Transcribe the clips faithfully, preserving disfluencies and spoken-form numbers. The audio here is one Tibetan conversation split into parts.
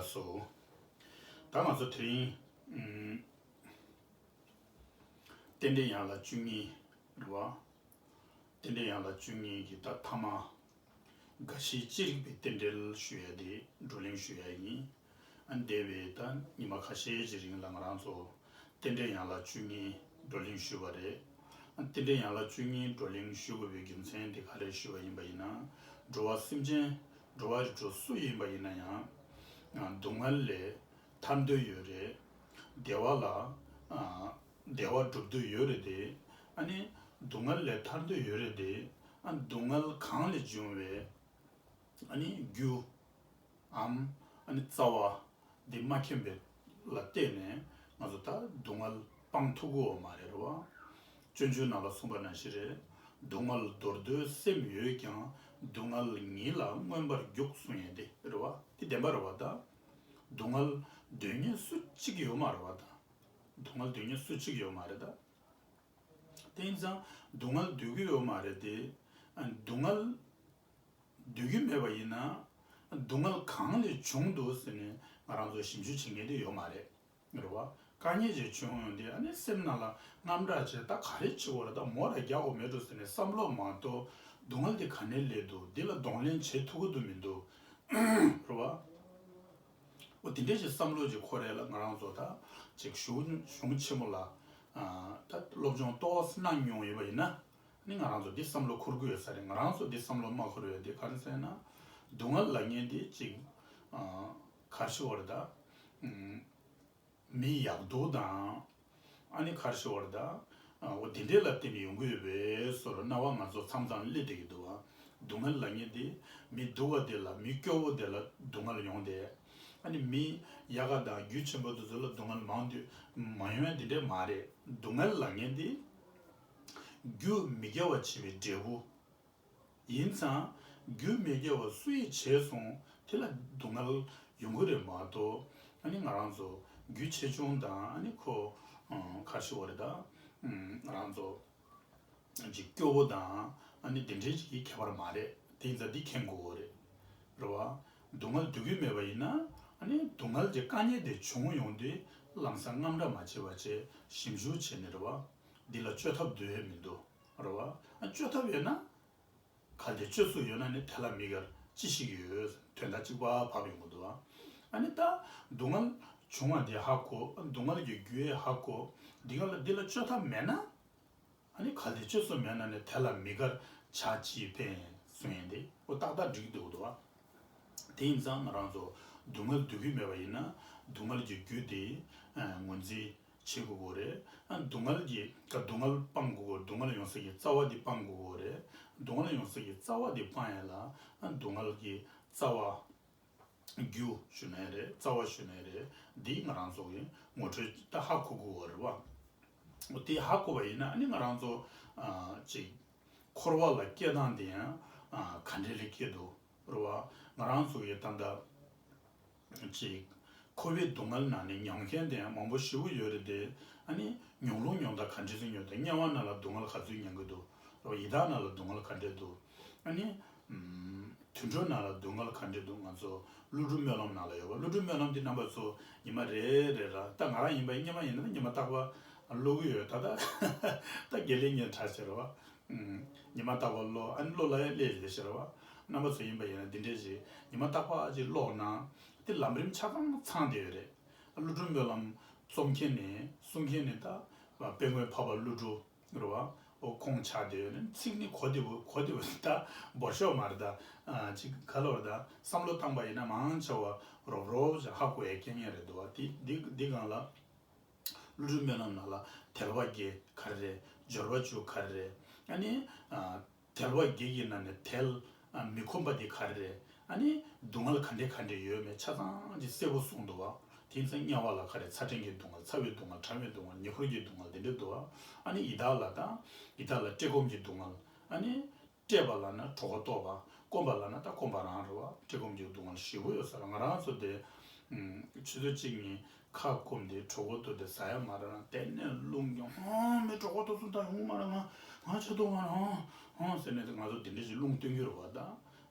སོ། ད་ང་ཚོ་དེ་རིང་ཨམ། རྟེན་འབྲེལ་ཡན་ལག་བཅུ་གཉིས་རེད་བ། རྟེན་འབྲེལ་ཡན་ལག་བཅུ་གཉིས་ཀྱི་ད་ཐ་མ། དགའ་བཞི་ཅི་རིགས་པའི་རྟེན་འབྲེལ་ཞུ་ཡ་དེ་བགྲོ་གླེང་ཞུ་ཡ་ཡིན། ཨ་འདས་པའི་ད་ཉི་མ་ཁ་ཤས་ཀྱི་རིང་ལ་ང་རང་ཚོ་རྟེན་འབྲེལ་ཡན་ལག་བཅུ་གཉིས་བགྲོ་གླེང་ཞུས་པ་རེད། ཨ་རྟེན་འབྲེལ་ཡན་ལག་བཅུ་གཉིས་བགྲོ་གླེང་ཞུ་དགོས་པའི་རྒྱུ་མཚན་དེ་ག་རེ་ཞུས་པ་ཡིན་པ་ཡིན་ན། འགྲོ་བ་སེམས་ཅན་འགྲོ་བ་རིགས་དྲུག་སུ་ཡིན་པ་ཡིན་ན་ཡང་སྡུག་བསྔལ་ལས་ཐར་འདོད་ཡོད་རེད། བདེ་བ་ལ་ཨ་བདེ་བ་སྒྲུབ་འདོད་ཡོད་རེད་དེ། ཨ་ནི་སྡུག་བསྔལ་ལས་ཐར་འདོད་ཡོད་རེད་དེ། ཨ་སྡུག་བསྔལ་གང་ལས་བྱུང་བའི་ཨ་ནི་རྒྱུ་འམ་ཨ་ནི་རྩ་བ་འདི་མ་མཁྱེན་པའི་ལ་བརྟེན་ནས་ང་ཚོ་ད་སྡུག་བསྔལ་སྤང་ཐུབ་ཀྱི་ཡོད་མ་རེད་རེད་བ། སྤྱོད་འཇུག་ནང་ལ་གསུངས་པ་ནང་བཞིན་རེད། སྡུག་བསྔལ་འདོར་འདོད་སེམས་ཡོད་ཀྱང་། སྡུག་བསྔལ་ཉིད་ལ་མངོན་པར་རྒྱུག་གསུངས་ཡས་དེ་རེད་བ། དེ་བདེན་པ་རེད་བ་ད། སྡུག་བསྔལ་འདོད་མཁན་སུ་གཅིག་ཡོད་མ་རེད་བ་ད། སྡུག་བསྔལ་འདོད་མཁན་སུ་གཅིག་ཡོད་མ་རེད་ད། དེ་ཡིན་ཙང་སྡུག་བསྔལ་འདོད་ཀྱི་ཡོད་མ་རེད་དེ། ཨ་སྡུག་བསྔལ་འདོད་ཀྱི་མེད་པ་ཡིན་ན། སྡུག་བསྔལ་གང་ལས་བྱུང་འདུག་ཟེར་ནས་ང་རང་ཚོ་ཞིབ་འཇུག་བྱེད་མཁན་དེ་ཡོད་མ་རེད། རེད་བ། དཀའ་ངལ་ཅིག་བྱུང་ཡོང་དུས་ཨ་ནི་སེམས་ནང་ལ་དངངས་སྐྲག་བྱས། ད་ག་རེ་བྱེད་དགོས་རེད། ད་མོ་ར་རྒྱག་དགོས་མེད་འགྲོ་ཟེར་ནས་བསམ་བློ་མ་གཏོགས་སྡུག་བསྔལ་དེ་ག་ནས་སླེབས་འདུག་འདི་ལ་གདོང་ལེན་བྱེད་ཐུབ་ཀྱི་འདུག་མི་འདུག་རེད་བ། འོ་དེ་འདྲས་ཀྱི་བསམ་བློ་ཅིག་འཁོར་ཡས་ལ་ང་རང་ཚོ་ད་ཅིག་གཞུང་གཞུང་ཆེན་མོ་ལ་ཨ་ད་སློབ་སྦྱོང་ཏོག་ཙམ་གནང་མྱོང་ཡོད་པ་ཡིན་ན། ནི་ང་རང་ཚོ་འདི་བསམ་བློ་འཁོར་གྱི་ཡོད་ས་རེད། ང་རང་ཚོ་འདི་བསམ་བློ་མ་འཁོར་བའི་དེ་ག་རེ་ཟེར་ན། སྡུག་བསྔལ་ལབ་མཁན་དེ་ཅིག་ཨ་ག་རེ་ཞུ་དགོས་རེད་ད། ཨུམ། མི་ཡག་སྡུག་དང་། ཨ་ནི་ག་རེ་ཞུ་དགོས་རེད་ད། ཨ་འོ་དེ་འདྲས་ལ་བརྟེན་ནས་ཡོང་གི་ཡོད་པའི་བཟོ་འདྲ་སྣང་བ་ང་ཚོ་མཚམས་མཚམས་སླེབས་བསྡད་ཀྱི་འདུག་བ། སྡུག་བསྔལ་ལབ་མཁན་དེ་མི་སྡུག་པ་དེ་ལ། མི་སྐྱོ་བོ་དེ་ལ་སྡུག་བསྔལ་ཡོང་དེ། ཨ་ནི་མི་ཡག་ག་དང་རྒྱུ་ཆེན་པོ་དེ་ཚོ་ལ་སྡུག་བསྔལ་མང་དུ་མ་ཡོང་ཡ་དེ་འདྲས་མ་རེད། སྡུག་བསྔལ་ལབ་མཁན་དེ་རྒྱུ་མི་དགེ་བ་བྱས་པའི་འབྲས་བུ་ཡིན་ཙང་། རྒྱུ་མི་དགེ་བ་སུ་ཡིས་བྱས་སོང་དེ་ལ་སྡུག་བསྔལ་ཡོང་གི་རེད་མ་གཏོགས། ཨ་ནི་ང་རང་ཚོ་རྒྱུ་ཆེ་ཆུང་དང་། ཨ་ནི་ཁོ་ཨ་ག་རེ་ཞུ་དགོས་རེད་ད། ཨ་ང་རང་ཚོ་ཅིག་སྐྱོ་བོ་དང་ཨ་ནི་དེ་འདྲའི་ཅིག་གི་ཁྱད་པར་མ་རེད། དེ་ཡིན་ཙང་འདི་མཁྱེན་དགོས་རེད། རེད་བ། སྡུག་བསྔལ་འདོད་ཀྱི་མེད་པ་ཡིན་ན། ཨ་ནི་སྡུག་བསྔལ་གྱི་དཀའ་ངལ་དེ་བྱུང་ཡོང་དུས་ལམ་སང་དངངས་སྐྲག་མ་བྱེད་པ་བྱས་ཞིབ་འཇུག་བྱས་ནས། རེད་བ། འདི་ལ་བཅོས་ཐབས་འདོད་ཡས་མི་འདུག་རེད་བ། ཨ་བཅོས་ཐབས་ཡོད་ན། གལ་ཏེ་བཅོས་སུ་ཡོད་ན་ནི་དེ་ལ་མི་དགར་ཅི་ཞིག་ཡོད། དོན་དག་གཅིག་པ་བབས་ཡོང་གི་འདུག་བ། ཨ་ནི་ད་སྡུག་བསྔལ་བྱུང་བ་འདི་ཧ་གོ། སྡུག་བསྔལ་གྱི་རྒྱུ་ཡས་ཧ་གོ། འདི་ག་ལ་འདི་ལ་བཅོས་ཐབས་མེད་ན། ཨ་ནི་གལ་ཏེ་བཅོས་སུ་མེད་ན་ནི་དེ་ལ་མི་དགར་བྱ་ཅི་ཕན་གསུང་ཡས་དེ་འོ་ཏག་ཏག་འགྲིག་འདུག་འདུག་བ། དེ་ཡིན་ཙང་ང་རང་ཚོ་སྡུག་བསྔལ་འདོད་ཀྱི་མེད་པ་ཡིན་ན། སྡུག་བསྔལ་གྱི་རྒྱུ་དེ་ཨ་ངོས་འཛིན་བྱེད་དགོས་ཀྱི་རེད། ཨ་སྡུག་བསྔལ་གྱི་ད་སྡུག་བསྔལ་སྤང་དགོས་ཀྱི། སྡུག་བསྔལ་ཡོང་ས་ཀྱི་རྩ་བ་དེ་སྤང་དགོས་ཀྱི་རེད། སྡུག་བསྔལ་ཡོང་ས་ཀྱི་རྩ་བ་དེ་སྤང་ཡས་ལ། ཨ་སྡུག་བསྔལ་གྱི་རྩ་བ། རྒྱུ་ཞུ་ནའི་རེད། རྩ་བ་ཞུ་ནའི་རེད། འདི་ང་རང་ཚོ་གི་ངོ་སྤྲོད་ད་ཧ་གོ་དགོས་པ་རེད་བ། འོ་དེ་ཧ་གོ་བ་ཡིན་ན་ཨ་ནི་ང་རང་ཚོ་ཨ་ཅིག་འཁོར་བ་ལ་སྐྱེ་སྟངས་དེ་ཡང་ཨ་ག་འདྲ་ལ་སྐྱེ་འདུག་རེད་བ། ང་རང་ཚོ་གི་ད་ལྟ་ཅིག་འཁོར་བའི་སྡུག་བསྔལ་ནང་ནས་མྱོང་མཁན་དེ་ཡང་མང་པོ་ཞེ་པོ་ཡོད་རེད་དེ། ཨ་ནི་མྱོང་ལུགས་མྱོང་སྟངས་ག་འདྲ་ཞིག་མྱོང་དང་། དམྱལ་བ་ནང་ལ་སྡུག་བསྔལ་ག་ཚོད་མྱོང་གི་འདུག་རེད་བ། ཡི་དྭགས་ནང་ལ་སྡུག་བསྔལ་ག་འདྲ་འདུག་ཨ་ནི་ཨམ། དུད་འགྲོ་ནང་ལ་སྡུག་བསྔལ་ག་འདྲ་འདུག་ང་ཚོ་ཀླུ་སྒྲུབ་སྨོན་ལམ་ནང་ལ་ཡོད་པ། ཀླུ་སྒྲུབ་སྨོན་ལམ་འདི་རྣམ་པ་ཚོ་ཉི་མ་རེ་རེ་ལ། ད་ང་རང་ཡིན་པ་ཡིན། སྔོན་མ་ཡིན་ན་ཉི་མ་རྟག་པར་ཀློག་གི་ཡོད། ད་ད་ད་དགེ་ལེགས་སྙན་གྲགས་ཆེ་རེད་བ། ཨམ། ཉི་མ་རྟག་པར་ཀློག་ཨ་ནི་ཀློག་ལ་ཡང་ལས་ལས་ཤེས་རེད་བ། རྣམ་པ་ཚོ་ཡིན་པ་ཡིན་ན་འདི་འདྲས་ཞིག་ཉི་མ་རྟག་པར་ཅིག་ཀློག་ན་དེ་ལམ་རིམ་ཆ་ཚང་ཚང་བསྡད་ཡོད་རེད། ཀླུ་སྒྲུབ་སྨོན་ལམ་རྩོམ་མཁན་ནི་གསུང་མཁན་ནི་ད་དཔལ་མགོན་འཕགས་པ་ཀླུ་སྒྲུབ་རེད་བ། འོ་ཁོང་ཆགས་བསྡད་ཡོད་ནི་ཚིག་ནི་གོ་བདེ་པོ་གོ་བདེ་པོ་ད་འབོར་ཤོག་མ་རེད་ད། ཨ་ཅིག་ག་ལ་བར་ད་བསམ་བློ་བཏང་པ་ཡིན་ན་མང་ཆེ་བ་རོབ་རོབ་ཅིག་ཧ་གོ་ཡ་སྐད་ངན་རེད་འདུག་བ། དེ་འདི་འདི་སྒང་ལ་ཀླུ་སྒྲུབ་སྨོན་ལམ་ནང་ལ་དལ་བ་བརྒྱད་ག་རེ་རེད། འབྱོར་བ་བཅུ་ག་རེ་རེད། ཨ་ནི་ཨ་དལ་བ་བརྒྱད་ཀྱི་ནང་ནས་དལ་ཨ་མི་ཁོམ་པ་འདི་ག་རེ་རེད། ཨ་ནི་སྡུག་བསྔལ་ག་འདྲས་ག་འདྲས་ཡོད་མེད་ཆ་ཚང་ཅིག་གསལ་པོ་གསུངས་འདུག་བ། དེ་ཡིན་ཙང་དམྱལ་བ་ལ་ག་རེ་ཚ་གྲང་གི་སྡུག་བསྔལ། ཚ་བའི་སྡུག་བསྔལ། གྲང་བའི་སྡུག་བསྔལ། ཉེ་འཁོར་གྱི་སྡུག་བསྔལ་དེ་འདྲས་འདུག་བ། ཨ་ནི་ཡི་དྭགས་ལ་དང་ཡི་དྭགས་ལ་བཀྲེས་སྐོམ་གྱི་སྡུག་བསྔལ། ཨ་ནི་བཀྲེས་པ་ལབ་ན་གྲོད་ཁོག་ལྟོགས་པ། སྐོམ་པ་ལབ་ན་ད་སྐོམ་པ་རང་རེད་བ། བཀྲེས་སྐོམ་གྱི་སྡུག་བསྔལ་ཞེ་པོ་ཡོད་ས་རེད། ང་རང་ཚོ་དེ་ཨུམ་ཆུ་ཚོད་གཅིག་གཉིས་ཁ་སྐོམ་དེ་གྲོད་ཁོག་ལྟོགས་དེ་ཟ་ཡ་མ་རག་ན་དེ་ནས་རླུང་གྱོན། ཨང་། མི་གྲོད་ཁོག་ལྟོགས་སོང་། ད་ཡོང་མ་རེད། ང་ང་ཆུ་འཐུང་མ་རེད། ཨང་ཨང་ཟེར་ནས་དེ་ང་ཚོ་དེ་འདྲ་ཞིག་རླུང་བཏོན་གྱི་རེད་བ། ད་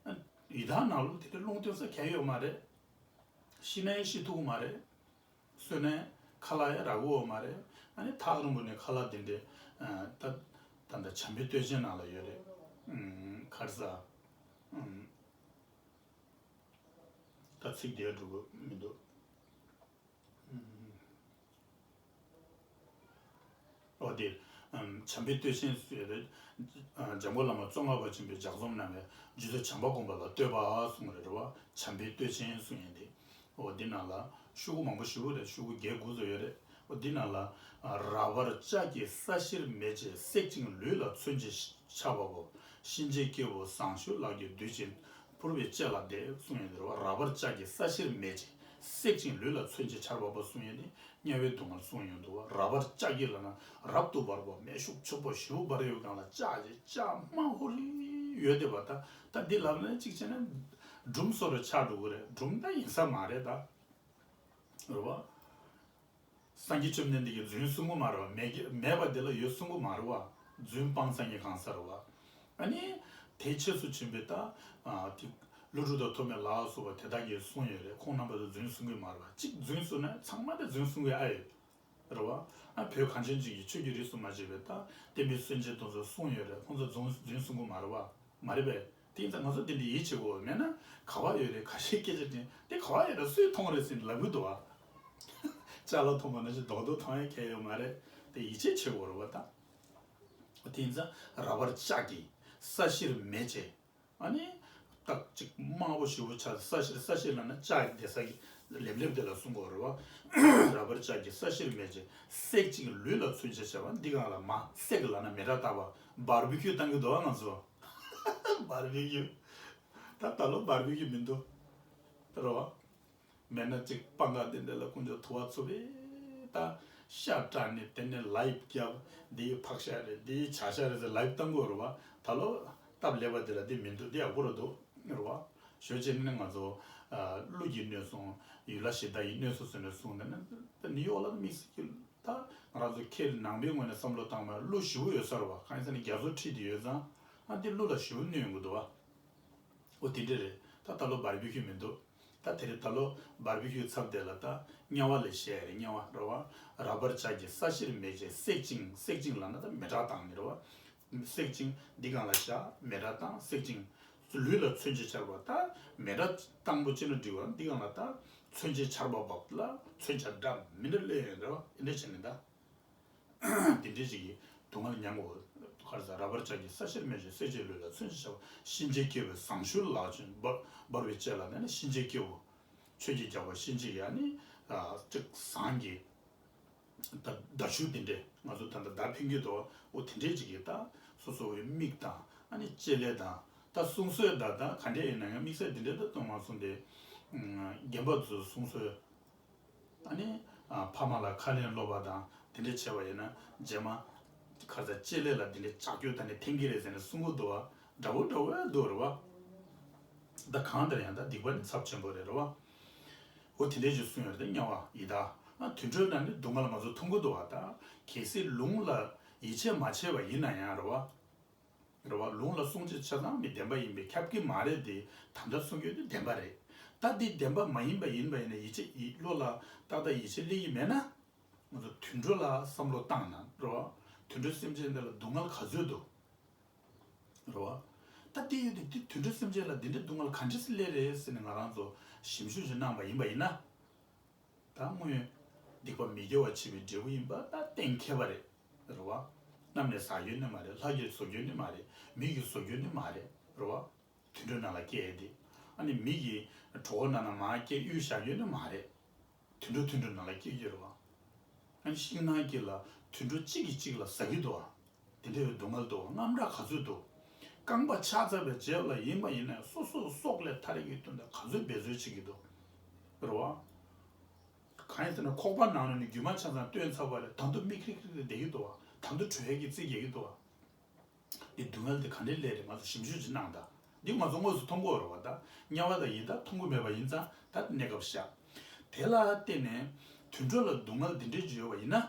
ཡི་དྭགས་ནང་ལོགས་དེ་འདྲ་རླུང་བཏོན་ས་གང་ཡོད་མ་རེད། ཤི་ན་ཡང་ཤི་ཐུབ་ཀྱི་མ་རེད། གསོན་ན་ཡང་ཁ་ལག་ཡང་རག་གི་ཡོད་མ་རེད། ཨ་ནི་ཐག་རིང་པོ་ནས་ཁ་ལག་དེ་འདྲས། ཨ། ད་ད་ལྟ་བྱམས་པའི་བསྟོད་ཆེན་ནང་ལ་ཡོད་རེད། ཨུམ། ག་རེ་ཟ། ཨུམ། ད་ཚིག་དེ་འགྲོ་གི་མི་འདུག་འོ་དེ། ཨམ། བྱམས་པའི་བསྟོད་ཆེན་ཟེར་རེད། ཨ། འཇམ་མགོན་བླ་མ་ཙོང་ཁ་པ་ཆེན་པོས་ལྗགས་རྩོམ་གནང་བའི་རྗེ་བཙུན་བྱམས་པ་སྒོམ་པ་ལ་བསྟོད་པ་གསུངས་རེད་བ། བྱམས་པའི་བསྟོད་ཆེན་གསུངས་ཡིན་ཏེ། འོ་འདི་ནང་ལ་ཤོག་གུ་མང་པོ་ཞེ་པོ་རེད། ཤོག་གུ་བརྒྱད་དགུ་ཙམ་ཡོད་རེད། འོ་འདི་ནང་ལ། ཨ། རབ་འབར་ལྕགས་ཀྱི་ས་གཞིར་མེ་བྱེད། བསྲེག་ཅིང་ལུས་ལ་མཚོན་བྱེད་ཆར་པ་པོ། གཤིན་རྗེའི་སྐྱེ་བོ་བཟང་སྤྱོད་ལག་གི་བདུད་ཅན། ཕུར་པའི་ལྕེ་ལ་བརྡེག་གསུངས་ཡོད་རེད་བ། རབ་འབར་ལྕགས་ཀྱི་ས་གཞིར་མེ་བྱེད། བསྲེག་ཅིང་ལུས་ལ་མཚོན་བྱེད་ཆར་པ་པོ་གསུངས་ཡོད་དེ། དམྱལ་བའི་སྡུག་བསྔལ་གསུངས་ཡོད་འདུག་བ། རབ་འབར་ལྕགས་ཀྱི་ལབ་ན་རབ་ཏུ་འབར་བ། མེ་ཤུགས་ཆེན་པོ་ཞེ་པོ་འབར་ཡོད་སྒང་ལ་ལྕགས་ཀྱི་ལྕགས་དམར་ཧོ་རི་ཡོད་དེ་བ། ད་ད་འདི་ལབ་ན་གཅིག་བྱས་ན་སྒྲུང་བཟོ་འདྲ་ཆགས་འགྲོ་གི་རེད། སྒྲུང་ད་ཡིན་ས་མ་རེད་ད། རེད་བ། སངས་རྒྱས་བཅོམ་ལྡན་འདས་ཀྱིས་རྫུན་གསུང་གི་མ་རེད་བ། མེད་ཀྱི་མེད་པ་འདི་ལ་ཡོད་གསུང་གི་མ་རེད་བ། རྫུན་སྤང་ཚང་གི་གང་ཟེར་བ། ཨ་ནི་དེ་རྗེས་སུ་བྱོན་པའི་ད། ཨ། དེ་ཀླུ་སྒྲུབ་དང་ཐོགས་མེད་ལ་སོགས་པ་དེ་དག་གིས་གསུངས་ཡོད་རེད། ཁོང་རྣམ་པ་ཚོ་རྫུན་གསུང་གི་མ་རེད་བ། གཅིག་རྫུན་གསུང་ན་ཚང་མ་དེ་རྫུན་གསུང་གི་ཨ་ཡོད་རེད་བ། ཨ། བོད་གངས་ཅན་ཅན་གྱི་ཆོས་ཀྱི་རིས་སུ་མ་ཆད་པའི་ད་བསྟན་པའི་སྲོལ་འབྱེད་དེ་ཚོ་གསུངས་ཡོད་རེད། ཁོང་ཚོ་རྫུན་རྫུན་གསུང་གི་མ་རེད་བ། མ་རེད་པས། དེ་ཡིན་ཙང་ང་ཚོ་དེ་འདྲ་ཡིད་ཆེས་དགོས་མེད་ན། ག་བ་ཡོད་རེད། ཁ་ཤས་སྐད་ཆ་དྲིས་དེ་ག་བ་ཡོད་རེད། སུས་མཐོང་རེད་ཟེར་ལབ་གི་འདུག་བ། ཅ་ལག་མཐོང་བ་ནང་བཞིན་རྡོག་རྡོག་མཐོང་ཡ་གང་ཡང་ཡོད་མ་རེད། དེ་ཡིད་ཆེས་བྱེད་དགོས་རེད་བ་ད། དེ་ཡིན་ཙང་རབ་འབར་ལྕགས་ཀྱི་ས་གཞིར་མེ་བྱེད། ཨ་ནི་རྟགས་གཅིག་དམར་པོ་ཞེ་པོ་ཆགས། ས་གཞིར། ས་གཞིར་ལབ་ན་ལྕགས་ཀྱི་བསྡད་ས་གི་ལེབ་ལེབ་དེ་ལ་གསུང་གི་ཡོད་རེད་བ། རབ་འབར་ལྕགས་ཀྱི་ས་གཞིར་མེ་བྱེད། བསྲེག་ཅིང་ལུས་ལ་མཚོན་བྱེད་ཆར་པ། འདི་སྒང་ལ་མ་བསྲེག་ལབ་ན་མེ་སྲེག་བཏང་བ། བར་བི་ཁྱུ་བཏང་གི་འདུག་བ་ང་ཚོ། བར་བི་ཁྱུ། ད་ད་ལོ་བར་བི་ཁྱུ་མི་འདུག་རེད་བ། མེད་ན་གཅིག་སྤང་ཁ་དེ་འདྲ་ལ་དཀོན་མཆོག་ཐུབ་པ་ཚུགས་པས་ད་ཤ་སྐྲག་ནས་དེ་ནས་ལའིབ་བརྒྱབ། འདི་ཕག་ཤ་རེད། འདི་བྱ་ཤ་རེད་ཟེར་ལའིབ་བཏང་གི་ཡོད་རེད་བ། ད་ལོ་སྟབས་ལེགས་པ་དེ་ལ་འདི་མི་འདུག་འདི་ཡག་པོ་རེད་འདུག་རེད་བ། ཞོ་བྱས་ནས་ང་ཚོ། ཨ། ཀླུ་གིས་གནོད་སོང་། ཡུལ་ལྷ་གཞི་བདག་གིས་གནོད་སོང་ཟེར་ནས་གསུངས། དེ་ནས་ད་ནིའུ་ཡོག་ལ་དམིགས་བསལ་གྱི་ད་ང་རང་ཚོ་ཁྱེད་ནང་པའི་ངོས་ནས་བསམ་བློ་བཏང་བ་ཀླུ་ཞེ་པོ་ཡོད་ས་རེད་བ། གང་ཡིན་ཟེར་ན་རྒྱ་མཚོ་འཁྲིས་དེ་ཡོད་ཙང་། ཨ། འདི་ཀླུ་ལ་ཞེ་པོ་གནོད་ཡོང་གི་འདུག་བ། འོ་དེ་འདྲ་རེད། ད་ད་ལོ་བར་བི་ཁྱུ་མི་འདུག་ད་དེ་རིང་ད་ལོ་བར་བི་ཁྱུ་ཚབ་དེ་ལ་ད་དམྱལ་བ་ལ་བཤད་རེད། དམྱལ་བ་རེད་བ། རབ་འབར་ལྕགས་ཀྱི་ས་གཞིར་མེ་བྱེད། བསྲེག་ཅིང་། བསྲེག་ཅིང་ལབ་ན་ད་མེ་སྲེག་བཏང་ནི་རེད་བ། བསྲེག་ཅིང་འདི་སྒང་ལ་བཞག་མེ་སྲེག་བཏང་། བསྲེག་ཅིང་ལུས་ལ་མཚོན་བྱེད་ཆར་པ། ད་མེ་སྲེག་བཏང་པོ་ཅི་ན་འགྲིག་བ། འདི་སྒང་ལ་ད་མཚོན་བྱེད་ཆར་པ་བབས་ལ་མཚོན་ཆ་འདྲ་མི་འདྲ་སླེབས་ཡོང་རེད་བ། འདི་འདྲ་བྱས་ནས་ད། དེ་འདྲའི་ཞིག་གི་སྡུག་བསྔལ་མྱང་དགོས། ག་རེ་ཟེར། རབ་འབར་ལྕགས་ཀྱི་ས་གཞིར་མེ་བྱེད། བསྲེག་ཅིང་ལུས་ལ་མཚོན་བྱེད་ཆར་པ། གཤིན་རྗེའི་སྐྱེ་བོ་བཟང་སྤྱོད་ལག་ཅན། འབར་འབར་བའི་ལྕེ་ལ་བརྡེག་ནས། གཤིན་རྗེའི་སྐྱེ་བོ། ཆོས་ཀྱི་རྒྱལ་པོ་གཤིན་རྗེ་ཡ་ནི། ཨ། གཅིག་ཟངས་ཀྱི་མདའ་མདའ་གཞུ་དེ་འདྲས། ང་ཚོ་ད་ལྟ་མདའ་འཕེན་གྱི་འདུག་འོ་དེ་འདྲས་ཅིག་གིས་ད་སོ་སོ་བའི་མིག་དང་། ཨ་ནི་ལྕེ་ལེ་དང་། ད་གསུང་སྲོལ་ད་ད་ག་འདྲས་ཡིན་ན་ཡང་དམིགས་བསལ་དེ་འདྲས་ད་གཏོང་མ་སོང་སྟེ། ཨ། རྒན་པ་ཚོའི་གསུང་སྲོལ། ཨ་ནི། ཨ། ཕ་མ་ལ་ཁ་ལན་སློག་པ་དང་དེ་འདྲ་བྱས་པ་ཡིན་ན་རྗེས་མ་ཁ་ས་ལྕེ་ལེ་ལ་དེ་འདྲ་ལྕགས་ཀྱུ་ད་ནི་འཐེན་གྱི་རེད་ཟེར་ནས་གསུང་གི་འདུག་བ། འདྲ་བོ་འདྲ་བོ་འདུག་རེད་བ། ད་གང་ལྟར་ཡང་ད་སྡིག་པ་ནི་ཚབས་ཆེན་པོ་རེད་རེད་བ། འོ་དེ་འདྲ་ཞིག་གསུངས་ཡོད་རེད། དམྱལ་བ་ཡི་དྭགས། ཨ། དུད་འགྲོ་ལ་ནི་སྡུག་བསྔལ་ང་ཚོ་མཐོང་གི་འདུག་བ། ད་གལ་སྲིད་ལུང་ལ་ཡིད་ཆེས་མ་བྱས་པ་ཡིན་ན་ཡང་རེད་བ། རེད་བ། ལུང་ལ་སྲུང་བྱེད་ཆ་ཚང་མི་བདེན་པ་ཡིན་པས་ཁྱབ་ཀྱི་མ་རེད་དེ། ད་ལྟ་གསུང་རྒྱུ་དེ་བདེན་པ་རེད། ད་འདི་བདེན་པ་མ་ཡིན་པ་ཡིན་པ་ཡིན་ན་ཡིད་ཆེས་ཡིད་བློ་ལ་ཏག་ཏག་ཡིད་ཆེས་སླེབས་ཀྱི་མེད་ན། ང་ཚོ་དུད་འགྲོ་ལ་བསམ་བློ་བཏང་ན་རེད་བ། དུད་འགྲོ་སེམས་ཅན་དེ་ལ་སྡུག་བསྔལ་ག་ཚོད་འདུག་རེད་བ། ད་དེ་ཡོད་དུས་དེ་དུད་འགྲོ་སེམས་ཅན་ལ་འདི་འདྲའི་སྡུག་བསྔལ་ག་འདྲས་སེ་སླེབས་རེད་ཟེར་ནས་ང་རང་ཚོ་ཞིབ་འཇུག་ཅིག་གནང་པ་ཡིན་པ་ཡིན་ན། ད་སྔོན་སྡིག་པ་མི་དགེ་བ་བྱས་པའི་འབྲས་བུ་ཡིན་པ་ད་གཏན་འཁེལ་བ་རེད། རེད་བ། གནམ་ནས་ཟག་རྒྱུ་ནི་མ་རེད། ལྷ་གིས་བཟོ་རྒྱུ་ནི་མ་རེད། མི་གིས་བཟོ་རྒྱུ་ནི་མ་རེད། རེད་བ། དུད་འགྲོ་ནང་ལ་སྐྱེས་ཏེ། ཨ་ནི་མི་གིས་གྲོད་ཁོག་ནང་ན་མར་སྐྱེས་གཡུགས་བཞག་རྒྱུ་ནི་མ་རེད། དུད་འགྲོ་དུད་འགྲོ་ནང་ལ་སྐྱེས་ཀྱི་རེད་བ། ཨ་ནི་ཤིང་ནགས་དཀྱིལ་ལ་དུད་འགྲོ་གཅིག་གིས་གཅིག་ལ་ཟ་གི་འདུག་བ། དེ་འདྲ་བའི་སྡུག་བསྔལ་འདུག་བ། དངངས་སྐྲག་ག་ཚོད་འདུག་རྐང་པ་ཆག་ཚར་བའི་རྗེས་ལ་ཡིན་པ་ཡིན་ན་སོ་སོའི་སྲོག་ལས་ཐར་ཡག་གི་དོན་དུ་ག་ཚོད་འབད་རྩོལ་བྱེད་ཀྱི་འདུག་རེད་བ། གང་ཡིན་ཟེར་ན་ཁོག་པ་ནང་ནས་རྒྱུ་མ་ཆ་ཚང་བཏོན་ཚར་བ་ལས་ད་དུང་མིག་རིག་རིག་རེ་བསྡད་ཀྱི་འདུག་བ། ད་དུང་བྲོས་ཡག་གི་རྩིས་རྒྱག་གི་འདུག་བ། འདི་སྡུག་བསྔལ་འདི་ག་འདྲས་སླེབས་རེད། ང་ཚོ་ཞིབ་འཇུག་ཅིག་གནང་དང་། འདི་ང་ཚོ་དངོས་སུ་མཐོང་གི་ཡོད་རེད་བ། ད་དམྱལ་བ་དང་ཡི་དྭགས་མཐོང་གི་མེད་པ་ཡིན་ཙང་ད་གནས་སྐབས་བཞག་དེ་ལ་བརྟེན་ནས་དུད་འགྲོ་ལ་སྡུག་བསྔལ་འདི་འདྲས་ཅིག་ཡོད་པ་ཡིན་ན།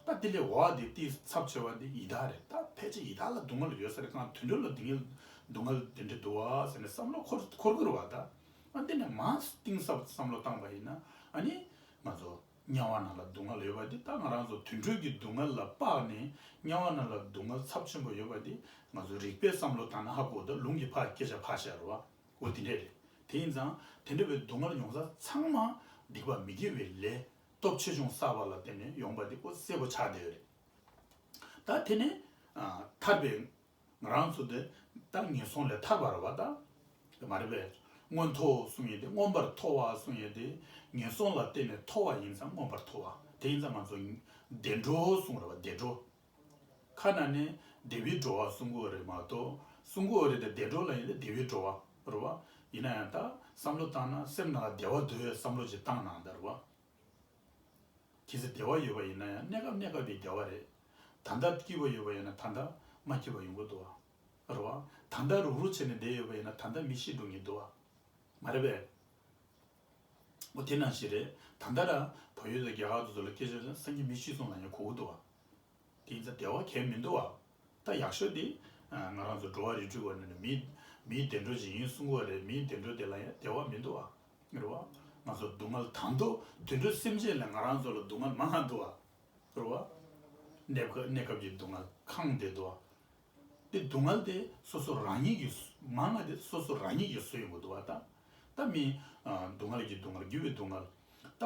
ད་དེ་ལས་འོག་དེ་དེའི་ཚབས་ཆེ་བ་དེ་ཡི་དྭགས་རེད། ད་ཕལ་ཆེར་ཡི་དྭགས་ལ་སྡུག་བསྔལ་ཡོད་ས་རེད། གང་དུད་འགྲོ་ལ་འདི་འདྲས་སྡུག་བསྔལ་འདི་འདྲས་འདུག་བ་ཟེར་ནས་བསམ་བློ་འཁོར་འཁོར་གི་རེད་བ། ད་ ཨ་འདི་ནས་མར་གཏིང་ཟབ་བསམ་བློ་བཏང་པ་ཡིན་ན་ཨ་ནི་ང་ཚོ་དམྱལ་བ་ནང་ལ་སྡུག་བསྔལ་ཡོད་པ་འདི་ད་ང་རང་ཚོ་དུད་འགྲོ་གི་སྡུག་བསྔལ་ལ་དཔག་ནས་དམྱལ་བ་ནང་ལ་སྡུག་བསྔལ་ཚབས་ཆེན་པོ་ཡོད་པ་འདི་ང་ཚོ་རིག་པའི་བསམ་བློ་བཏང་ན་ཧ་གོ། ད་ལུང་གི་ཕར་སྐད་ཆ་ཕར་བཤད་རེད་བ། འོ་དེ་འདྲས་རེད། དེ་ཡིན་ཙང་དེ་འདྲ་བའི་སྡུག་བསྔལ་མྱོང་ས་ཚང་མ་སྡིག་པ་མི་དགེ་བའི་ལས་སྟོབས་ཆེ་ཆུང་བསགས་པ་ལ་བརྟེན་ནས་ཡོང་པ་འདི་ཁོ་གསལ་པོ་ཆགས་བསྡད་ཡོད་རེད། ད་དེ་ནས་ཨ་ཐར་པའི་ང་རང་ཚོ་དེ་ད་ངན་སོང་ལས་ཐར་པ་རེད་བ། ད་མ་རེད་པས། མངོན་མཐོ་གསུང་ཡས་དེ་མངོན་པར་མཐོ་བ་གསུང་ཡས་དེ་ངན་སོང་ལ་བརྟེན་ནས་མཐོ་བ་ཡིན་ཙང་མངོན་པར་མཐོ་བ། དེ་ཡིན་ཙང་ང་ཚོ་བདེ་འགྲོ་གསུང་རེད་བ། བདེ་འགྲོ། ཁ་ན་ནས་བདེ་བའི་འགྲོ་བ་གསུང་གི་ཡོད་རེད་མ་གཏོགས། གསུང་གི་ཡོད་རེད་དེ་བདེ་འགྲོ་ལ་ཡིན་ཏེ་བདེ་བའི་འགྲོ་བ་རེད་བ། ཡིན་ན་ཡང་ད་བསམ་བློ་བཏང་ན་སེམས་ནང་ལ་བདེ་བ་འདོད་པའི་བསམ་བློ་ཅིག་བཏང་གནང་ད་རེད་བ། གལ་སྲིད་བདེ་བ་ཡོད་པ་ཡིན་ན་ཡང་གནས་སྐབས་གནས་སྐབས་པའི་བདེ་བ་རེད། ད་ལྟ་སྐྱིད་པ་ཡོད་པ་ཡིན་ན་ད་ལྟ་མ་སྐྱིད་པ་ཡོང་གི་འདུག་བ། རེད་བ། ད་ལྟ་རུག་རུག་བྱས་ནས་བསྡད་ཡོད་པ་ཡིན་ན་ད་ལྟ་མི་ཤི་འགྲོ་ངེས་འདུག་བ། མ་རེད་པས། འོ་དེ་ནང་བཞིན་རེད། ད་ལྟ་ར་བལ་ཡུལ་དང་རྒྱ་གར་དུ་ཚོ་ལ་སྐད་ཆ་བཤད་ན་སང་ཉིན་མི་ཤི་སོང་ལབ་ཡ་གོ་གི་འདུག་བ། དེ་ཡིན་ཙང་བདེ་བ་གལ་མི་འདུག་བ། ད་ཡག་ཤོས་དེ་ང་རང་ཚོ་འགྲོ་བ་རིགས་དྲུག་པ་ནས་མི་མིའི་བདེ་འགྲོ་ཅིག་ཡིན་གསུང་གི་ཡོད་རེད། མིའི་བདེ་འགྲོ་དེ་ལ་ཡང་བདེ་བ་མི་འདུག་བ། རེད་བ། ང་ཚོ་སྡུག་བསྔལ་དང་དུ་དུད་འགྲོ་སེམས་ཅན་ལས་ང་རང་ཚོ་ལ་སྡུག་བསྔལ་མང་ང་འདུག་བ། རེད་བ། གནས་སྐབས་གནས་སྐབས་ཀྱི་སྡུག་བསྔལ་གང་བདེ་འདུག་བ། དེ་སྡུག་བསྔལ་དེ་སོ་སོ་རང་ཉིད་ཀྱིས་མང་ང་དེ་སོ་སོ་རང་ཉིད་ཀྱིས་བཟོས་ཡོང་གི་འདུག་བ། ད་ད་མི་སྡུག་བསྔལ་གྱི་སྡུག་བསྔལ་རྒྱུ་བའི་སྡུག་བསྔལ་ད།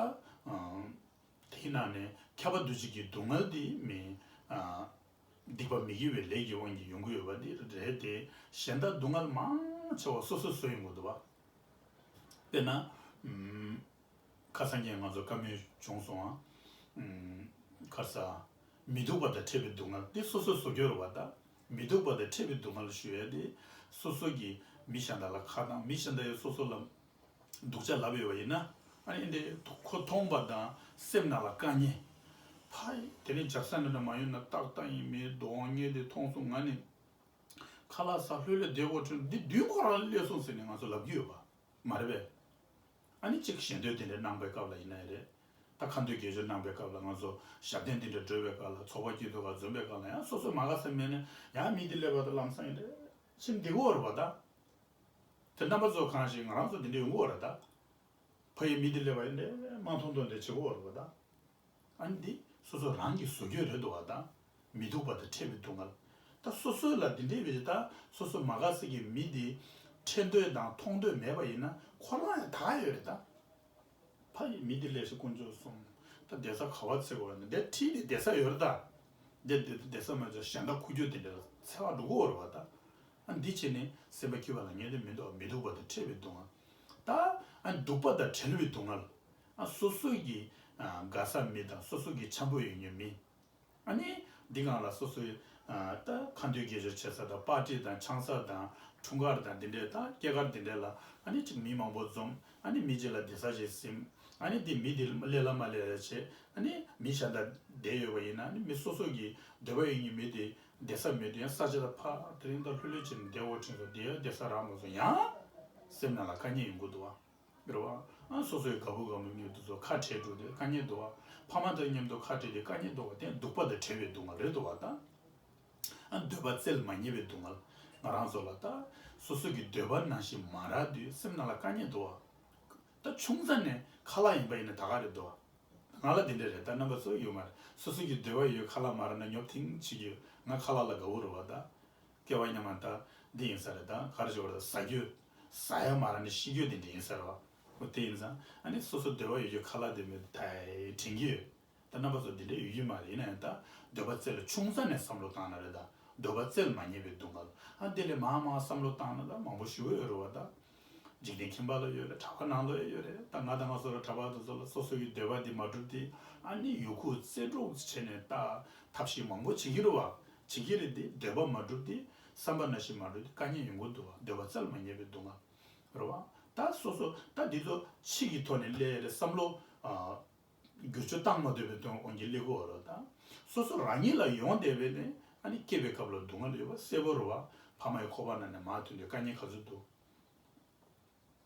དེའི་ནང་ནས་ཁྱབ་པ་འདུ་བྱེད་ཀྱི་སྡུག་བསྔལ་དེ་མི་སྡིག་པ་མི་དགེ་བའི་ལས་ཀྱི་དབང་གིས་ཡོང་གི་ཡོད་པ་དེ་རེད་དེ། གཞན་དག་སྡུག་བསྔལ་མང་ཆེ་བ་སོ་སོས་བཟོས་ཡོང་གི་འདུག་བ། དཔེར་ན། ཁ་སང་ཉིན་ང་ཚོ་བཀའ་མོལ་བྱུང་སོང་ཨ། ཁ་ས། མི་སྡུག་པ་དང་ཕྲད་པའི་སྡུག་བསྔལ་དེ་སོ་སོས་བཟོ་རྒྱུ་རེད་བ། ད་མི་སྡུག་པ་དང་ཕྲད་པའི་སྡུག་བསྔལ་ཞུ་ཡ་དེ་སོ་སོ་གིས་མི་གཞན་དག་ལ་ཁ་བཏང་། མི་གཞན་དག་ཡང་སོ་སོ་ལ་སྡུག་ཅག་ལབ་ཡོད་པ་ཡིན་ན། ཨ་ནི་འདི་ཁོ་མཐོང་པ་དང་སེམས་ནང་ལ་དཀའ་ངལ། ཕ་ཡི་དེ་ནས་ཇག་ས་འདི་འདྲ་མ་ཡོང་ན་ཏག་ཏག་ཡིན། མི་སྡུག་བསྔལ་དེ་མཐོང་སོང་ང་ནི། ཁ་ལག་ཟ་ལྷོད་ལྷོད་བསྡད་དགོས་བྱུང་། འདི་བདུན་ཁོ་རང་སླེབས་སོང་ཟེར་ནས་ང་ཚོ་ལབ་ཀྱི་ཡོད་པ་མ་རེད་པས། ཨ་ནི་གཅིག་ཞལ་འདོན་དེ་འདྲ་གནང་པའི་སྐབས་ལ་ཡིན་ན་ཡང་རེད། ད་ཁ་འདོན་དགེ་སྦྱོར་གནང་པའི་སྐབས་ལ། ང་ཚོ་ཞབས་བརྟན་དེ་འདྲ་སྒྲུབ་པའི་སྐབས་ལ། ཚོགས་པ་སྐྱིད་སྡུག་ག་འཛོམས་པའི་སྐབས་ལ་ཡང་སོ་སོ་མ་དགའ་ས་མེད་ནས་ཡང་མི་དེ་སླེབས་པ་དང་ལམ་སང་ཡིན་རེད་ཕྱིན་བསྡད་ཀྱི་ཡོད་རེད་པ། ད་དེ་རྣམ་པ་ཚོ་གང་ཞིག་ང་རང་ཚོ་དེ་འདྲ་ཡོང་གི་ཡོད་རེད་ད། ཕ་ཡི་མི་དེ་སླེབས་པ་ཡིན་རེད་མ་མཐོང་མཐོང་དེ་བྱེད་ཀྱི་ཡོད་རེད་པ་ད། ཨ་ནི་འདི་སོ་སོ་རང་གིས་བཟོ་རྒྱུ་རེད་འདུག་བ། ད་མི་སྡུག་པ་དང་ཕྲད་པའི་སྡུག་བསྔལ། ད་སོ་སོ་ལ་འདི་འདྲའི་བས་ད་སོ་སོ་མ་དགའ་ས་གི་མི་འདི་ཕྲད་འདོད་དང་མཐོང་འདོད་མེད་པ་ཡིན་ན་ཁོ་རང་ཡང་དགའ་ཡོད་རེད་ད། ཕ་ཡི་མི་འདི་ལས་ཤི་དཀོན་མཆོག་གསུམ། ད་བསྡད་ས་ག་བ་འཚོལ་དགོས་རེད། འདི་ཁྲིད་དེ་བསྡད་ས་ཡོད་རེད་ད། འདི་འདི་བསྡད་ས་མ་ཚད་གཞན་དག་ཁུ་རྒྱུ་དེ་འདྲ་ལ་འཚོལ་བ་འགྲོ་གི་ཡོད་རེད་བ་ད། ཨ་འདི་བྱས་ནས་སེམས་པ་སྐྱིད་པ་ལ་ངེས་དེ་མི་འདུག་མི་སྡུག་པ་དང་ཕྲད་པའི་སྡུག་བསྔལ། ད་ཨ་སྡུག་པ་དང་བྲལ་བའི་སྡུག་བསྔལ། ཨ་སོ་སོ་གི་ཨ་དགའ་ས་མི་དང་སོ་སོ་གི་འཆམ་པོ་ཡོད་མཁན་མི། ཨ་ནི་འདི་སྒང་ལ་སོ་སོའི་ཨ་ད་ཁ་འདོན་དགེ་སྦྱོར་བྱེད་ས་དང་པར་ཊི་དང་ཆང་ས་དང་འཁྲུངས་སྐར་དང་འདི་འདྲའི་ད་སྐྱེས་སྐར་འདི་འདྲའི་ལ་ཨ་ནི་ཅིག་མི་མང་པོ་འཛོམས། ཨ་ནི་མི་གཅིག་ལ་བསྡད་ས་ཞིག་ཟིན། ཨ་ནི་འདི་མི་འདི་སླེབས་ལ་མ་སླེབས་ལ་བྱེད། ཨ་ནི་མི་གཞན་དག་བསྡད་ཡོད་པ་ཡིན་ན་ཨ་ནི་མི་སོ་སོ་གི་འདོད་པ་ཡོད་མཁན་མི་དེ་བསྡད་ས་མེད་དུས་ཡང་ས་ཆ་ལ་ཕར་དེ་རིང་ད་ལྷོད་ལྷོད་བྱས་ནས་བསྡད་འོ་དྲན་སོང་། དེ་ཡང་བསྡད་ས་རག་མ་སོང་ཡང་སེམས་ནང་ལ་དཀའ་ངལ་ཡོང་གི་འདུག་བ། རེད་བ། ཨ་སོ་སོའི་དགའ་པོ་དགའ་མོ་མཉམ་དུ་ཚོ་ཁ་བྲལ་འགྲོ་དུས་དཀའ་ངལ་འདུག་བ། ཕ་མ་དང་མཉམ་དུ་ཁ་བྲལ་དུས་དཀའ་ངལ་འདུག་བ། དེ་སྡུག་པ་དང་བྲལ་བའི་སྡུག་བསྔལ་རེད་འདུག་བ་ད། ཨ་འདོད་པ་རྩལ་མ་རྙེད་པའི་སྡུག་བསྔལ། ང་རང་ཚོ་ལ་ད་སོ་སོ་གི་འདོད་པ་ནང་བཞིན་མ་རག་དུས་སེམས་ནང་ལ་དཀའ་ངལ་འདུག་བ། ད་ཆུང་ཙག་ནས་ཁ་ལག་ཡིན་པ་ཡིན་ན་ད་ག་རེད་འདུག་བ། ང་ལ་འདི་འདྲ་རེད། ད་རྣམ་པ་ཚོ་ཡོད་མ་རེད། སོ་སོ་གི་འདོད་པ་ཡོད་ཁ་ལག་མ་རག་ན་ཉོབ་ཐིང་བྱེད་རྒྱུ། ང་ཁ་ལག་ལ་དགའ་བོ་རེད་བ་ད། སྐྱེ་བ་སྔ་མ་ད་འདི་ཡིན་ས་རེད། ད་ག་རེ་བྱེད་པ་རེད། ཟ་རྒྱུ། ཟ་ཡ་མ་རག་ནས་ཤི་རྒྱུ་དེ་འདྲ་ཡིན་ས་རེད་བ། འོ་དེ་ཡིན་ཙང་ཨ་ནི་སོ་སོ་འདོད་པ་ཡོད་རྒྱུ་ཁ་ལག་དེ་མེད་དུས་ད་དྲན་གྱི་ཡོད། ད་རྣམ་པ་ཚོ་འདི་འདྲ་ཡོད་རྒྱུ་མ་རེད། ཡིན་ན་ཡང་ད་འདོད་པ་རྩལ་ལ་ཆུང་ཙག་ནས་བསམ་བློ་བཏང་ན་རེད་ད། འདོད་པ་རྩལ་མ་རྙེད་པའི་སྡུག་བསྔལ། ཨ་འདི་ལས་མང་མང་བསམ་བློ་བཏང་ན་ད་མང་པོ་ཞེ་པོ་ཡོད་རེད་བ་ད། འཇིག་རྟེན་ཁྱིམ་པ་ལ་ཡོད་རེད། གྲྭ་པ་ནང་ལོགས་ཡང་ཡོད་རེད། ད་ང་དང་ང་ཚོ་ལ་གྲྭ་པ་དེ་ཚོ་ལ་སོ་སོ་ཡི་འདོད་པ་འདི་མ་འགྲུབ་དུས་ཨ་ནི་ཡུལ་ཁུག་རྩེ་གྲོགས་བྱས་ནས་ད་ཐབས་ཤེས་མང་པོ་བྱེད་ཀྱི་རེད་བ། བྱེད་ཀྱི་རེད་དེ་འདོད་པ་མ་འགྲུབ་དུས་བསམ་པ་ནང་བཞིན་མ་འགྲུབ་དུས་དཀའ་ངལ་ཡོང་གི་འདུག་བ། འདོད་པ་རྩལ་མ་རྙེད་པའི་སྡུག་བསྔལ་རེད་བ། ད་སོ་སོ་ད་འདི་ཚོ་ཕྱི་གི་ཐོག་ནས་སླེབས་རེད་བསམ་བློ་ཨ་བསྒྱུར་བཅོས་བཏང་མ་ཐུབ་པའི་དོན་དབང་གིས་སླེབས་ཀྱི་ཡོད་རེད་ད། སོ་སོ་རང་ཉིད་ལ་ཡོང་བསྡད་པས་ནས་ཨ་ནི་སྐྱེས་པའི་སྐབས་ལ་སྡུག་བསྔལ་ཡོད་པ་གསལ་པོ་རེད་བ། ཕ་མ་ཡི་ཁོག་པ་ནང་ནས་མར་ཐོན་དུས་དཀའ་ངལ་ག་ཚོད་འདུག་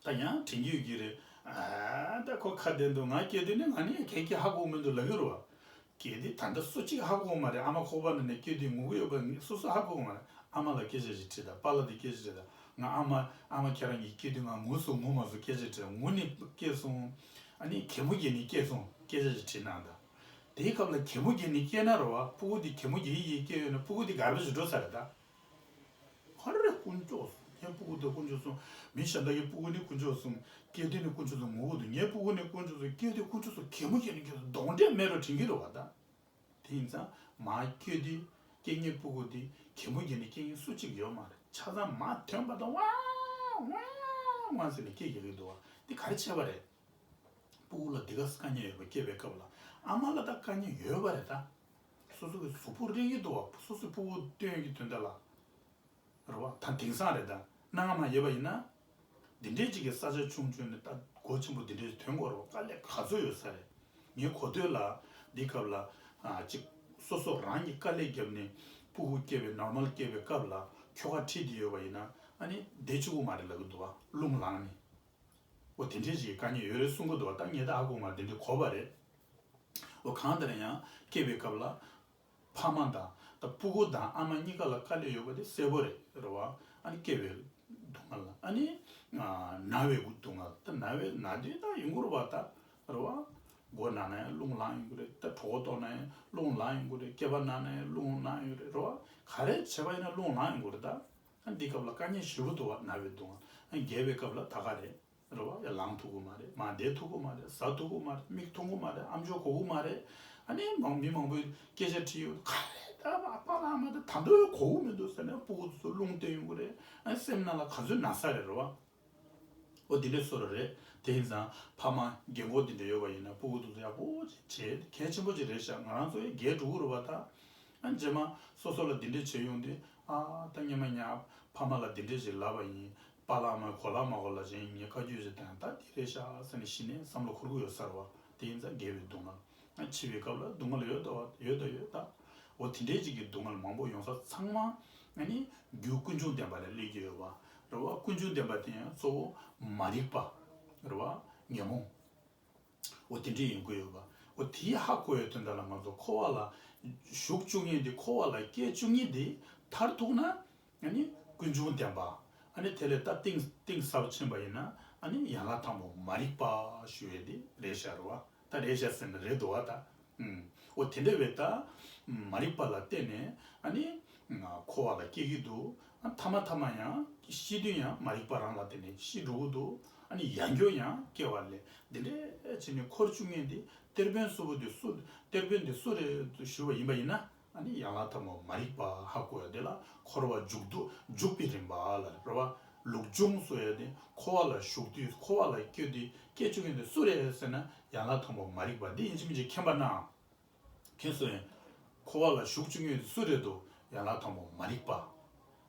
ད་ཡང་དྲན་གྱི་ཡོད་ཀྱི་རེད། ཨ་ད་ཁོ་ཁ་བདེ་འདུག་ང་སྐྱེས་དུས་ནི་ང་ནི་གན་གྱིས་ཧ་གོ་མི་འདུག་ལབ་ཀྱི་རེད་བ། གལ་ཏེ་ད་ལྟ་སུ་གཅིག་ཧ་གོ་མ་རེད། ཨ་མ་ཁོག་པ་ནང་ནས་སྐྱེས་དུས་ངུ་གི་ཡོད་པ་སོ་སོ་ཧ་གོ་མ་རེད། ཨ་མ་ལ་སྐད་ཆ་ཞིག་དྲིས་དང་། པཱ་ལགས་དེ་སྐད་ཆ་དྲིས་དང་ ང་ཨ་མ་ཨ་མ་ཁྱེད་རང་གིས་སྐྱེས་དུས་ང་ངུ་སོང་ངུ་མ་སོང་སྐད་ཆ་དྲིས། ངུ་ནས་སྐྱེས་སོང་། ཨ་ནི་གད་མོ་བགད་ནས་སྐྱེས་སོང་སྐད་ཆ་ཞིག་དྲིས་གནང་དང་། དེའི་སྐབས་ལ་གད་མོ་བགད་ནས་སྐྱེས་ན་རེད་བ། སྤུ་གུ་དེ་གད་མོ་བགད་ཡི་ཡི་སྐྱེས་ཡོད་ན་སྤུ་གུ་དེ་གར་པེཇ་འགྲོ་ས་རེད་ད། ག་རེ་དཀོན་མཆོག་གསུམ། ངའི་སྤུ་གུ་དེ་དཀོན་མཆོག་གསུམ། མི་གཞན་དག་གི་སྤུ་གུ་ནི་དཀོན་མཆོག་གསུམ། སྐྱེས་དུས་ནི་དཀོན་མཆོག་གསུམ་ངུ་གི་འདུག་ངའི་སྤུ་གུ་ནི་དཀོན་མཆོག་གསུམ། སྐྱེས་དུས་དཀོན་མཆོག་གསུམ་གད་མོ་བགད་ནས་སྐྱེས་སོང་གདོན་འདྲེ་མེད་རོ་དྲན་གྱི་རེད་བ་ད། དེ་ཡིན་ཙང་མ་སྐྱེས་དུས་སྐྱེ་ངའི་སྤུ་གུ་དེ་གད་མོ་བགད་ནས་སྐྱེ་མཁན་སུ་གཅིག་ཡོད་མ་རེད། ཆ་ཚང་མ་ཐོན་པ་དང་ཝང་ཝང་ཝང་ཟེར་ནས་སྐད་རྒྱག་གི་འདུག་བ། དེ་ག་རེ་བྱས་པ་རེད། སྤུ་གུ་ལ་འདི་ག་སེ་དཀའ་ངལ་ཡོད་པ། སྐྱེས་པའི་སྐབས་ལ་ཨ་མ་ལ་ད་དཀའ་ངལ་ཡོད་པ་རེད་ད། སོ་སོ་གི་གཟུགས་པོ་རིག་གི་འདུག་བ། སོ་སོའི་སྤུ་གུ་སྟོན་གྱི་དོན་དག་ལ། རེད་བ། ད་དེང་སང་རེད་ད། གནའ་སྔ་མ་ཡོད་པ་ཡིན་ན། འདི་འདྲའི་ཅིག་གི་ས་ཆ་ཆུང་ཆུང་ནས་ད་སྒོ་ཆེན་པོ་འདི་འདྲའི་ཐོན་དགོས་རེད་བ། དཀའ་ལས་ག་ཚོད་ཡོད་ས་རེད། ངའི་གོ་ཐོས་ལ་འདི་སྐབས་ལ་ཨ་ཅིག་སོ་སོ་རང་གིས་དཀའ་ལས་བརྒྱབ་ནས་སྤུ་གུ་སྐྱེས་པའི་ནོར་མལ་སྐྱེས་པའི་སྐབས་ལ་ཁྱོ་ག་ཁྲིད་དེ་ཡོད་པ་ཡིན་ན། ཨ་ནི་བསྡད་བཅུག་གི་མ་རེད་ལབ་གི་འདུག་བ། རླུང་ལངས་ནས། འོ་དེ་འདྲའི་ཅིག་གི་དཀའ་ངལ་ཡོད་རེད་གསུང་གི་འདུག་བ། ད་ངས་ད་ཧ་གོ་མ་རེད། དེ་འདྲའི་གོ་བ་རེད། འོ་གང་ལྟར་ཡང་སྐྱེས་པའི་སྐབས་ལ་ཕ་མ་དང་ད་སྤུ་གུ་དང་ཨ་མ་གཉིས་ཀ་ལ་དཀའ་ལས་ཡོད་པ་དེ་གསལ་པོ་རེད། རེད་བ། ཨ་ནི་སྐྱེ་བའི་སྡུག་བསྔལ། ཨ་ནི་ན་བའི་སྡུག་བསྔལ། ད་ན་བའི་ན་དུས་ད་ཡོང་གི་རེད་བ་ད། རེད་བ། མགོ་ན་ན་ཡང་རླུང་ལངས་ཡོང་གི་རེད། ད་གྲོད་ཁོག་ལྟོགས་ན་ཡང་རླུང་ལངས་ཡོང་གི་རེད། སྐེད་པ་ན་ན་ཡང་རླུང་ལངས་ཡོང་གི་རེད། རེད་བ། ག་རེ་བྱས་པ་ཡིན་ན་རླུང་ལངས་ཡོང་གི་རེད་ད། ཨ་འདི་སྐབས་ལ་དཀའ་ངལ་ཞེ་པོ་འདུག་བ། ན་བའི་སྡུག་བསྔལ། ཨ་རྒས་པའི་སྐབས་ལ་ད་ག་རེད། རེད་བ། ཡར་ལངས་ཐུབ་ཀྱི་མ་རེད། མར་བསྡད་ཐུབ་ཀྱི་མ་རེད། ཟ་ཐུབ་ཀྱི་མ་རེད། མིག་མཐོང་གི་མ་རེད། ཨམ་ཅོག་གོ་གི་མ་རེད། ཨ་ནི་མང་མི་མང་པོས་སྐད་ཆ་དྲིས་ཡོད། ག་རེ་ད་པཱ་ལགས་ཨ་མ་ད་ད་དུང་གོ་གི་མི་འདུག་ཟེར་ནས་སྤུ་གུ་ཚོ་རླུང་བསྟན་ཡོང་གི་རེད། ཨ་ནི་སེམས་ནང་ལ་ག་ཚོད་ན་ས་རེད། རེད་བ། འོ་དེ་འདྲའི་བཟོ་འདྲ་རེད། དེ་ཡིན་ཙང་ཕ་མ་རྒན་གོག་དེ་འདྲ་ཡོད་པ་ཡིན་ན་སྤུ་གུ་དེ་ཚོ་ཡག་པོ་ཅིག་བྱེད་གལ་ཆེན་པོ་ཅིག་རེད་ཤག་ང་རང་ཚོ་ཡང་རྒས་འགྲོ་གི་རེད་བ་ད། ཨ་རྗེས་མ་སོ་སོ་ལ་འདི་འདྲས་བྱེད་ཡོང་དུས། ཨ་ད་སྔོན་མ་ངའི་ཕ་མ་ལ་འདི་འདྲས་ཞིག་ལབ་པ་ཡིན། པཱ་ལགས་མ་གོ་ལ་མ་གོ་ལ་བྱས་ངས་བཀའ་བཀྱོན་ཞིག་བཏང་ད་འདི་རེད་ཤག་ཟེར་ནས་གཞི་ནས་བསམ་བློ་འཁོར་གྱི་ཡོད་ས་རེད་བ། དེ་ཡིན་ཙང་རྒས་པའི་སྡུག་བསྔལ། ཨ་འཆི་བའི་སྐབས་ལ་སྡུག་བསྔལ་ཡོད་དོ་ཡོད་དོ་ཡོད་ད། འོ་དེ་འདྲས་ཅིག་གི་སྡུག་བསྔལ་མང་པོ་ཡོང་ས་ཚང་མ་ཨ་ནི་རྒྱུ་ཀུན་འབྱུང་བདེན་པ་ལ་སླེབས་ཀྱི་ཡོད་པ་རེད་བ། ཀུན་འབྱུང་བདེན་པ་དེ་ཡང་གཙོ་བོ་མ་རིག་པ་རེད་བ། ཉོན་མོངས། འོ་དེ་འདྲས་ཡིན་དགོས་ཡོད་པ། འོ་དེའི་ཧ་གོ་ཡའི་དོན་དག་ལ་ང་ཚོ་འཁོར་བ་ལ་ཞུགས་བཅུག་མཁན་དེ། འཁོར་བ་ལ་སྐྱེ་བཅུག་མཁན་དེ་མཐར་ཐུག་ན་ཨ་ནི་ཀུན་འབྱུང་བདེན་པ། ཨ་ནི་དེ་ལས་ད་གཏིང་གཏིང་ཟབ་ཕྱིན་པ་ཡིན་ན་ཨ་ནི་ཡན་ལག་ཐམ་པ་མ་རིག་པ་ཞུ་ཡས་དེ་རེད་ཤག་རེད་བ། ད་རེད་ཤག་ཟེར་ན་རེད་འདུག་བ་ད། ཨུམ། འོ་དེ་འདྲ་བས་ད། མ་རིག་པ་ལ་བརྟེན་ནས་ཨ་ནི་འཁོར་བ་ལ་སྐྱེ་གི་འདུག་ཨ་མཐའ་མ་མཐའ་མ་ཡང་ཤི་དུས་ཡང་མ་རིག་པ་རང་ལ་བརྟེན་ནས་ཤི་འགྲོ་གི་འདུག་ཨ་ནི་ཡང་བསྐྱར་ཡང་སྐྱེ་བ་ལེན། འདི་འདྲ་བྱས་ནས་འཁོར་བཅུག་མཁན་དེ་གཏེར་དཔོན་གཙོ་བོ་དེ་སུ། གཏེར་དཔོན་དེ་སུ་རེད་ཞུ་བ་ཡིན་པ་ཡིན་ན། ཨ་ནི་ཡན་ལག་ཐམ་པ་མ་རིག་པ་ཧ་གོ་ཡ་དེ་ལ་འཁོར་བ་འཇུག་ལྡོག་འཇུག་པའི་རིམ་པ་ལ་རེད་བ། ལུགས་འབྱུང་ཟེར་ཡ་དེ་འཁོར་བ་ལ་ཞུགས་དུས་འཁོར་བ་ལ་སྐྱེ་དུས་སྐྱེ་བཅུག་མཁན་དེ་སུ་རེད་ཟེར་ན་ཡན་ལག་ཐམ་པ་མ་རིག་པ་འདི་ཡིན་གཅིག་མིན་གཅིག་མཁྱེན་པ་ན། མཁྱེན་སོང་ཡིན། འཁོར་བ་ལ་ཞུགས་བཅུག་མཁན་དེ་སུ་རེད་འདུག་ཡན་ལག་ཐམ་པ་མ་རིག་པ།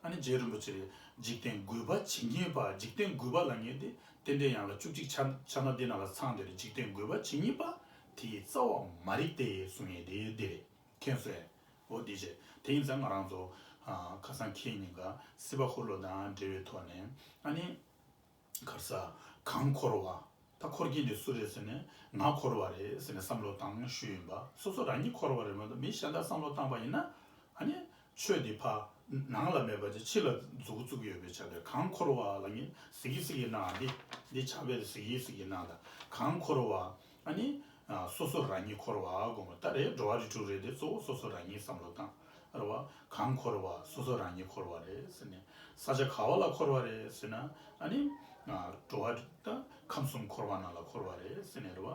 ཨ་ནི་རྗེ་རིན་པོ་ཆེ་གིས་འཇིག་རྟེན་རྒུད་པ་ཇི་སྙེད་པ། འཇིག་རྟེན་རྒུད་པ་ལབ་མཁན་དེ་རྟེན་འབྲེལ་ཡན་ལག་བཅུ་གཅིག་ཆ་ཆ་ན་དེ་ནང་ལ་ཚང་དེ་རེད། འཇིག་རྟེན་རྒུད་པ་ཇི་སྙེད་པ། དེ་ཡི་རྩ་བ་མ་རིག་སྟེ་གསུང་ཡས་དེ་འདི་རེད། མཁྱེན་སོང་ཡིན། འོ་དེ་བྱས། དེ་ཡིན་ཙང་ང་རང་ཚོ་ཨ་ཁ་སང་ཁེ་ཉིན་ག་སྲིད་པ་འཁོར་ལོ་དང་འབྲེལ་བའི་ཐོག་ནས་ཨ་ནི། ག་རེ་ཟ། གང་འཁོར་བ། ད་འཁོར་མཁན་དེ་སུ་རེད་ཟེར་ནས་ང་འཁོར་བ་རེད་ཟེར་ནས་བསམ་བློ་བཏང་ཞུས་ཡིན་པ། སོ་སོ་རང་ཉིད་འཁོར་བ་རེད་མ་གཏོགས་མི་གཞན་དག་བསམ་བློ་བཏང་པ་ཡིན་ན། ཨ་ནི་ཆོས་འདི་ཕར་ནང་ལ་མེད་པ་ཅིག་ཕྱི་ལ་འཛུགས་བཙུགས་ཡོད་པའི་ཆ་དེ། གང་འཁོར་བ་ལབ་མཁན་ཟེར་གི་ཟེར་གི་གནང་། འདི་འདི་ཕྱག་དཔེ་དེ་ཟེར་གི་ཟེར་གི་གནང་དང་། གང་འཁོར་བ། ཨ་ནི་ཨ་སོ་སོ་རང་ཉིད་འཁོར་བ་དགོངས་པ་ད་རེད། འགྲོ་བ་རིགས་དྲུག་རེད་དེ་གཙོ་བོ་སོ་སོ་རང་ཉིད་བསམ་བློ་བཏང་། རེད་བ། གང་འཁོར་བ། སོ་སོ་རང་ཉིད་འཁོར་བ་རེད་ཟེར་ནས། ས་ཆ་ག་བ་ལ་འཁོར་བ་རེད་ཟེར་ན། ཨ་ནི་ཨ་འགྲོ་བ་ད་ཁམས་གསུམ་འཁོར་བ་ནང་ལ་འཁོར་བ་རེད་ཟེར་ནས། རེད་བ།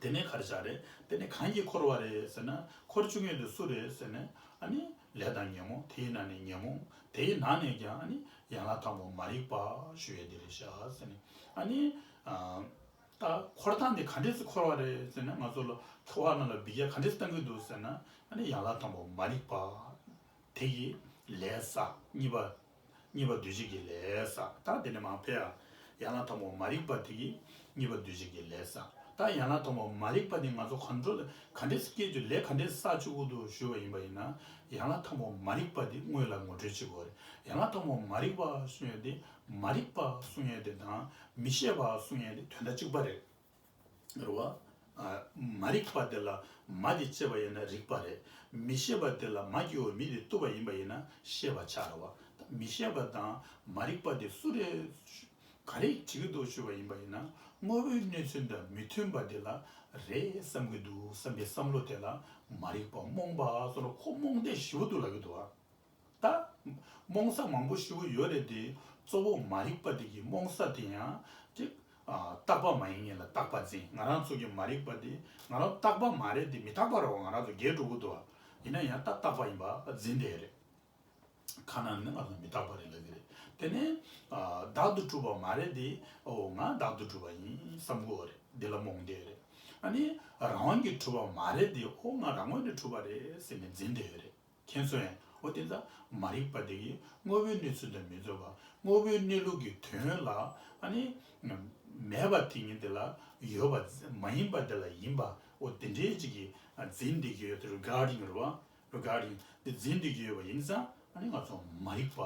དེ་ནས་ག་རེ་ཆགས་རེད། དེ་ནས་གང་གིས་འཁོར་བ་རེད་ཟེར་ན། འཁོར་བཅུག་མཁན་དེ་སུ་རེད་ཟེར་ན། ཨ་ནི་ལས་དང་ཉོན་མོངས། དེའི་ནང་ནས་ཉོན་མོངས། དེའི་ནང་ནས་ཀྱང་ཨ་ནི་ཡན་ལག་ཐམ་པ་མ་རིག་པ་ཞུ་ཡས་དེ་རེད་ཤག་ཟེར་ནས། ཨ་ནི་ཨ། ད་འཁོར་སྟངས་དེ་ག་འདྲས་སེ་འཁོར་བ་རེད་ཟེར་ན། ང་ཚོ་ལ་འཁོར་བ་ནང་ལ་འབུད་རྒྱག་ག་འདྲས་སེ་བཏང་གི་འདུག་ཟེར་ན། ཨ་ནི་ཡན་ལག་ཐམ་པ་མ་རིག་པ། དེ་གིས་ལས་བསགས། གཉིས་པ། གཉིས་པ་འདུས་བྱས་ཀྱི་ལས་བསགས། ད་དེ་ནས་མར་ཕེབས་ཡ། ཡན་ལག་ཐམ་པ་མ་རིག་པ་དེ་གིས་གཉིས་པ་འདུས་བྱས་ཀྱི་ལས་བསགས། ད་ཡན་ལག་ཐམ་པ་མ་རིག་པ་དེ་ང་ཚོ་ག་འདྲ་ལ་ག་འདྲས་སེ་སྐྱེ་རྒྱུ། ལས་ག་འདྲས་བསགས་བཅུག་གི་འདུག་ཞུས་པ་ཡིན་པ་ཡིན་ན། ཡན་ལག་ཐམ་པ་མ་རིག་པ་དེ་དངོས་ལ་ངོ་སྤྲོད་བྱེད་དགོས་རེད། ཡན་ལག་ཐམ་པ་མ་རིག་པ་གསུང་ཡ་དེ། མ་རིག་པ་གསུང་ཡ་དེ་དང་མི་ཤེས་པ་གསུང་ཡ་དེ་དོན་དག་གཅིག་པ་རེད། རེད་བ། ཨ། མ་རིག་པ་དེ་ལ་མ་དེ་བཅད་པ་ཡིན་ན་རིག་པ་རེད། མི་ཤེས་པ་དེ་ལ་མ་གི་འོག་མི་དེ་གཏུབ་པ་ཡིན་པ་ཡིན་ན་ཤེས་པ་ཆགས་རེད་བ། ད་ མི་ཤེས་པ་དང་མ་རིག་པ་དེ་སུ་རེད། ག་རེ་བྱེད་ཀྱི་འདུག་ཞུས་པ་ཡིན་པ་ཡིན་ན། དངོས་པོའི་གནས་ཚུལ་དང་མི་མཐུན་པ་དེ་ལ་རེད་བསམ་གྱི་འདུག་བསམ་པའི་བསམ་བློ་དེ་ལ་མ་རིག་པ་རྨོངས་པ་ཟེར་ནས་ཁོ་རྨོངས་དད་ཞེ་པོ་འདུག་ལབ་ཀྱི་འདུག་བ། ད་རྨོངས་ས་མང་པོ་ཞེ་པོ་ཡོད་རེད་དེ། གཙོ་བོ་མ་རིག་པ་དེ་གི་རྨོངས་ས་དེ་ཡང་ཅིག་ཨ། རྟག་པ་མ་ཡིན་ངེས་ལ་རྟག་པ་འཛིན། ང་རང་ཚོ་གི་མ་རིག་པ་དེ་ང་རང་རྟག་པ་མ་རེད་དེ། མི་རྟག་པ་རེད་བ། ང་རང་ཚོ་རྒས་འགྲོ་གི་འདུག་བ། ཡིན་ན་ཡང་ད་རྟག་པ་ཡིན་པ་འཛིན་བསྡད་རེད། ཁ་ནང་ནས་ང་ཚོ་མི་རྟག་པ་རེད་ལབ་ཀྱི་རེད། དེ་ནས་ཨ། བདག་ཏུ་གྲུབ་པ་མ་རེད་དེ། ཨོ་ང་བདག་ཏུ་གྲུབ་པ་ཡིན་བསམ་གྱི་ཡོད་རེད། འདི་ལ་རྨོངས་བསྡད་རེད། ཨ་ནི་རང་དབང་གིས་གྲུབ་པ་མ་རེད་དེ། ཨོ་ང་རང་ངོས་ནས་གྲུབ་པ་རེད་ཟེར་ནས་འཛིན་བསྡད་ཡོད་རེད། མཁྱེན་སོང་ངས། འོ་དེ་ཙང་མ་རིག་པ་དེ་གིས་དངོས་པོའི་གནས་ཚུལ་དང་མི་མཐུན་པ། དངོས་པོའི་གནས་ལུགས་ཀྱི་དོན་ལ་ཨ་ནི་མེད་པ་དེ་ཉིད་དེ་ལ་ཡོད་པ། མ་ཡིན་པ་དེ་ལ་ཡིན་པ། འོ་དེ་འདྲའི་ཅིག་གིས་འཛིན་བསྡད་ཀྱི་ཡོད་དེ། རི་གར་ཌིང་རེད་བ། རི་གར་ཌིང་དེ་འཛིན་བསྡད་ཀྱི་ཡོད་པ་ཡིན་ཙང་། ཨ་ནི་ང་ཚོ་མ་རིག་པ།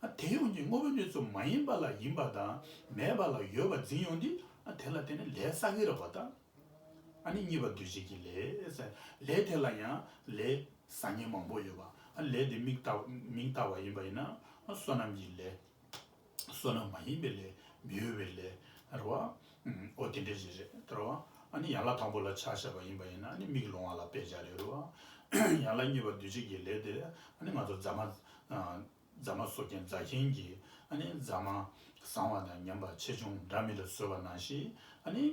ཨ་དེ་ཡོང་གི་དངོས་པོའི་གནས་ཚུལ་མ་ཡིན་པ་ལ་ཡིན་པ་དང་མེད་པ་ལ་ཡོད་པ་འཛིན་ཡོང་དུས། ཨ་དེ་ལ་བརྟེན་ནས་ལས་བསགས་ཀྱི་རེད་བ་ད། ཨ་ནི་གཉིས་པ་འདུས་བྱས་ཀྱི་ལས་ཟེར། ལས་དེ་ལ་ཡང་ལས་ཟ་མཁན་མང་པོ་ཡོད་པ། ཨ་ལས་དེ་མིང་བཏགས། མིང་བཏགས་པ་ཡིན་པ་ཡིན་ན། ཨ་བསོད་ནམས་ཀྱི་ལས། བསོད་ནམས་མ་ཡིན་པའི་ལས། མི་འོས་པའི་ལས་རེད་བ། ཨོ་དེ་འདྲ་ཞིག་རེད་དེ་རེད་བ། ཨ་ནི་ཡན་ལག་དང་པོ་ལ་ཆ་བཞག་པ་ཡིན་པ་ཡིན་ན། ཨ་ནི་མིག་ལོང་བ་ལ་དཔེ་བཞག་རེད་རེད་བ། ཡན་ལག་གཉིས་པ་འདུས་བྱས་ཀྱི་ལས་དེ། ཨ་ནི་ང་ཚོ་རྫ་མ། ཨ། རྫ་མ་བཟོ་མཁན་རྫ་མཁན་གྱིས་ཨ་ནི་རྫ་མ་བཟང་བ་དང་ངན་པ་ཆེ་ཆུང་འདྲ་མི་འདྲ་བཟོས་པ་ནང་བཞིན། ཨ་ནི་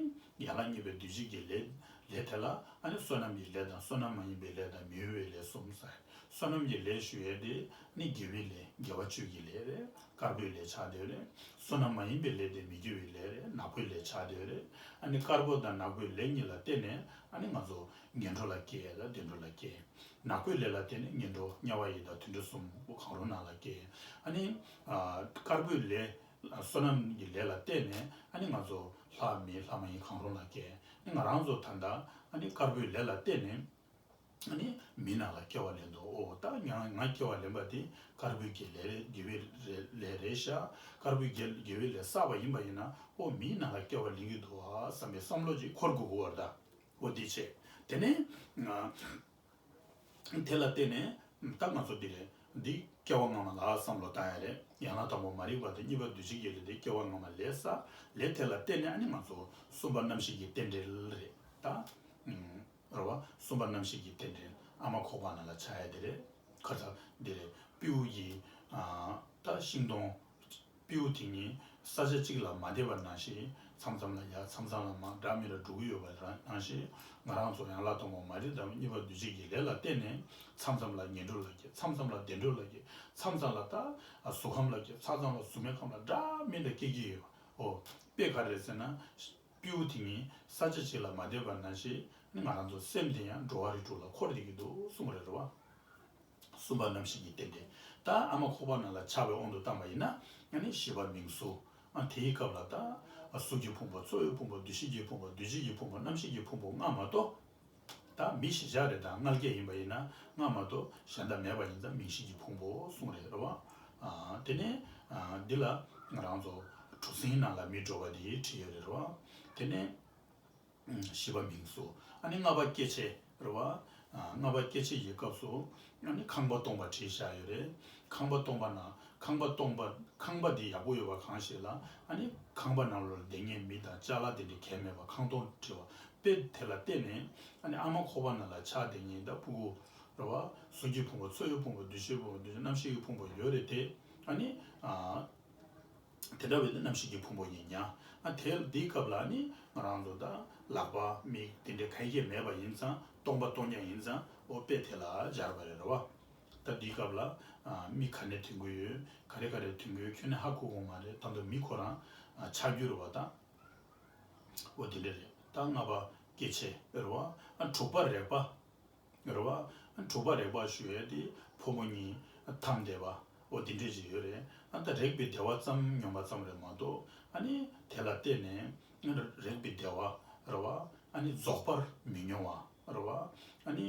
ཡན་ལག་གཉིས་པའི་འདུས་བྱས་ཀྱི་ལས། ལས་དེ་ལ་ཨ་ནི་བསོད་ནམས་ཀྱི་ལས་དང་བསོད་ནམས་མ་ཡིན་པའི་ལས་དང་མི་འོས་པའི་ལས་གསུམ་ཟེར། བསོད་ནམས་ཀྱི་ལས་ཞུ་ཡས་དེ་ནི་དགེ་བའི་ལས། དགེ་བ་བཅུ་གི་ལས་རེད། དཀར་པོའི་ལས་ཆགས་བསྡད་རེད། བསོད་ནམས་མ་ཡིན་པའི་ལས་དེ་མི་དགེ་བའི་ལས་རེད། ནག་པོའི་ལས་ཆགས་བསྡད་རེད། ཨ་ནི་དཀར་པོ་དང་ནག་པོའི་ལས་གཉིས་ལ་བརྟེན་ནས་ཨ་ནི་ང་ཚོ་ངན་འགྲོ་ལ་སྐྱེ་ཡས་དང་བདེ་འགྲོ་ལ་སྐྱེ། ནག་པོའི་ལས་ལ་བརྟེན་ནས་ངན་འགྲོ་དམྱལ་བ་ཡི་དྭགས་དུད་འགྲོ་གསུམ་པོ་གང་རུང་ནང་ལ་སྐྱེ། ཨ་ནི་ཨ་དཀར་པོའི་ལས། བསོད་ནམས་ཀྱི་ལས་ལ་བརྟེན་ནས་ཨ་ནི་ང་ཚོ་ལྷ་མི་ལྷ་མ་ཡིན་གང་རུང་ལ་སྐྱེ། ཨ་ནི་ང་རང་ཚོ་ད་ལྟ་ཨ་ནི་དཀར་པོའི་ལས་ལ་བརྟེན་ནས་ཨ་ནི་མི་ནང་ལ་སྐྱེ་བ་ལེན་འདུག་ཨོ་ད་ང་ང་སྐྱེ་བ་ལེན་པ་དེ་དཀར་པོའི་གི་ལས་རེད། དགེ་བའི་རེད། ལས་རེད་ཤག་དཀར་པོའི་དགེ་དགེ་བའི་ལས་བསགས་པ་ཡིན་པ་ཡིན་ན། ཨོ་མིའི་ནང་ལ་སྐྱེ་བ་ལེན་གྱི་འདུག་ཨ་བསམ་པའི་བསམ་བློ་ཅིག་འཁོར་དགོས་ཀྱི་ཡོད་རེད་ད། འོ་དེ་བྱས། དེ་ནས་ང་དེ་ལ་བརྟེན་ནས་ད་ང་ཚོ་འདི་རེད། འདི་སྐྱེ་བ་སྔ་མ་ལ་བསམ་བློ་བཏང་ཡ་རེད། ཡང་ན་དང་པོ་མ་རིག་པ་དང་། གཉིས་པ་འདུས་བྱས་ཀྱི་ལས་དེ་སྐྱེ་བ་སྔ་མ་ལས་བསགས། ལས་དེ་ལ་བརྟེན་ནས་ཨ་ནི་ང་ཚོ་གསུམ་པ་རྣམ་ཤེས་ཀྱི་རྟེན་འབྲེལ་རེད་ད། ཨུམ། རེད་བ། གསུམ་པ་རྣམ་ཤེས་ཀྱི་རྟེན་འབྲེལ། ཨ་མ་ཁོག་པ་ནང་ལ་ཆགས་ཡ་དེ་རེད། ཁ་ཚ་འདི་རེད། སྤྲེའུ་ཡི། ཨ། ད་ཤིང་སྡོང་། སྤྲེའུ་དེ་གཉིས་ས་ཆ་གཅིག་ལ་མ་བསྡད་པ་ནང་བཞིན། མཚམས་མཚམས་ལ་ཡར་མཚམས་མཚམས་ལ་མར་འདྲ་མི་འདྲ་འགྲོ་གི་ཡོད་པ་ནང་བཞིན། ང་རང་ཚོ་ཡང་ལ་དང་པོ་མ་རིག་དང་གཉིས་པ་འདུས་བྱས་ཀྱི་ལས་ལ་བརྟེན་ནས་མཚམས་མཚམས་ལ་ངན་འགྲོ་ལ་སྐྱེ། མཚམས་མཚམས་ལ་བདེ་འགྲོ་ལ་སྐྱེ། མཚམས་མཚམས་ལ་ད་གཟུགས་ཁམས་ལ་སྐྱེ། མཚམས་མཚམས་ལ་གཟུགས་མེད་ཁམས་ལ་འདྲ་མི་འདྲ་སྐྱེ་གི་ཡོད། ཨོ། དཔེ་ག་རེ་རེད་ཟེར་ན། སྤྲེའུ་དེ་གཉིས་ས་ཆ་གཅིག་ལ་མ་བསྡད་པ་ནང་བཞིན། ང་རང་ཚོ་སེམས་དེ་ཡང་འགྲོ་བ་རིགས་དྲུག་ལ་འཁོར་བསྡད་ཀྱི་འདུག་གསུངས་པ་རེད་བ། གསུམ་པ་རྣམ་ཤེས་ཀྱི་རྟེན་འབྲེལ། ད་ཨ་མ་ཁོག་པ་ནང་ལ་ཆགས་པའི་དབང་དུ་བཏང་པ་ཡིན་ན། ཨ་ནི་བཞི་པ་མིང་གཟུགས། ཨ་དེའི་སྐབས་ལ་ད་གཟུགས་ཀྱི་ཕུང་པོ། ཚོར་བའི་ཕུང་པོ། འདུ་ཤེས་ཀྱི་ཕུང་པོ། འདུ་བྱེད་ཀྱི་ཕུང་པོ། རྣམ་ཤེས་ཀྱི་ཕུང་པོ་ལྔ་མ་གཏོགས། ད་མི་གཞིར་བཞག་རེད་དང་མངལ་སྐྱེས་ཡིན་པ་ཡིན་ན་ལྔ་མ་གཏོགས་གཞན་དག་མེད་པ་ཡིན་ཙང་མིང་གཞི་གི་ཕུང་པོ་གསུངས་རེད་རེད་བ། ཨ་དེ་ནས་ཨ་འདི་ལ་ང་རང་ཚོ་གྲུ་གཟིངས་ནང་ལ་མི་འགྲོ་བ་དེ་བྲིས་ཡོད་རེད་རེད་བ། དེ་ནས། བཞི་པ་མིང་གཟུགས། ཨ་ནི་ལྔ་པ་སྐྱེ་མཆེད་རེད་བ། ལྔ་པ་སྐྱེ་མཆེད་ཀྱི་སྐབས་སུ་ཨ་ནི་ཁང་པ་སྟོང་པ་བྲིས་བཞག་ཡོད་རེད། ཁང་པ་སྟོང་པ་ན་ཁང་པ་སྟོང་པ། ཁང་པ་འདི་ཡག་པོ་ཡོད་པ་གང་ཞིག་ལ་ཨ་ནི་ཁང་པ་ནང་ལོགས་ལ་བསྡད་མཁན་མི་དང་ཅ་ལག་དེ་འདྲ་གང་མེད་པ་ཁང་སྟོང་བྲིས་པ། དཔེ་དེ་ལ་བལྟས་ནས་ཨ་ནི་ཨ་མ་ཁོག་པ་ནང་ལ་ཆགས་བསྡད་མཁན་ད་ཕྲུ་གུ་རེད་བ། གཟུགས་ཀྱི་ཕུང་པོ། ཚོར་བའི་ཕུང་པོ། འདུ་ཤེས་ཕུང་པོ། འདུ་བྱེད། རྣམ་ཤེས་ཀྱི་ཕུང་པོ་ཡོད་རེད་དེ། ཨ་ནི་ཨ། དེ་འདྲ་བའི་རྣམ་ཤེས་ཀྱི་ཕུང་པོ་ཡིན་ཀྱང་། ཨ་དེ་འདིའི་སྐབས་ལ་ནི་ང་རང་ཚོ་ད་ལག་པ་མིག་དེ་འདྲའི་གང་ཡང་མེད་པ་ཡིན་ཙང་། སྟོང་པ་སྟོང་རྐྱང་ཡིན་ཙང་། ཨོ་དཔེ་དེ་ལ་སྦྱར་བ་རེད་རེད་བ། ད་འདིའི་སྐབས་ལ་ཨ་མིག་ག་ནས་ཐོན་གྱི་ཡོད། ག་རེ་ག་རེ་ཐོན་གྱི་ཡོད་ཁྱོན་ནས་ཧ་གོ་གི་མ་རེད། ད་དུང་མིག་ཁོ་རང་ཨ་ཆགས་རྒྱུ་རེད་བ་ད། ཨོ་དེ་འདྲ་རེད། ད་ལྔ་པ་སྐྱེ་མཆེད་རེད་བ། ཨ་དྲུག་པ་རེག་པ། རེད་བ། དྲུག་པ་རེག་པ་ཞུ་ཡས་དེ་ཕོ་མོ་གཉིས་འཐམས་བསྡད་པ། འོ་དེ་འདྲས་ཅིག་ཡོད་རེད། ཨ་ད་རེག་པའི་བདེ་བ་ཙམ་མྱོང་པ་ཙམ་རེད་མ་གཏོགས། ཨ་ནི་དེ་ལ་བརྟེན་ནས་རེག་པའི་བདེ་བ་རེད་བ། ཨ་ནི་རྫོགས་པར་མི་མྱོང་བ་རེད་བ། ཨ་ནི་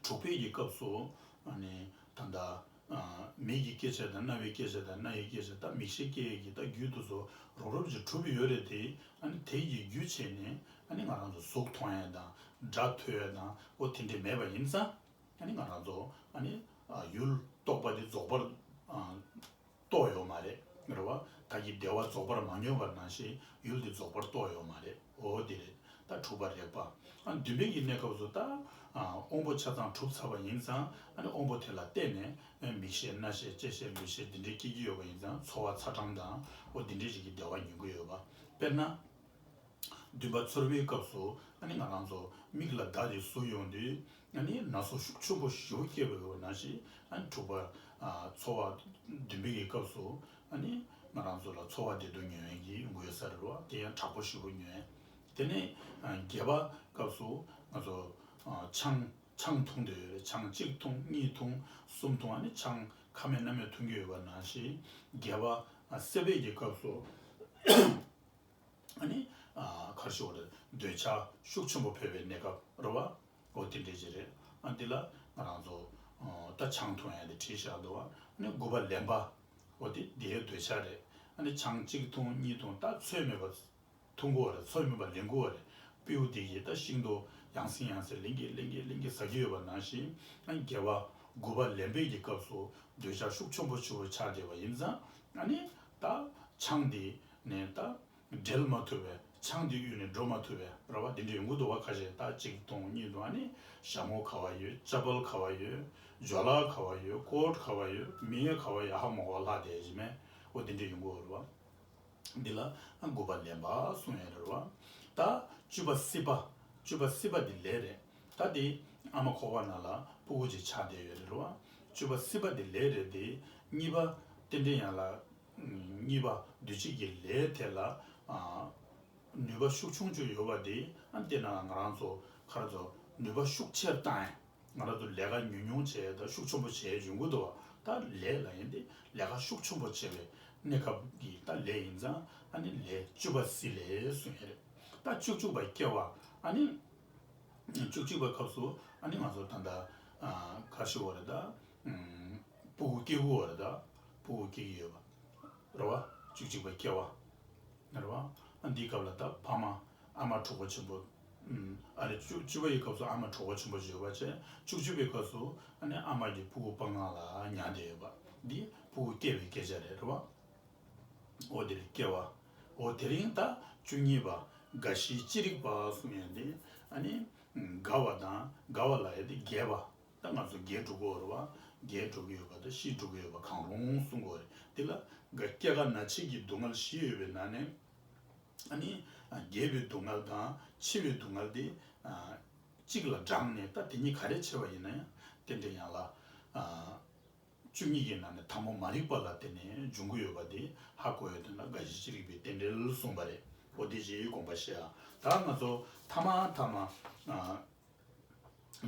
དྲུག་པའི་གི་སྐབས་སུ་ཨ་ནི་ད་ལྟ། ཨ་མིག་གི་སྐྱེ་མཆེད་དང་། རྣ་བའི་སྐྱེ་མཆེད་དང་། སྣ་ཡི་སྐྱེ་མཆེད་དང་། མིག་ཤེས་སྐྱེ་ཡས་ཀྱི་ད་རྒྱུ་དེ་ཚོ་རོབ་རོབ་ཅིག་གྲུབ་ཡོད་རེད་དེ། ཨ་ནི་དེ་ཡི་རྒྱུ་བྱས་ནས་ཨ་ནི་ང་རང་ཚོ་གཟུགས་མཐོང་ཡས་དང་། སྒྲ་ཐོས་ཡས་དང་། འོ་དེ་འདྲས་མེད་པ་ཡིན་ཙང་། ཨ་ནི་ང་རང་ཚོ་ཨ་ནི་ཨ་ཡུལ་རྟོགས་པ་དེ་རྫོགས་པར་ རྟོགས་ཡོད་མ་རེད། རེད་བ། ད་གིན་བདེ་བ་རྫོགས་པར་མ་མྱོང་བ་ནང་བཞིན་ཡུལ་འདི་རྫོགས་པར་རྟོགས་ཡོད་མ་རེད། འོ་དེ་རེད། ད་དྲུག་པ་རེག་པ། ཨ་བདུན་པའི་གི་གནས་སྐབས་སུ་ད་དབང་པོ་ཆ་ཚང་གྲུབ་ཚར་བ་ཡིན་ཙང་། ཨ་ནི་དབང་པོ་དེ་ལ་བརྟེན་ནས་མིག་ཤེས་རྣ་ཤེས་ལྕེ་ཤེས་ལུས་ཤེས་འདི་འདྲའི་སྐྱེ་གི་ཡོད་པ་ཡིན་ཙང་། ཚོར་བ་ཚ་གྲང་དང་འོ་འདི་འདྲའི་ཞིག་གི་བདེ་བ་མྱོང་གི་ཡོད་པ། དཔེར་ན། བདུན་པ་ཚོར་བའི་སྐབས་སུ་ཨ་ནི་ང་རང་ཚོ་མིག་ལ་མདའ་དེ་ཟུག་ཡོང་དུས། ཨ་ནི་ན་ཟུག་ཤུགས་ཆེན་པོ་ཞེ་པོ་སྐྱེས་པའི་འོ་ན་ཞིག་ཨ་ནི་དྲུག་པ། ཨ་ཚོར་བ་བདུན་པའི་གི་སྐབས་སུ་ཨ་ནི་ང་རང་ཚོ་ལ་ཚོར་བ་བདེ་སྡུག་མྱོང་ཡས་ཀྱི་ཡོང་གི་ཡོད་ས་རེད་བ། དེ་ཡང་དྲག་པོ་ཞེ་པོ་མྱོང་ཡས། དེ་ནས་ཨ་བརྒྱད་པ་སྐབས་སུ་ང་ཚོ་ཨ་ཆང་ཆང་འཐུང་བསྡད་ཡོད་རེད། ཆང་གཅིག་འཐུང་། གཉིས་འཐུང་། གསུམ་འཐུང་། ཨ་ནི་ཆང་ཁ་མེད་སྣ་མེད་འཐུང་གི་ཡོད་པ་ནང་བཞིན། བརྒྱད་པ་ཨ་སད་པའི་གི་སྐབས་སུ། ཨ་ནི་ཨ་ག་རེ་ཞུ་དགོས་རེད། འདོད་ཆགས་ཤུགས་ཆེན་པོ་འཕེལ་བའི་གནས་སྐབས་རེད་བ། འོ་དེ་འདྲ་ཅིག་རེད། ཨ་འདི་ལ་ང་རང་ཚོ་ཨ་ད་ཆང་འཐུང་ཡ་དེ་བྲིས་བཞག་འདུག་བ། ཨ་ནི་དགུ་པ་ལེན་པ། འོ་དེ་དེའི་འདོད་ཆགས་རེད། ཨ་ནི་ཆང་གཅིག་འཐུང་། གཉིས་འཐུང་། ད་ཚོད་མེད་པ་འཐུང་གི་ཡོད་རེད། ཚོད་མེད་པ་ལེན་གྱི་ཡོད་རེད། སྤྲེའུ་དེ་གིས་ད་ཤིང་ཏོག་ཡང་སེ་ཡང་སེ་ལེན་གྱི་ལེན་གྱི་ལེན་གྱི་ཟ་གི་ཡོད་པ་ནང་བཞིན། ཨ་ནི་བརྒྱད་པ་དགུ་པ་ལེན་པའི་གི་སྐབས་སུ་འདོད་ཆགས་ཤུགས་ཆེན་པོ་ཆེ་བོ་ཆགས་བསྡད་པ་ཡིན་ཙང་། ཨ་ནི་ད་ཆང་དེ་ནས་ད། འབྲལ་མ་ཐུབ་པའི། ཆང་དེ་གཡུགས་ནས་འགྲོ་མ་ཐུབ་པའི་རེད་བ། དེ་འདྲ་ཡོང་གི་འདུག་བ། ཁ་ཤས་ད་གཅིག་འཐུང་། གཉིས་འཐུང་། ཨ་ནི་ཞྭ་མོ་ག་བ་ཡོད། ཅ་པལ་ག་བ་ཡོད། ཇོ་ལ་ག་བ་ཡོད། ཀོཊ་ག་བ་ཡོད། མི་ཡ་ག་བ་ཡོད། ཧ་མ་གོ་བ་ལྷག་བསྡད་ཡོད་མེད། འོ་དེ་འདྲ་ཡོང་གི་ཡོད་རེད་བ། འདི་ལ་དགུ་པ་ལེན་པ་གསུང་ཡ་རེད་བ། ད་བཅུ་པ་སྲིད་པ། བཅུ་པ་སྲིད་པ་འདི་ལས་རེད། ད་དེ་ཨ་མ་ཁོག་པ་ནང་ལ་ཕྲུ་གུ་ཅིག་ཆགས་བསྡད་ཡོད་རེད་བ། བཅུ་པ་སྲིད་པ་འདི་ལས་རེད་དེ། གཉིས་པ་རྟེན་འབྲེལ་ཡན་ལག་གཉིས་པ་འདུས་བྱས་ཀྱི་ལས་དེ་ལ། ཨ་ནུས་པ་ཤུགས་ཆུང་ཆུང་ཡོད་པ་དེ། ཨ་དེ་ན་ང་རང་ཚོ་ག་རེ་ཟེར། ནུས་པ་ཤུགས་ཆེར་བཏང་ཡ། ང་རང་ཚོ་ལས་ཀ་ཉུང་ཉུང་བྱས་དང་ཤུགས་ཆེན་པོ་བྱས་ཡོང་གི་འདུག་བ། ད་ལས་ལ་ཡིན་ཏེ་ལས་ཀ་ཤུགས་ཆེན་པོ་བྱས་པའི་གནས་སྐབས་ཀྱི་ད་ལས་ཡིན་ཙང་། ཨ་ནི་ལས་བཅུ་པ་སྲིད་ལས་གསུངས་ཡོད་རེད། ད་བཅུ་གཅིག་པ་སྐྱེ་བ། ཨ་ནི་བཅུ་གཅིག་པའི་སྐབས་སུ་ཨ་ནི་ང་ཚོ་ད་ལྟ་ཨ་ག་རེ་ཞུ་དགོས་རེད། ད་ཨུམ་ཕྲུ་གུ་སྐྱེ་དགོས་རེད། ད་ཕྲུ་གུ་སྐྱེ་གི་ཡོད་པ་རེད་བ། བཅུ་གཅིག་པ་སྐྱེ་བ་རེད་བ། ཨ་འདིའི་སྐབས་ལ་ད་ཕ་མ་ཨ་མ་གྲོགས་པོ་ཆེན་པོ། ཨུམ་ཨ་རེ་བཅུ་བཅུ་པ་ཡི་སྐབས་སུ་ཨ་མ་གྲོགས་པོ་ཆེན་པོ་ཞིག་ཡོད་པ་བྱས། བཅུ་གཅིག་པའི་སྐབས་སུ་ཨ་ནི་ཨ་མ་གི་ཕྲུ་གུ་སྤང་ངང་ལ་ཉལ་བསྡད་ཡོད་པ། འདི་ཕྲུ་གུ་སྐྱེ་བའི་སྐད་ཆ་རེད། རེད་བ། འོ་དེ་རིང་སྐྱེ་བ། འོ་དེ་རིང་ད་བཅུ་གཉིས་པ། རྒ་ཤི་ཅི་རིགས་པ་གསུངས་ཡོད་དེ། ཨ་ནི་རྒ་བ་དང་རྒ་བ་ལ་ཡོད་དེ་རྒས་པ། ད་ང་ཚོ་རྒས་འགྲོ་གི་ཡོད་རེད་བ། རྒས་འགྲོ་གི་ཡོད་པ་དང་ཤི་འགྲོ་གི་ཡོད་པ་གང་རུང་གསུང་གི་ཡོད་རེད། དེ་ལ་རྒ་སྐྱེ་རྒ་ན་འཆི་གི་སྡུག་བསྔལ་བཞི་ཡོད་པའི་ནང་ནས། ཨ་ནི་རྒས་པའི་སྡུག་བསྔལ་དང་འཆི་བའི་སྡུག་བསྔལ་དེ་གཅིག་ལ་བགྲངས་ནས། ད་དེ་གཉིས་ག་རེ་ཕྱེ་བ་ཡིན་ན་ཡང་རྟེན་འབྲེལ་ཡན་ལག་བཅུ་གཉིས་ཀྱི་ནང་ནས་ཐ་མ་མ་རིག་པ་ལ་བརྟེན་ནས་འབྱུང་གི་ཡོད་པ་དེ་ཧ་གོ་ཡོད་དོན་ལ་རྒ་ཤི་ཅི་རིགས་པའི་རྟེན་འབྲེལ་གསུངས་པ་རེད། འོ་དེ་ཞིག་དགོངས་པ་བཞེས་ཨ། ད་ང་ཚོ་ཐ་མ་ཐ་མ་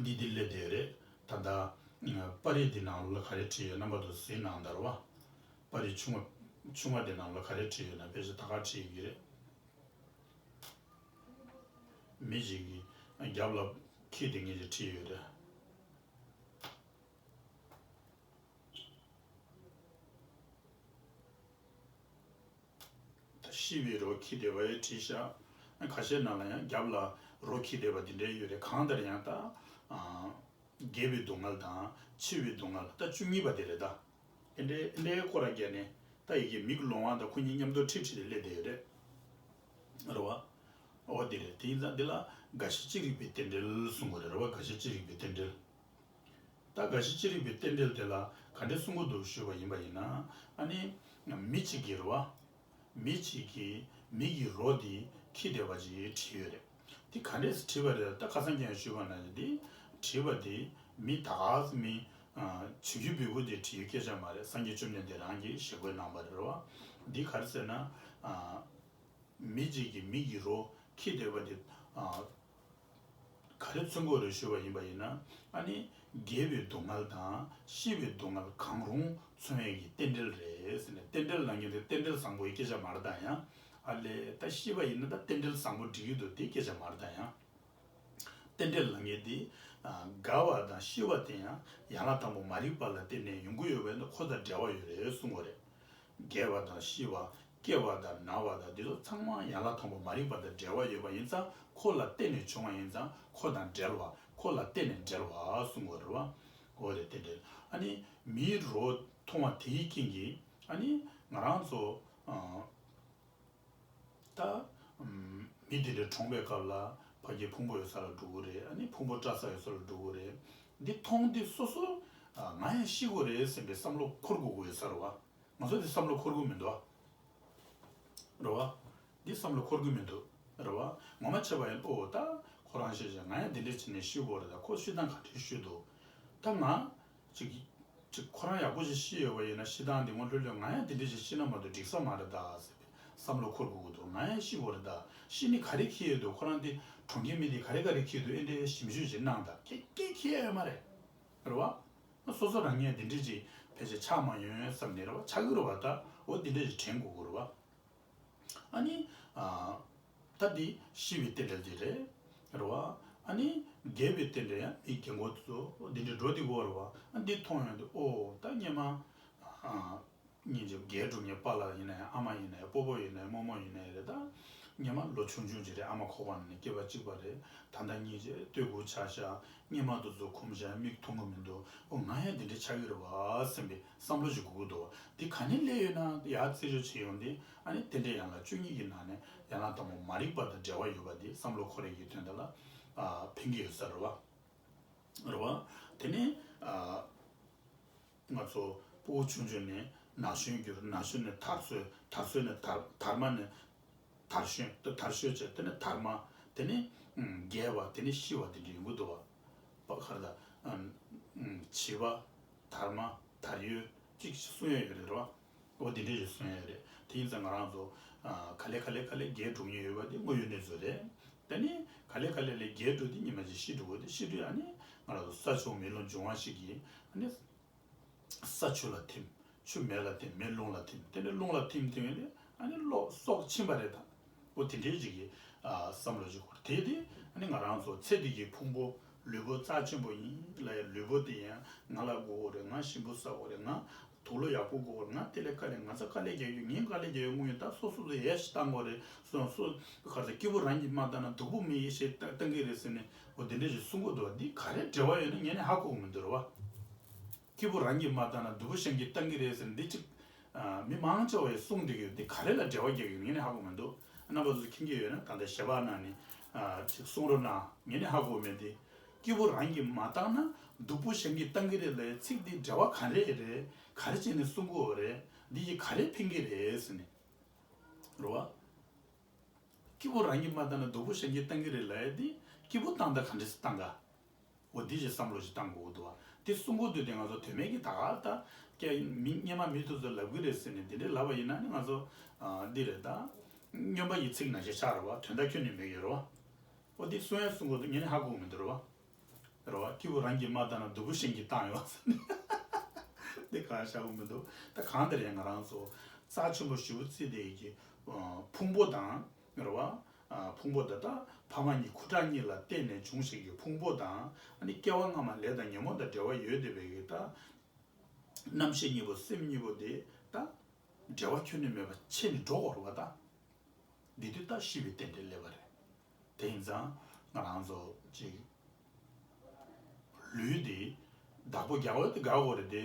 འདི་འདི་སླེབས་བསྡད་ཡོད་རེད། ད་ལྟ་པར་རིས་འདི་ནང་ལོགས་ལ་ག་རེ་བྲིས་ཡོད། རྣམ་པ་ཚོ་གཟིགས་གནང་དང་། རེད་བ། པར་རིས་ཆུང་བ་ཆུང་བ་འདི་ནང་ལོགས་ལ་ག་རེ་བྲིས་ཡོད་ན་དཔེ་ཆ་ད་ག་བྲིས་ཡོད་ཀྱི་རེད། མི་ཞིག་གི་རྒྱབ་ལ་ཁྱི་དེ་ངེད་ཀྱིས་བྲིས་ཡོད་རེད། ད་ཤི་བའི་རོ་ཁྱི་དེ་བ་ཡི་བྲིས་ཤག་ཁ་ཤས་ནང་ལ་ཡང་རྒྱབ་ལ་རོ་ཁྱི་དེ་བ་དེ་འདྲའི་ཡོད་རེད། གང་ལྟར་ཡང་ད་ཨ་རྒས་པའི་སྡུག་བསྔལ་དང་འཆི་བའི་སྡུག་བསྔལ། ད་བཅུ་གཉིས་པ་དེ་རེད་ད། ཨེ་འདྲའི་ཨེ་འདྲའི་སྐོར་ར་བརྒྱབ་ནས་ད་ཡི་གེ་མིག་ལོང་བ་དང་ཁོ་གཉིས་མཉམ་དུ་ཁྲིད་ཁྲིད་དེ་སླེབས་བསྡད་ཡོད་རེད། རེད་བ། འོ་དེ་རེད། དེ་ཡིན་ཙང་འདི་ལ་རྒ་ཤི་ཅི་རིགས་པའི་རྟེན་འབྲེལ་གསུང་དགོས་རེད། རེད་བ། རྒ་ཤི་ཅི་རིགས་པའི་རྟེན་འབྲེལ། ད་རྒ་ཤི་ཅི་རིགས་པའི་རྟེན་འབྲེལ་དེ་ལ་ག་འདྲས་གསུང་གི་འདུག་ཞུས་པ་ཡིན་པ་ཡིན་ན། ཨ་ནི་མི་གཅིག་གིས། རེད་བ། མི་གཅིག་གིས་མི་གི་རོ་དེ་ཁྱི་དེ་བ་ཅིག་བྲིས་ཡོད་རེད། དེ་ག་འདྲས་བྲིས་པ་རེད། ད་ཁ་སང་ཀྱང་ཞུས་པ་ནང་བཞིན་དེ་བྲིས་པ་དེ་མི་ད་ག་སེ་མི་ཨ་བྱིའུ་བུ་བུ་དེ་བྲིས་སྐད་ཆ་མ་རེད། སངས་རྒྱས་བཅོམ་ལྡན་འདས་རང་གིས་ཞལ་བཀོད་གནང་བ་རེད། རེད་བ། འདི་ག་རེ་ཟེར་ན། ཨ་མི་གཅིག་གིས་མི་གི་རོ་ཁྱི་དེ་བ་དེ་ཨ་ག་རེ་མཚོན་གྱི་ཡོད་རེད་ཞུས་པ་ཡིན་པ་ཡིན་ན། ཨ་ནི་རྒས་པའི་སྡུག་བསྔལ་དང་ཤི་བའི་སྡུག་བསྔལ་གང་རུང་མཚོན་ཡས་ཀྱི་རྟེན་འབྲེལ་རེད་ཟེར་ནས། རྟེན་འབྲེལ་ལབ་མཁན་དེ་རྟེན་འབྲེལ་བཟང་པོའི་སྐད་ཆ་མ་རེད་ད། ཡང་ཨ་ལས་ད་ཤི་བ་ཡིན་ན་ད་རྟེན་འབྲེལ་བཟང་པོ་འགྲིག་གི་འདུག་དེ་སྐད་ཆ་མ་རེད་ད། ཡང་རྟེན་འབྲེལ་ལབ་མཁན་དེ་ཨ་རྒ་བ་དང་ཤི་བ་དེ་ཡང་ཡན་ལག་དང་པོ་མ་རིག་པ་ལ་བརྟེན་ནས་ཡོང་གི་ཡོད་པས་ན་ཁོ་དང་འབྲེལ་བ་ཡོད་རེད་གསུང་གི་ཡོད་རེད། རྒས་པ་དང་ཤི་བ། སྐྱེ་བ་དང་ན་བ་དང་འདི་ཚོ་ཚང་མ་ཡན་ལག་དང་པོ་མ་རིག་པ་དང་འབྲེལ་བ་ཡོད་པ་ཡིན་ཙང་། ཁོ་ལ་བརྟེན་ནས་བྱུང་བ་ཡིན་ཙང་ཁོ་དང་འབྲེལ་བ། ཁོ་ལ་བརྟེན་ནས་འབྲེལ་བ་གསུང་གི་ཡོད་རེད་བ། འོ་རེད། དེ་འདྲ་ཨ་ནི་མིའི་རོ་མཐོང་བ་དེའི་རྐྱེན་གྱིས་ཨ་ནི་ང་རང་ཚོ་ཨ་ད་ཨམ་མི་དེ་འདྲ་གྲོངས་པའི་སྐབས་ལ་ཕ་གི་ཕུང་པོ་ཡོད་ས་ལ་འགྲོ་གི་རེད། ཨ་ནི་ཕུང་པོ་བཀྲ་ས་ཡོད་ས་ལ་འགྲོ་གི་རེད། འདི་མཐོང་དུས་སོ་སོ་ཨ་ང་ཡང་ཤི་དགོས་རེད་ཟེར་བའི་བསམ་བློ་འཁོར་དགོས་ཀྱི་ཡོད་ས་རེད་བ། ང་ཚོ་དེ་བསམ་བློ་འཁོར་གྱི་མི་འདུག་ཨ། རེད་བ། འདི་བསམ་བློ་འཁོར་གྱི་མི་འདུག་རེད་བ། ངོ་མ་བྱས་པ་ཡིན། ཨོ་ད་ཁོ་རང་ཤི་བྱས། ང་ཡང་འདི་འདྲས་བྱས་ནས་ཤི་དགོས་རེད། ད་ཁོ་ཤི་སྟངས་ག་འདྲས་ཤི་འདུག་ད་ང་ཅིག་ཅིག་ཁོ་རང་ཡག་པོ་ཞིག་ཤི་ཡོད་པ་ཡིན་ན་ཤི་སྟངས་འདི་ངོ་ལྷོད་ལྷོད། ང་ཡང་འདི་འདྲས་ཞིག་ཤི་ན་མ་གཏོགས་འགྲིག་ས་མ་རེད་ད་ཟེར་བའི་བསམ་བློ་འཁོར་དགོས་ཀྱི་འདུག་ང་ཡང་ཤི་དགོས་རེད་ད། ཤི་ནི་ག་རེ་ཁེལ་ཡོད་འདུག་ཁོ་རང་འདི་གྲོངས་མཁན་མི་འདི་ག་རེ་ག་རེ་ཁེལ་འདུག་ཨེ་འདྲས་ཞིབ་འཇུག་ཅིག་གནང་ད། ཁེ་ཁེ་ཁེལ་ཡོད་མ་རེད། རེད་བ། སོ་སོ་རང་ཉིད་འདི་འདྲས་ཅིག་ཕལ་ཆེར་ཆགས་མ་ཡོང་བསམ་ནས་རེད་བ། ཆགས་ཀྱི་རེད་བ། ད་འོ་འདི་འདྲས་ཅིག་དྲན་དགོས་ཀྱི་རེད་བ། ཨ་ནི་ཨ་ད་འདི་ཤི་བའི་རྟེན་འབྲེལ་འདི་རེད། རེད་བ། ཨ་ནི་རྒས་པའི་རྟེན་འབྲེལ་ཡང་མི་རྒན་གོག་ཚོ་འདི་འདྲས་འགྲོ་འདི་གོ་རེད་བ། ཨ་འདི་མཐོང་ཡོང་དུས་ཨོ་ད་སྔོན་མ་ཨ་སྔོན་ཆད་རྒས་འགྲོ་མཁན་པཱ་ལགས་ཡིན་ནའི་ཨ་མ་ཡིན་ནའི་སྤོ་བོ་ཡིན་ནའི་རྨོ་མོ་ཡིན་ནའི་རེད། ད་སྔོན་མ་ལོ་ཆུང་ཆུང་ཅིག་རེད། ཨ་མ་ཁོག་པ་ནང་ནས་སྐྱེས་པ་གཅིག་པ་རེད། ད་ལྟ་སྔོན་ཆད་སྟོད་ཁུག་ཆག་ཤག་སྔོན་མ་དེ་ཚོ་འཁུམ་བཞག་མིག་མཐོང་གི་མི་འདུག་ཨོ་ང་ཡང་འདི་འདྲ་ཆགས་ཀྱི་རེད་བ་བསམ་པའི་བསམ་བློ་ཞིག་དགོས་ཀྱི་འདུག་འདི་ག་ནས་སླེབས་ཡོད་ན་ཡར་རྩད་གཅོད་བྱེད་ཡོང་དུས་ཨ་ནི་རྟེན་འབྲེལ་ཡན་ལག་བཅུ་གཉིས་ཀྱི་ནང་ནས་ཡན་ལག་དང་པོ་མ་རིག་པ་དང་འབྲེལ་བ་ཡོད་པ་འདི་བསམ་བློ་འཁོར་ཡས་ཀྱི་དོན་དག་ལ་ཨ་ཕན་གྱི་ཡོད་ས་རེད་བ། རེད་བ། དེ་ནས་ཨ་ང་ཚོ་སྤུ་གུ་ཆུང་ཆུང་ནས་ན་གཞོན་འགྱུར། ན་གཞོན་ནས་དར་སྲོལ། དར་སྲོལ་ནས་དར་དར་མ་ནས་དར་གཞོན། དེ་དར་གཞོན་བྱས། དེ་ནས་དར་མ། དེ་ནས་ཨུམ་རྒས་པ། དེ་ནས་ཤི་བ་དེ་འདྲ་ཡོང་གི་འདུག་བ། པ་གར་ད་ཨམ་ཨུམ་བྱིས་པ། དར་མ། དར་ཡོལ་ཅིག་གསུང་ཡ་ཡོད་རེད་བ། འོ་དེ་འདྲ་ཞིག་གསུང་ཡ་ཡོད་རེད། དེ་ཡིན་ཙང་ང་རང་ཚོ་ཨ་ག་ལེ་ག་ལེ་ག་ལེ་རྒས་འགྲོ་མཁན་ཡོད་པ་དེ་དངོས་ཡོད་གནས་ཚུལ་རེད། དེ་ནས་ག་ལེ་ག་ལེ་ལས་རྒས་འགྲོ་དུས་ཉི་མ་གཅིག་ཤི་འགྲོ་གི་རེད། དེ་ཤི་དུས་ཨ་ནི་ང་རང་ཚོ་ས་ཆུ་མེ་རླུང་འབྱུང་བ་ཞིག་གིས་ཨ་ནི་ས་ཆུ་ལ་ཐིམ། ཆུ་མེ་ལ་ཐིམ། མེ་རླུང་ལ་ཐིམ། དེ་ནས་རླུང་ལ་ཐིམ་ཐིམ་ཡོང་དུས་ཨ་ནི་གློ་སྲོག་ཕྱིན་པ་རེད་ད། འོ་དེ་འདྲའི་ཅིག་གི་ཨ་བསམ་བློ་ཅིག་འཁོར། དེ་དེ་ཨ་ནི་ང་རང་ཚོ་ཚེ་འདི་གི་ཕུང་པོ་ལུས་པོ་རྩ་ཆེན་པོ་ཡིན་ལབ་ཡ། ལུས་པོ་དེ་ཡང་ང་ལ་དགོས་ཀྱི་རེད། ང་ཞིམ་པོ་ཟ་དགོས་རེད། ང་དུག་ལོག་ཡག་པོ་དགོས་རེད། ང་དེ་ལས་དཀའ་ལས། ང་ཚ་དཀའ་ལས་རྒྱག་རྒྱུ། ངས་དཀའ་ལས་རྒྱག་རྒྱུ་དངོས་ཡིན། ད་སོ་སོ་ཚོ་ཡས་ཤིག་བཏང་དགོས་རེད། སོ་སོ་ག་ཚོད་སྐྱིད་པོ་རང་གིས་མ་བཏང་ན་སྡུག་པོ་མི་ཡི་ཞིག་བཏང་གི་རེད་ཟེར་ནས་འོ་དེ་འདྲ་ཞིག་གསུང་གི་འདུག་བ། འདི་ག་རེ་འབྲེལ་བ་ཡོད་ན་ངས་ནི་ཧ་གོ་གི་མི་འདུག་རེད་བ། སྐྱིད་པོ་རང་གིས་མ་བཏང་ན་སྡུག་པོ་གཞན་གྱིས་བཏང་གི་རེད་ཟེར་ནས་འདི་གཅིག་ཨ་མི་མང་ཆེ་བ་ཡིས་གསུངས་བསྡད་ཀྱི་ཡོད། འདི་ག་རེ་ལ་འབྲེལ་བ་རྒྱག་གི་ཡོད་ངས་ནི་ཧ་གོ་མི་འདུག་རྣམ་པ་ཚོ་མཁྱེན་གྱི་ཡོད་ན་ད་ལྟ་ཞལ་པར་ནང་ནས་ཨ་ཅིག་གསུང་རོགས་གནང་། ངས་ནི་ཧ་གོ་མེད་དེ། སྐྱིད་པོ་རང་གིས་མ་བཏང་ན་སྡུག་པོ་གཞན་གྱིས་བཏང་གི་རེད་ལབ་ཚིག་འདི་འབྲེལ་བ་ག་རེ་རེད། ག་རེ་བྱས་ནས་གསུང་གི་ཡོད་རེད། འདི་ཡིས་ག་རེ་ཕན་གྱི་རེད་ཟེར་ནས། རེད་བ། སྐྱིད་པོ་རང་གིས་མ་བཏང་ན་སྡུག་པོ་གཞན་གྱིས་བཏང་གི་རེད་ལབ་ཡ་དེ་སྐྱིད་པོ་བཏང་ད་ག་འདྲས་སེ་བཏང་ག་འོ་དེ་ཞིག་བསམ་བློ་ཞིག་བཏང་དགོས་འདུག་བ། དེ་གསུང་གི་འདུག་དེ་ང་ཚོ་དོན་མེད་ཀྱི་ད་ག་ད་སྐད་མི་སྔོན་མ་མི་དེ་ཚོ་ལབ་ཀྱི་རེད་ཟེར་ནས་དེ་འདྲས་ལབ་པ་ཡིན་ན་ནི་ང་ཚོ་ཨ་འདི་རེད་ད། སྨྱོན་པ་ཡི་ཚིག་ནང་བཞིན་ཆགས་རེད་བ། དོན་དག་ཁྱོན་ནས་མེད་ཀྱི་རེད་བ། འོ་དེ་གསུང་ཡ་གསུང་གི་འདུག་ངས་ནི་ཧ་གོ་གི་མི་འདུག་རེད་བ། རེད་བ། སྐྱིད་པོ་རང་གིས་མ་བཏང་ན་སྡུག་པོ་གཞན་གྱིས་བཏང་ཡོད་ཟེར་ནས་དེ་གང་བཞག་གི་མི་འདུག་ད་གང་ལྟར་ཡང་ང་རང་ཚོ་རྩ་ཆེན་པོ་ཞེ་པོ་བརྩིས་བསྡད་ཀྱི་ཕུང་པོ་དང་། རེད་བ། ཨ་ཕུང་པོ་དེ་དག་ཕ་མ་གཉིས་ཁུ་ཁྲག་གཉིས་ལ་བརྟེན་ནས་བྱུང་ཞིག་གི་ཕུང་པོ་དང་། ཨ་ནི་སྐྱེ་བ་སྔ་མ་ལས་དང་ཉོན་མོངས་དང་འབྲེལ་བ་ཡོད་བསྡད་པའི་གི་ད་རྣམ་ཤེས་གཉིས་པོ་སེམས་གཉིས་པོ་དེ་ད་འབྲེལ་བ་ཁྱོན་ནས་མེད་པ་ཆད་ནས་འགྲོ་དགོས་རེད་བ་ད། འདི་དུས་ད་ཤི་བའི་རྟེན་འབྲེལ་སླེབས་པ་རེད། དེ་ཡིན་ཙང་ང་རང་ཚོ་ཅིག་ལུས་འདི་བདག་པོ་རྒྱག་འོས་དེ་དགའ་འོ་རེད་དེ།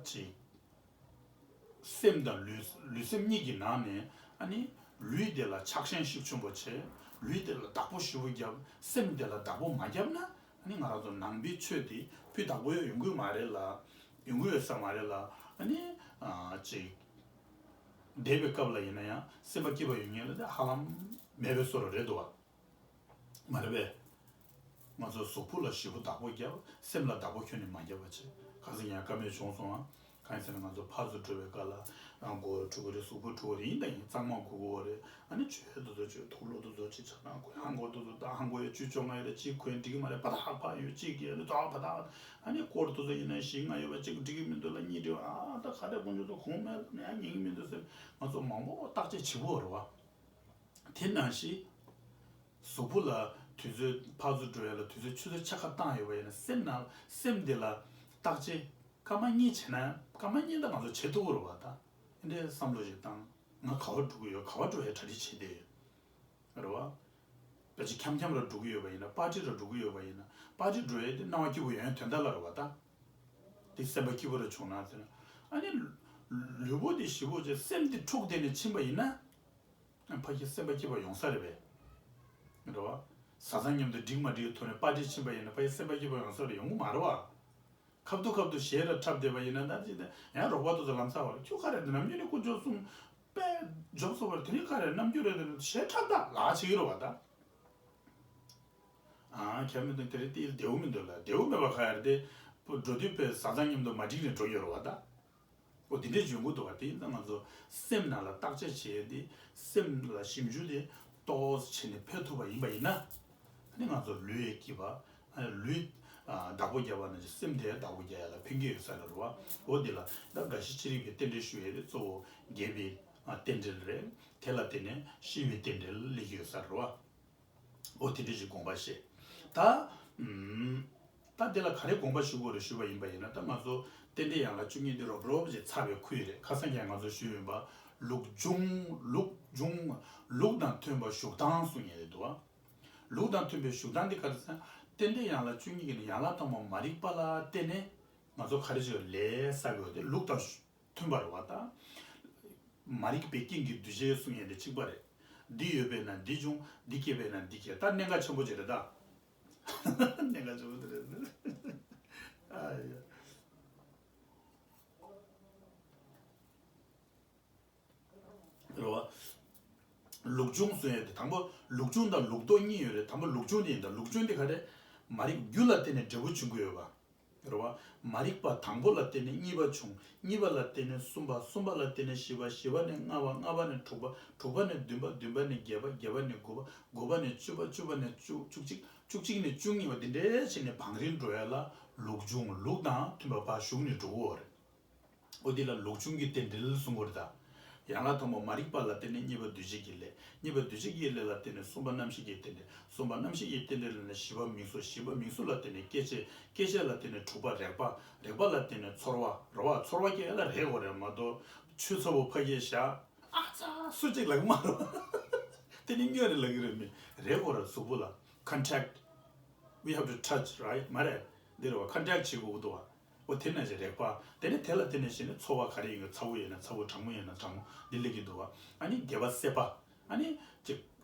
ཅིག་སེམས་དང་ལུས། ལུས་སེམས་གཉིས་ཀྱི་ནང་ནས་ཨ་ནི་ལུས་དེ་ལ་ཆགས་ཞེན་ཤུགས་ཆེན་པོ་བྱས། ལུས་དེ་ལ་བདག་པོ་ཞེ་པོ་བརྒྱབ། སེམས་དེ་ལ་བདག་པོ་མ་བརྒྱབ་ན་ཨ་ནི་ང་རང་ཚོ་ནང་པའི་ཆོས་དེ་སྤུས་དག་པོ་ཡོང་གི་མ་རེད་ལ། ཡོང་གི་ཡོད་ས་མ་རེད་ལ། ཨ་ནི་ཨ་ཅིག་འདས་པའི་སྐབས་ལ་ཡིན་ན་ཡང་སེམས་པ་སྐྱིད་པ་ཡོད་མཁན་ལ་དེ་ཧ་ལམ་མེད་པའི་བཟོ་འདྲ་རེད་འདུག་བ། མ་རེད་པས། ང་ཚོ་གཟུགས་པོ་ལ་ཞེ་པོ་བདག་པོ་བརྒྱབ། སེམས་ལ་བདག་པོ་ཁྱོན་ནས་མ་བརྒྱབ་པ་བྱས། ག་ཚོད་ཡང་བཀའ་མོལ་བྱུང་སོང་ང་། གང་ཡིན་ཟེར་ན་ང་ཚོ་ཕར་ཚུར་འགྲོ་བའི་སྐབས་ལ་ཨ་མགོ་འཁྲུ་གི་རེད། གཟུགས་པོ་འཁྲུ་གི་རེད། ཡིན་དང་ཡིན། གཙང་མ་དགོས་ཀྱི་རེད། ཨ་ནི་བཅོས་དུ་ཚོ་བཅོས། དུག་ལོག་དུ་ཚོ་ཅིག་ཆགས་ན་དགོས། ཧང་གོ་དུ་ཚོ་ད་ཧང་གོ་ཡ་བཅུ་བཅོ་ལྔ་ཡོད་རེད། གཅིག་གོན་འགྲིག་གི་མ་རེད། པ་ད་ཧག་ཕག་ཡོད། གཅིག་གི་ཨ་ནི་ཙོག་པ་ད་ཨ་ནི་སྐོར་དུ་ཚོ་ཡིན་ན་བཞི་ལྔ་ཡོད་པ་གཅིག་འགྲིག་གི་མི་འདུག་ལ་གཉིས་འགྲིག་ཨ་ད་ག་རེ་དཀོན་མཆོག་ཚོ་གོང་མེད་ལ་ཡང་ཉན་གི་མི་འདུག་ཟེར་ང་ཚོ་མང་པོ་བརྟག་དཔྱད་བྱེད་དགོས་རེད་བ། དེ་ནང་བཞིན། གཟུགས་པོ་ལ་དུས་ཚོད་ཕར་ཚུར་འགྲོ་ཡ་ལ་དུས་ཚོད་ཆུ་ཚོད་ཆ་ཁ་བཏང་ཡོད་པ་ཡིན་ན་སེམས་ནང་སེམས་འདི་ལ་བརྟག་དཔྱད་སྐར་མ་གཉིས་བྱས་ན་སྐར་མ་གཉིས་ད་ང་ཚོ་བྱེད་ཐུབ་ཀྱི་རེད་བ་ད། ཨེ་འདྲའི་བསམ་བློ་ཞིག་བཏང་། ང་ག་བ་འགྲོ་གི་ཡོད། ག་བ་འགྲོ་ཡ་གྲ་སྒྲིག་བྱེད་བསྡད་ཡོད་རེད་བ། ཕལ་ཆེར་འཁྱམ་འཁྱམ་ར་འགྲོ་གི་ཡོད་པ་ཡིན་ན། པར་ཊི་ར་འགྲོ་གི་ཡོད་པ་ཡིན་ན། པར་ཊི་འགྲོ་ཡས་དེ་སྣང་བ་སྐྱིད་པོ་ཡོང་དོན་དག་ལ་རེད་བ་ད། དེ་སེམས་པ་སྐྱིད་པོ་ར་བྱུང་ན་ཟེར་ན། ཨ་ནི་ལུས་པོ་དེ་ཞི་པོ་བྱས། སེམས་དེ་འཁྲུགས་བསྡད་ནས་ཕྱིན་པ་ཡིན་ན། ཕ་གི་སེམས་པ་སྐྱིད་པ་ཡོང་ས་རེད་པས། རེད་བ། བཟའ་ཚང་མཉམ་དུ་འགྲིག་མ་འགྲིག་གི་ཐོག་ནས་པར་ཊི་ཕྱིན་པ་ཡིན་ན། ཕ་གི་སེམས་པ་སྐྱིད་པ་ཡོང་ས་རེད། ཡོང་གི་མ་རེད་བ། ཁ་ཐུག་ཁ་ཐུག་གཞས་ར་འཁྲབ་བསྡད་པ་ཡིན་ན། ད་ཅི་ད་ཡང་རོགས་པ་དེ་ཚོ་ལམ་སང་བར་ཁྱོད་ག་རེ་ནམ་རྒྱུན་ནས་དཀོན་མཆོག་གསུམ་དཔེ་འཇོབ་སོང་བར། དེ་རིང་ག་རེ་ནམ་རྒྱུན་རེད་དེ་གཞས་འཁྲབ་ད་ལགས་བྱེད་ཀྱི་རེད་བ་ད། ཨ་ཁྱད་མི་འདུག་དེ་རིང་དེ་བདེ་བོ་མི་འདུག་ལ། བདེ་བོ་མེད་པ་ག་རེ་རེད་དེ། འགྲོ་དུས་དཔེ་བཟའ་ཚང་མཉམ་དུ་མ་འགྲིག་ནས་འགྲོ་ཡོད་རེད་བ་ད། འོ་དེ་འདྲས་ཡོང་གི་འདུག་བ། དེ་ཡིན་ཙང་ང་ཚོ་སེམས་ནང་ལ་བརྟག་དཔྱད་བྱེད་ཡས་དེ། སེམས་ལ་ཞིབ་འཇུག་དེ་ཏོག་ཙམ་བྱས་ནས་ཕེབས་ཐུབ་པ་ཡིན་པ་ཡིན་ན། ཨ་ནི་ང་ཚོ་ལུས་ཡས་སྐྱིད་པ། ཨ་ནི་ལུས་ཨ་བདག་པོ་རྒྱབ་པ་ནང་བཞིན་སེམས་དེ་བདག་པོ་རྒྱག་ཡ་ལ་ཕན་གྱི་ཡོད་ས་རེད་བ། འོ་དེ་ལ་ད་དགའ་བཞི་ཅི་རིགས་པའི་རྟེན་འབྲེལ་ཞུ་ཡས་དེ་གཙོ་བོ་རྒྱས་པའི་ཨ་རྟེན་འབྲེལ་རེད། དེ་ལ་བརྟེན་ནས་ཞི་བའི་རྟེན་འབྲེལ་སླེབས་ཀྱི་ཡོད་ས་རེད་བ། འོ་དེ་འདྲ་ཞིག་དགོངས་པ་བཞེས། ད་ཨུམ། ད་དེ་ལ་ག་རེ་དགོངས་པ་ཞུ་དགོས་རེད་ཞུས་པ་ཡིན་པ་ཡིན་ན། ད་ང་ཚོ་རྟེན་འབྲེལ་ཡན་ལག་བཅུ་གཉིས་འདི་རོབ་རོབ་ཅིག་ཚར་བའི་ཁུལ་རེད། ཁ་སང་ཀྱང་ང་ཚོ་ཞུས་ཡིན་པ། ལུགས་འབྱུང་། ལུགས་འབྱུང་། ལུགས་དང་མཐུན་པར་བཞུགས་སྟངས་གསུང་མཁན་རེད་འདུག་བ། ལུགས་དང་མཐུན་པའི་བཞུགས་སྟངས་འདི་ག་རེ་ཟེར་ན། རྟེན་འབྲེལ་ཡན་ལག་བཅུ་གཉིས་ཀྱི་ནི་ཡན་ལག་དང་པོ་མ་རིག་པ་ལ་བརྟེན་ནས་ང་ཚོ་ག་རེ་ཞིག་ལས་བསགས་དགོས་ཏེ། ལུགས་དང་མཐུན་པ་རེད་བ་ད། མ་རིག་པའི་རྐྱེན་གྱིས་འདུ་བྱེད་གསུང་ཡས་དེ་གཅིག་པ་རེད། འདི་ཡོད་པས་ན་འདི་འབྱུང་། འདི་སྐྱེས་པས་ན་འདི་སྐྱེ། ད་གནད་འགག་ཆེན་པོ་ཅིག་རེད་ད། གནད་འགག་ཆེན་པོ་དེ་རེད། ཨ་ཡ། རེད་བ། ལུགས་འབྱུང་གསུང་ཡས་དེ། དང་པོ་ལུགས་འབྱུང་དང་ལུགས་ལྡོག་གཉིས་ཡོད་རེད། དང་པོ་ལུགས་འབྱུང་དེ་ཡིན་ད། ལུགས་འབྱུང་དེ་ག་རེ། མ་རིག་རྒྱུ་ལ་བརྟེན་ནས་འབྲས་བུ་འབྱུང་གི་ཡོད་པ། རེད་བ། མ་རིག་པ་དང་པོ་ལ་བརྟེན་ནས་གཉིས་པ་བྱུང་། གཉིས་པ་ལ་བརྟེན་ནས་གསུམ་པ། གསུམ་པ་ལ་བརྟེན་ནས་བཞི་པ། བཞི་པ་ནས་ལྔ་པ། ལྔ་པ་ནས་དྲུག་པ། དྲུག་པ་ནས་བདུན་པ། བདུན་པ་ནས་བརྒྱད་པ། བརྒྱད་པ་ནས་དགུ་པ། དགུ་པ་ནས་བཅུ་པ། བཅུ་པ་ནས་བཅུ། བཅུ་གཅིག། བཅུ་གཅིག་ནས་བཅུ་གཉིས་པ། འདི་འདྲའི་བྱས་ནས་བང་རིམ་འགྲོ་ཡ་ལ་ལུགས་འབྱུང་། ལུགས་དང་མཐུན་པ་ཕར་ཞུགས་ནས་འགྲོ་གི་ཡོད་རེད། འོ་འདི་ལ་ལུགས་འབྱུང་གི་རྟེན་འབྲེལ་གསུང་གི་ཡོད་རེད་ད། ཡན་ལག་དང་པོ་མ་རིག་པ་ལ་བརྟེན་ནས་གཉིས་པ་འདུ་བྱེད་ཀྱི་ལས། གཉིས་པ་འདུ་བྱེད་ཀྱི་ལས་ལ་བརྟེན་ནས་གསུམ་པ་རྣམ་ཤེས་ཀྱི་རྟེན་འབྲེལ། གསུམ་པ་རྣམ་ཤེས་ཀྱི་རྟེན་འབྲེལ་ལ་བཞི་པ་མིང་གཟུགས། བཞི་པ་མིང་གཟུགས་ལ་བརྟེན་ནས་སྐྱེ་མཆེད། སྐྱེ་མཆེད་ལ་བརྟེན་ནས་དྲུག་པ་རེག་པ། རེག་པ་ལ་བརྟེན་ནས་ཚོར་བ། རེད་བ། ཚོར་བ་སྐྱེ་ཡ་ལ་རེག་དགོས་རེད་མ་གཏོགས། ཆུ་ཚ་པོ་ཕ་གིར་བཞག་ཨ་ཙ་སུ་གཅིག་ལབ་ཀྱི་མ་རེད་བ། དེ་ནི་སྨྱོས་རེད་ལབ་ཀྱི་རེད། མི་རེག་དགོས་རེད་གཟུགས་པོ་ལ། Contact. We have to touch, right? མ་རེད། འདི་རེད་བ། Contact བྱེད་དགོས་ཀྱི་འདུག་བ། འོ་དེ་ན་ཅིག་རེག་པ། དེ་ནས་དེ་ལ་བརྟེན་ནས་གཞི་ནས་ཚོར་བ་ག་རེ་ཡིན་གྱི། ཚ་བོ་ཡིན་ན་ཚ་བོ། གྲང་མོ་ཡིན་ན་གྲང་མོ། འདི་སླེབས་ཀྱི་འདུག་བ། ཨ་ནི་སྒལ་པ་སད་པ། ཨ་ནི་ཅིག་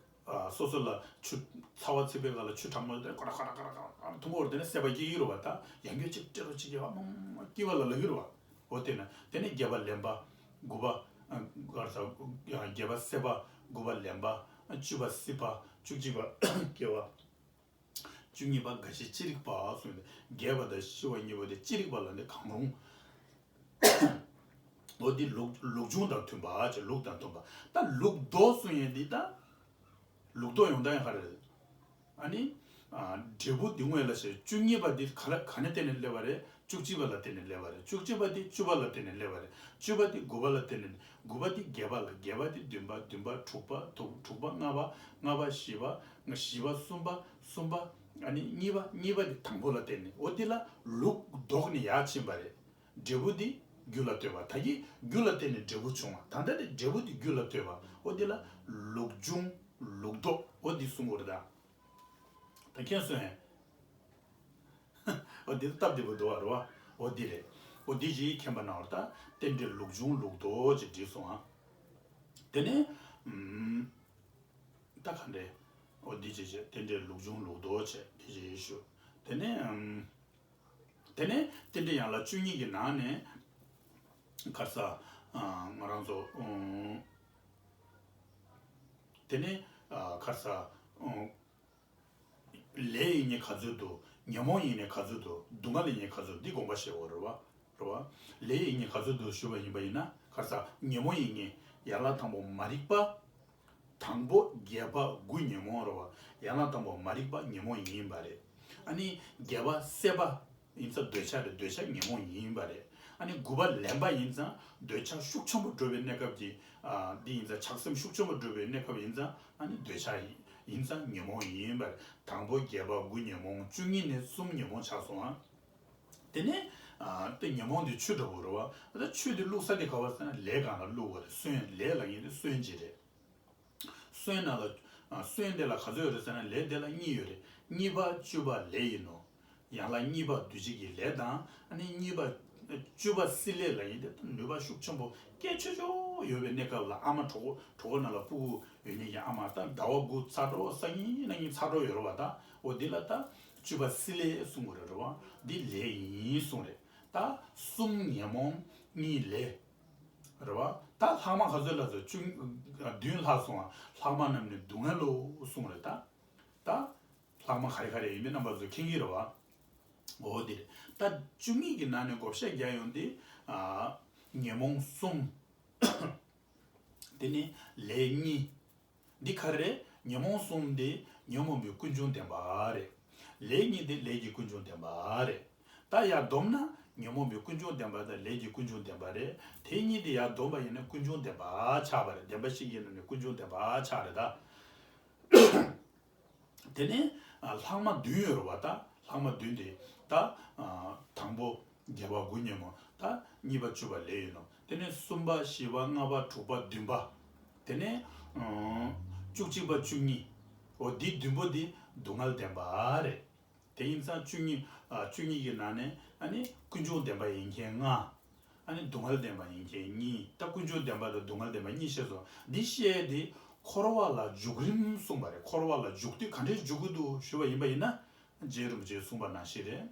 ཨ་སོ་སོ་ལ་ཆུ་ཚ་བ་ཚིག་པའི་སྒང་ལ་ཆུ་གྲང་མོ་དེ་ཀོ་ར་ཀོ་ར་ཀོ་ར་ཀོ་ར་འཐུང་གི་ཡོད་རེད། དེ་ནས་སད་པ་སྐྱེ་གི་རེད་བ། ད་ཡང་སྐྱར་ཅིག་སྤྲད་རོགས་བྱེད་ཀྱི་ཨ་མ་སྐྱེ་བ་ལ་ལབ་ཀྱི་རེད་བ། འོ་དེ་ན་དེ་ནས་སྒལ་པ་ལེན་པ། དགུ་པ། ཨ་ག་རེ་ཟ། སྒལ་པ་སད་པ། དགུ་པ་ལེན་པ། བཅུ་པ་སྲིད་པ། བཅུ་གཅིག་པ་སྐྱེ་བ། བཅུ་གཉིས་པ་རྒ་ཤི་ཅི་རིགས་པ་གསུངས་ཏེ། རྒས་པ་དང་ཤི་བ་གཉིས་པོ་དེ་ཅི་རིགས་པ་ལ་ནི་གང་རུང་། འོ་འདི་ལུགས་ལུགས་འབྱུང་དང་མཐུན་པ་ཅེས། ལུགས་དང་མཐུན་པ། ད་ལུགས་ལྡོག་གསུངས་ཡས་འདི་ད། ལུགས་ལྡོག་ཡོང་སྟངས་ཡང་ག་རེ་རེད། ཨ་ནི། ཨ་འབྲས་བུ་འདི་དངོས་ལ་བྱས། བཅུ་གཉིས་པ་འདི་ག་ལ་ག་ནས་བརྟེན་ནས་སླེབས་པ་རེད། བཅུ་གཅིག་པ་ལ་བརྟེན་ནས་སླེབས་པ་རེད། བཅུ་གཅིག་པ་འདི་བཅུ་པ་ལ་བརྟེན་ནས་སླེབས་པ་རེད། བཅུ་པ་འདི་དགུ་པ་ལ་བརྟེན་ནས། དགུ་པ་འདི་བརྒྱད་པ་ལ། བརྒྱད་པ་འདི་བདུན་པ། བདུན་པ་དྲུག་པ། དྲུག་དྲུག་པ་ལྔ་པ། ལྔ་པ་བཞི་པ། བཞི་པ་གསུམ་པ། གསུམ་པ། ཨ་ནི་གཉིས་པ། གཉིས་པ་འདི་དང་པོ་ལ་བརྟེན་ནས། འོ་འདི་ལ་ལུགས་ལྡོག་ནས་ཡར་ཕྱིན་པ་རེད། འབྲས་བུ་འདི་རྒྱུ་ལ་ལྟོས་པ། ད་གིན་རྒྱུ་ལ་བརྟེན་ནས་འབྲས་བུ་བྱུང་བ། ད་ལྟ་འདི་འབྲས་བུ་འདི་རྒྱུ་ལ་ལྟོས་པ། འོ་འདི་ལ་ལུགས་འབྱུང་ལུགས་ལྡོག་འོ་འདི་གསུང་གི་ཡོད་རེད་ད། ད་མཁྱེན་སོང་ངས། འོ་འདི་སྟབས་བདེ་པོ་འདུག་བ། རེད་བ། འོ་འདི་རེད། འོ་འདི་ཅིག་མཁྱེན་པ་གནང་བ་རེད་ད། རྟེན་འབྲེལ་ལུགས་འབྱུང་ལུགས་ལྡོག་ཅེས་བྲིས་སོང་ཨ། དེ་ནས་ཨུམ། ད་ག་འདྲས། འོ་འདི་ཅིག་བྱས། རྟེན་འབྲེལ་ལུགས་འབྱུང་ལུགས་ལྡོག་བྱས་འདི་ཅིག་ཞུ། དེ་ནས་ཨུམ། དེ་ནས་རྟེན་འབྲེལ་ཡན་ལག་བཅུ་གཉིས་ཀྱི་ནང་ནས་ག་རེ་ཟ། ཨ་ང་རང་ཚོ་ཨུམ། དེ་ནས་ཨ་ག་རེ་ཟ། ཨུམ། ལས་ཡིན་ནི་ག་ཚོད་འདུག་ཉོན་མོངས་ཡིན་ནི་ག་ཚོད་འདུག་སྡུག་བསྔལ་ཡིན་ནི་ག་ཚོད་འདུག་འདི་དགོངས་པ་བཞེས་དགོས་རེད་བ། རེད་བ། ལས་ཡིན་ནི་ག་ཚོད་འདུག་ཞུས་པ་ཡིན་པ་ཡིན་ན། ག་རེ་ཟ། ཉོན་མོངས་ཡིན་ནི། ཡན་ལག་དང་པོ་མ་རིག་པ། དང་པོ་བརྒྱད་པ་དགུ་ཉོན་མོངས་རེད་བ། ཡན་ལག་དང་པོ་མ་རིག་པ་ཉོན་མོངས་ཡིན་པ་རེད། ཨ་ནི་བརྒྱད་པ་སྲེད་པ་ཡིན་ཙང་འདོད་ཆགས་རེད། འདོད་ཆགས་ཉོན་མོངས་ཡིན་པ་རེད། ཨ་ནི་དགུ་པ་ལེན་པ་ཡིན་ཙང་འདོད་ཆགས་ཤུགས་ཆེན་པོ་འགྲོ་བའི་གནས་སྐབས་ཀྱི། ཨ་འདི་ཡིན་ཙང་ཆགས་སེམས་ཤུགས་ཆེན་པོ་འགྲོ་བའི་གནས་སྐབས་ཡིན་ཙང་ཨ་ནི་འདོད་ཆགས་ཡིན་ཙང་ཉོན་མོངས་ཡིན་པ་རེད། དང་པོ་བརྒྱད་པ་དགུ་ཉོན་མོངས། བཅུ་གཉིས་ནས་གསུམ་ཉོན་མོངས་ཆགས་སོང་ཨ། དེ་ནས་ཨ་དེ་ཉོན་མོངས་འདི་ཆུ་འདྲ་པོ་རེད་བ། ད་ཆུ་འདི་བླུགས་ས་དེ་ག་བ་ཟེར་ན་ལས་སྒང་ལ་བླུགས་པ་རེད། སོན། ལས་ལ་ཡིན་ཏེ་སོན་ཅིག་རེད། སོན་ནང་ལ་ ཨ། སོན་དེ་ལ་ག་ཚོད་ཡོད་རེད་ཟེར་ན་ལས་དེ་ལ་གཉིས་ཡོད་རེད། གཉིས་པ་བཅུ་པ་ལས་ཡིན་ནོ། ཡན་ལག་གཉིས་པ་འདུ་བྱེད་ཀྱི་ལས་དང་ཨ་ནི་གཉིས་པ་བཅུ་པ་སྲིད་ལས་ལ་ཡིན་ཏེ་ནུས་པ་ཤུགས་ཆེན་པོ་སྐད་ཆོས་ཆོས་ཡོད་པའི་གནས་སྐབས་ལ་ཨ་མ་གྲོད་ཁོག་གྲོད་ཁོག་ནང་ལ་ཕྲུ་གུ་ཡོད་མཁན་གྱི་ཨ་མ་ད་ཟླ་བ་དགུ་ཚ་གྲང་སང་ཉིན་གནངས་ཉིན་ཚ་གྲང་ཡོད་རེད་བ། ད་འོ་འདི་ལ་ད་བཅུ་པ་སྲིད་ལས་གསུང་གི་རེད་རེད་བ། འདི་ལས་ཡིན་གསུང་རེད། ད་གསུམ་ཉོན་མོངས་གཉིས་ལས། རེད་བ། ད་ལྷག་མ་ག་ཚོད་ལ་ཚོད་བཅུ་བདུན་ལྷག་སོང་བ། ལྷག་མ་རྣམས་ནི་སྡུག་བསྔལ་ལོ་གསུང་རེད་ད། ད་ལྷག་མ་ག་རེ་ག་རེ་ཡིན་མིན་རྣམ་པ་ཚོ་མཁྱེན་གྱི་རེད་བ། འོ་དེ་རེད། ད་བཅུ་གཉིས་ཀྱི་ནང་ནས་བགོ་བཤའ་རྒྱག་ཡོང་དུས། ཨ། ཉོན་མོངས་གསུམ། དེ་ནི་ལས་གཉིས། འདི་ག་རེ་རེད། ཉོན་མོངས་གསུམ་དེ་ཉོན་མོངས་པའི་ཀུན་འབྱུང་བདེན་པ་རེད། ལས་གཉིས་དེ་ལས་ཀྱི་ཀུན་འབྱུང་བདེན་པ་རེད། ད་ཡར་བསྡོམས་ན་ཉོན་མོངས་པའི་ཀུན་འབྱུང་བདེན་པ་དང་ལས་ཀྱི་ཀུན་འབྱུང་བདེན་པ་རེད། དེ་གཉིས་དེ་ཡར་བསྡོམས་པ་ཡིན་ན་ཀུན་འབྱུང་བདེན་པ་ཆགས་པ་རེད། བདེན་པ་བཞི་ཡིན་ན་ནི་ཀུན་འབྱུང་བདེན་པ་ཆགས་རེད་ད། དེ་ནས་ལྷག་མ་བདུན་ཡོད་རེད་བ། ད་ལྷག་མ་བདུན་དེ་ད་དང་པོ་བརྒྱད་པ་དགུ་ཉོན་མོངས། ད་གཉིས་པ་བཅུ་པ་ལས་ཡིན་ནོ། དེ་ནས་གསུམ་པ་བཞི་པ་ལྔ་པ་དྲུག་པ་བདུན་པ། དེ་ནས་བཅུ་གཅིག་པ་བཅུ་གཉིས། འོ་འདི་བདུན་པོ་འདི་སྡུག་བསྔལ་བདེན་པ་རེད། དེ་ཡིན་ཙང་བཅུ་གཉིས། ཨ། བཅུ་གཉིས་ཀྱི་ནང་ནས་ཨ་ནི་ཀུན་འབྱུང་བདེན་པ་ཡིན་མཁན་ལྔ། ཨ་ནི་སྡུག་བསྔལ་བདེན་པ་ཡིན་མཁན་གཉིས། ད་ཀུན་འབྱུང་བདེན་པ་དང་སྡུག་བསྔལ་བདེན་པ་གཉིས་བཤད་སོང་། འདི་བཤད་དེ་འཁོར་བ་ལ་འཇུག་རིམ་གསུངས་པ་རེད། འཁོར་བ་ལ་འཇུག་དུས་ག་འདྲས་འཇུག་གི་འདུག་ཞུས་པ་ཡིན་པ་ཡིན་ན། རྗེ་རིན་པོ་ཆེས་གསུངས་པ་ནང་བཞིན་རེད།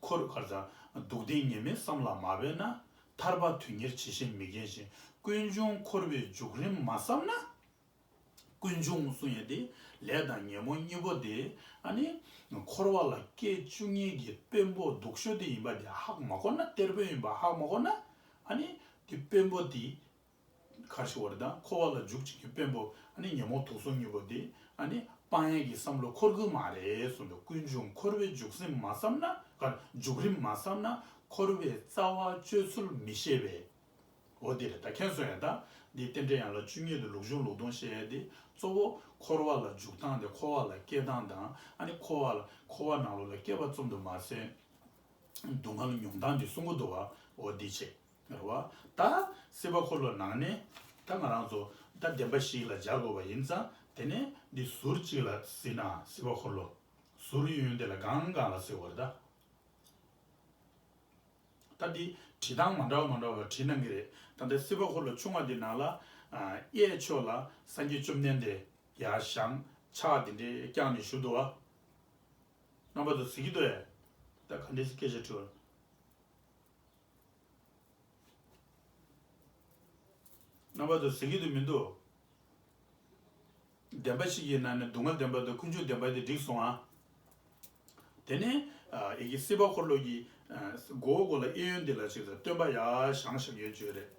འཁོར་ག་རེ་ཟ། སྡུག་བདེན་ངེས་མེད་བསམ་ལ་མ་འབད་ན། ཐར་པ་དོན་གཉེར་ཇི་བཞིན་མི་མཁྱེན་ཞིང་། ཀུན་འབྱུང་འཁོར་བའི་འཇུག་རིམ་མ་བསམ་ན། ཀུན་འབྱུང་གསུང་ཡས་དེ་ལས་དང་ཉོན་མོངས་གཉིས་པོ་དེ་ཨ་ནི་འཁོར་བ་ལ་སྐྱེ་བཅུག་མཁན་གྱི་དཔོན་པོ་སྡུག་ཤོས་དེ་ཡིན་པ་དེ་ཧ་གོ་མ་གོ་ན། གཏེར་དཔོན་ཡིན་པ་ཧ་གོ་མ་གོ་ན། ཨ་ནི་དེ་དཔོན་པོ་དེ་ག་རེ་ཞུ་བ་རེད་ད། འཁོར་བ་ལ་འཇུག་བྱེད་ཀྱི་དཔོན་པོ་ཨ་ནི་ཉོན་མོངས་དུག་གསུམ་གཉིས་པོ་དེ་ཨ་ནི་སྤང་ཡས་ཀྱི་བསམ་བློ་འཁོར་གི་མ་རེད་གསུངས་འདུག་ཀུན་འབྱུང་འཁོར་བའི་འཇུག་སེམས་མ་བསམ་ན། ག་འཇུག་རིམ་མ་བསམ་ན་འཁོར་བའི་རྩ་བ་གཅོད་ཚུལ་མི་ཤེས་པས། འོ་དེ་རེད། ད་མཁྱེན་སོང་ཡ། ད་འདི་རྟེན་འབྲེལ་ཡན་ལག་བཅུ་གཉིས་དང་ལུགས་འབྱུང་ལུགས་ལྡོག་བཤད་ཡ་དེ་གཙོ་བོ་འཁོར་བ་ལ་འཇུག་སྟངས་དེ། འཁོར་བ་ལ་སྐྱེ་སྟངས་དང་། ཨ་ནི་འཁོར་བ་ལ་འཁོར་བ་ནང་ལོགས་ལ་སྐྱེ་བ་ཙམ་དུ་མ་ཟད་སྡུག་བསྔལ་མྱོང་སྟངས་དེ་གསུང་གི་འདུག་བ། འོ་འདི་བྱས་རེད་བ། ད་སྲིད་པ་འཁོར་ལོ་ནང་ནས་ད་ང་རང་ཚོ་ད་བདེན་པ་བཞི་ལ་སྦྱར་དགོས་པ་ཡིན་ཙང་། དེ་ནས་འདི་ཟུར་གཅིག་ལ་གཟིགས་ན་སྲིད་པ་འཁོར་ལོ་ཟུར་གཡས་གཡོན་དེ་ལ་སྒང་སྒང་ལ་གཟིགས་པ་རེད་ད། ད་འདི་བྲིས་སྟངས་མ་འདྲ་བ་མ་འདྲ་བ་བྲིས་གནང་གི་རེད། ད་ལྟ་སྲིད་པ་འཁོར་ལོ་ཆུང་བ་འདི་ནང་ལ། ཨ། གཡས་ཕྱོགས་ལ་སངས་རྒྱས་བཅོམ་ལྡན་འདས་ཡར་བཞེངས་ཕྱག་འདི་འདྲའི་བརྐྱངས་ནས་བཞུགས་འདུག་བ། རྣམ་པ་ཚོ་གཟིགས་ཀྱི་འདུག་ཨེ། ད་ག་འདྲས་སེ་སྐད་ཆ་དྲི་བ། རྣམ་པ་ཚོ་གཟིགས་ཀྱི་འདུག་མི་འདུག་བདེན་པ་བཞི་གི་ནང་ནས་སྡུག་བསྔལ་བདེན་པ་དང་ཀུན་འབྱུང་བདེན་པ་དེ་འགྲིག་སོང་ཨ། དེ་ནས་ཨ་ཡི་གེ་སྲིད་པ་འཁོར་ལོ་གི་ཨ་མགོ་བོ་མགོ་ལ་གཡས་གཡོན་འདི་ལ་ཅིག་ལ་སྟོན་པ་ཡར་བཞེངས་བཞག་ཡོད་ཅོད་རེད།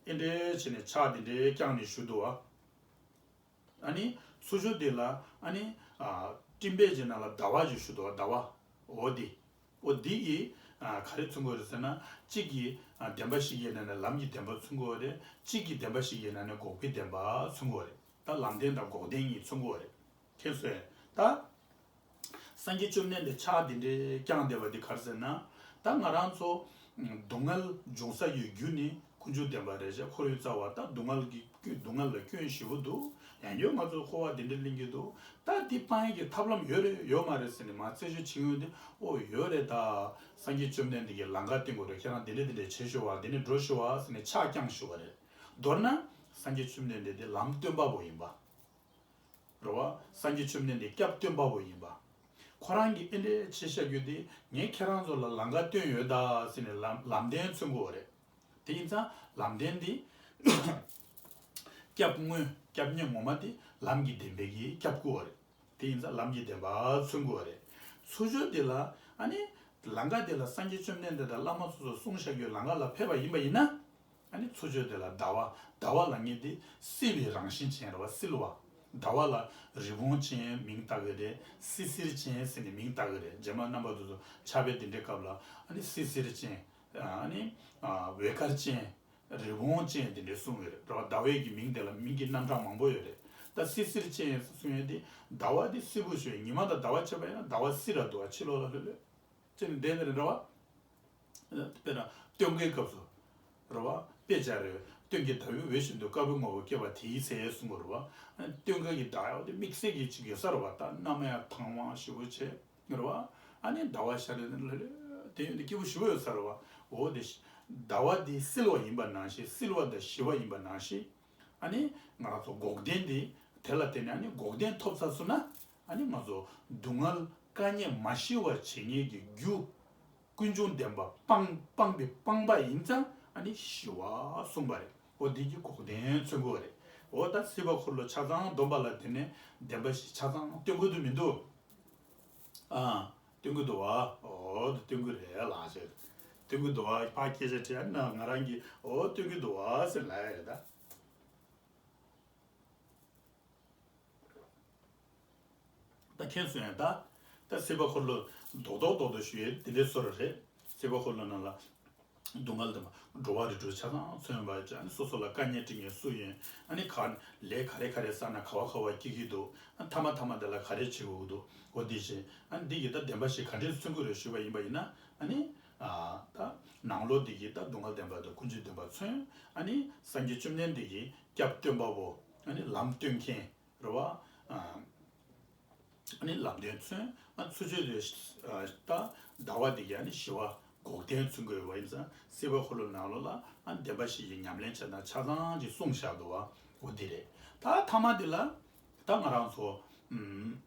ཨེ་འདྲས་བྱས་ནས་ཕྱག་འདི་འདྲས་བརྐྱངས་ནས་བཞུགས་འདུག་ཨ། ཨ་ནི་ཚུར་ཕྱོགས་འདི་ལ་ཨ་ནི་ཨ་སྤྲིན་པའི་རྗེས་ནང་ལ་ཟླ་བ་ཅིག་བཞུགས་འདུག་ཨ། ཟླ་བ། འོ་དེ། འོ་འདི་གིས་ཨ་ག་རེ་མཚོན་གྱི་ཡོད་རེད་ཟེར་ན། གཅིག་གིས་ཨ་བདེན་པ་བཞི་གི་ནང་ནས་ལམ་གྱི་བདེན་པ་མཚོན་གྱི་ཡོད་རེད། གཅིག་གིས་བདེན་པ་བཞི་གི་ནང་ནས་འགོག་པའི་བདེན་པ་མཚོན་གྱི་ཡོད་རེད། ད་ལམ་བདེན་དང་འགོག་བདེན་གཉིས་མཚོན་གྱི་ཡོད་རེད། མཁྱེན་སོང་ངས། ད་སངས་རྒྱས་བཅོམ་ལྡན་འདས་ཕྱག་འདི་འདྲའི་བརྐྱངས་བསྡད་པ་འདི་ག་རེ་ཟེར་ན། ད་ང་རང་ཚོ་སྡུག་བསྔལ་འབྱུང་ས་ཡི་རྒྱུ་ནི་ཀུན་འབྱུང་བདེན་པ་རེད་ཤག་འཁོར་བའི་རྩ་བ། ད་སྡུག་བསྔལ་གྱི་སྡུག་བསྔལ་ལ་སྐྱོན་ཞེ་པོ་འདུག་ཡང་ཡང་ང་ཚོ་འཁོར་བ་འདི་འདྲ་གླེང་གི་འདུག་ད་འདི་སྤང་ཡས་ཀྱི་ཐབས་ལམ་ཡོད་རེད་ཡོད་མ་རེད་ཟེར་ནས་མར་རྩད་གཅོད་བྱེད་ཀྱི་ཡོང་དུས། ཨོ་ཡོད་རེད་ད། སངས་རྒྱས་བཅོམ་ལྡན་འདས་ཀྱིས་ལམ་ཁ་སྟོན་གྱི་རེད། ཁྱེད་རང་འདི་འདྲ་འདི་འདྲ་བྱེད་ཤོག་བ། འདི་ནས་འགྲོ་ཤོག་བ་ཟེར་ནས་ཕྱག་བརྐྱངས་ཤོག་བ་རེད། མདོར་ན་སངས་རྒྱས་བཅོམ་ལྡན་འདས་དེ་ལམ་སྟོན་པ་པོ་ཡིན་པ། རེད་བ། སངས་རྒྱས་བཅོམ་ལྡན་འདས་སྐྱབས་སྟོན་པ་པོ་ཡིན་པ། ཁོ་རང་གིས་ཨེ་འདྲས་བྱས་བཞག་རྒྱུ་དེ་ངས་ཁྱེད་རང་ཚོ་ལ་ལམ་ཁ་སྟོན་ཡོད་ད་ཟེར་ནས་ལམ་ལམ་བདེན་མཚོན་གྱི་ཡོད་རེད། དེ་ཡིན་ཙང་ལམ་བདེན་དེ་སྐྱབས་དངོས། སྐྱབས་གནས་ངོ་མ་དེ་ལམ་གྱི་བདེན་པས་ཀྱིས་སྐྱབས་བསྐུལ་བ་རེད། དེ་ཡིན་ཙང་ལམ་གྱི་བདེན་པ་མཚོན་དགོས་པ་རེད། ཚུར་ཕྱོགས་དེ་ལ་ཨ་ནི་ལམ་ཁ་དེ་ལ་སངས་རྒྱས་བཅོམ་ལྡན་འདས་དང་བླ་མ་སོ་སོས་གསུངས་བཞག་རྒྱུའི་ལམ་ཁ་ལ་ཕེབས་པ་ཡིན་པ་ཡིན་ན། ཨ་ནི་ཚུར་ཕྱོགས་དེ་ལ་ཟླ་བ། ཟླ་བ་ལབ་མཁན་དེ་བསིལ་བའི་རང་བཞིན་ཅན་རེད་བ། བསིལ་བ། ཟླ་བ་ལ་རི་བོང་ཅན་མིང་བཏགས་ཀྱི་རེད། བསིལ་བསིལ་ཅན་ཟེར་ནས་མིང་བཏགས་ཀྱི་རེད། རྗེས་མ་རྣམ་པ་ཚོ་ཚོ་ཕྱག་དཔེ་དེ་འདྲའི་སྐབས་ལ་ཨ་ནི་བསིལ་བསིལ་ཅན། ཨ་ནི་འོད་དཀར་ཅན། རི་བོང་ཅན་དེ་འདྲའི་གསུངས་ཡོད་རེད། རེད་བ། ཟླ་བའི་གི་མིང་དེ་ལ་མིང་གི་རྣམ་གྲངས་མང་པོ་ཡོད་རེད། ད་བསིལ་བསིལ་ཅན་གསུང་ཡས་དེ་ཟླ་བ་དེ་བསིལ་པོ་ཞིག་ཉི་མ་དང་ཟླ་བ་ཕྱེ་བ་ཡིན་ན་ཟླ་བ་བསིལ་ར་འདུག་བ། ཕྱི་ལོགས་ལ་ལྷོད་ལྷོད་ཅེས་ནས་བསྡད་ནས་རེད། རེད་བ། དཔེར་ན་སྟོན་ཁའི་སྐབས་སུ་རེད་བ། དཔེ་ཆ་རེད། སྟོན་ཀའི་ཟླ་བའི་འོད་བཞིན་དུ། དཀར་པོའི་ངོ་བོས་བསྐྱེད་པ་དེའི་ཚེ་གསུངས་པ་རེད་བ། སྟོན་ཀ་གི་ཟླ་བ་དེ་དམིགས་བསལ་གྱི་ཅིག་ཡོད་ས་རེད་བ། ད་གནམ་ཡང་དྭངས་མ་ཞེ་པོ་བྱས་རེད་བ། ཨ་ནི་ཟླ་བ་ཤར་རེ་དེ་ཡོད་དེ་སྐྱིད་པོ་ཞེ་པོ་ཡོད་ས་རེད་བ། འོ་དེ་ཟླ་བ་དེ་བསིལ་བ་ཡིན་པ་ནང་བཞིན། བསིལ་བ་དང་ཞི་བ་ཡིན་པ་ནང་བཞིན། ཨ་ནི་ང་རང་ཚོ་འགོག་བདེན་དེ་དེ་ལ་བརྟེན་ནས། ཨ་ནི་འགོག་བདེན་ཐོབ་ཚར་སོང་ན། ཨ་ནི་ང་ཚོ་སྡུག་བསྔལ་དཀའ་ངལ་མ་ཞི་བར་བྱེད་མཁན་གྱི་རྒྱུ། ཀུན་འབྱུང་བདེན་པ་སྤང་སྤངས་པའི་སྤངས་པ་ཡིན་ཙང་། ཨ་ནི་ཞི་བ་གསུངས་པ་རེད། འོ་འདི་གི་འགོག་བདེན་མཚོན་གྱི་ཡོད་རེད། འོ་ད་སྲིད་པ་འཁོར་ལོ་ཆ་ཚང་སྡོམ་པ་ལ་བརྟེན་ནས་བདེན་པ་བཞི་ཆ་ཚང་སྟོན་དགོས་དུ་མི་འདུག་ཨ། སྟོན་གྱི་འདུག་བ། འོ་ད་སྟོན་གྱི་རེད་ལགས་ཟེར། སྟོན་གྱི་འདུག་བ། ཕར་སྐད་ཆ་དྲིས་ན་ང་རང་གིས་འོ་སྟོན་གྱི་འདུག་བ་ཟེར་ལབ་ཡ་རེད་ད། ད་མཁྱེན་སོང་ཡ། ད་ད་སྲིད་པ་འཁོར་ལོ་རྡོག་རྡོག་རྡོག་རྡོག་ཞུ་ཡས་དེ་འདྲའི་བཟོ་འདྲ་རེད། སྲིད་པ་འཁོར་ལོ་ནང་ལ་སྡུག་བསྔལ་དང་འགྲོ་བ་རིགས་དྲུག་ཆ་ཚང་མཚོན་པ་ཅན། སོ་སོ་ལ་དཀའ་ངལ་སྤྲད་མཁན་སུ་ཡིན། ཨ་ནི་ག་ལས་ག་རེ་ག་རེ་བསགས་ན་ག་བ་ག་བ་སྐྱེ་གི་འདུག་ཨ་མཐའ་མ་མཐའ་མ་དེ་ལ་ག་རེ་བྱེད་དགོས་ཀྱི་འདུག་འོ་དེ་བཞིན། ཨ་ནི་འདི་གི་ད་བདེན་པ་བཞི་ག་འདྲས་མཚོན་གྱི་རེད་ཞུས་པ་ཡིན་པ་ཡིན་ན། ཨ་ནི་ཨ་ད་ནང་ལོགས་འདི་གི་ད་སྡུག་བསྔལ་བདེན་པ་དང་ཀུན་འབྱུང་བདེན་པ་མཚོན། ཨ་ནི་སངས་རྒྱས་བཅོམ་ལྡན་འདས་ཀྱི་སྐྱབས་སྟོན་པ་པོ། ཨ་ནི་ལམ་སྟོན་མཁན་རེད་བ། ཨ་ནི་ལམ་སྟོན་མཚོན། ཨ་ཚུར་ཕྱོགས་དེ་ད་ཟླ་བ་འདི་ག་ནི་ཞི་བ་འགོག་བདེན་མཚོན་གྱི་ཡོད་པ་ཡིན་ཙང་། སྲིད་པ་འཁོར་ལོ་ནང་ལོགས་ལ་ཨ་བདེན་པ་བཞི་ཡི་ཉམས་ལེན་བྱེད་སྟངས་ཆ་ཚང་ཅིག་གསུངས་བཞག་འདུག་བ། འོ་འདི་རེད། ད་མཐའ་མ་འདི་ལ་ད་ང་རང་ཚོ་ཨམ་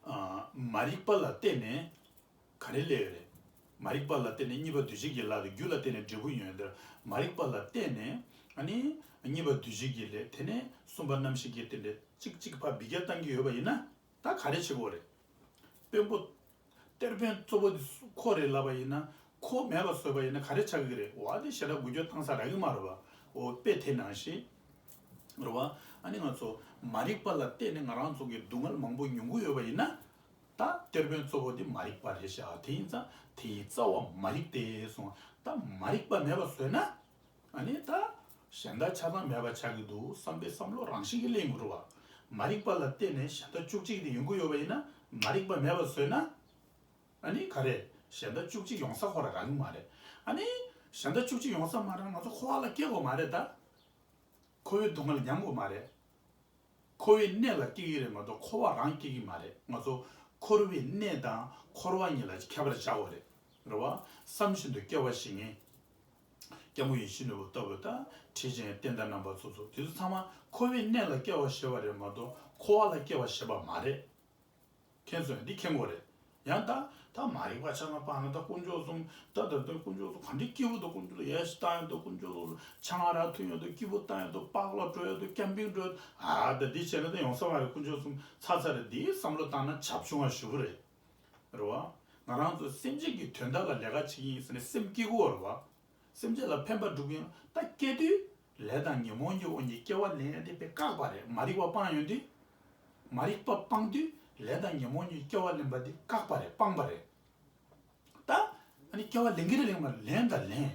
ཨ་མ་རིག་པ་ལ་བརྟེན་ནས་ག་རེ་སླེབས་ཡོད་རེད། མ་རིག་པ་ལ་བརྟེན་ནས་གཉིས་པ་འདུ་བྱེད་ཀྱི་ལས་དང་། རྒྱུ་ལ་བརྟེན་ནས་འབྲས་བུ་ཡོང་ཡོད་དེ། མ་རིག་པ་ལ་བརྟེན་ནས་ཨ་ནི་གཉིས་པ་འདུ་བྱེད་ཀྱི་ལས། དེ་ནས་གསུམ་པ་རྣམ་ཤེས་ཀྱི་རྟེན་འབྲེལ་གཅིག་གཅིག་ཕར་འབུད་རྒྱག་བཏང་གི་ཡོད་པ་ཡིན་ན། ད་ག་རེ་བྱེད་དགོས་རེད། དཔོན་པོ་གཏེར་དཔོན་གཙོ་བོ་དེ་ཁོ་རེད་ལབ་པ་ཡིན་ན། ཁོ་མེད་པ་བཟོས་པ་ཡིན་ན་ག་རེ་ཆགས་ཀྱི་རེད། འོ་དེ་ཞེ་དྲག་འགུལ་སྐྱོད་བཏང་ས་རག་གི་མ་རེད་བ། འོ་དཔེ་དེ་ནང་བཞིན་རེད་བ། ཨ་ནི་ང་ཚོ་མ་རིག་པ་ལ་བརྟེན་ནས་ང་རང་ཚོ་གི་སྡུག་བསྔལ་མང་པོ་མྱོང་གི་ཡོད་པ་ཡིན་ན། ད་གཏེར་དཔོན་གཙོ་བོ་དེ་མ་རིག་པ་རེད་ཤག་དེ་ཡིན་ཙང་དེ་ཡི་རྩ་བ་མ་རིག་སྟེ་གསུངས། ད་མ་རིག་པ་མེད་པ་བཟོས་ན། ཨ་ནི་ད་གཞན་དག་ཆ་ཚང་མེད་པ་ཆགས་ཀྱི་འདུག་བསམ་པའི་བསམ་བློ་རང་བཞིན་གྱིས་སླེབས་ཀྱི་རེད་བ། མ་རིག་པ་ལ་བརྟེན་ནས་གཞན་དག་བཅུ་གཅིག་དེ་ཡོང་གི་ཡོད་པ་ཡིན་ན། མ་རིག་པ་མེད་པ་བཟོས་ན། ཨ་ནི་ག་རེ། གཞན་དག་བཅུ་གཅིག་ཡོང་ས་ཁོ་རང་རག་གི་མ་རེད། ཨ་ནི་གཞན་དག་བཅུ་གཅིག་ཡོང་ས་མ་རག་ན་ང་ཚོ་འཁོར་བ་ལ་སྐྱེ་དགོས་མ་རེད་ད། འཁོར་བའི་སྡུག་བསྔལ་མྱང་དགོས་མ་རེད། འཁོར་བའི་གནས་ལ་སྐྱེ་གི་རེད་མ་གཏོགས་འཁོར་བ་རང་སྐྱེ་གི་མ་རེད། ང་ཚོ་འཁོར་བའི་གནས་དང་འཁོར་བ་གཉིས་ལ་ཁྱད་པར་བྱ་དགོས་རེད། རེད་བ། བསམ་བཞིན་དུ་སྐྱེ་བ་བཞེས་མཁན། སྐྱབས་མགོན་ཡིད་བཞིན་ནོར་བུ་ལྟ་བུ་དང་། ཁྲིད་ཆེན་བསྟན་དར་རྣམ་པ་སོ་སོ་དེ་ཚོ་ཚང་མ་འཁོར་བའི་གནས་ལ་སྐྱེ་བ་བཞེས་པ་རེད་མ་གཏོགས་འཁོར་བ་ལ་སྐྱེ་བ་བཞེས་པ་མ་རེད། མཁྱེན་སོང་། འདི་མཁྱེན་དགོས་རེད། ཡང་ད་ད་མ་རིག་པ་ཆགས་ན་པ་ན། ད་དཀོན་མཆོག་གསུམ་ད་ད་ད་དཀོན་མཆོག་གསུམ་ག་འདྲའི་སྐྱིད་པོ་འདུག་དཀོན་མཆོག་ཡར་ཞིག་བཏང་ཡོད་འདུག་དཀོན་མཆོག་གསུམ་ཆང་རག་འཐུང་ཡོད་འདུག་སྐྱིད་པོ་བཏང་ཡོད་འདུག་པཱག་ལ་འགྲོ་ཡོད་འདུག་ཀེམ་པིང་འགྲོ་ཡོད་འདུག་ཨ་ད་འདི་བྱས་ན་ད་ཡོང་ས་མ་རེད། དཀོན་མཆོག་གསུམ་ཚར་ཚར་རེད། འདིའི་བསམ་བློ་བཏང་ན་བྱབ་ཆུང་བ་ཞུ་གི་རེད། རེད་བ། ང་རང་ཚོ་སེམས་ཅན་གྱི་དོན་དག་ལ་ལས་ཀ་བྱེད་ཀྱི་ཡིན་ཟེར་ནས་སེམས་སྐྱིད་གོ་རེད་བ། སེམས་ཅན་ལ་ཕན་པ་སྒྲུབ་ཀྱི་ཡིན། ད་སྐྱེ་དུས་ལས་དང་ཉོན་མོངས་ཀྱི་དབང་གིས་སྐྱེ་བ་ལེན་ཡ་དེ་དཔེ་བཀག་པ་རེད། མ་རིག་པ་སྤངས་ཡོང་དུས། མ་རིག་པ་སྤངས་དུས་ལས་དང་ཉོན་མོངས་ཀྱི་སྐྱེ་བ་ལེན་པ་དེ་བཀག་པ་རེད། སྤངས་པ་རེད། ད་ཨ་ནི་སྐྱེ་བ་ལེན་གྱི་རེད། ལེན་པ་ལེན་དང་ལེན།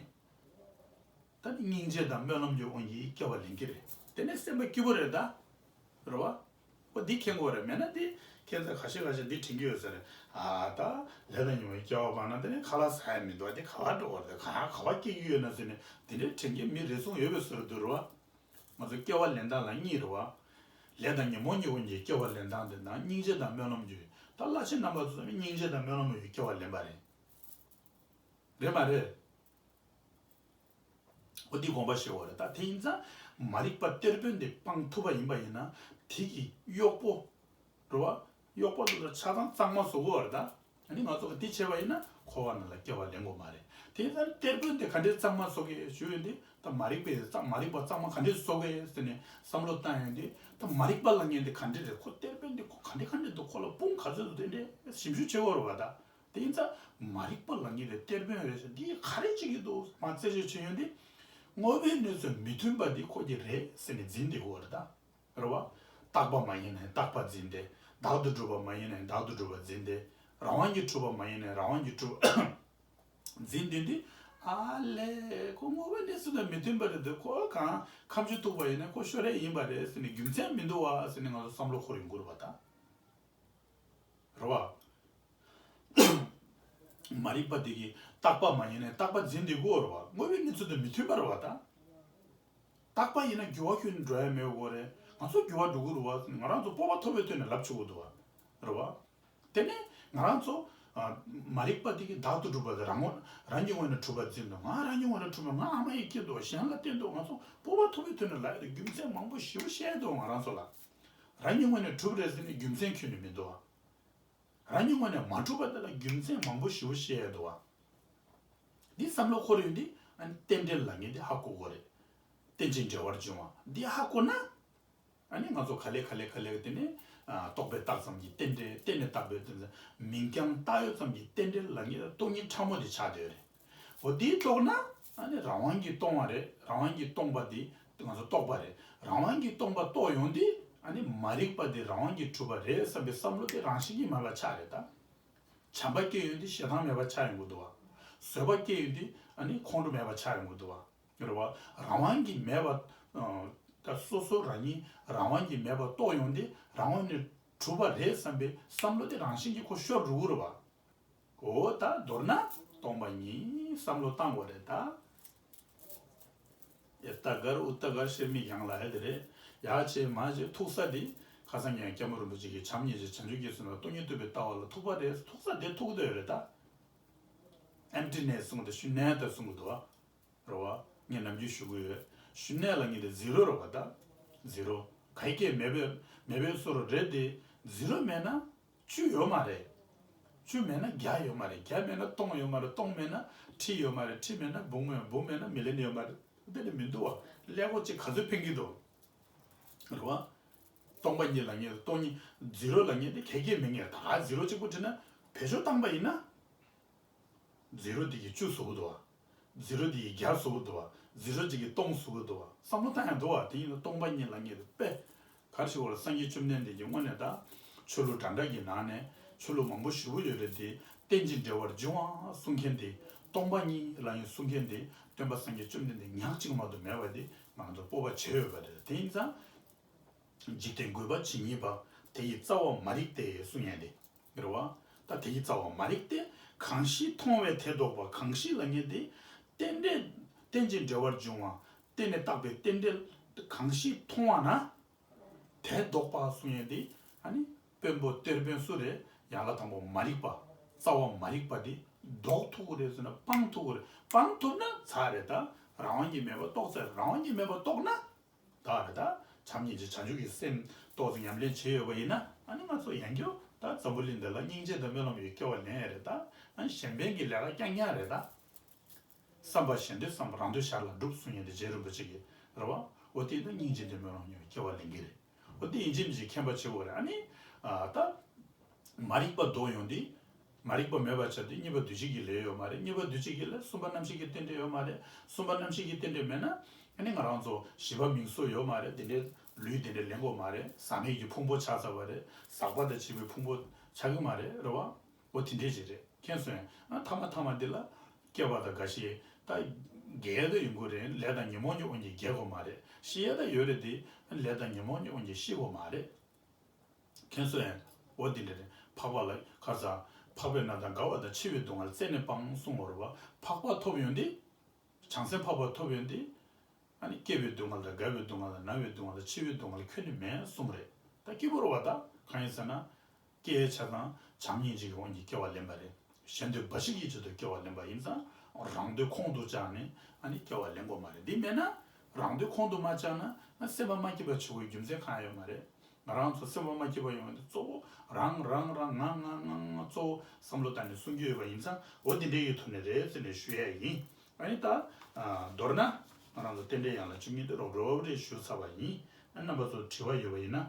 ད་ནི་སྙིང་རྗེ་དང་སྨོན་ལམ་གྱི་དབང་གིས་སྐྱེ་བ་ལེན་གྱི་རེད། དེ་ནས་སེམས་པ་སྐྱིད་པོ་རེད་ད། རེད་བ། ཨོ་འདི་མཁྱེན་དགོས་རེད། མེད་ན་འདི་ཁྱེད་ཚོ་ཁ་ཤས་ཁ་ཤས་འདི་དྲན་གྱི་ཡོད་ས་རེད། ཨ་ད་ལས་དང་ཉོན་མོངས་སྐྱེ་བ་སྤངས་ན་དེ་ནས་ཁ་ལག་ཟ་ཡ་མི་འདུག་དེ་ག་བ་འགྲོ་བ་རེད། ག་ག་བ་སྐྱེ་གི་ཡོད་ན་ཟེར་ནས་དེ་འདྲའི་དྲན་གྱི་མི་རེ་ཟུང་ཡོད་པའི་བཟོ་འདྲ་འདུག་རེད་བ། ང་ཚོ་སྐྱེ་བ་ལེན་སྟངས་ལ་གཉིས་རེད་བ། ལས་དང་ཉོན་མོངས་ཀྱི་དབང་གིས་སྐྱེ་བ་ལེན་སྟངས་དེ་དང་། སྙིང་རྗེ་དང་སྨོན་ལམ་གྱི། ད་བླ་ཆེན་རྣམ་པ་ཚོ་ཚང་མས་སྙིང་རྗེ་དང་སྨོན་ལམ་གྱིས་སྐྱེ་བ་ལེན་པ་རེད། རེད་མ་རེད། འོ་འདི་དགོངས་པ་བཞེས་དགོས་རེད། ད་དེ་ཡིན་ཙང་མ་རིག་པ་གཏེར་དཔོན་དེ་སྤང་ཐུབ་པ་ཡིན་པ་ཡིན་ན། དེ་གི་གཡོག་པོ་རེད་བ། གཡོག་པོ་དེ་ཚོ་ཆ་ཚང་གཙང་མ་བཟོ་དགོས་རེད་ད། ཨ་ནི་ང་ཚོ་གིས་དེ་བྱས་པ་ཡིན་ན་འཁོར་བ་ནང་ལ་སྐྱེ་བ་ལེན་དགོས་མ་རེད། དེ་ཡིན་ཙང་གཏེར་དཔོན་དེ་ག་འདྲས་གཙང་མ་བཟོ་གི་ཞུ་ཡོད་དེ། ད་མ་རིག་པའི་གཙང་མ་རིག་པ་གཙང་མ་ག་འདྲས་བཟོ་གི་ཟེར་ནས་བསམ་བློ་བཏང་ཡོད་དེ། ད་མ་རིག་པ་ལབ་མཁན་དེ་ག་འདྲས་རེད། ཁོ་གཏེར་དཔོན་དེ་ཁོ་ག་འདྲས་ག་འདྲས་འདུག་ཁོ་ལ་དཔུང་ག་ཚོད་འདུག་དེ་འདྲས་ཞིབ་འཇུག་བྱེད་དགོས་རེད་བ་ད། དེ་ཡིན་ཙང་མ་རིག་པ་ལབ་མཁན་དེ་གཏེར་དཔོན་རེད་ཟེར། འདི་ག་རེ་བྱེད་ཀྱི་འདུག་མ་རྩད་གཅོད་བྱེད་ཡོང་དུས། དངོས་པོའི་གནས་ཚུལ་མི་མཐུན་པ་འདི་ཁོ་གི་རེད་ཟེར་ནས་འཛིན་བསྡད་ཀྱི་ཡོད་རེད་ད། རེད་བ། རྟག་པ་མ་ཡིན་ནའང་རྟག་པ་འཛིན་ཏེ། བདག་ཏུ་གྲུབ་པ་མ་ཡིན་ནའང་བདག་ཏུ་གྲུབ་པ་འཛིན་ཏེ། རང་དབང་གིས་གྲུབ་པ་མ་ཡིན་ནའང་རང་དབང་གིས་གྲུབ་འཛིན་བསྡད་དུས། ཨ་ལས། ཁོ་དངོས་པོའི་གནས་ཚུལ་དང་མི་མཐུན་པ་རེད་འདུག་ཁོ་གང་ཁ་མཆུ་གཏུགས་པ་ཡིན་ན་ཁོ་ཤོར་ཡས་ཡིན་པ་རེད་ཟེར་ནས། རྒྱུ་མཚན་མི་འདུག་བ་ཟེར་ནས་ང་ཚོ་བསམ་བློ་འཁོར་ཡོང་གི་རེད་བ་ད། རེད་བ། མ་རིག་པ་དེ་གིས་རྟག་པ་མ་ཡིན་ནའི་རྟག་པ་འཛིན་བསྡད་དགོས་རེད་བ། དངོས་པོའི་གནས་ཚུལ་དང་མི་མཐུན་པ་རེད་བ་ད། རྟག་པ་ཡིན་ན་འགྱུར་བ་ཁྱོན་འགྲོ་ཡ་མེད་དགོས་རེད། ང་ཚོ་འགྱུར་བ་འགྲོ་གི་རེད་བ། ང་རང་ཚོ་སྤོབས་པ་མཐོ་པོའི་ཐོག་ནས་ལབ་ཆོག་གི་འདུག་བ། རེད་བ། དེ་ནས་ང་རང་ཚོ་ཨ། མ་རིག་པ་དེ་གིས་བདག་ཏུ་གྲུབ་པ་དེ་རང་ངོ་རང་གི་ངོས་ནས་གྲུབ་པ་འཛིན་འདུག་ང་རང་གི་ངོས་ནས་གྲུབ་པ། ང་ཨ་མ་ཡི་སྐྱེས་འདུག་གཞན་ལ་བརྟེན་འདུག་ང་ཚོ་སྤོབས་པ་མཐོ་པོའི་ཐོག་ནས་ལབ་ཡ་དེ་རྒྱུ་མཚན་མང་པོ་ཞེ་པོ་བཤད་འདུག་ང་རང་ཚོ་ལ། རང་གི་ངོས་ནས་གྲུབ་རེད་ཟེར་ནས་རྒྱུ་མཚན་ཁྱོན་ནས་མི་འདུག་བ། རང་གི་ངོས་ནས་མ་གྲུབ་པ་དེ་ལ་རྒྱུ་མཚན་མང་པོ་ཞེ་པོ་བཤད་ཡ་འདུག་བ། འདི་བསམ་བློ་འཁོར་ཡོང་དུས་ཨ་ནི་རྟེན་འབྲེལ་ལབ་མཁན་དེ་ཧ་གོ་དགོས་རེད། རྟེན་ཅིང་འབྲེལ་བར་འབྱུང་བ་འདི་ཧ་གོ་ན། ཨ་ནི་ང་ཚོ་ག་ལེ་ག་ལེ་ག་ལེ་དེ་ནས་ཨ། རྟོག་པས་བཏགས་ཙམ་གྱི་རྟེན་འབྲེལ། རྟེན་ནས་བཏགས་པའི་རྟེན་འབྲེལ། མིང་རྐྱང་བཏགས་ཡོད་ཙམ་གྱི་རྟེན་འབྲེལ་ལབ་མཁན་དེ་སྟོང་ཉིད་ཕྲ་མོ་དེ་ཆགས་བསྡད་ཡོད་རེད། འོ་དེའི་ཐོག་ན་ཨ་ནི་རང་དབང་གིས་སྟོང་བ་རེད། རང་དབང་གིས་སྟོང་པ་དེ་ང་ཚོ་རྟོགས་པ་རེད། རང་དབང་གིས་སྟོང་པ་རྟོགས་ཡོང་དུས་ཨ་ནི་མ་རིག་པ་དེ་རང་དབང་གིས་གྲུབ་པ་རེད་བསམ་པའི་བསམ་བློ་དེ་རང་བཞིན་གྱིས་མེད་པ་ཆགས་རེད་ད། བྱམས་པ་སྐྱེ་ཡོང་དུས་ཞེ་སྡང་མེད་པ་ཆགས་ཡོང་གི་འདུག་བ། བཟོད་པ་སྐྱེ་ཡོང་དུས་ཨ་ནི་ཁོང་ཁྲོ་མེད་པ་ཆགས་ཡོང་གི་འདུག་བ། རེད་བ། རང་དབང་གིས་མེད་པ། ཨ། ད་སོ་སོ་རང་ཉིད་རང་དབང་གིས་མེད་པ་རྟོགས་ཡོང་དུས་རང་དབང་ནས་གྲུབ་པ་རེད་བསམ་པའི་བསམ་བློ་དེ་རང་བཞིན་གྱིས་ཁོ་ཤོར་འགྲོ་གི་རེད་བ། འོ་ད་མདོར་ན་སྟོང་པ་ཉིད་བསམ་བློ་བཏང་དགོས་རེད་ད། ཨེ་ཏ་གར་ཨུ་ཏ་གར་ཤེར་མི་ཡང་ལ་ཧེ་དེ་རེད། ཡག་ཆེ་མ་ཆེ་ཐུག་ས་དེ་ཁ་སང་ཉིན་སྐྱབས་མགོན་རིན་པོ་ཆེ་གིས་བྱམས་སྙིང་རྗེ་བྱང་ཆུབ་ཀྱི་སེམས་ལ་སྟོང་ཉིད་རྟོགས་པའི་ལྟ་བ་ལ་ཐུག་པ་རེད། ཐུག་ས་དེ་ཐུག་འདོད་རེད་ད། ཨེམ་ཊི་ནེ་སི་གསུང་གི་འདུག་ཤུན་ནེ་ཏ་གསུང་གི་འདུག་བ། རེད་བ། ངས་ནམ་རྒྱུན་ཞུ་གི་ཡོད། ཤུན་ནེ་ལབ་མཁན་དེ་ཛི་རོ་རེད་བ་ད། ཛི་རོ། ག་གེ་མེད་པའི་མེད་པའི་བཟོ་འདྲ་རེད་དེ། ཛི་རོ་མེད་ན་བཅུ་ཡོད་མ་རེད། བཅུ་མེད་ན་བརྒྱ་ཡོད་མ་རེད། བརྒྱ་མེད་ན་སྟོང་ཡོད་མ་རེད། སྟོང་མེད་ན་ཁྲི་ཡོད་མ་རེད། ཁྲི་མེད་ན་འབུམ་ཡོད། འབུམ་མེད་ན་མི་ལི་ཡོན་ཡོད་མ་རེད། དེ་ནི་མི་འདུག་བ། ཀླད་ཀོར་གཅིག་ག་ཚོད་འཕེན་གྱི་འདུག་རེད་བ། སྟོང་པ་ཉིད་ལབ་མཁན། སྟོང་ཉིད། ཛི་རོ་ལབ་མཁན་དེ་ག་གེ་མེད་མཁན། ད་ག་ཛི་རོ་གཅིག་པུ་བྲིས་ན་བེད་སྤྱོད་བཏང་པ་ཡིན་ན། ཛི་རོ་དེ་གིས་བཅུ་བཟོ་གི་འདུག་བ། ཛི་རོ་དེ་གིས་བརྒྱ་བཟོ་གི་འདུག་བ། ཛི་རོ་གཅིག་གིས་སྟོང་བཟོ་གི་འདུག་བ། བསམ་བློ་བཏང་ཡང་འདུག་བ། དེ་ཡིན་ན་སྟོང་པ་ཉིད་ལབ་མཁན་དེ་དཔེ། ག་རེ་ཞིག་བ་ལ། སངས་རྒྱས་བཅོམ་ལྡན་འདས་ཀྱིས་དངོས་གནས་ད། ཆོས་ལུགས་འདྲ་འདྲ་གི་ནང་ནས་ཆོས་ལུགས་མང་པོ་ཞེ་པོ་ཡོད་རེད་དེ། རྟེན་ཅིང་འབྲེལ་བར་འབྱུང་བ་གསུང་མཁན་དེ། སྟོང་པ་ཉིད་ལབ་མཁན་གསུང་མཁན་དེ། སྟོན་པ་སངས་རྒྱས་བཅོམ་ལྡན་འདས་ཉག་གཅིག་མ་གཏོགས་མེད་པ་དེ་ང་ཚོ་སྤོབས་པ་བྱེད་འོས་པ་རེད། དེ་ཡིན་ཙང་། འཇིག་རྟེན་དགོས་པ་ཇི་སྙེད་པ། དེ་ཡི་རྩ་བ་མ་རིག་སྟེ་གསུང་མཁན་དེ། རེད་བ། ད་དེ་ཡི་རྩ་བ་མ་རིག་སྟེ། གང་ཞིག་མཐོང་བས་དེ་ལྡོག་པ། གང་ཞིག་ལབ་མཁན་དེ། རྟེན་འབྲེལ། རྟེན་ཅིང་འབྲེལ་བར་འབྱུང་བ། རྟེན་ནས་བཏགས་པའི་རྟེན་འབྲེལ། གང་ཞིག་མཐོང་བ་ན། དེ་ལྡོག་པ་གསུང་ཡས་དེ། ཨ་ནི་དཔོན་པོ་གཏེར་དཔོན་སུ་རེད། ཡང་ལ་དང་པོ་མ་རིག་པ། རྩ་བ་མ་རིག་པ་དེ་ལྡོག་ཐུབ་ཀྱི་རེད་ཟེར་ན་སྤང་ཐུབ་ཀྱི་རེད། སྤང་ཐུབ་ན་ཚར་རེད་ད། རང་དབང་གིས་མེད་པ་རྟོགས་ཚར། རང་དབང་གིས་མེད་པ་རྟོགས་ན། ད་རེད་ད། བྱམས་སྙིང་རྗེ་བྱང་ཆུབ་ཀྱི་སེམས་ཏོག་ཙམ་ཉམས་ལེན་བྱས་ཡོད་པ་ཡིན་ན། ཨ་ནི་ང་ཚོ་ཡང་བསྐྱར་ད་འཛམ་བུ་གླིང་འདི་ལ་སྙིང་རྗེ་དང་སྨོན་ལམ་ཡོད་སྐྱེ་བ་ལེན་ཡ་རེད་ད། ཨ་ནི་གཞན་ཕན་གྱི་ལས་ཀ་རྐྱང་རྐྱང་རེད་ད། བསམ་པ་གཞན་སྡེ་བསམ་པ་རང་འདོད་ཞར་ལ་སྒྲུབ་གསུང་མཁན་དེ་རྗེ་རིན་པོ་ཆེ་གིས་རེད་བ། འོ་དེ་ད་སྙིང་རྗེ་དང་སྨོན་ལམ་ཡོད་སྐྱེ་བ་ལེན་གྱི་རེད། འོ་དེ་ཡིན་གཅིག་མིན་གཅིག་མཁྱེན་པ་བྱེད་དགོས་རེད། ཨ་ནི། ཨ་ད། མ་རིག་པ་ལྡོག་ཡོང་དུས། མ་རིག་པ་མེད་པར་བྱ་དུས་གཉིས་པ་འདུ་བྱེད་ཀྱི་ལས་ཡོད་མ་རེད། གཉིས་པ་འདུ་བྱེད་ཀྱི་ལས་གསུམ་པ་རྣམ་ཤེས་ཀྱི་རྟེན་འབྲེལ་ཡོད་མ་རེད། གསུམ་པ་རྣམ་ཤེས་ཀྱི་རྟེན་འབྲེལ་མེད་ན། ཨ་ནི་ང་རང་ཚོ་བཞི་པ་མིང་གཟུགས་ཡོད་མ་རེད། དེ་འདྲའི་ལུས་དེ་འདྲ་ལེན་དགོས་མ་རེད། ཟག་མེད་ཀྱི་ཕུང་པོ་ཆགས་ཚར་བ་རེད། ཟག་པ་དང་བཅས་པའི་ཕུང་པོ་ཆགས་ཀྱི་མ་རེད། རེད་བ། འོ་དེ་འདྲས་ཅིག་རེད། མཁྱེན་སོང་ངས། ཨ་ཐ་མ་ཐ་མ་འདི་ལ་སྐྱེ་བ་དང་རྒ་ཤི་ད་རྒས་ཡ་ད་ཡོང་གི་རེད། ལས་དང་ཉོན་མོངས་ཀྱི་དབང་གིས་རྒས་དགོས་མ་རེད། ཤི་ཡ་ད་ཡོད་རེད་དེ། ལས་དང་ཉོན་མོངས་ཀྱི་དབང་གིས་ཤི་དགོས་མ་རེད། མཁྱེན་སོང་ངས། འོ་འདི་འདྲ་རེད། འཕགས་པ་ལ་ཁ་སང་། འཕགས་པའི་རྣམ་ཐར། རྒ་བ་དང་འཆི་བའི་སྡུག་བསྔལ་རྩད་ནས་སྤང་གསུངས་པ་རེད་བ། འཕགས་པ་ཐོབ་ཡོང་དུས། བྱང་སེམས་འཕགས་པ་ཐོབ་ཡོང་དུས། ཨ་ནི་སྐྱེ་བའི་སྡུག་བསྔལ་དང་རྒ་བའི་སྡུག་བསྔལ་དང་ན་བའི་སྡུག་བསྔལ་དང་འཆི་བའི་སྡུག་བསྔལ་ཁྱོན་ནས་མེད་གསུངས་རེད། ད་སྐྱིད་པོ་རེད་བ། ད་གང་ཡིན་ཟེར་ན། སྐྱེ་བའི་ཆ་དང་བྱམས་སྙིང་རྗེ་གི་དབང་གིས་སྐྱེ་བ་ལེན་པ་རེད། གཞན་དོན་འབའ་ཞིག་གི་ཆེད་དུ་སྐྱེ་བ་ལེན་པ་ཡིན་ཙང་། རང་དོན་ཁོང་དུ་བཅངས་ནས་ཨ་ནི་སྐྱེ་བ་ལེན་དགོས་མ་རེད། འདི་མེད་ན། རང་དོན་ཁོང་དུ་མ་བཅངས་ན་སེམས་པ་མ་སྐྱིད་པ་བྱེད་དགོས་རྒྱུ་མཚན་གང་ཡང་ཡོད་མ་རེད། ང་རང་ཚོ་སེམས་པ་མ་སྐྱིད་པ་ཡོང་དུས་གཙོ་བོ་རང་རང་རང་ང་ང་ང་ང་གཙོ་བོ་བསམ་བློ་བཏང་ནས་གསུང་རྒྱུ་ཡོད་པ་ཡིན་ཙང་། འོ་འདི་འདྲའི་ཐོག་ནས་རེད་ཟེར་ནས་ཞུ་ཡ་ཡིན། ཨ་ནི་ད། ཨ། མདོར་ན། ང་རང་ཚོ་རྟེན་འབྲེལ་ཡན་ལག་བཅུ་གཉིས་དེ་རོབ་རོབ་རེ་ཞུ་ཚར་བ་ཡིན། ཨ། རྣམ་པ་ཚོ་དྲི་བ་ཡོད་པ་ཡིན་ན།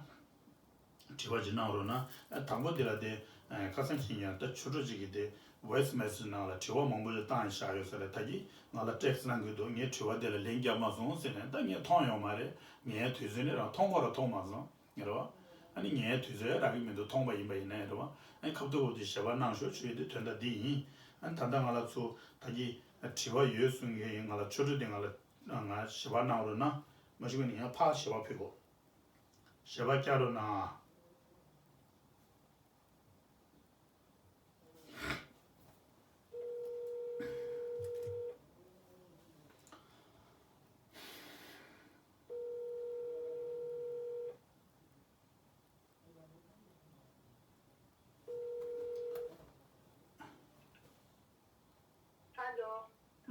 དྲི་བ་ཅིག་གནང་རོགས་གནང་། ཨ། དང་པོ་དེ་ལ་དེ། ཨ། ཁ་སང་ཁྱེད་ཡང་ད་ཆུ་དྲོ་ཅིག་གིས་དེ་voice message ནང་ལ་དྲི་བ་མང་པོ་ཞིག་བཏང་བཞག་ཡོད་ས་རེད། ད་གིན་ང་ལ་text གནང་གི་འདུག་ངས་དྲི་བ་དེ་ལ་ལན་བརྒྱབ་མ་སོང་ཟེར་ནས། ད་ངས་མཐོང་ཡོད་མ་རེད། ངའི་དུས་ཚོད་ནས་རང་མཐོང་གོ་ར་མཐོང་མ་སོང་། རེད་བ། ཨ་ནི་ངའི་དུས་ཚོད་རག་གི་མི་འདུག་མཐོང་བ་ཡིན་པ་ཡིན་ན་རེད་བ། ཨ་ནི་ཁ་ཐུག་འོ་དེ་ཞལ་པར་གནང་ཤོག་ཞུ་ཡི་དེ་དོན་དག་འདི་ཡིན། ཨ་ནི་ད་ལྟ་ང་ལ་ཚུར་ད་གིན་དྲི་བ་ཡོད་གསུང་གི་ཡིན། ང་ལ་ཆོས་གྲོགས་དེ་ང་ལ་ང་ཞལ་པར་གནང་རོགས་གནང་། མ་ཞུ་གི་ནི་ཡང་ཕར་ཞལ་པར་ཕུལ་གོ། ཞལ་པར་བསྐྱར་རོགས་གནང་།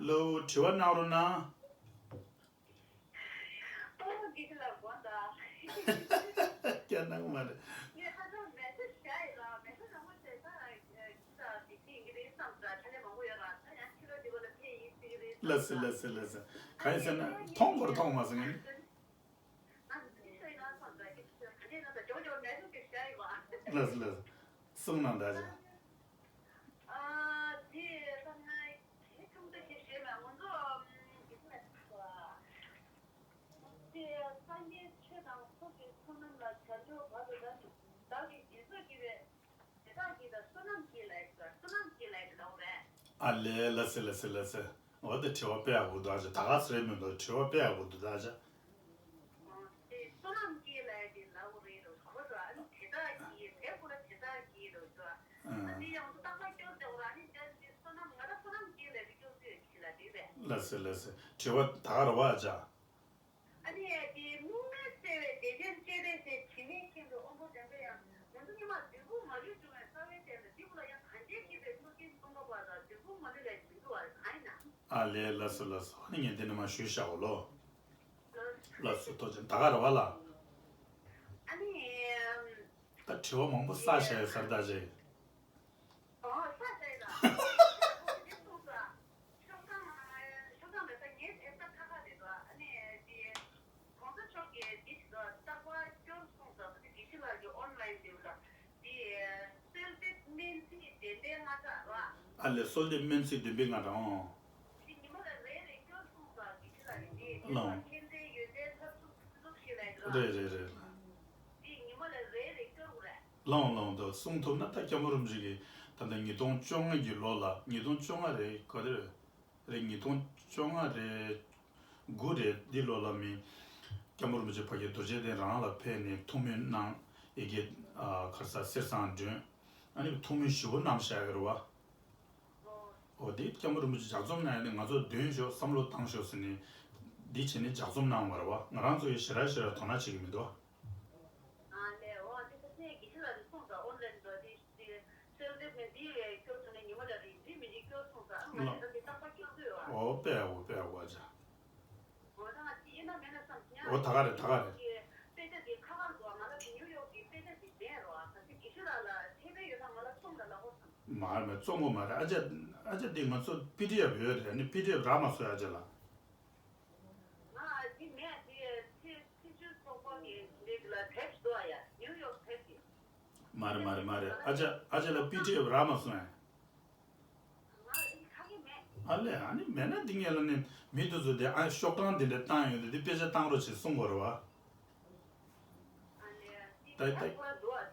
ལོ། དྲི་བ་གནང་རོགས་གནང་། ཨོ་དེ་ལ་དགོངས་དག་སྐྱ་ནག་མ་རེད། ངས་ཁ་སང་མེ་སེ་ཇི་བཞག་ཡོད་ལ། མེ་སེ་ཇི་རང་དབང་ཆེ་ས་ཡིན་གྱི་རེད་བསམ་ས། ཆ་ལས་མང་པོ་ཡོད་ར། ད་ཡང་ཕྱི་ལོགས་འདི་བ་ལ་ཕེབས་ཡིན་ཟེར་གྱི་རེད་བསམ་ལགས་སོ་ལགས་སོ་ལགས་སོ། གང་ཡིན་ཟེར་ན་མཐོང་བར་མཐོང་མ་སོང་ངས། ལགས་སོ་ལགས་སོ། གསུང་གནང་ད་ཅག་ཨ་ལས། ལགས་སོ་ལགས་སོ་ལགས་སོ། འོ་དེ་དྲི་བ་དཔེ་ཡག་པོ་འདུག་ཨ་ཅག་ད་ག་སེ་རེད་མི་འདུག་དྲི་བ་དཔེ་ཡག་པོ་འདུག་ཨ་ཅག་ལགས་སོ་ལགས་སོ། དྲི་བ་ད་ག་རེད་བ་ཨ་ཅག་ཨ་ནི་དེ་སྨྱུག་མའི་བརྩེ་བའི་བདེ་ཆེན་གཅེས་པའི་ཟེར་དྲི་མེད་མཁྱེན་པའི་དབང་པོ་ལྡན་པའི་ཡང་། ང་ཚོ་སྔོན་མ་འབྲས་བུ་མ་ལུས་བྱུང་བའི་རྩ་བའི་རྟེན་ལ། འདི་ཀུན་ལ་ཡང་གང་བྱས་ཀྱིས་པའི་མཐུ་རྐྱེན་གསུམ་པ་བ་དང་འབྲས་བུ་མ་ལུས་ལས་བྱུང་རྒྱུ་བ་གང་ཡིན་ན། ཨ་ལས། ལགས་སོ་ལགས་སོ། ཨ་ནི་ངས་འདི་ནས་མར་ཞུས་བཞག་གོ་ལོ། ལགས་སོ། ཐུགས་རྗེ་ཆེ། ད་ག་རེད་བ་ལགས། ཨ་ནི། ད་དྲི་བ་མང་པོ་བསགས་བཞག་ཡོད་ས་རེད་ད་ཅེ། ཨོ་ས་ས་ཡིན་ལ། ཨོ་དེ་གསུངས་ས། ཤོག་གྲངས་ཤོག་གྲངས་མེད་ས་ངའི་དེབ་ས་ཁ་ཁ་རེད་དོ། ཨ་ནི་དེ་གོང་ས་མཆོག་གིས་དེ་ཞིག་དོ་རྟག་པར་སྐྱོར་གསུངས་ས། དེ་དགེ་བཤེས་ལགས་ཀྱི་ཨོན་ལན་དེ་ལ་དེ་གསོལ་འདེབས་སྨོན་ཚིག་བདེན་པའི་རྔ་སྒྲ་ར། ཨ་ལས། གསོལ་འདེབས་སྨོན་ཚིག་བདེན་པའི་རྔ་སྒྲ། ཨོ། དེ་ཉི་མ་ལ་རེ་རེ་སྐྱོར་གསུངས་ས་དགེ་བཤེས་ལགས་ཀྱིས་དེ་དེ་ལ་ལོ། མཁྱེན་བརྩེའི་ཡོན་ཏན་མཐར་ཐུག་ཐུགས་རྫོགས་ཞེས་ལ་ཡི་ར། རེད་རེད་རེད། དེ་ཉི་མ་ལ་རེ་རེ་སྐྱོར་དགོས་རེད། ལོང་ལོང་དུ་གསུང་ཐུབ་ན་ད་སྐྱབས་མགོན་རིན་པོ་ཆེ་གིས་ད་ལྟ་ཉིས་སྟོང་བཅོ་ལྔ་གི་ལོ་ལ། ཉིས་སྟོང་བཅོ་ལྔ་རེད། ག་དེ་རེད། རེད། ཉིས་སྟོང་བཅོ་ལྔ་རེད། དགུ་རེད། འདི་ལོ་ལ་མི་སྐྱབས་མགོན་རིན་པོ་ཆེ་ཕ་གི་རྡོ་རྗེ་གདན་རང་ལ་ཕེབས་ནས་ཐུགས་སྨོན་གནང་། ཡ་གི་ཨ་ག་རེ་ཟེར། གསེར་སྲང་སྒྲོན། ཨ་ནི་ཐུགས་སྨོན་ཞེ་པོ་གནང་བཞག་ཡོད་རེད་བ། འོ་དེ་སྐྱབས་མགོན་རིན་པོ་ཆེ་ལྗགས་རྩོམ་གནང་ཡ་དེ་ང་ཚོ་འདོན་ཤོག་བསམ་བློ་བཏང་ཤོག་ཟེར་ནས་འདི་བྱས་ནས་ལྗགས་རྩོམ་གནང་བ་རེད་བ། ང་རང་ཚོ་ཡི་ཞེ་དྲག་ཞེ་དྲག་དོ་སྣང་བྱེད་ཀྱི་མི་འདུག་ཨ་ལས། འོ་དེ་ས་ཆེན་དགེ་བཤེས་ལགས་ནས་གསུངས་ས། ཨོན་ལན་འགྲོ་དེ་དེ་སེལ་དེབ་ནས་འདི་ཡས་སྐྱོར་ཐུབ་ན་ཉི་མ་ལ་རེ་འགྲིག་མི་འགྲིག་སྐྱོར་གསུངས་ས། ཨ་ང་ལ་ད་དེ་རྟག་པར་སྐྱོར་དགོས་ཡོད་ཨ། འོ་དཔེ་ཡག་པོ་དཔེ་ཡག་པོ་ཨ་ཅག་འོ་ད་ང་ཅི་ཡིན་ན་མེད་ན་བསམ་ཡ། འོ་ད་ག་རེད་ད་ག་རེད། དཔེ་ཆ་དེ་ཁ་ཁར་འདུག་ང་ལ་དེ་ནིའུ་ཡོག་གི་དཔེ་ཆ་དེ་མེད་རོ། ཨ་ད་ཅི་དགེ་བཤེས་ལགས་ལ་ཁྱད་པར་ཡོད་ན་ང་ལ་གསུངས་ད་ལ་ཧོ་བསམ། མ་རེད་མ་རེད། བཙོང་དགོས་མ་རེད་ཨ་ཅག་ཨ་ཅག་འདི་ང་ཚོ་པི་ཌི་ཨེཕ་ཡོད་རེད། ཨ་ནི་པི་ཌི་ཨེཕ་རག་མ་སོང་ཨ་ཅག་ལ། ང་འདི་མེད་དེ་ཚེ་ཚེ་བཅུ་ཚོགས་པ་གི་འདི་ལ་དེབ་འདུག་ཨ་ཡ། ནིའུ་ཡོག་དེབ་ཀྱི། མ་རེད་མ་རེད་མ་རེད། ཨ་ཅག་ཨ་ཅག་ལ་པི་ཌི་ཨེཕ་རག་མ་སོང་ཨ། ང་ཨ་ནི་ཁ་གི་མེད། ཨ་ལས། ཨ་ནི་མེད་ན་འདི་ངས་ལ་ནི་མི་དེ་ཚོ་དེ་ཨ་ཤོག་གྲངས་འདི་འདྲ་བཏང་ཡོད་དེ་འདི་དཔེ་ཆ་བཏང་རོགས་བྱེད་གསུང་དགོས་རེད་བ། ད་ད་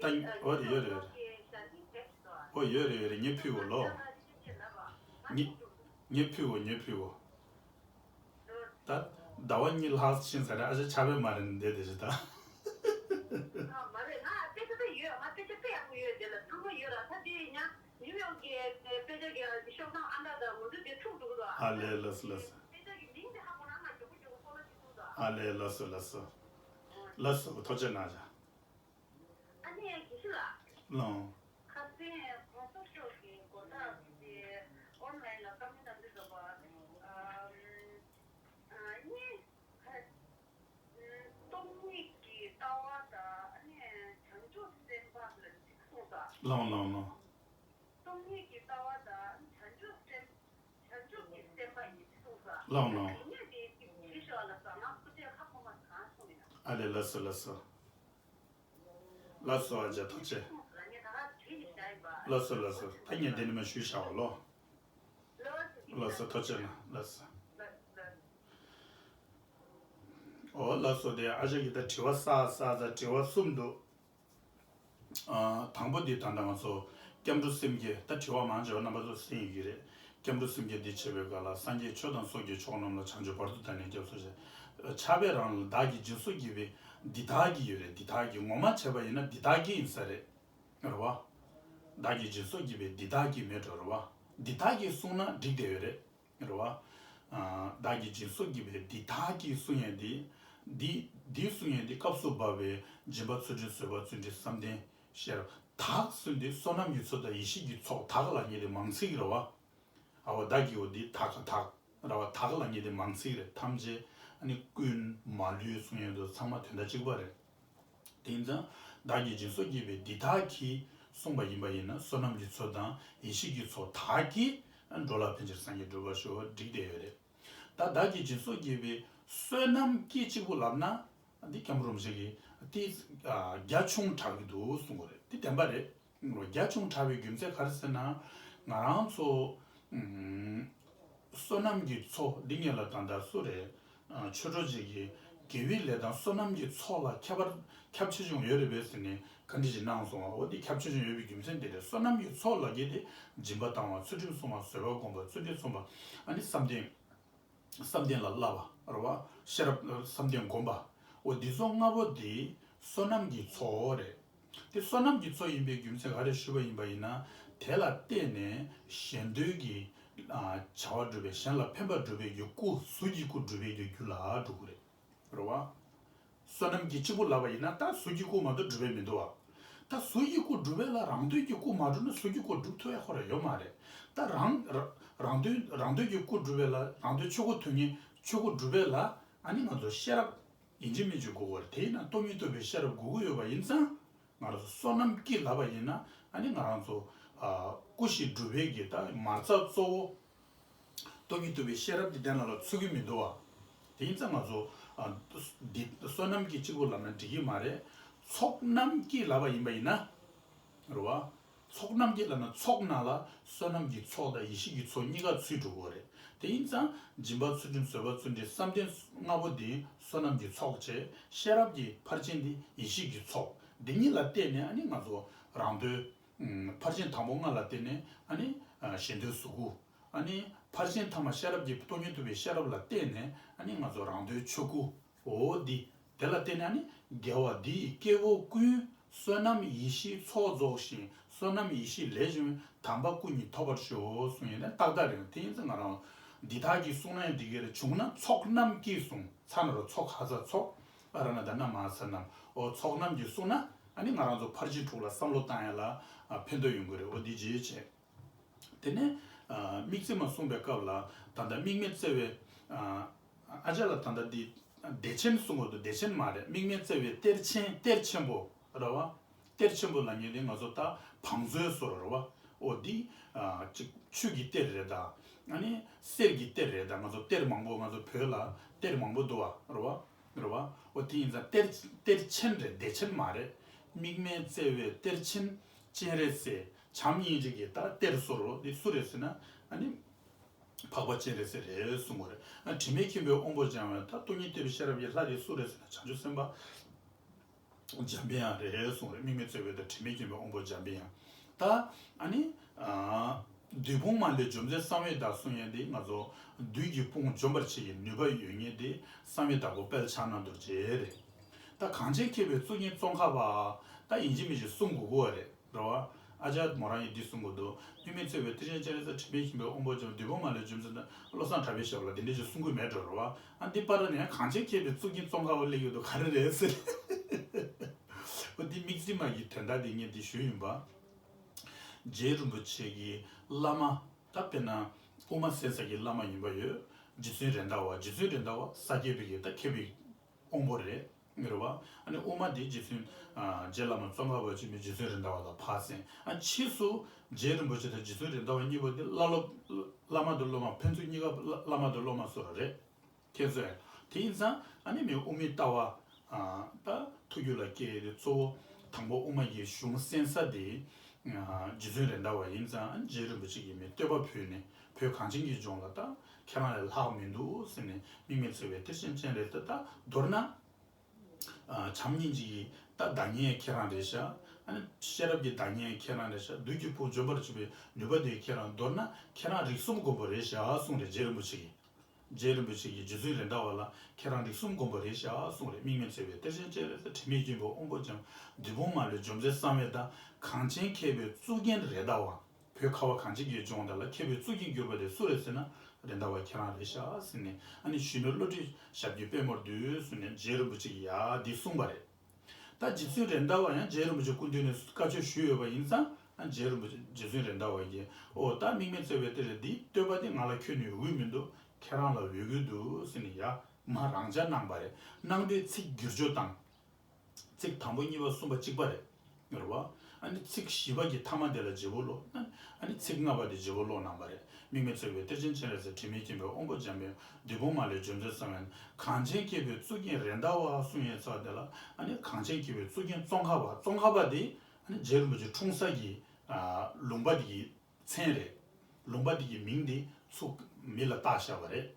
ད་འོ་རེད་ཡོད་རེད་ཡོད་རེད། འོ་ཡོད་རེད་ཡོད་རེད། ངས་ཕུལ་གོ་ལོ། ངས་ངས་ཕུལ་གོ་ངས་ཕུལ་གོ་ད་ཟླ་བ་གཉིས་ལྷག་ཕྱིན་ཚར་རེད། ཨ་ཅག་ཆགས་པས་མ་རེད་འདས་དེ་ཞིག་ད། ཨ་མ་རེད། ང་དཔེ་ཆ་དཔེ་ཡོད། ང་དཔེ་ཆ་དཔེ་ཡག་པོ་ཡོད། དེ་ལ་ཚང་མ་ཡོད་ར། ད་དེ་ཡིན་ཡང་ནིའུ་ཡོག་གི་དཔེ་ཆ་གི་ཤོག་གྲངས་ཨ་འདྲ་དང་ང་ཚོ་དེ་འཁྲུག་འགྲོ་གི་འདུག་ཨ་ལས། ལགས་སོ་ལགས་སོ། དཔེ་ཆ་གི་མིང་དེ་ཧ་གོ་ན་ང་མགྱོགས་པོ་མགྱོགས་པོ་ཧྥོ་ལོ་བྱེད་ཐུབ་འདུག་ཨ་ལས། ལགས་སོ་ལགས་སོ། ལགས་སོ། ཐུགས་རྗེ་གནང་ཅག་ཨ་ནི་དགེ་བཤེས་ལགས། ལོང་། ཁ་སང་གོང་ས་མཆོག་གི་གོ་རྟགས་དེ་ཨོན་ལན་ལ་བཀའ་མོལ་གནང་དུས་ཙམ་པ། ཨ་ཨ་གཉིས་ཁ་སྟོང་ཉིད་ཀྱི་ལྟ་བ་དང་ཨ་ནི་བྱང་ཆུབ་སེམས་དཔའ་ལ་གཅིག་གསུངས་ས། ལོང་ལོང་ལོང་། སྟོང་ཉིད་ཀྱི་ལྟ་བ་དང་བྱང་ཆུབ་སེམས་བྱང་ཆུབ་ཀྱི་སེམས་དཔའ་ཡིན་གསུངས་ས། ལོང་ལོང་། དེ་ནས་དེ་གཅིག་བྲིས་ཤོག་ལ་ཟ། ང་སྐུ་ཚེ་ཁ་ཁོ་མ་གང་སོང་ཡིན་ན། ཨ་ལས། ལགས་སོ་ལགས་སོ། ལགས་སོ་ཨ་ཅག་ཐུགས་རྗེ། ལགས་སོ་ལགས་སོ། ད་ངས་འདི་ནས་མར་ཞུས་བཞག་པ་ལོ། ལགས་སོ། ཐུགས་རྗེ་གནང་། ལགས་སོ། འོ་ལགས་སོ། དེ་ཨ་ཅག་གིས་ད་དྲི་བ་བསགས་བསགས་ད་དྲི་བ་གསུམ་འདུག་ཨ་དང་པོ་འདི་ད་ལྟ་ང་ཚོ་སྐྱབས་འགྲོ་སེམས་བསྐྱེད། ད་དྲི་བ་མང་ཆེ་བ་རྣམ་པ་ཚོ་གསན་ཡོད་ཀྱི་རེད། སྐྱབས་འགྲོ་སེམས་བསྐྱེད་འདི་བྱེད་པའི་སྐབས་ལ་སངས་རྒྱས་ཆོས་དང་ཚོགས་ཀྱི་མཆོག་རྣམས་ལ། བྱང་ཆུབ་བར་དུ་བདག་ནི་སྐྱབས་སུ་མཆི། ཕྱག་དཔེ་རང་ལ་བདག་གིས་སྦྱིན་སོགས་བགྱིས་པའི་འདི་དག་གིས་ཡོད་རེད། འདི་དག་གིས་ངོ་མ་བྱས་པ་ཡིན་ན་འདི་དག་གིས་ཡིན་ས་རེད། རེད་བ། བདག་གིས་སྦྱིན་སོགས་བགྱིས་པའི་འདི་དག་གིས་མེད་འགྲོ་རེད་བ། འདི་དག་གིས་གསུངས་ན་འགྲིག་བསྡད་ཡོད་རེད། རེད་བ། ཨ་བདག་གིས་སྦྱིན་སོགས་བགྱིས་པའི་འདི་དག་གིས་གསུང་ཡས་འདི། འདི་འདི་གསུང་ཡས་འདི་སྐབས་སུ་བབ་པའི་སྦྱིན་པ་ཚུལ་ཁྲིམས་བཟོད་པ་བརྩོན་འགྲུས་བསམ་གཏན་ཤེས་རབ་དག་གསུངས་འདི་བསོད་ནམས་ཀྱི་ཚོགས་དང་ཡེ་ཤེས་ཀྱི་ཚོགས་དག་ལ་ཉེ་དེ་མང་ཚིག་རེད་བ། ཨ་བ་བདག་གིས་འོ་འདི་དག་ག་དག་ར་བ་དག་ལབ་མཁན་དེ་མང་ཚིག་རེད། ཐམས་ཅད་ཨ་ནི་ཀུན་མ་ལུས་གསུང་ཡས་དེ་ཚང་མ་དོན་དག་གཅིག་པ་རེད། དེ་ཡིན་ཙང་བདག་གིས་སྦྱིན་སོགས་བགྱིས་པའི་འདི་དག་གིས་གསུངས་པ་ཡིན་པ་ཡིན་ན་བསོད་ནམས་ཀྱི་ཚོགས་དང་ཡེ་ཤེས་ཀྱི་ཚོགས་དག་གིས་འགྲོ་ལ་ཕན་ཕྱིར་སངས་རྒྱས་འགྲུབ་པར་ཤོག་འགྲིག་བསྡད་ཡོད་རེད། ད་བདག་གིས་སྦྱིན་སོགས་བགྱིས་པའི་བསོད་ནམས་ཀྱིས་གཅིག་པུ་ལབ་ན་འདི་སྐྱབས་མགོན་རིན་པོ་ཆེ་གིས་དེ་རྒྱ་ཆུང་དྲགས་ཀྱི་འདུག་གསུང་གི་རེད། དེ་བདེན་པ་རེད། རྒྱ་ཆུང་དྲགས་པའི་རྒྱུ་མཚན་ག་རེ་ཟེར་ན། ང་རང་ཚོ་ཨུམ་བསོད་ནམས་ཀྱི་ཚོགས་འདི་ངེད་ལ་ད་ལྟ་སུ་རེད། ཨ་ཆོས་གྲོགས་ཅིག་གིས་དགེ་བའི་ལས་དང་བསོད་ནམས་ཀྱི་ཚོགས་ལ་ཁྱད་པར་ཁྱབ་ཆེ་ཆུང་ཡོད་རེད་པས་ཟེར་ནས་བཀའ་འདྲི་ཞིག་གནང་སོང་བ། འོ་འདི་ཁྱབ་ཆེ་ཆུང་ཡོད་པའི་རྒྱུ་མཚན་དེ་རེད། བསོད་ནམས་ཀྱི་ཚོགས་ལབ་མཁན་དེ་སྦྱིན་པ་བཏང་བ། ཚུལ་ཁྲིམས་སྲུང་བ། བཟོད་པ་སྒོམ་པ། བརྩོན་འགྲུས་རྩོམ་པ། ཨ་ནི་བསམ་གཏན། བསམ་གཏན་ལ་བསླབ་པ་རེད་བ། ཤེས་རབ་བསམ་གཏན་སྒོམ་པ། འོ་འདི་ཚོ་ལྔ་པོ་འདི་བསོད་ནམས་ཀྱི་ཚོགས་རེད། དེ་བསོད་ནམས་ཀྱི་ཚོགས་ཡིན་པའི་རྒྱུ་མཚན་ག་རེ་ཞུས་པ་ཡིན་པ་ཡིན་ན། དེ་ལ་བརྟེན་ནས་གཞན་དོན་གྱི་ཨ་བྱ་བ་སྒྲུབ་པའི། གཞན་ལ་ཕན་པ་སྒྲུབ་པའི་གི་སྐུ། གཟུགས་ཀྱི་སྐུ་སྒྲུབ་པའི་གི་རྒྱུ་ལ་འགྲོ་གི་རེད། རེད་བ། བསོད་ནམས་ཀྱིས་གཅིག་པུ་ལབ་པ་ཡིན་ན་ད་གཟུགས་ཀྱི་སྐུ་མ་གཏོགས་སྒྲུབ་པ་མི་འདུག་བ། ད་གཟུགས་ཀྱི་སྐུ་སྒྲུབ་པ་ལ་རང་དོན་གྱི་སྐུ་མ་སྒྲུབ་ན་གཟུགས་ཀྱི་སྐུ་སྒྲུབ་ཐུབ་ཡ་ཁོ་རང་ཡོད་མ་རེད། ད་རང་རང་དོན་རང་དོན་གྱི་སྐུ་སྒྲུབ་པ་ལ། རང་དོན་ཆོས་སྐུ་དོན་གཉེར་ཆོས་སྐུ་སྒྲུབ་པ་ལ་ཨ་ནི་ང་ཚོ་ཤེས་རབ་ཡིན་གཅིག་མིན་གཅིག་དགོས་པ་རེད། དེ་ཡིན་ན་སྟོང་ཉིད་རྟོགས་པའི་ཤེས་རབ་དགོས་ཀྱི་ཡོད་པ་ཡིན་ཙང་། ང་རང་ཚོ་བསོད་ནམས་ཀྱིས་ལབ་པ་ཡིན་ན་ཨ་ནི་ང་རང་ཚོ་ཨ་སྐུ་བཞི་སྒྲུབ་པའི་གི་ད་མ་རྩ་གཙོ་བོ་སྟོང་ཉིད་རྟོགས་པའི་ཤེས་རབ་ཀྱི་གདན་ལ་ལ་ཚུད་ཀྱི་མི་འདུག་བ། དེ་ཡིན་ཙང་ང་ཚོ་ཨ་འདི་བསོད་ནམས་ཀྱིས་གཅིག་པུ་ལབ་ན་འགྲིག་གི་མ་རེད། ཚོགས་རྣམས་ཀྱིས་ལབ་པ་ཡིན་པ་ཡིན་ན། རེད་བ། ཚོགས་རྣམས་ཀྱིས་ལབ་ན་ཚོགས་ནང་ལ་བསོད་ནམས་ཀྱི་ཚོགས་དང་ཡེ་ཤེས་ཀྱི་ཚོགས་གཉིས་ཀ་ཚུད་འགྲོ་གི་རེད། དེ་ཡིན་ཙང་སྦྱིན་པ་ཚུལ་ཁྲིམས་བཟོད་པ་བརྩོན་འགྲུས་བསམ་གཏན་ལྔ་པོ་འདི་བསོད་ནམས་ཀྱི་ཚོགས་བྱས། ཤེས་རབ་ཀྱི་ཕར་ཕྱིན་འདི་ཡེ་ཤེས་ཀྱི་ཚོགས། འདི་གཉིས་ལ་བརྟེན་ནས་ཨ་ནི་ང་ཚོ་རང་དོན། ཕར་ཕྱིན་དང་པོ་ལྔ་ལ་བརྟེན་ནས་ཨ་ནི་གཞན་དོན་གཟུགས་སྐུ། ཨ་ནི་ཕར་ཕྱིན་ཐ་མ་ཤེས་རབ་ཀྱི་སྟོང་ཉིད་རྟོགས་པའི་ཤེས་རབ་ལ་བརྟེན་ནས་ཨ་ནི་ང་ཚོ་རང་དོན་ཆོས་སྐུ། འོ་འདི། དེ་ལ་བརྟེན་ནས་ཨ་ནི་དགེ་བ་འདི་ཡིས་སྐྱེ་བོ་ཀུན། བསོད་ནམས་ཡེ་ཤེས་ཚོགས་རྫོགས་ཤིང་། བསོད་ནམས་ཡེ་ཤེས་ལས་བྱུང་བའི། དམ་པ་སྐུ་གཉིས་ཐོབ་པར་ཤོག་གསུངས་ཡོད་ན་ཏག་ཏག་རེད། དེ་ཡིན་ཙང་ང་རང་འདི་དག་གིས་གསུངས་ན་ཡང་འགྲིག་གི་རེད། བྱུང་ན་ཚོགས་རྣམས་ཀྱིས་གསུངས་ཚར་ན་རོ། ཚོགས་ཧ་ཚ་ཚོགས། ཨ་ར་ན་ད་ན་མ་ས་རྣམས། འོ་ཚོགས་རྣམས་ཀྱིས་གསུངས་ན་ཨ་ནི་ང་རང་ཚོ་ཕར་ཕྱིན་དྲུག་ལ་བསམ་བློ་བཏང་ཡ་ལ་ཨ་ཕན་ཐོགས་ཡོང་གི་རེད། འོ་འདི་རྗེས་བྱས། དེ་ནས་ཨ་དམིགས་བརྩེ་མ་གསུངས་པའི་སྐབས་ལ་ད་ལྟ་དམིགས་མེད་བརྩེ་བའི་ཨ་ཨ་ཅག་ལ་ད་ལྟ་འདི་བདེ་ཆེན་གསུང་གི་འདུག་བདེ་ཆེན་མ་རེད། དམིགས་མེད་བརྩེ་བའི་གཏེར་ཆེན། གཏེར་ཆེན་པོ་རེད་བ། གཏེར་ཆེན་པོ་ལབ་མཁན་དེ་ང་ཚོ་ད་བང་མཛོད་བཟོ་རོགས་རེད་བ། འོ་འདི་ཨ་ཅིག་ཆུ་གི་གཏེར་རེད་ད། ཨ་ནི་གསེར་གྱི་གཏེར་རེད་ད། ང་ཚོ་གཏེར་མང་པོ་ང་ཚོ་བོད་ལ་གཏེར་མང་པོ་འདུག་བ་རེད་བ། རེད་བ། འོ་དེ་ཡིན་ཙང་གཏེར་གཏེར་ཆེན་རེད། བདེ་ཆེན་མ་རེད། དམིགས་མེད་བརྩེ་བའི་གཏེར་ཆེན་སྤྱན་རས་གཟིགས། བྱམས་སྙིང་རྗེ་གི་ད་གཏེར་བཟོ་རོགས་འདི་སུ་རེད་ཟེར་ན་ཨ་ནི། འཕགས་པ་སྤྱན་རས་གཟིགས་རེད་གསུངས་པ་རེད། ཨ་དྲི་མེད་མཁྱེན་པའི་དབང་པོ་འཇམ་དབྱངས། ད་སྟོང་ཉིད་རྟོགས་པའི་ཤེས་རབ་ཀྱི་ལྷ་དེ་སུ་རེད་ཟེར་ན་བྱང་ཆུབ་སེམས་དཔའ་འཇམ་པའི་དབྱངས་རེད་གསུངས་རེད། དམིགས་མེད་བརྩེ་བའི་ད་དྲི་མེད་མཁྱེན་པའི་དབང་པོ་འཇམ་པའི་དབྱངས། ད་ཨ་ནི་ཨ་བདུད་དཔུང་མ་ལུས་འཇོམས་མཛད་གསང་བའི་བདག་གསུང་ཡས་དེ་ང་ཚོ་བདུད་ཀྱི་དཔུང་འཇོམས་པར་བྱེད་ཀྱི་ནུས་པ་ཡོད་མཁན་དེ་གསང་བའི་བདག་པོ་དཔལ་ཕྱག་ན་རྡོ་རྗེ་རེད། ད་གངས་ཅན་མཁས་པའི་གཙུག་རྒྱན་ཙོང་ཁ་པ་ད་ཡིན་གཅིག་མིན་གཅིག་གསུང་དགོས་ཀྱི་རེད། རེད་བ། ཨ་ཅག་མོ་རང་ཡིས་འདི་གསུང་གི་འདུག་དམིགས་མེད་བརྩེ་བའི་གཏེར་ཆེན་སྤྱན་རས་གཟིགས། དྲི་མེད་མཁྱེན་པའི་དབང་པོ་འཇམ། བདུད་དཔུང་མ་ལུས་འཇོམས་མཛད་ད། བློ་བཟང་གྲགས་པའི་ཞབས་ལ་འདི་འདྲ་ཞིག་གསུང་གི་མེད་འགྲོ། རེད་བ། ཨ་འདི་པར་ནས་གངས་ཅན་མཁས་པའི་གཙུག་རྒྱན་ཙོང་ཁ་པ་སླེབས་ཡོད་འདུག་ག་རེ་རེད་ཟེར། འོ་འདི་དམིགས་བརྩེ་མ་གི་དོན་དག་འདི་ངས་འདི་ཞུས་ཡིན་པ། རྗེ་རིན་པོ་ཆེ་གི་བླ་མ་ད་དཔེར་ན་དབུ་མ་སེམས་ས་གི་བླ་མ་ཡིན་པ་ཡོད། རྗེ་བཙུན་རེད་མདའ་བ། རྗེ་བཙུན་རེད་མདའ་བ་ས་སྐྱ་པའི་གི་ད་མཁས་པའི་དབང་པོ་རེད། རེད་བ། ཨ་ནི་དབུ་མ་དེ་རྗེ་བཙུན་ཨ་རྗེ་བླ་མ་ཙོང་ཁ་པ་ཆེན་པོས་རྗེ་བཙུན་རེད་མདའ་བ་ལ་ཕར་གསན། ཨ་ཕྱིས་སུ་རྗེ་རིན་པོ་ཆེ་དང་རྗེ་བཙུན་རེད་མདའ་བ་གཉིས་པོ་དེ་བླ་སློབ། བླ་མ་དང་སློབ་མ་ཕན་ཚུན་གཉིས་ཀ་བླ་བླ་མ་དང་སློབ་མ་བཟོ་འདྲ་རེད། མཁྱེན་སོང་ངས། དེ་ཡིན་ཙང་ཨ་ནི་མི་དབུ་མའི་ལྟ་བ་ཨ་ད་ཐུགས་རྒྱུད་ལ་སྐྱེས་ཏེ་གཙོ་བོ་དང་པོ་དབུ་མ་གི་གཞུང་གསན་ས་དེ་ཨ་རྗེ་བཙུན་རེད་མདའ་བ་ཡིན་ཙང་། ཨ་རྗེ་རིན་པོ་ཆེ་གིས་མི་བསྟོད་པ་ཕུལ་ནས་བོད་གངས་ཅན་གྱི་ལྗོངས་ལ་ད་ཁྱེད་རང་ལས་ལྷག་མི་འདུག་ཟེར་ནས། དམིགས་མེད་བརྩེ་བའི་གཏེར་ཆེན་སྤྱན་རས་གཟིགས། ད་མདོར་ན། ཨ་བྱམས་སྙིང་རྗེ་གི་ད་བདག་ཉིད་ཁྱེད་རང་རེད་ཤག་ཨ་ནི་ཤེས་རབ་ཀྱི་བདག་ཉིད་ཁྱེད་རང་རེད་ཤག་བདུད་ཀྱི་དཔུང་འཇོམས་པར་བྱེད་པའི་ནུས་པ་དེ་ཁྱེད་རང་མདོར་ན་ཁྱེད་རང་རིགས་གསུམ་མགོན་པོ་རེད་ཤག་གསུངས་རེད། རྗེ་རིན་པོ་ཆེ་གིས། རྗེ་རིན་པོ་ཆེ་གིས་རྗེ་བཙུན་རེད་མདའ་བ་ལ་ཁྱེད་རང་རིགས་གསུམ་མགོན་པོ་རེད་ཤག་གསུངས་རེད། དམིགས་མེད་བརྩེ་བའི་གཏེར་ཆེན་སྤྱན་རས་གཟིགས། དྲི་མེད་མཁྱེན་པའི་དབང་པོ་འཇམ། བདུད་དཔུང་མ་ལུས་འཇོམས་མཛད་གསང་བའི་བདག་གངས་ཅན་མཁས་པའི་གཙུག་རྒྱན་རེད་མདའ་བ། བོད་ཁ་བ་གངས་ཅན་གྱི་ལྗོངས་འདི་ལ་མཁས་པའི་གཙུག་རྒྱན་གྱུར་པ་དེ་སུ་རེད་ཟེར་ན། རེད་མདའ་བ་ཁྱེད་རང་རེད་ཤག་ཟེར་ནས། ཨ་ནི་གཞོན་ནུ་བློ་གྲོས་ཞབས་ཀྱི་པད་མོར་འདུད་ཟེར་ནས་རྗེ་རིན་པོ་ཆེ་གིས་ཡ་འདི་གསུངས་པ་རེད། ད་རྗེ་བཙུན་རེད་མདའ་བ་ཡང་རྗེ་རིན་པོ་ཆེ་སྐུ་མདུན་ནས་བཀའ་ཆོས་ཞུས་ཡོད་པ་ཡིན་ཙང་། ཨ་རྗེ་རིན་པོ་ཆེ་རྗེ་བཙུན་རེད་མདའ་བ་གིས། ཨོ་ད་དམིགས་མེད་བརྩེ་བའི་གཏེར་ཆེན་འདིའི་བསྟོད་པ་དེ་ང་ལ་ཁྱོན་ནས་འོས་མི་འདུག་ཁྱེད་རང་ལ་འོས་ཀྱི་འདུག་ཟེར་ནས་ཡར་མར་རང་འཇགས་གནང་པ་རེད། གནང་དུས་ཚིག་བསྒྱུར་བཅོས་བཏང་། ཚིག་དང་པོ་གཉིས་པ་གསུམ་པ་གཅིག་པ་རེད། རེད་བ། ཨ་ནི་ཚིག་བཞི་པ་གི་ཐ་མ་དེ་ལ་བརྗེ་པོ་ཀློག་ན། ཨ་ནི་ཚིག་ལྔ་པ་དེ་བརྗེ་པོ་ཀློག་གནང་པ་རེད། དམིགས་མེད་བརྩེ་བའི་གཏེར་ཆེན་སྤྱན་རས་གཟིགས། དྲི་མེད་མཁྱེན་པའི་དབང་པོ་འཇམ་པའི། བདུད་དཔུང་མ་ལུས་འཇོམས་མཛད་གསང་བའི། གངས་ཅན་མཁས་པའི་གཙུག་རྒྱན་རེད་མདའ་བ། གསུང་ཡས་ཚར་དེ་ལ། ཨ་ནི་གངས་ཅན་མཁས་པའི་གཙུག་རྒྱན་ཙོང་ཁ་པ། ཙོང་ཁ་པ་དེ་ཨ་ནི་རྗེ་རིན་པོ་ཆེ་འཁྲུངས་ས་གི་ཨ་ལུང་པ་དེ་གི་མཚན་རེད། ལུང་པ་དེ་གི་མིང་དེ་ཚུར་མི་ལ་བཏགས་བཞག་པ་རེད།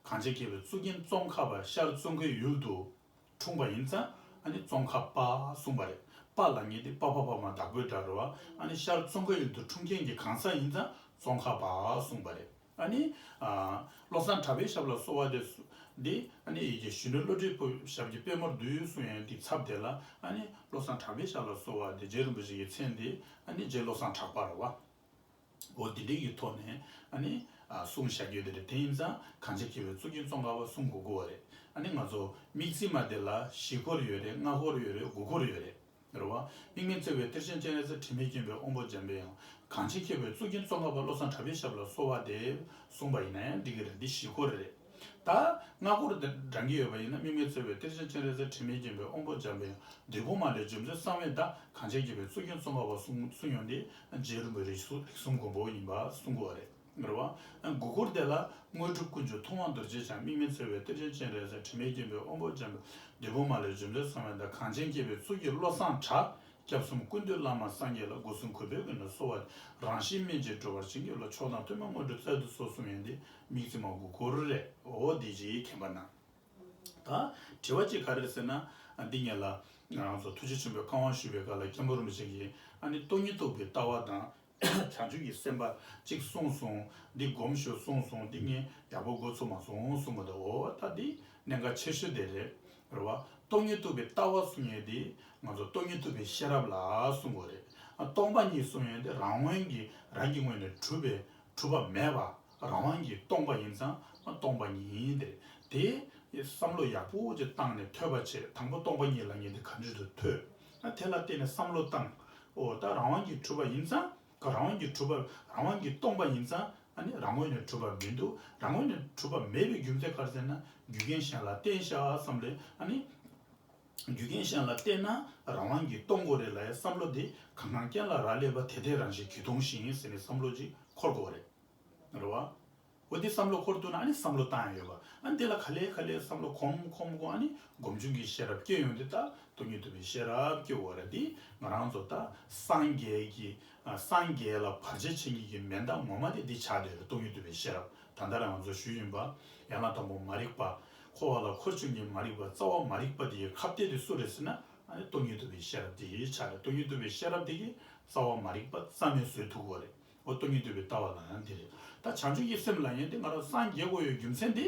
གངས་ཅན་མཁས་པའི་གཙུག་རྒྱན་ཙོང་ཁ་པ་ཤར་ཙོང་ཁའི་ཡུལ་དུ་འཁྲུངས་པ་ཡིན་ཙང་། ཨ་ནི་ཙོང་ཁ་པ་གསུངས་པ་རེད། པ་ལབ་མཁན་དེ་པ་ཕ་བ་མ་བདག་པོའི་སྒྲ་རེད་བ། ཨ་ནི་ཤར་ཙོང་ཁའི་ཡུལ་དུ་འཁྲུངས་མཁན་གྱི་གང་ཟག་ཡིན་ཙང་ཙོང་ཁ་པ་གསུངས་པ་རེད། ཨ་ནི་ཨ་བློ་བཟང་གྲགས་པའི་ཞབས་ལ་གསོལ་བ་འདེབས་སོ། འདི་ཨ་ནི་ཡི་གེ་གཞོན་ནུ་བློ་གྲོས་པོ་ཞབས་ཀྱི་པད་མོར་འདུད་གསུང་ཡས་འདི་ཚབ་དེ་ལ། ཨ་ནི་བློ་བཟང་གྲགས་པའི་ཞབས་ལ་གསོལ་བ་འདེབས། རྗེ་རིན་པོ་ཆེ་གི་མཚན་འདི་ཨ་ནི་རྗེ་བློ་བཟང་གྲགས་པ་རེད་བ། འོ་དེ་འདྲའི་གི་ཐོག་ནས་ཨ་ནི་ཨ་གསུངས་བཞག་རྒྱུ་དེ་རེད། དེ་ཡིན་ཙང་གངས་ཅན་མཁས་པའི་གཙུག་རྒྱན་ཙོང་ཁ་པ་གསུང་དགོས་དགོས་པ་རེད། ཨ་ནི་ང་ཚོ་དམིགས་བརྩེ་མ་དེ་ལ་བཞི་སྐོར་ཡོད་རེད། ལྔ་སྐོར་ཡོད་རེད། དགུ་སྐོར་ཡོད་རེད། རེད་བ། དམིགས་མེད་བརྩེ་བའི་གཏེར་ཆེན་སྤྱན་རས་གཟིགས། དྲི་མེད་མཁྱེན་པའི་དབང་པོ་འཇམ་པའི་དབྱངས། གངས་ཅན་མཁས་པའི་གཙུག་རྒྱན་ཙོང་ཁ་པ། བློ་བཟང་གྲགས་པའི་ཞབས་ལ་གསོལ་བ་འདེབས་གསུངས་པ་ཡིན་ན་ཡང་འགྲིག་གི་རེད། འདི་བཞི་སྐོར་རེད། ད་ལྔ་སྐོར་དེ་བགྲང་གི་ཡོད་པ་ཡིན་ན། དམིགས་མེད་བརྩེ་བའི་གཏེར་ཆེན་སྤྱན་རས་གཟིགས། དྲི་མེད་མཁྱེན་པའི་དབང་པོ་འཇམ་པའི་དབྱངས། བདུད་དཔུང་མ་ལུས་འཇོམས་མཛད་གསང་བའི་བདག། གངས་ཅན་མཁས་པའི་གཙུག་རྒྱན་ཙོང་ཁ་པ་གསུང་གསུང་ཡོང་དེ། རྗེ་རིན་པོ་རིགས་གསུམ་རིགས་གསུམ་མགོན་པོ་ཡིན་པ་གསུང་གི་ཡོད་རེད། རེད་བ། དགུ་སྐོར་དེ་ལ་དངོས་གྲུབ་ཀུན་འབྱུང་ཐུབ་དབང་རྡོ་རྗེ་འཆང་། དམིགས་མེད་བརྩེ་བའི་གཏེར་ཆེན་སྤྱན་རས་གཟིགས། དྲི་མེད་མཁྱེན་པའི་དབང་པོ་འཇམ་པའི། བདུད་དཔུང་མ་ལུས་འཇོམས་མཛད་གསང་བའི་བདག། གངས་ཅན་མཁས་པའི་གཙུག་རྒྱན་བློ་བཟང་གྲགས། སྐྱབས་གསུམ་ཀུན་འདུས་བླ་མ་སངས་རྒྱས་ལ། སྒོ་གསུམ་གུས་པས་བསྐུལ་ནས་གསོལ་བ། རང་བཞིན་སྨིན་བྱེད་འགྲོ་བར་བྱིན་གྱིས་རློབས། མཆོག་དང་ཐུན་མོང་དངོས་གྲུབ་སྩལ་དུ་གསོལ་གསུངས་ཡོང་དེ། དམིགས་བརྩེ་མ་དགུ་སྐོར་རེད། འོ་དེ་ཅིག་མཁྱེན་པ་གནང་། ད་དྲི་བ་གཅིག་ག་རེ་ཟེར་ན། འདི་ངེད་ལ་ང་རང་ཚོ་ཐུགས་རྗེ་ཆེན་པོའི་བཀའ་དབང་ཞུས་པའི་སྐབས་ལ་མཁན་པོ་རིན་པོ་ཆེ་གིས་ཨ་ནི་སྟོང་ཉིད་རྟོགས་པའི་ལྟ་བ་དང་། བྱང་ཆུབ་ཀྱི་སེམས་པ་གཅིག་གསུངས་སོང་། འདི་སྒོམ་ཤོག་གསུངས་སོང་། འདི་ངས་ཡག་པོ་མགོ་ཚོས་མ་སོང་གསུངས་པ་དང་། འོ་ད་འདི་གནད་འགག་ཆེ་ཤོས་དེ་རེད། རེད་བ། སྟོང་ཉིད་རྟོགས་པའི་ལྟ་བ་གསུང་ཡས་འདི་ང་ཚོ་སྟོང་ཉིད་རྟོགས་པའི་ཤེས་རབ་ལ་གསུང་དགོས་རེད། ཨ་སྟོང་པ་ཉིད་གསུང་ཡས་འདི་རང་དབང་གིས་རང་གི་ངོས་ནས་གྲུབ་པའི་གྲུབ་པ་མེད་པ། རང་དབང་གིས་སྟོང་པ་ཡིན་ཙང་སྟོང་པ་ཉིད་དེ་རེད། དེ་བསམ་བློ་ཡག་པོ་ཅིག་བཏང་ནས་ཐོས་པ་བྱེད། དང་པོ་སྟོང་པ་ཉིད་ལབ་མཁན་དེ་ག་འདྲ་ཞིག་ཐོས། ཨ་དེ་ལ་བརྟེན་ནས་བསམ་བློ་བཏང་། འོ་ད་རང་དབང་གིས་གྲུབ་པ་ཡིན་ཙང་། ག་རང་དབང་གིས་གྲུབ་པ། རང་དབང་གིས་སྟོང་པ་ཡིན་ཙང་། ཨ་ནི་རང་ངོས་ནས་གྲུབ་པ་མི་འདུག་རང་ངོས་ནས་གྲུབ་པ་མེད་པའི་རྒྱུ་མཚན་ག་རེ་ཟེར་ན། རྒྱུ་རྐྱེན་གཞན་ལ་བརྟེན་བཞག་བསམ་ལས། ཨ་ནི་རྒྱུ་རྐྱེན་གཞན་ལ་བརྟེན་ན་རང་དབང་གིས་སྟོང་དགོས་རེད་ལབ་ཡ་བསམ་བློ་དེ་གང་གང་རྐྱེན་ལ་རག་ལས་པ་དེ་དེ་རང་བཞིན་གྱིས་སྟོང་ཞིང་ཟེར་ནས་བསམ་བློ་ཅིག་འཁོར་དགོས་རེད། རེད་བ། འོ་དེ་བསམ་བློ་འཁོར་ཐུབ་ན་ཨ་ནི་བསམ་བློ་བཏང་ཡ་ཡོད་པ། ཨ་ནི་དེ་ལ་ག་ལེ་ག་ལེ་བསམ་བློ་གོམ་གོམ་གོམ། ཨ་ནི་སྒོམ་བྱུང་གི་ཤེས་རབ་སྐྱེ་ཡོང་དུས་ད་སྟོང་ཉིད་རྟོགས་པའི་ཤེས་རབ་སྐྱེ་བ་རེད། དེ་ང་རང་ཚོ་ད་སངས་རྒྱས་ཀྱི་ཨ་སངས་རྒྱས་ལ་བར་ཆད་བྱེད་མཁན་གྱི་མེ་མདའ་ངོ་མ་དེ་འདི་ཆགས་བསྡད་རེད། སྟོང་ཉིད་རྟོགས་པའི་ཤེས་རབ། ད་ལྟ་རང་ང་ཚོ་ཞུས་ཡིན་པ། ཡན་ལག་དང་པོ་མ་རིག་པ། འཁོར་བ་ལ་འཁོར་བཅུག་མཁན་མ་རིག་པ། རྩ་བ་མ་རིག་པ་དེ་ཡི་ཁ་གཏད་དེ་སུ་རེད་ཟེར་ན། ཨ་ནི་སྟོང་ཉིད་རྟོགས་པའི་ཤེས་རབ་དེ་ཡི་ཆགས་རེད། སྟོང་ཉིད་རྟོགས་པའི་ཤེས་རབ་དེ་གིས་རྩ་བ་མ་རིག་པ་རྩ་མེད་བཟོ་ཐུབ་ཀྱི་ཡོད་རེད། འོ་སྟོང་ཉིད་རྟོགས་པའི་ལྟ་བ་ལ་ཡང་འདི་རེད། ད་བྱང་ཆུབ་ཀྱི་སེམས་ལབ་མཁན་དེ་ང་རང་སངས་རྒྱས་དགོས་ཡོད་རྒྱུ་མཚན་དེ།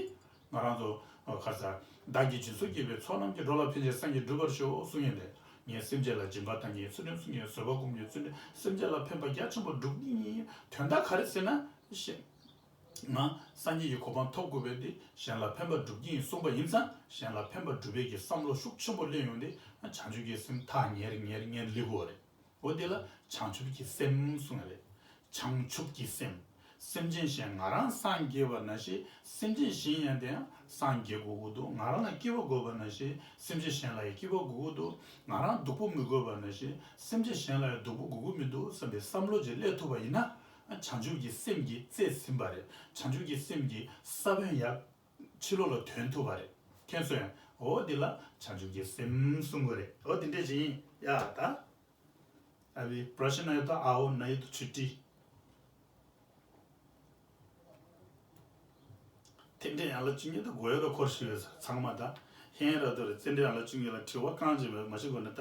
ང་རང་ཚོ་ཨ་ག་རེ་ཟེར། བདག་གིས་སྦྱིན་སོགས་བགྱིས་པའི་ཚོགས་རྣམས་ཀྱིས། འགྲོ་ལ་ཕན་ཕྱིར་སངས་རྒྱས་འགྲུབ་པར་ཤོག་གསུང་མཁན་དེ། ངས་སེམས་ཅན་ལ་སྦྱིན་པ་བཏང་མཁན། ཚུལ་ཁྲིམས་སྲུང་མཁན། བཟོད་པ་སྒོམ་མཁན། ཚུལ་ཁྲིམས་སེམས་ཅན་ལ་ཕན་པ་རྒྱ་ཆེན་པོ་སྒྲུབ་མཁན་ཡིན། དོན་དག་ག་རེ་ཟེར་ན། ང་སངས་རྒྱས་ཀྱི་གོ་འཕང་ཐོབ་དགོས་པས་ཏེ། གཞན་ལ་ཕན་པ་སྒྲུབ་ཀྱི་ཡིན་གསུངས་པ་ཡིན་ཙང་། གཞན་ལ་ཕན་པ་སྒྲུབ་པའི་གི་བསམ་བློ་ཤུགས་ཆེན་པོ་སླེབས་ཡོང་དུས། བྱང་ཆུབ་ཀྱི་སེམས་ཐག་ཉེ་རུ་ཉེ་རུ་ཉེ་རུ་སླེབས་ཀྱི་ཡོད་རེད། འོ་དེ་ལ་བྱང་ཆུབ་ཀྱི་སེམས་གསུངས་པ་རེད། བྱང་ཆུབ་ཀྱི་སེམས། སེམས་ཅན་གཞན། ང་རང་སངས་རྒྱས་པ་ནང་བཞིན་སེམས་ཅན་གཞན་ཡང་དེ་ཡང་སངས་རྒྱས་དགོས་ཀྱི་འདུག་ང་རང་ལ་སྐྱིད་པ་དགོས་པ་ནང་བཞིན་སེམས་ཅན་གཞན་ལ་ཡང་སྐྱིད་པ་དགོས་ཀྱི་འདུག་ང་རང་སྡུག་པོ་མི་དགོས་པ་ནང་བཞིན་སེམས་ཅན་གཞན་ལ་ཡང་སྡུག་པོ་དགོས་ཀྱི་མི་འདུག་བསམ་པའི་བསམ་བློ་ཅིག་སླེབས་ཐུབ་པ་ཡིན་ན། བྱང་ཆུབ་ཀྱི་སེམས་ཀྱི་རྩལ་ཟིན་པ་རེད། བྱང་ཆུབ་ཀྱི་སེམས་ཀྱི་ས་བོན་ཡར་ཕྱི་ལོགས་ལ་ཐོན་ཐུབ་པ་རེད། མཁྱེན་སོང་ངས། འོ་འདི་ལ་བྱང་ཆུབ་ཀྱི་སེམས་གསུང་གི་རེད། འོ་འདི་འདྲས་ཅིག་ཡིན་ཡ། ད། अभी प्रश्न आयो तो आओ, नहीं तो छुट्टी. རྟེན་འབྲེལ་ཡན་ལག་བཅུ་གཉིས་དང་དགོས་ཡོད་ལ་འཁོར་ཞིག་ཡོད་ཟེར། ཚང་མ་ད་ཧན་ར་དོ་རེད། རྟེན་འབྲེལ་ཡན་ལག་བཅུ་གཉིས་ལ་དྲི་བ་རྐང་གཅིག་མ་ཞིག་དགོས་ན་ད་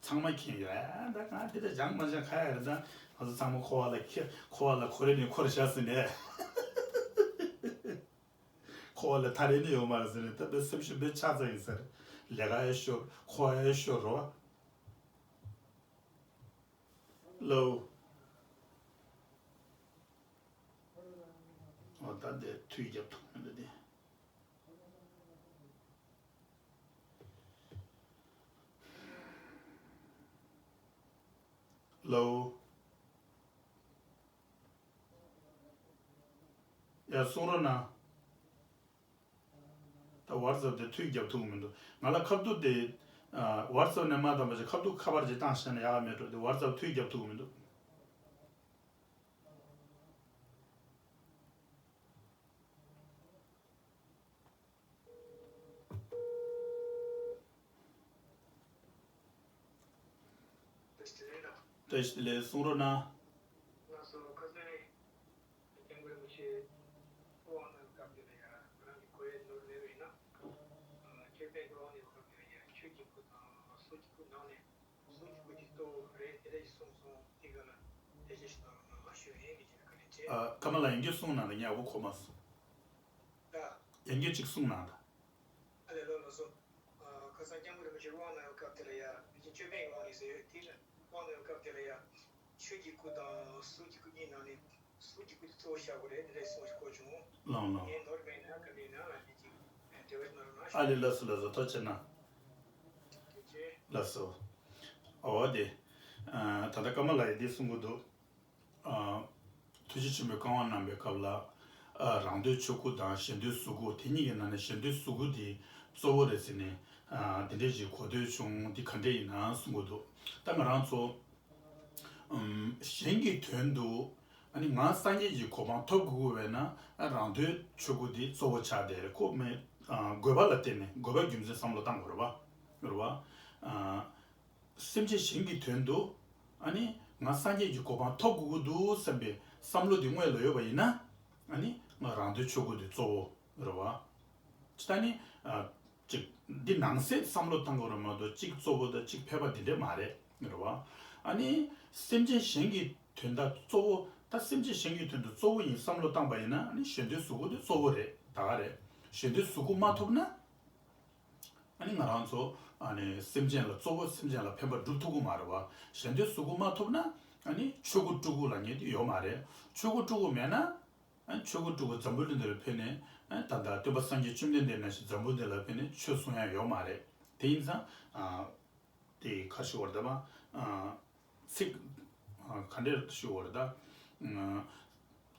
ཚང་མ་མཁྱེན་ཡོད། ཨ་ད་གང་དེ་ད་སྦྱང་མ་སྦྱང་ཁ་ཡ་རེད། ད་ང་ཚོ་ཚང་མ་འཁོར་བ་ལ་འཁྱེར། འཁོར་བ་ལ་ཁོ་རེ་ནས་འཁོར་བཞག་ཟིན་ནས། འཁོར་བ་ལས་ཐར་ཡས་ནི་ཡོད་མ་རེད་ཟེར་ནས། ད་དཔེ་སེམས་ཤུགས་དཔེ་ཆག་ཚར་ཡིན་ཟེར། ལས་ཀ་ཡང་ཤོར། འཁོར་བ་ཡང་ཤོར་རོ། ལའོ། འོ་ད་འདི་དུས་རྒྱབ་ཐུབ་མི་འདུག་སྟེ། ལའོ། ཡར་གསུང་རོགས་གནང་། ད་ཝ་ཊི་སེབ་དེ་མཐུད་རྒྱབ་ཐུབ་ཀྱི་མི་འདུག་ང་ལ་ཁ་ཐུག་དེ་ཨ་ཝ་ཊི་སེབ་ནས་མ་བཏང་བ་ཞིག་ཁ་ཐུག་ཁ་པར་ཅིག་བཏང་བཞག་ན་ཡག་མེད་འགྲོ། དེ་ཝ་ཊི་སེབ་མཐུད་རྒྱབ་ཐུབ་ཀྱི་མི་འདུག་བཀྲ་ཤིས་བདེ་ལེགས། གསུང་རོགས་གནང་། ལགས་སོ། ཁ་སང་སྐྱབས་མགོན་རིན་པོ་ཆེ་དབུ་འོང་གནང་སྐབས་དེ་ལ་ཡང་ང་རང་གི་གོ་ཡས་ནོར་མེད་པ་ཡིན་ན། ཨ་ཅོད་པན་དབུ་འོང་གནང་སྐབས་དེ་ལ་ཡང་ཆོས་ཀྱི་སྐུ་དང་སྲོག་གི་སྐུ་ནང་ནས་སྲོག་གི་སྐུ་དེ་གཙོ་བོ་རེད། དེ་འདྲ་ཞིག་གསུངས་སོང་། དེ་ག་ལ་ཐུགས་རྗེ་ཆེ་གནང་རོགས་གནང་ཞུ་ཡས་ཡིན། བཀའ་དྲིན་ཆེ། ཨ་ཀརྨ་ལགས་ཡང་བསྐྱར་གསུང་གནང་དང་། ངས་ཨ་ཁུ་གོ་མ་སོང་། ཡང་བསྐྱར་ཅིག་གསུང་གནང་དང་། ཨ་ལས། ལགས་སོ། ཨ་ཁ་སང་སྐྱབས་མགོན་རིན་པོ་ཆེ་དབུ་འོང་གནང་བའི་སྐབས་དེ་ལ་ཡ་ཕལ་ཆེར་ཅོད་པན་གྱི་དབུ་འོང་གནང་ཟེར་ཡོད། དེ་ལ་དབུ་འོང་གནང་བའི་སྐབས་དེ་ལ་ཡ་ཆོས་ཀྱི་སྐུ་དང་སྲོག་གི་སྐུ་གཉིས་ནང་ནས་སྲོག་གི་སྐུ་དེ་གཙོ་བོ་བཞག་དགོས་རེད། འདི་འདྲ་གསུངས་ཤིག་གོ་བྱུང་། ལགས་ལགས། ངས་ནོར་མེད་ན་ག་འདྲ་ཡིན་ན་ལ་འདི་ཅིག་འབྲེལ་བ་གནང་རོགས་གནང་། ཨ་ལས། ལགས་སོ། ལགས་སོ། ཐུགས་རྗེ་ཆེ་གནང་། ཐུགས་རྗེ་ཆེ། ལགས་སོ། འོ་དེ། ཨ་ད་ལྟ་ཀརྨ་ལགས་ཡིས་འདི་གསུང་གི་འདུག་ཨ་ཐུགས་རྗེ་ཆེན་པོས་བཀའ་དབང་གནང་པའི་སྐབས་ལ། ཨ་རང་དོན་ཆོས་སྐུ་དང་གཞན་དོན་གཟུགས་སྐུ། དེ་གཉིས་ཀྱི་ནང་ནས་གཞན་དོན་གཟུགས་སྐུ་དེ་གཙོ་བོ་རེད་ཟེར་ནས། ཨ་དེ་འདྲས་ཞིག་གོ་ཐོས་བྱུང་། འདི་ག་འདྲས་ཡིན་ན་གསུང་གི་འདུག་ད་ང་རང་ཚོ་ཨམ་གཞན་གྱི་དོན་དུ་ཨ་ནི་ང་སངས་རྒྱས་ཀྱི་གོ་འཕང་ཐོབ་དགོས་ཀྱི་ཡོད་པ་ཡིན་ན། ཨ་རང་དོན་ཆོས་སྐུ་དེ་གཙོ་བོ་ཆགས་བསྡད་རེད། ཁོ་མེད་ཨ་དགོས་པ་ལ་བརྟེན་ནས། དགོས་པ་རྒྱུ་མཚན་བསམ་བློ་བཏང་དགོས་རེད་པ། རེད་པ། ཨ་སེམས་ཅན་གཞན་གྱི་དོན་དུ་ཨ་ནི་ང་སངས་རྒྱས་ཀྱི་གོ་འཕང་ཐོབ་དགོས་ཀྱི་འདུག་བསམ་པའི་བསམ་བློ་དེ་དངོས་ལ་ཡོད་པ་ཡིན་ན། ཨ་ནི་ང་རང་དོན་ཆོས་སྐུ་དེ་གཙོ་བོ་རེད་པ། ཅི་ད་ནི་ཨ་ཅིག་འདི་ནང་གསེས་བསམ་བློ་བཏང་དགོས་རེད་མ་གཏོགས། གཅིག་གཙོ་བོ་དང་གཅིག་ཕལ་པ་འདི་འདྲས་མ་རེད། རེད་པ། ཨ་ནི་སེམས་ཅན་གཞན་གྱི་དོན་དག་གཙོ་བོ། ད་སེམས་ཅན་གཞན་གྱི་དོན་དུ་གཙོ་བོ་ཡིན་བསམ་བློ་བཏང་པ་ཡིན་ན། ཨ་ནི་གཞན་དོན་གཟུགས་སྐུ་དེ་གཙོ་བོ་རེད། ད་ག་རེད། གཞན་དོན་གཟུགས་སྐུ་མ་ཐོབ་ན། ཨ་ནི་ང་རང་ཚོ་ཨ་ནི་སེམས་ཅན་ལ་གཙོ་བོ། སེམས་ཅན་ལ་ཕན་པ་སྒྲུབ་ཐུབ་ཀྱི་མ་རེད་པ། གཞན་དོན་གཟུགས་སྐུ་མ་ཐོབ་ན་ཨ་ནི་ཆོས་སྐུ་སྤྲུལ་སྐུ་ལབ་མཁན་དེ་ཡོད་མ་རེད། ཆོས་སྐུ་སྤྲུལ་སྐུ་མེད་ན། ཨ་ཆོས་སྐུ་སྤྲུལ་སྐུ་འཛམ་བུ་གླིང་འདི་ལ་ཕེབས་ནས། ཨ་ད་ལྟ་སྟོན་པ་སངས་རྒྱས་བཅོམ་ལྡན་འདས་ནང་བཞིན་འཛམ་བུ་གླིང་འདི་ལ་ཕེབས་ནས་ཆོས་གསུང་ཡ་ཡོད་མ་རེད། དེ་ཡིན་ཙང་། ཨ་དེ་ག་ཞུ་བར་ད་མ། ཨ་ཚིག་ཨ་ག་འདྲས་ཞུ་བར་ད། ཨ་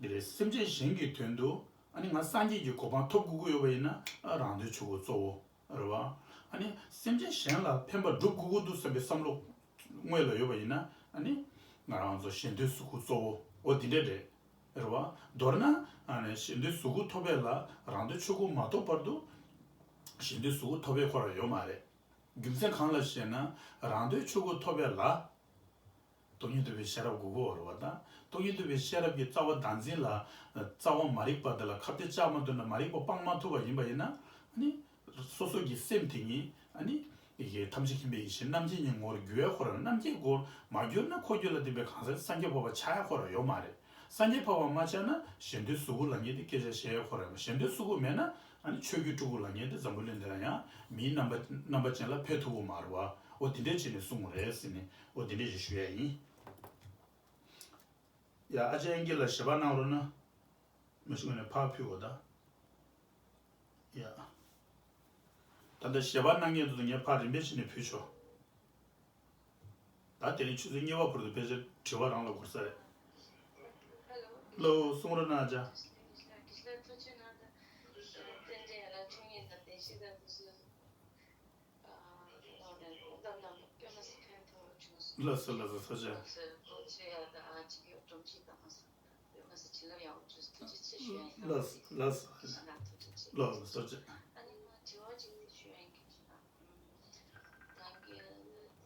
འདི་རེད། སེམས་ཅན་གཞན་གྱི་དོན་དུ་ཨ་ནི་ང་སངས་རྒྱས་ཀྱི་གོ་འཕང་ཐོབ་དགོས་ཀྱི་ཡོད་པ་ཡིན་ན། ཨ་རང་དོན་ཆོས་སྐུ་གཙོ་བོ་རེད་པ། ཨ་ནི་སེམས་ཅན་གཞན་ལ་ཕན་པ་སྒྲུབ་དགོས་ཀྱི་འདུག་བསམ་པའི་བསམ་བློ་དངོས་ལ་ཡོད་པ་ཡིན་ན། ཨ་ནི་ང་རང་ཚོ་གཞན་དོན་གཟུགས་སྐུ་གཙོ་བོ། འོ་དེ་འདྲས་རེད། རེད་པ། མདོར་ན་ཨ་ནི་གཞན་དོན་གཟུགས་སྐུ་ཐོབ་པ་ལ་རང་དོན་ཆོས་སྐུ་མ་ཐོབ་བར་དུ་གཞན་དོན་གཟུགས་སྐུ་ཐོབ་པའི་ཁོ་རང་ཡོད་མ་རེད། རྒྱུ་མཚན་གང་ལ་ཞེ་ན། རང་དོན་ཆོས་སྐུ་ཐོབ་པ་ལ་སྟོང་ཉིད་རྟོགས་པའི་ཤེས་རབ་དགོས་ཀྱི་ཡོད་རེད་པ། ད་སྟོང་ཉིད་རྟོགས་པའི་ཤེས་རབ་ཀྱི་རྩ་བ་བདག་འཛིན་ལ། རྩ་བ་མ་རིག་པ་དེ་ལ་ཁ་གཏད་བཅག་མ་ཐུབ་ན། མ་རིག་པ་སྤང་མ་ཐུབ་པ་ཡིན་པ་ཡིན་ན། ཨ་ནི་སོ་སོ་གི་སེམས་དེ་ཉིད་ཨ་ནི་ཡི་གེ་ཐམས་ཅད་མཁྱེན་པའི་ཡེ་ཤེས་རྣམ་མཁྱེན་གྱི་ངོ་བོར་འགྱུར་ཡ་ཁོ་རང་། རྣམ་མཁྱེན་གྱི་སྒོར་མ་གྱུར་ན། ཁོ་རྒྱུད་ལ་ལྡན་པའི་གང་ཟག་སངས་རྒྱས་འཕགས་པ་ཆགས་ཡ་ཁོ་རང་ཡོད་མ་རེད། སངས་རྒྱས་འཕགས་པ་མ་ཆགས་ན་གཞན་དོན་གཟུགས་སྐུ་ལབ་མཁན་དེ་སྐད་ཆ་བཤད་ཡ་ཁོ་རང་ཡོད་མ་རེད། གཞན་དོན་གཟུགས་སྐུ་མེད་ན་ཨ་ནི་ཆོས་ཀྱི་སྤྲུལ་སྐུ་ལབ་མཁན་དེ་འཛམ་བུ་གླིང་འདི་ལ་ཡང་མིའི་རྣམ་པ་རྣམ་པ་ཅན་ལ་ཕེབས་ཐུབ་ཀྱི་མ་རེད་པ། འོ་དེ་འདྲས་བྱས་ནས་གསུངས་པ་རེད་ཟེར་ནས། འོ་དེ་འདྲས་ཞིག་ཞུ་ཡ་ཡིན། ཡ། ཨ་ཅག་ཨེན་ཀེ་ལགས་ཞལ་པར་གནང་རོགས་གནང་། མ་གཞི་ངོས་ནས་ཕར་ཕུལ་བ་ད། ཡ། ད་ལྟ་ཞལ་པར་གནང་མཁན་ཚོ་ངས་ཕར་རིམ་པས་བྱས་ནས་ཕུལ་ཆོག་ད་དེ་རིང་ཆུ་ཚོད་གཉིས་པ་བར་དུ་ཕལ་ཆེར་དྲི་བ་རང་ལ་འགོར་ས་རེད། ལགས་སོ། གསུང་རོགས་གནང་ཨ་ཅག་ལགས་སོ། ལགས་སོ། ཐུགས་རྗེ་ཆེ། ལགས་སོ། ལགས་སོ། ལགས་སོ། ཐུགས་རྗེ་ཆེ། ཨ་ནི་ང་དྲི་བ་གཅིག་དེ་ཞུ་ཡ་ཡིན། སྐད་ཆ་ད་གི་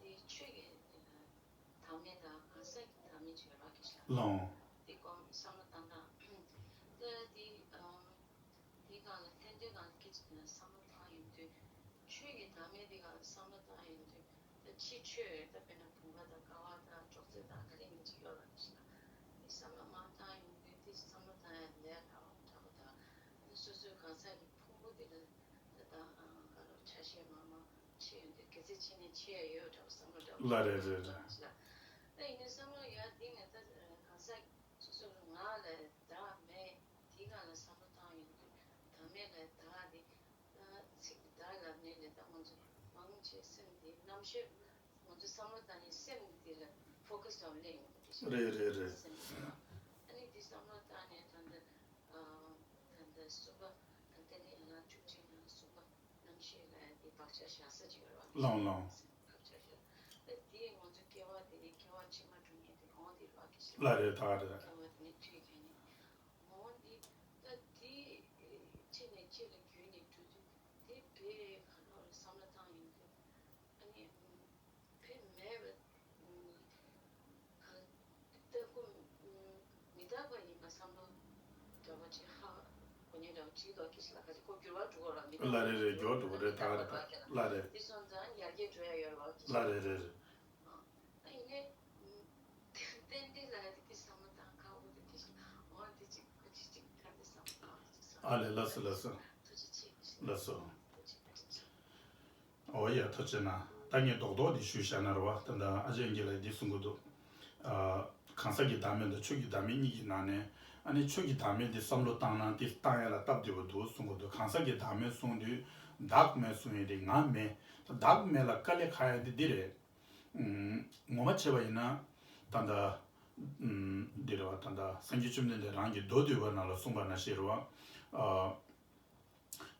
དེ་ཆོས་ཀྱི་བདག་མེད་དང་གང་ཟག་གི་བདག་མེད་ཅིག་ཡོད་ར། སྐད་ཆ་ལ་ལོང་། དེ་སྐོར་བསམ་བློ་བཏང་དང་། ད་དེ་ཨ་དེའི་སྒང་ལ་ཐེར་འདོན་སྒང་ལ་སྐད་ཆ་དེ་བསམ་བློ་བཏང་ཡོང་དུས། ཆོས་ཀྱི་བདག་མེད་དེ་ག་བསམ་བློ་བཏང་ཡོང་དུས། ད་ཕྱིའི་ཆོས་ད་དཔེར་ན་བུམ་པ་དང་ཀ་བ་དང་ཅོག་ཙེ་དང་ག་རེ་ཡིན་ཅིག་ཡོད་ལ་ཞིག་ལ། དེ་བསམ་བློ་མར་བཏང་ཡོང་དུས། དེ་བསམ་བློ་བཏང་ཡ་ལས་སླ་བ་འདྲ་པོ་དང་། ཨ་ནི་སོ་སོའི་གང་ཟག་གི་ཕུང་པོ་དེ་ལ་ད་ད་ཨ་ག་ལོ་ཆ་ཤས་མང་མང་ཕྱེ་ཡོང་དུས། ག་ཚོད་ཕྱེ་ན་ཆེ་ཡ་ཡོད་འདྲ་པོ་བསམ་བློ་འདྲ་པོ། ལགས་རེད། རེད་རེད། ཞིག་ལ། ད་ཡིན་ནའི་བསམ་བློ་ཡར་འདི་ནས་ད་གང་ཟག་སོ་སོ་ལ་ང་ལ་བདག་མེད། དེའི་སྒང་ལ་བསམ་བློ་བཏང་ཡོང་དུས། བདག་མེད་ལ་བདག་དེ། ད་ཚིག་བདག་ལབ་ནས་ལས། ད་ང་ཚོ་མང་ཆེ་སེམས་དེ་རྣམ་ཤེས། ང་ཚོ་བསམ་བློ་བཏང་ནས་སེམས་དེ་ལ་ཕོ་ཁ་སི་འདྲ་པོ་སླེབས་ཡོང་གི་རེད། རེད་རེད་རེད། སེམས་དེ་ལ། ཨ་ནི་དེ་བསམ་བློ་བཏང་ནས་ད་ལྟ་ཨ་ད་ལྟ་གསུམ་པ། ད་ལྟ་ནི་ཡང་ན་བཅུ་གཅིག་ཡང་ན་གསུམ་པ། ལོང་ལོང་། ལ་རེད་ད་རེད། ལ་རེད་རེད། འགྱུར་འགྲོ་གི་རེད་ད་རེད། ལ་རེད། ལ་རེད་རེད་རེད། ཨ་ལས། ལགས་སོ་ལགས་སོ། ལགས་སོ། ཨོ་ཡ། ཐུགས་རྗེ་གནང་། ད་ངས་རྡོག་རྡོག་འདི་ཞུས་བཞག་ན་རེད་བ། ད་ལྟ་ཨ་ཅེ་ཨན་ཇི་ལགས་འདི་གསུང་གི་འདུག་ཨ། གང་ཟག་གི་བདག་མེད་དང་ཆོས་ཀྱི་བདག་མེད་གཉིས་ཀྱི་ནང་ནས། ཨ་ནི་ཆོས་ཀྱི་བདག་མེད་འདི་བསམ་བློ་བཏང་ན་འདི་བཏང་ཡ་ལ་སྟབས་བདེ་བོ་འདུག་གསུང་གི་འདུག་གང་ཟག་གི་བདག་མེད་གསུང་དུས་བདག་མེད་གསུང་ཡ་དེ་ང་མེད། ད་བདག་མེད་ལ་དཀའ་ལས་ཁག་ཡ་དེ་འདི་རེད། ངོ་མ་བྱས་པ་ཡིན་ན། ད་ལྟ་འདི་རེད་བ། ད་ལྟ་སངས་རྒྱས་བཅོམ་ལྡན་འདས་རང་གི་མདོ་སྡུད་པ་ནང་ལ་གསུངས་པ་ནང་བཞིན་རེད་བ། ཨ།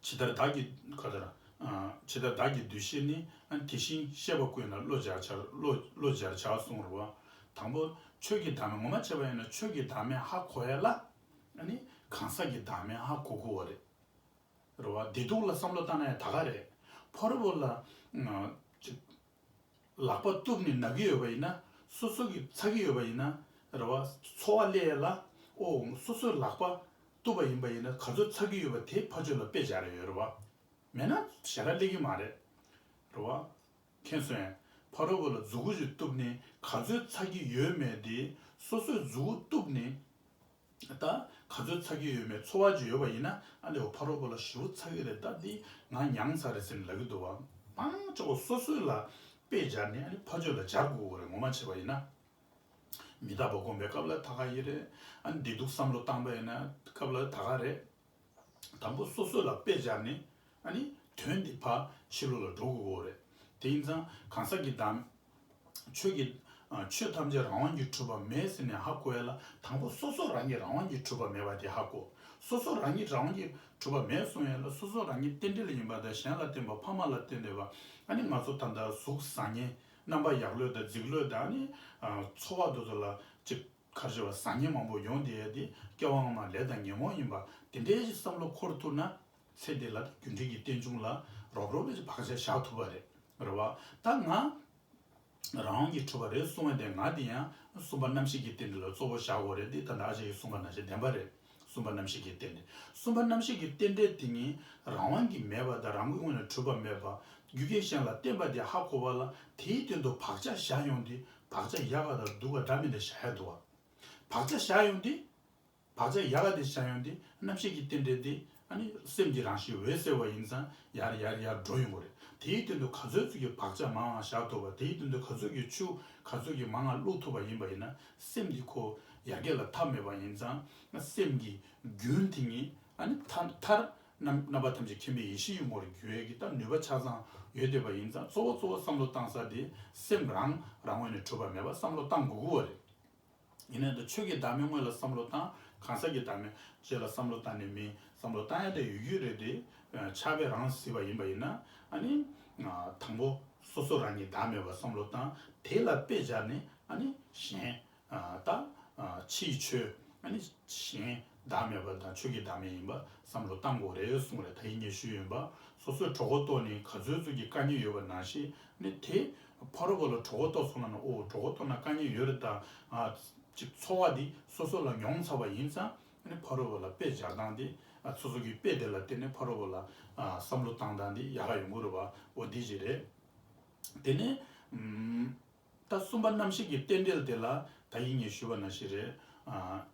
ཇི་ལྟར་བདག་གི་ག་ལྟར། ཨ། ཇི་ལྟར་བདག་གི་འདུ་ཤེས་ནི། ཨ། དེ་བཞིན་གཤེགས་པ་ཀུན་ལ་བློ་སྦྱར་བྱ། བློ་བློ་སྦྱར་བྱ་གསུངས་རེད་བ། དང་པོ་ཆོས་ཀྱི་བདག་མེད། ངོ་མ་བྱས་པ་ཡིན་ན་ཆོས་ཀྱི་བདག་མེད་ཧ་གོ་ཡ་ལ། ཨ་ནི་གང་ཟག་གི་བདག་མེད་ཧ་གོ་དགོས་པ་རེད། རེད་བ། བདེ་སྡུག་ལ་བསམ་བློ་བཏང་ན་ཡང་ད་ག་རེད། ཕ་རོལ་པོ་ལ། ཨ། ཅིག་ལག་པ་གཏུབ་ནས་ན་གི་ཡོད་པ་ཡིན་ན། སོ་སོ་གི་ཚ་གི་ཡོད་པ་ཡིན་ན། རེད་བ། ཚོར་བ་སླེབས་ཡ་ལ། ཨོ། སོ་སོའི་ལག་པ་གཏུབ་པ་ཡིན་པ་ཡིན་ན། ག་ཚོད་ཚ་གི་ཡོད་པ་དེ་ཕ་ཆོས་ལ་དཔེ་སྦྱར་ཡ་ཡོད་རེད་བ། མེད་ན་ཞེ་དྲག་སླེབས་ཀྱི་མ་རེད། རེད་བ། མཁྱེན་སོང་ངས། ཕ་རོལ་པོ་ལ་མཛུ་གུ་ཞིག་གཏུབ་ནས་ག་ཚོད་ཚ་གི་ཡོད་མེད་དེ། སོ་སོས་མཛུ་གུ་གཏུབ་ནས། ད་ག་ཚོད་ཚ་གི་ཡོད་མེད་ཚོར་བ་ཅིག་ཡོད་པ་ཡིན་ན། ཨ་ནི་འོ་ཕ་རོལ་པོ་ལ་ཞེ་པོ་ཚ་གི་རེད། ད་འདི་ང་མྱངས་ཚར་རེད་ཟེར་ནས་ལབ་ཀྱི་འདུག་བ། མང་ཆེ་བ་སོ་སོ་ལ་དཔེ་སྦྱར་ནས། ཨ་ནི་ཕ་ཆོས་ལ་སྦྱར་དགོས་ཀྱི་རེད། ངོ་མ་བྱས་པ་ཡིན་ན། མི་རྟག་པ་སྒོམ་པའི་སྐབས་ལ་ད་ག་ཡིན་རེད། ཨ་ནི་བདེ་སྡུག་བསམ་བློ་བཏང་པ་ཡིན་ན་སྐབས་ལ་ད་ག་རེད། དང་པོ་སོ་སོ་ལ་དཔེ་སྦྱར་ནས། ཨ་ནི་དོན་འདི་ཕར་ཕྱི་ལོགས་ལ་འགྲོ་དགོས་ཀྱི་རེད། དེ་ཡིན་ཙང་གང་ཟག་གི་བདག་ཆོས་ཀྱི། ཨ། ཆོས་ཐམས་ཅད་རང་དབང་གིས་གྲུབ་པ་མེད་ཟེར་ནས་ཧ་གོ་ཡ་ལ། དང་པོ་སོ་སོ་རང་གིས་རང་དབང་གིས་གྲུབ་པ་མེད་པ་དེ་ཧ་གོ། སོ་སོ་རང་གིས་རང་དབང་གིས་གྲུབ་པ་མེད་གསུང་ཡ་ལ། སོ་སོ་རང་གི་རྟེན་འབྲེལ་ཡིན་པ་དང་། གཞན་ལ་བརྟེན་པ། ཕ་མ་ལ་བརྟེན་བསྡད་པ། ཨ་ནི་ང་ཚོ་ད་ལྟ་གཟུགས་བཟང་ངན། རྣམ་པ་ཡག་ལོས་དང་རྫིག་ལོས་དང་། ཨ་ནི། ཨ། ཚོར་བ་དེ་ཚོ་ལ་ཅིག་ག་རེ་ཟེར་བ། བཟང་ངན་མང་པོ་ཡོང་བསྡད་ཡ་དེ་སྐྱེ་བ་སྔ་མ་ལས་དང་ཉོན་མོངས་ཡིན་པ་དེ་འདྲའི་བསམ་བློ་འཁོར་ཐུབ་ན། ཚེ་འདི་ལ་རྒྱུ་འབྲས་ཀྱི་རྟེན་འབྱུང་ལ་རོབ་རོབ་ལ་ཅིག་བག་ཆགས་བཞག་ཐུབ་པ་རེད། རེད་བ། ད་ང་རང་དབང་གིས་གྲུབ་པ་རེད་གསུང་བ་དེ། ང་དེ་ཡང་གསུམ་པ་རྣམ་ཤེས་ཀྱི་རྟེན་འབྲེལ་ལ་གཙོ་བོ་བཞག་དགོས་རེད། དེ་ད་ལྟ་ཨ་ཅེ་ཡིས་གསུངས་པ་ནང་བཞིན་བདེན་པ་རེད། གསུམ་པ་རྣམ་ཤེས་ཀྱི་རྟེན་འབྲེལ། གསུམ་པ་རྣམ་ཤེས་ཀྱི་རྟེན་འབྲེལ་དེ་ཉིད་རང་དབང་གིས་མེད་པ་དང་། རང་གི་ངོས་ནས་གྲུབ་པ་མེད་པ། རྒྱུ་རྐྱེན་གཞན་ལ་བརྟེན་པ་དེ་ཧ་གོ་བ་ལ། དེའི་སྟེང་དུ་བག་ཆགས་བཞག་ཡོང་དུས། བག་ཆགས་ཡག་ག་དང་སྡུག་ག་འདྲ་མི་འདྲ་བཞག་ཡ་འདུག་བ། བག་ཆགས་བཞག་ཡོང་དུས། བག་ཆགས་ཡག་ག་དེ་བཞག་ཡོང་དུས། རྣམ་ཤེས་ཀྱི་རྟེན་འབྲེལ་དེ། ཨ་ནི་སེམས་ཀྱི་རང་བཞིན་འོད་གསལ་བ་ཡིན་ཙང་། ཡར་ཡར་ཡར་འགྲོ་ཡོང་གི་རེད། དེའི་སྟེང་དུ་ག་ཚོད་ཅིག་གི་བག་ཆགས་མང་བ་བཞག་ཐུབ་པ། དེའི་སྟེང་དུ་ག་ཚོད་ཀྱི་ཆུ་ག་ཚོད་ཀྱི་མང་བ་བླུགས་ཐུབ་པ་ཡིན་པ་ཡིན་ན། སེམས་འདི་ཁོ་ཡར་རྒྱས་ལ་ཐབས་མེད་པ་ཡིན་ཙང་། སེམས་ཀྱི་རྒྱུན་དེ་ཉིད། ཨ་ནི་མཐར་མཐར་རྣམ་རྣམ་པ་ཐམས་ཅད་མཁྱེན་པའི་ཡེ་ཤེས་ཀྱི་ངོ་བོར་འགྱུར་ཡས་ཀྱི་ད་ནུས་པ་ཆ་ཚང་ཡོད་བསྡད་པ་ཡིན་ཙང་། གཙོ་བོ་གཙོ་བོ་བསམ་བློ་བཏང་ས་དེ་སེམས་རང་རང་ངོས་ནས་གྲུབ་པ་མེད་པ་བསམ་བློ་བཏང་དགོས་ཀྱི་ཡོད་རེད། ཡིན་ནའི་ད་ཆོས་ཀྱི་བདག་མེད་དངོས་ལ་བསམ་བློ་བཏང་། གང་ཟག་གི་བདག་མེད་ཅིག་ལ་བསམ་བློ་བཏང་ནས་མི་བསམ་བློ་བཏང་ཡ་དེ་ཡོད་རྒྱུ་རེད་དེ། ཆགས་པས་རང་གཟིར་བ་ཡིན་པ་ཡིན་ན། ཨ་ནི་དང་པོ་སོ་སོ་རང་གི་བདག་མེད་པ་བསམ་བློ་བཏང་། དེ་ལ་དཔེ་སྦྱར་ནས། ཨ་ནི་གཞན། ཨ། ད། ཨ། ཕྱིའི་ཆོས། ཨ་ནི་གཞན་བདག་མེད་པ་དང་ཆོས་ཀྱི་བདག་མེད་ཡིན་པ་བསམ་བློ་བཏང་དགོས་རེད་གསུངས་རེད། ད་ཡིན་ངས་ཞུས་ཡིན་པ། སོ་སོས་གྲོད་ཁོག་ལྟོགས་ནས་ག་ཚོད་ཅིག་གི་དཀའ་ངལ་ཡོད་པ་ནང་བཞིན། ཨ་ནི་དེ་ཕ་རོལ་པོ་ལ་གྲོད་ཁོག་ལྟོགས་སོང་ན་ནི། ཨོ། གྲོད་ཁོག་ལྟོགས་ན་དཀའ་ངལ་ཡོད་རེད་ད། ཨ། ཅིག་ཚོར་བ་འདི་སོ་སོ་ལ་མྱོང་ཚར་བ་ཡིན་ཙང་། ཨ་ནི་ཕ་རོལ་པོ་ལ་དཔེ་སྦྱར་སྟངས་འདི། ཨ། སོ་སོ་གི་དཔེ་དེ་ལ་བརྟེན་ནས་ཕ་རོལ་པོ་ལ། ཨ། བསམ་བློ་བཏང་སྟངས་འདི་ཡག་ག་ཡོང་གི་རེད་པ། འོ་འདི་ཞིག་རེད། དེ་ནས། ཨུམ། ད་གསུམ་པ་རྣམ་ཤེས་ཀྱི་རྟེན་འབྲེལ་དེ་ལ་ད་ཡིན་ངས་ཞུས་པ་ནང་བཞིན་རེད། ཨ།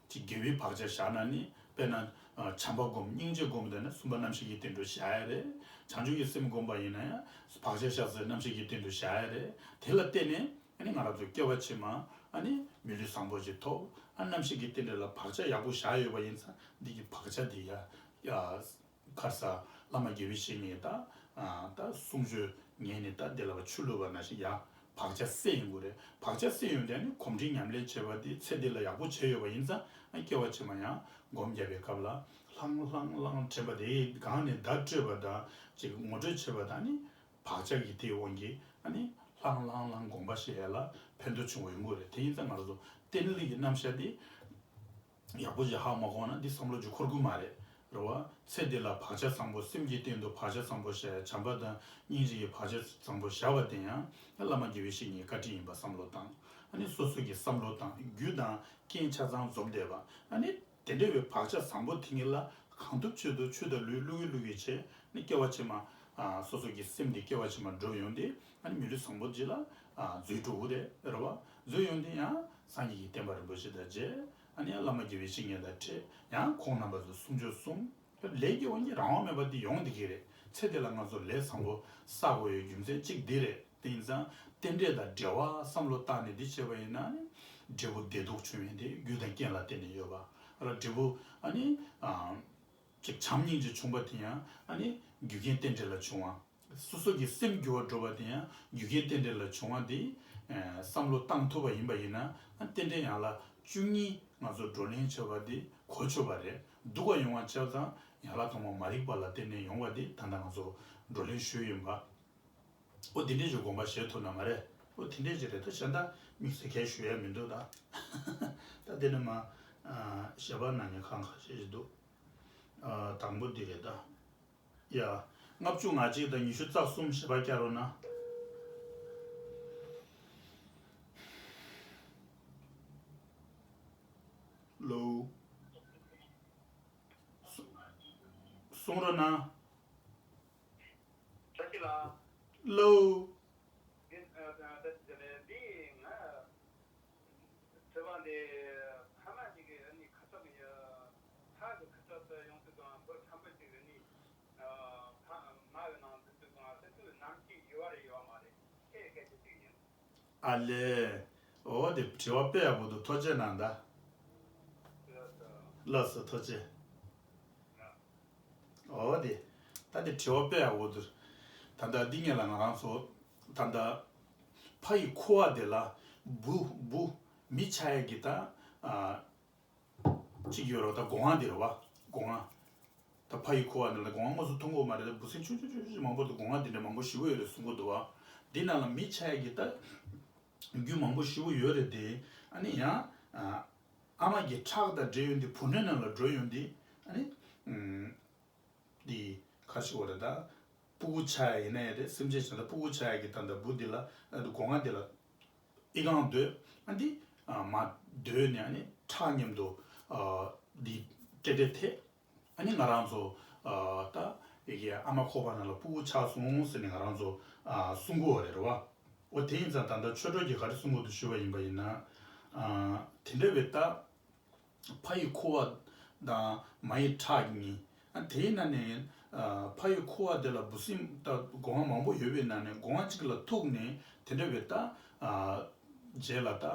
ཅིག་དགེ་བའི་བག་ཆགས་བཞག་ན་ནི། དཔེར་ན། ཨ། བྱམས་པ་སྒོམ། སྙིང་རྗེ་སྒོམ། དེ་ནི་གསུམ་པ་རྣམ་ཤེས་ཀྱི་རྟེན་འབྲེལ་བཞག་ཡ་རེད། བྱང་ཆུབ་ཀྱི་སེམས་སྒོམ་པ་ཡིན་ན་ཡང་བག་ཆགས་བཞག་ཚེ་རྣམ་ཤེས་ཀྱི་རྟེན་འབྲེལ་བཞག་ཡ་རེད། དེ་ལ་བརྟེན་ནས། ཨ་ནི་ང་རང་ཚོ་སྐྱེ་བ་ཕྱི་མ། ཨ་ནི་མི་ལུས་བཟང་པོ་ཅིག་ཐོབ། ཨ། རྣམ་ཤེས་ཀྱི་རྟེན་འབྲེལ་ལ་བག་ཆགས་ཡག་པོ་བཞག་ཡོད་པ་ཡིན་ཙང་། འདི་གི་བག་ཆགས་འདི་ཡ། ཡ། ག་རེ་ཟེར། བླ་མ་དགེ་བའི་བཤེས་གཉེན་ད། ཨ། ད་གསུང་ཆོས་ཉན་ནས། ད་དེ་ལ་བ་ཆུ་བླུགས་པ་ནང་བཞིན་ཡ། བག་ཆགས་སད་ཡོང་གི་རེད། བག་ཆགས་སད་ཡོང་དུས་ཨ་ནི་གོམས་འདྲིས་ཉམས་ལེན་བྱས་པ་དེ་ཚེ་འདི་ལ་ཡག་པོ་བྱས་ཡོད་པ་ཡིན་ཙང་ཨ་སྐྱེ་བ་ཕྱི་མ་ཡང་སྒོམ་བརྒྱབ་པའི་སྐབས་ལ་ལྷང་ལྷང་ལྷང་དྲན་པ་དེ་སྒང་ནས་བརྡ་སྤྲོད་པ་དང་ཅིག་ངོ་སྤྲོད་བྱས་པ་དང་ཨ་ནི་བག་ཆགས་ཀྱི་དེའི་དབང་གིས་ཨ་ནི་ལྷང་ལྷང་ལྷང་དགོངས་པ་བཞེས་ཡ་ལ་ཕན་ཐོགས་བྱུང་བ་ཡོང་གི་རེད། དེ་ཡིན་ཙང་ང་རང་ཚོ་རྟེན་ལུགས་ཀྱི་རྣམ་གཞག་དེ། ཡག་པོ་ཞིག་ཧ་མ་གོ་ན་འདི་བསམ་བློ་ཅིག་འཁོར་གི་མ་རེད། རེད་བ། ཚེ་འདི་ལ་བག་ཆགས་བཟང་པོ་སེམས་ཀྱི་སྟེང་དུ་བག་ཆགས་བཟང་པོ་བཞག་བྱམས་པ་དང་སྙིང་རྗེ་ཡི་བག་ཆགས་བཟང་པོ་བཞག་པ་དེ་ཡང་བླ་མ་དགེ་བའི་བཤེས་གཉེན་བཀའ་དྲིན་ཡིན་པ་བསམ་བློ་བཏང་། ཨ་ནི་སོ་སོ་གི་བསམ་བློ་བཏང་རྒྱུ་དང་རྐྱེན་ཆ་ཚང་འཛོམས་བསྡད་པ། ཨ་ནི་དེ་འདྲ་བའི་བག་ཆགས་བཟང་པོ་དེ་ཉིད་ལ་གང་ཐུབ་ཆོས་ཐུབ་ཆུ་དང་ལུད་བླུག་གི་བླུག་གི་བྱས་ནི་སྐྱེ་བ་ཕྱི་མ། ཨ་སོ་སོ་གི་སེམས་འདི་སྐྱེ་བ་ཕྱི་མ་འགྲོ་ཡོང་དུས་ཨ་ནི་མི་ལུས་བཟང་པོ་ཅིག་ལ་ཨ་འཛུལ་འགྲོ་གི་རེད། རེད་བ། འཛུལ་ཡོང་དུས་ཡང་སངས་རྒྱས་ཀྱི་བསྟན་པ་རིན་པོ་ཆེ་དང་མཇལ། ཨ་ནི་ཡང་བླ་མ་དགེ་བའི་བཤེས་གཉེན་དང་འཕྲད། ཡང་ཁོང་རྣམ་པ་ཚོས་གསུང་ཆོས་གསུངས། ལས་ཀྱི་དབང་གིས་རང་དབང་མེད་པ་འདི་ཡོང་བསྡད་ཀྱི་རེད། ཚེ་འདི་ལ་ང་ཚོ་ལས་བཟང་པོ་བསགས་དགོས་ཡའི་རྒྱུ་མཚན་གཅིག་འདི་རེད། དེ་ཡིན་ཙང་རྟེན་འབྲེལ་དང་འབྲེལ་བ་བསམ་བློ་བཏང་ནས་འདི་བྱས་པ་ཡིན་ན་ནི་འབྲས་བུ་བདེ་སྡུག་བྱུང་ཡོང་དུས་རྒྱུ་དང་རྐྱེན་ལ་བརྟེན་ནས་ཡོད་པ། ཨ་ལ་འབྲས་བུ་ཨ་ནི་ཨ་ཅིག་བྱམས་སྙིང་རྗེ་བྱུང་པ་དེ་ཡང་ཨ་ནི་རྒྱུ་རྐྱེན་རྟེན་འབྲེལ་ལ་བྱུང་བ། སོ་སོ་གི་སེམས་འགྱུར་བ་འགྲོ་བ་དེ་ཡང་རྒྱུ་རྐྱེན་རྟེན་འབྲེལ་ལ་བྱུང་བ་དེ། ཨ་བསམ་བློ་བཏང་ཐུབ་པ་ཡིན་པ་ཡིན་ན་ཨ་རྟེན་འབྲེལ་ཡན་ལག་བཅུ་གཉིས་ང་ཚོ་བགྲོ་གླེང་བྱས་པ་དེ་གོ་ཆོད་པ་རེད། སྡུག་ག་ཡོང་བ་བྱས་ཙང་ཡན་ལག་ཐོག་མ་མ་རིག་པ་ལ་བརྟེན་ནས་ཡོང་བ་དེ་ད་ལྟ་ང་ཚོ་བགྲོ་གླེང་ཞུས་ཡིན་པ། ཨོ་དེ་འདྲས་ཞིག་དགོངས་པ་བཞེས་ཐུབ་ན་མ་རེད། ཨོ་དེ་འདྲས་ཞིག་རེད། ད་གཞན་དག་དམིགས་བསལ་གས་ཞུ་ཡ་མི་འདུག་ད། ད་དེ་ནས་མ་ཨ་ཞལ་པར་གནང་མཁན་ཁག་ཁ་ཤས་ཤིག་འདུག། ཨ་དང་པོ་འདི་རེད་ད། ཡ། ལྔ་བཅུ་ང་གཅིག་དང་ཉི་ཤུ་རྩ་གསུམ་ཞེས་པ་བསྐྱར་རོགས་གནང་། ལོ། གསུང་རོགས་གནང་། བཀྲ་ཤིས་ལགས། ལོ། འདི་ཨ་ད་ད་འདི་ང་དྲི་བ་འདི་ཕ་མ་གཅིག་གི་ཨ་ནི་ཁ་ཐུག་གི་ཕ་གི་ཁ་ཐུག་ཏུ་ཡོང་དུས་དང་བུ་ཐམ་པ་གཅིག་གི་ནི་ཨ་ཕ་མ་གི་ནང་འཛུལ་དུས་དང་སེམས་ཚོར་ནམ་གཅིག་ཡོད་རེད་ཡོད་མ་རེད། དེ་སྐད་ཆ་གཅིག་ཡིན། ཨ་ལས། འོ་དེ་དྲི་བ་དཔེ་ཡག་པོ་འདུག། ཐུགས་རྗེ་གནང་ད། ལགས་སོ། ཐུགས་རྗེ། འོ་དེ། ད་དེ་དྲི་བ་དཔེ་ཡག་པོ་འདུག། ད་ལྟ་འདི་ངེད་ལ་ང་རང་ཚོ་ད་ལྟ་ཕ་ཡི་ཁུ་བ་དེ་ལ་བུ་བུ་མི་ཆགས་ཡ་གི་ད་ཨ་གཅིག་ཡོད་རེད་བ། ད་སྒོ་ང་དེ་རེད་བ། སྒོ་ང་། ད་ཕ་ཡི་ཁུ་བ་དེ་ལ་སྒོ་ང་དངོས་སུ་མཐོང་གི་ཡོད་མ་རེད། ད་འབུ་སྲིན་ཆུང་ཆུང་ཆུང་ཆུང་མང་པོ་འདུག། སྒོ་ང་དེ་འདྲ་མང་པོ་ཞེ་པོ་ཡོད་རེད་གསུང་གི་འདུག་བ། དེ་ནང་ལ་མི་ཆགས་ཡ་གི་ད་རྒྱུ་མང་པོ་ཞེ་པོ་ཡོད་རེད་དེ། ཨ་ནི་ཡང་ཨ་ཨ་མ་གི་ཁྲག་དང་འདྲེས་ཡོང་དུས་བུ་སྣོད་ནང་ལ་འགྲོ་ཡོང་དུས་ཨ་ནི་ཨུམ། འདི་ཁ་ཤི་བ་རེད་ད། སྤུ་གུ་ཆགས་ཡ་ཡིན་ན་ཡང་རེད། སེམས་ཅན་གཞན་དག་སྤུ་གུ་ཆགས་ཡ་གི་ད་ལྟ་བུ་འདི་ལ་ཨ་འདི་སྒོ་ང་འདི་ལ་ཨི་ཁུང་སྡོད། ཨ་འདི་ཨ་མ་སྡོད་ནས་ཨ་ནི་ཁྲག་མཉམ་དུ་ཨ་འདི་སྤྲེལ་སྤྲེལ་ཐེབས། ཨ་ནི་ང་རང་ཚོ་ཨ་ད་ཡ་གི་ཨ་མ་ཁོག་པ་ནང་ལ་སྤུ་གུ་ཆགས་སོང་ཟེར་ནས་ང་རང་ཚོ་ཨ་གསུང་གི་ཡོད་རེད་རེད་བ། འོ་དེ་ཡིན་ཙང་ད་ལྟ་ཆོས་གྲོགས་ཀྱིས་ག་རེ་གསུང་གི་འདུག་ཞུས་པ་ཡིན་པ་ཡིན་ན། ཨ་དེ་འདྲ་བའི་ད། ཕ་ཡི་ཁུ་བ་དང་མ་ཡི་ཁྲག་གཉིས། ཨ་དེའི་ནང་ནས་ཨ་ཕ་ཡི་ཁུ་བ་དེ་ལ་འབུ་སྲིན་ད་སྒོ་ང་མང་པོ་ཡོད་པའི་ནང་ནས་སྒོ་ང་གཅིག་ལ་ཐུག་ནས་དེ་འདྲ་བའི་ད་ཨ་རྗེས་ལ་ད་ཨ་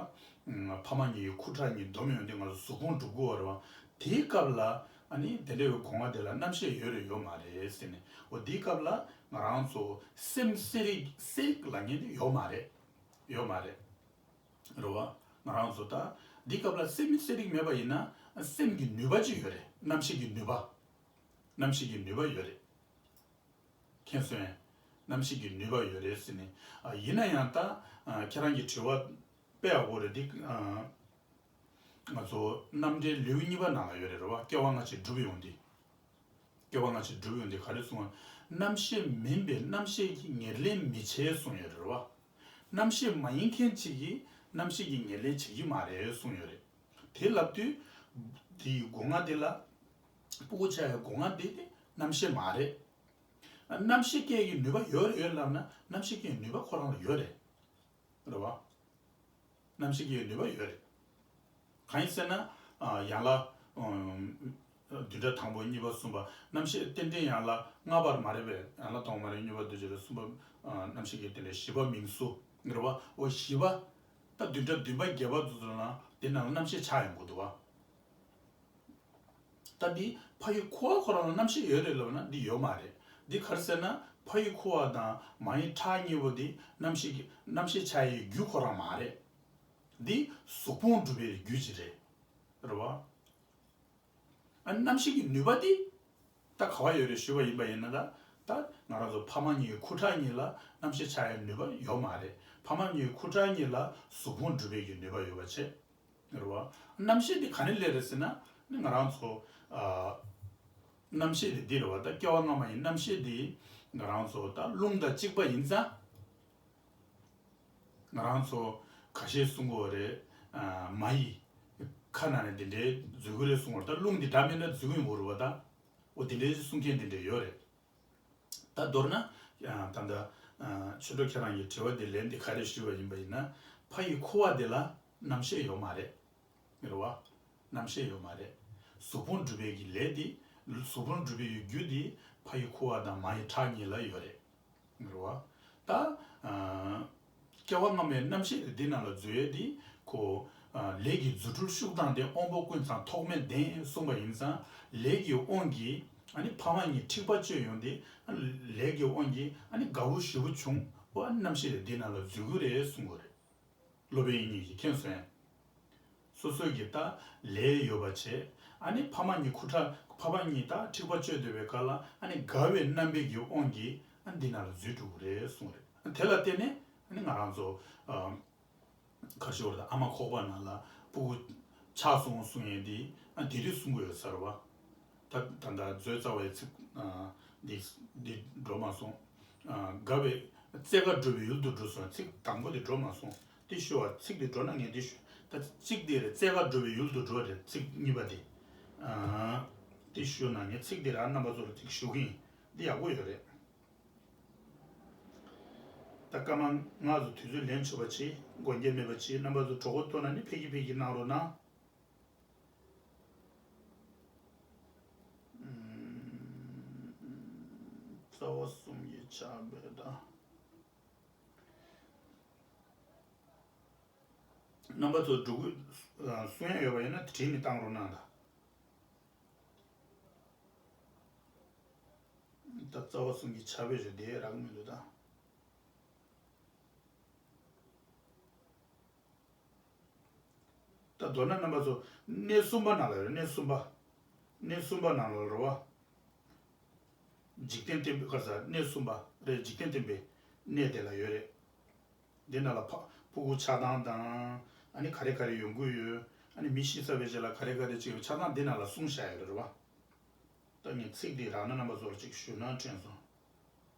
ཕ་མ་གཉིས་ཀྱི་ཁུ་ཁྲག་གཉིས་བསྡོམས་ཡོང་དུས་ང་ཚོ་གཟུགས་ཕུང་གྲུབ་ཀྱི་ཡོད་རེད་བ། དེའི་སྐབས་ལ་ཨ་ནི་དེ་འདྲ་བའི་སྒོ་ང་དེ་ལ་རྣམ་ཤེས་ཡོད་རེད་ཡོད་མ་རེད་ཟེར་ནས། འོ་དེའི་སྐབས་ལ་ང་རང་ཚོ་སེམས་གསལ་རིག་གསལ་རིག་ལབ་མཁན་དེ་ཡོད་མ་རེད། ཡོད་མ་རེད། རེད་བ། ང་རང་ཚོ་ད་འདི་སྐབས་ལ་སེམས་གསལ་རིག་མེད་པ་ཡིན་ན་སེམས་ཀྱི་ནུས་པ་ཅིག་ཡོད་རེད། རྣམ་ཤེས་ཀྱི་ནུས་པ། རྣམ་ཤེས་ཀྱི་ནུས་པ་ཡོད་རེད། མཁྱེན་སོང་ངས། རྣམ་ཤེས་ཀྱི་ནུས་པ་ཡོད་རེད་ཟེར་ནས། ཨ་ཡིན་ན་ཡང་ད་ཨ་ཁྱེད་རང་གི་དྲི་བ་དཔེ་ཡག་པོ་རེད་འདི། ཨ་ང་ཚོ་རྣམ་འགྲེལ་ལེའུ་གཉིས་པ་ནང་ལ་ཡོད་རེད། རེད་བ། སྐྱེ་བ་སྔ་ཕྱི་སྒྲུབ་ཡོང་དེ། སྐྱེ་བ་སྔ་ཕྱི་སྒྲུབ་ཡོང་དེ་ག་རེ་གསུངས་པ། རྣམ་ཤེས་མིན་པས་རྣམ་ཤེས་ཀྱིས་ཉེར་ལེན་མི་བྱེད་གསུངས་ཡོད་རེད་བ། རྣམ་ཤེས་མ་ཡིན་མཁན་ཅིག་གིས་རྣམ་ཤེས་ཀྱིས་ཉེར་ལེན་བྱེད་ཀྱི་མ་རེད་གསུངས་ཡོད་རེད། དེ་ལབ་དུས་དེའི་སྒོ་ང་དེ་ལ་སྤུ་གུ་ཆགས་ཡའི་སྒོ་ང་དེ་དེ་རྣམ་ཤེས་མ་རེད། རྣམ་ཤེས་སྐྱེ་ཡའི་ནུས་པ་ཡོད་རེད་ཡོད་ལབ་ན་རྣམ་ཤེས་སྐྱེ་ཡའི་ནུས་པ་ཁོ་རང་ལ་ཡོད་རེད། རེད་བ། རྣམ་ཤེས་ཀྱི་ནུས་པ་ཡོད་རེད། གང་ཡིན་ཟེར་ན། ཨ་ཡན་ལག་ཨ་བདུན་ཕྲག་དང་པོ་གཉིས་པ་གསུམ་པ་རྣམ་ཤེས་རྟེན་འབྲེལ་ཡན་ལག་ལྔ་པར་མ་རེད་པས། ཡན་ལག་དང་པོ་མ་རེད། གཉིས་པ་འདུ་བྱེད་རེད། གསུམ་པ་ཨ་རྣམ་ཤེས་ཀྱི་རྟེན་འབྲེལ། བཞི་པ་མིང་གཟུགས་རེད་བ། འོ་བཞི་པ། ད་བདུན་ཕྲག་བདུན་པ་བརྒྱད་པ་དུ་ཚོ་ན་དེ་ནང་ལ་རྣམ་ཤེས་ཆགས་ཡོང་གི་འདུག་བ། ད་འདི་ཕ་ཡི་ཁུ་བ་ཁོ་རང་ལ་རྣམ་ཤེས་ཡོད་རེད་ལབ་ན་འདི་ཡོད་མ་རེད། འདི་ག་རེ་ཟེར་ན་ཕ་ཡི་ཁུ་བ་དང་མ་ཡི་ཁྲག་གཉིས་པོ་འདི་རྣམ་ཤེས་ཀྱི་རྣམ་ཤེས་ཆགས་ཡའི་རྒྱུ་ཁོ་རང་མ་རེད། འདི་གཟུགས་ཕུང་གྲུབ་པའི་རྒྱུ་ཅིག་རེད། རེད་བ། ཨ་རྣམ་ཤེས་ཀྱི་ནུས་པ་འདི་ད་ག་བ་ཡོད་རེད་ཞུས་པ་ཡིན་པ་ཡིན་ན་ད་ད་ང་རང་ཚོ་ཕ་མ་གཉིས་ཀྱི་ཁུ་ཁྲག་གཉིས་ལ་རྣམ་ཤེས་ཆགས་ཡའི་ནུས་པ་ཡོད་མ་རེད། ཕ་མ་གཉིས་ཀྱི་ཁུ་ཁྲག་གཉིས་ལ་གཟུགས་ཕུང་གྲུབ་པའི་གི་ནུས་པ་ཡོད་པ་བྱས། རེད་བ། རྣམ་ཤེས་འདི་ག་ནས་སླེབས་རེད་ཟེར་ན་ནི་ང་རང་ཚོ་ཨ། རྣམ་ཤེས་དེ་འདི་རེད་བ། ད་སྐྱེ་བ་སྔ་མ་ཡི་རྣམ་ཤེས་འདི་ང་རང་ཚོ་ད་རླུང་དང་གཅིག་པ་ཡིན་ཙང་། ང་རང་ཚོ་ཁ་ཤས་གསུང་གི་ཡོད་རེད། ཨ། མ་ཡི་ཁ་ནང་ནས་དེ་འདྲའི་འཛུལ་གི་རེད་གསུང་གི་ཡོད་རེད། ད་རླུང་འདི་འདྲ་མེད་ན་འཛུལ་གི་ཡོང་གི་རེད་བ། ད་འོ་དེ་འདྲའི་གསུང་མཁན་དེ་འདྲ་ཡོད་རེད། ད་མདོར་ན། ཨ། ད་ལྟ་ཨ། ཆོས་གྲོགས་ཁྱེད་རང་གི་དྲི་བ་འདི་ལན་འདི་ག་རེ་ཞུས་པ་ཡིན་པ་ཡིན་ན། ཕ་ཡི་ཁུ་བ་འདི་ལ་རྣམ་ཤེས་ཡོད་མ་རེད། རེད་བ། རྣམ་ཤེས་ཡོད་མ་རེད། གཟུགས་ཕུང་གྲུབ་པའི་གི་ལས་འདི། གཟུགས་ཕུང་གྲུབ་པའི་གི་རྒྱུ་འདི་ཕ་ཡི་ཁུ་བ་དང་མ་ཡི་ཁྲག་གཉིས་ལ་ཡོད་རེད། རེད་བ། ད། ཨ། སྐྱེ་བ་སྔ་མའི་རྣམ་ཤེས་དེ་འདི་ནང་ལ་འཛུལ་ཡས་དེ་ཁོ། ཨ། ལས་ཀྱི་རྫུ་འཕྲུལ་ཤུགས་དང་ལྡན་དབང་པོ་ཀུན་ཚང་ཐོགས་མེད་ལྡན་གསུངས་པ་ཡིན་ཙང་ལས་ཀྱི་དབང་གིས་ཨ་ནི་ཕ་མ་གཉིས་འཁྲིག་པ་སྤྱོད་ཡོང་དེ། ལས་ཀྱི་དབང་གིས་ཨ་ནི་དགའ་བོ་ཞེ་པོ་བྱུང་བ་རྣམ་ཤེས་དེ་འདི་ནང་ལ་འཛུལ་གི་རེད་གསུང་གི་རེད། སློབ་དཔོན་དབྱིག་གཉེན་གྱིས་མཁྱེན་སོང་། སོ་སོའི་གི་ད་ལས་ཡོད་པ་བྱས། ཨ་ནི་ཕ་མ་གཉིས་ཁུ་ཁྲག་ཕ་མ་གཉིས་ད་འཁྲིག་པ་སྤྱོད་སྡོད་པའི་སྐབས་ལ་ཨ་ནི་དགའ་བའི་རྣམ་པའི་གི་དབང་གིས་ཨ་འདི་ནང་ལ་འཛུལ་འགྲོ་གི་རེད་གསུངས་རེད། དེ་ལ་བརྟེན་ནས་ཨ་ནི་ང་རང་ཚོ་ཨ་ག་ཞོར་དང་ཨ་མ་ཁོག་པ་ནང་ལ་སྤུ་གུ་ཆགས་སོང་གསུང་ཡས་འདི་ཨ་དེ་དུས་གསུང་གི་ཡོད་ས་རེད་བ། ད་ད་ད་མཛོད་རྩ་བའི་ཚིག་ཨ་འདི་འདི་འགྲོ་མ་སོང་། ཨ་དགའ་བའི་རྩེ་དགའ་སྒྲུབ་པའི་ཡུལ་དུ་འགྲོ་སོང་། ཚིག་དང་པོ་དེ་འགྲོ་མ་སོང་། དེ་ཞུ་བ་ཚིག་དེ་འགྲོ་ན་ངས་དེ་ཞུ། ད་གཅིག་དེ་རེད། རྩེ་དགའ་སྒྲུབ་པའི་ཡུལ་དུ་འགྲོ་རེད། ཚིག་གཉིས་པ་དེ། ཨ་དེ་ཞུ་ན་ངས་ཚིག་དེ་རང་རྣམ་པ་ཚོར་ཚིག་ཞུ་གི་ཡིན། འདི་ཡག་པོ་ཡོད་རེད། ད་སྐར་མ་ལྔ་ཙམ་དུས་ཚོད་ལེན་ཆོག་པ་བྱེད། མགོ་འགྱེལ་མེད་པ་བྱེད། རྣམ་པ་ཚོ་གྲོགས་པོ་ཐོན་ན་ནི་ཕེབས་ཀྱི་ཕེབས་ཀྱི་གནང་རོགས་གནང་། ཨུམ། རྩ་བ་གསུམ་གྱི་ཆགས་པའི་ད། རྣམ་པ་ཚོ་འགྲོ་དགོས་གསུང་ཡ་ཡོད་པ་ཡིན་ན་དྲིས་ནས་བཏང་རོགས་གནང་དང་། ད་རྩ་བ་གསུམ་གྱི་ཆགས་པའི་རེད་དེ་རག་གི་མི་འདུག་ད། ད་མདོར་ན་རྣམ་པ་ཚོ་གནས་གསུམ་པ་ནང་ལ་ཡོད། གནས་གསུམ་པ། གནས་གསུམ་པ་ནང་ལ་རེད་བ། འཇིག་རྟེན་བསྟན་པའི་ག་ས་གནས་གསུམ་པ་རེད། འཇིག་རྟེན་བསྟན་པའི་གནས་དེ་ལ་ཡོད་རེད། འདི་ནང་ལ་ཕ་ཕྲུ་གུ་ཆགས་སྟངས་དང་། ཨ་ནི་ག་རེ་ག་རེ་ཡོང་གི་ཡོད། ཨ་ནི་མི་ཤི་ཚར་བའི་རྗེས་ལ་ག་རེ་ག་རེ་བྱེད་ཡོད་ཆ་ཚང་འདི་ནང་ལ་གསུངས་བཞག་ཡོད་རེད་བ། ད་ངས་ཚིག་འདི་རག་ན་རྣམ་པ་ཚོར་ཅིག་ཞུས་ན་དྲན་སོང་།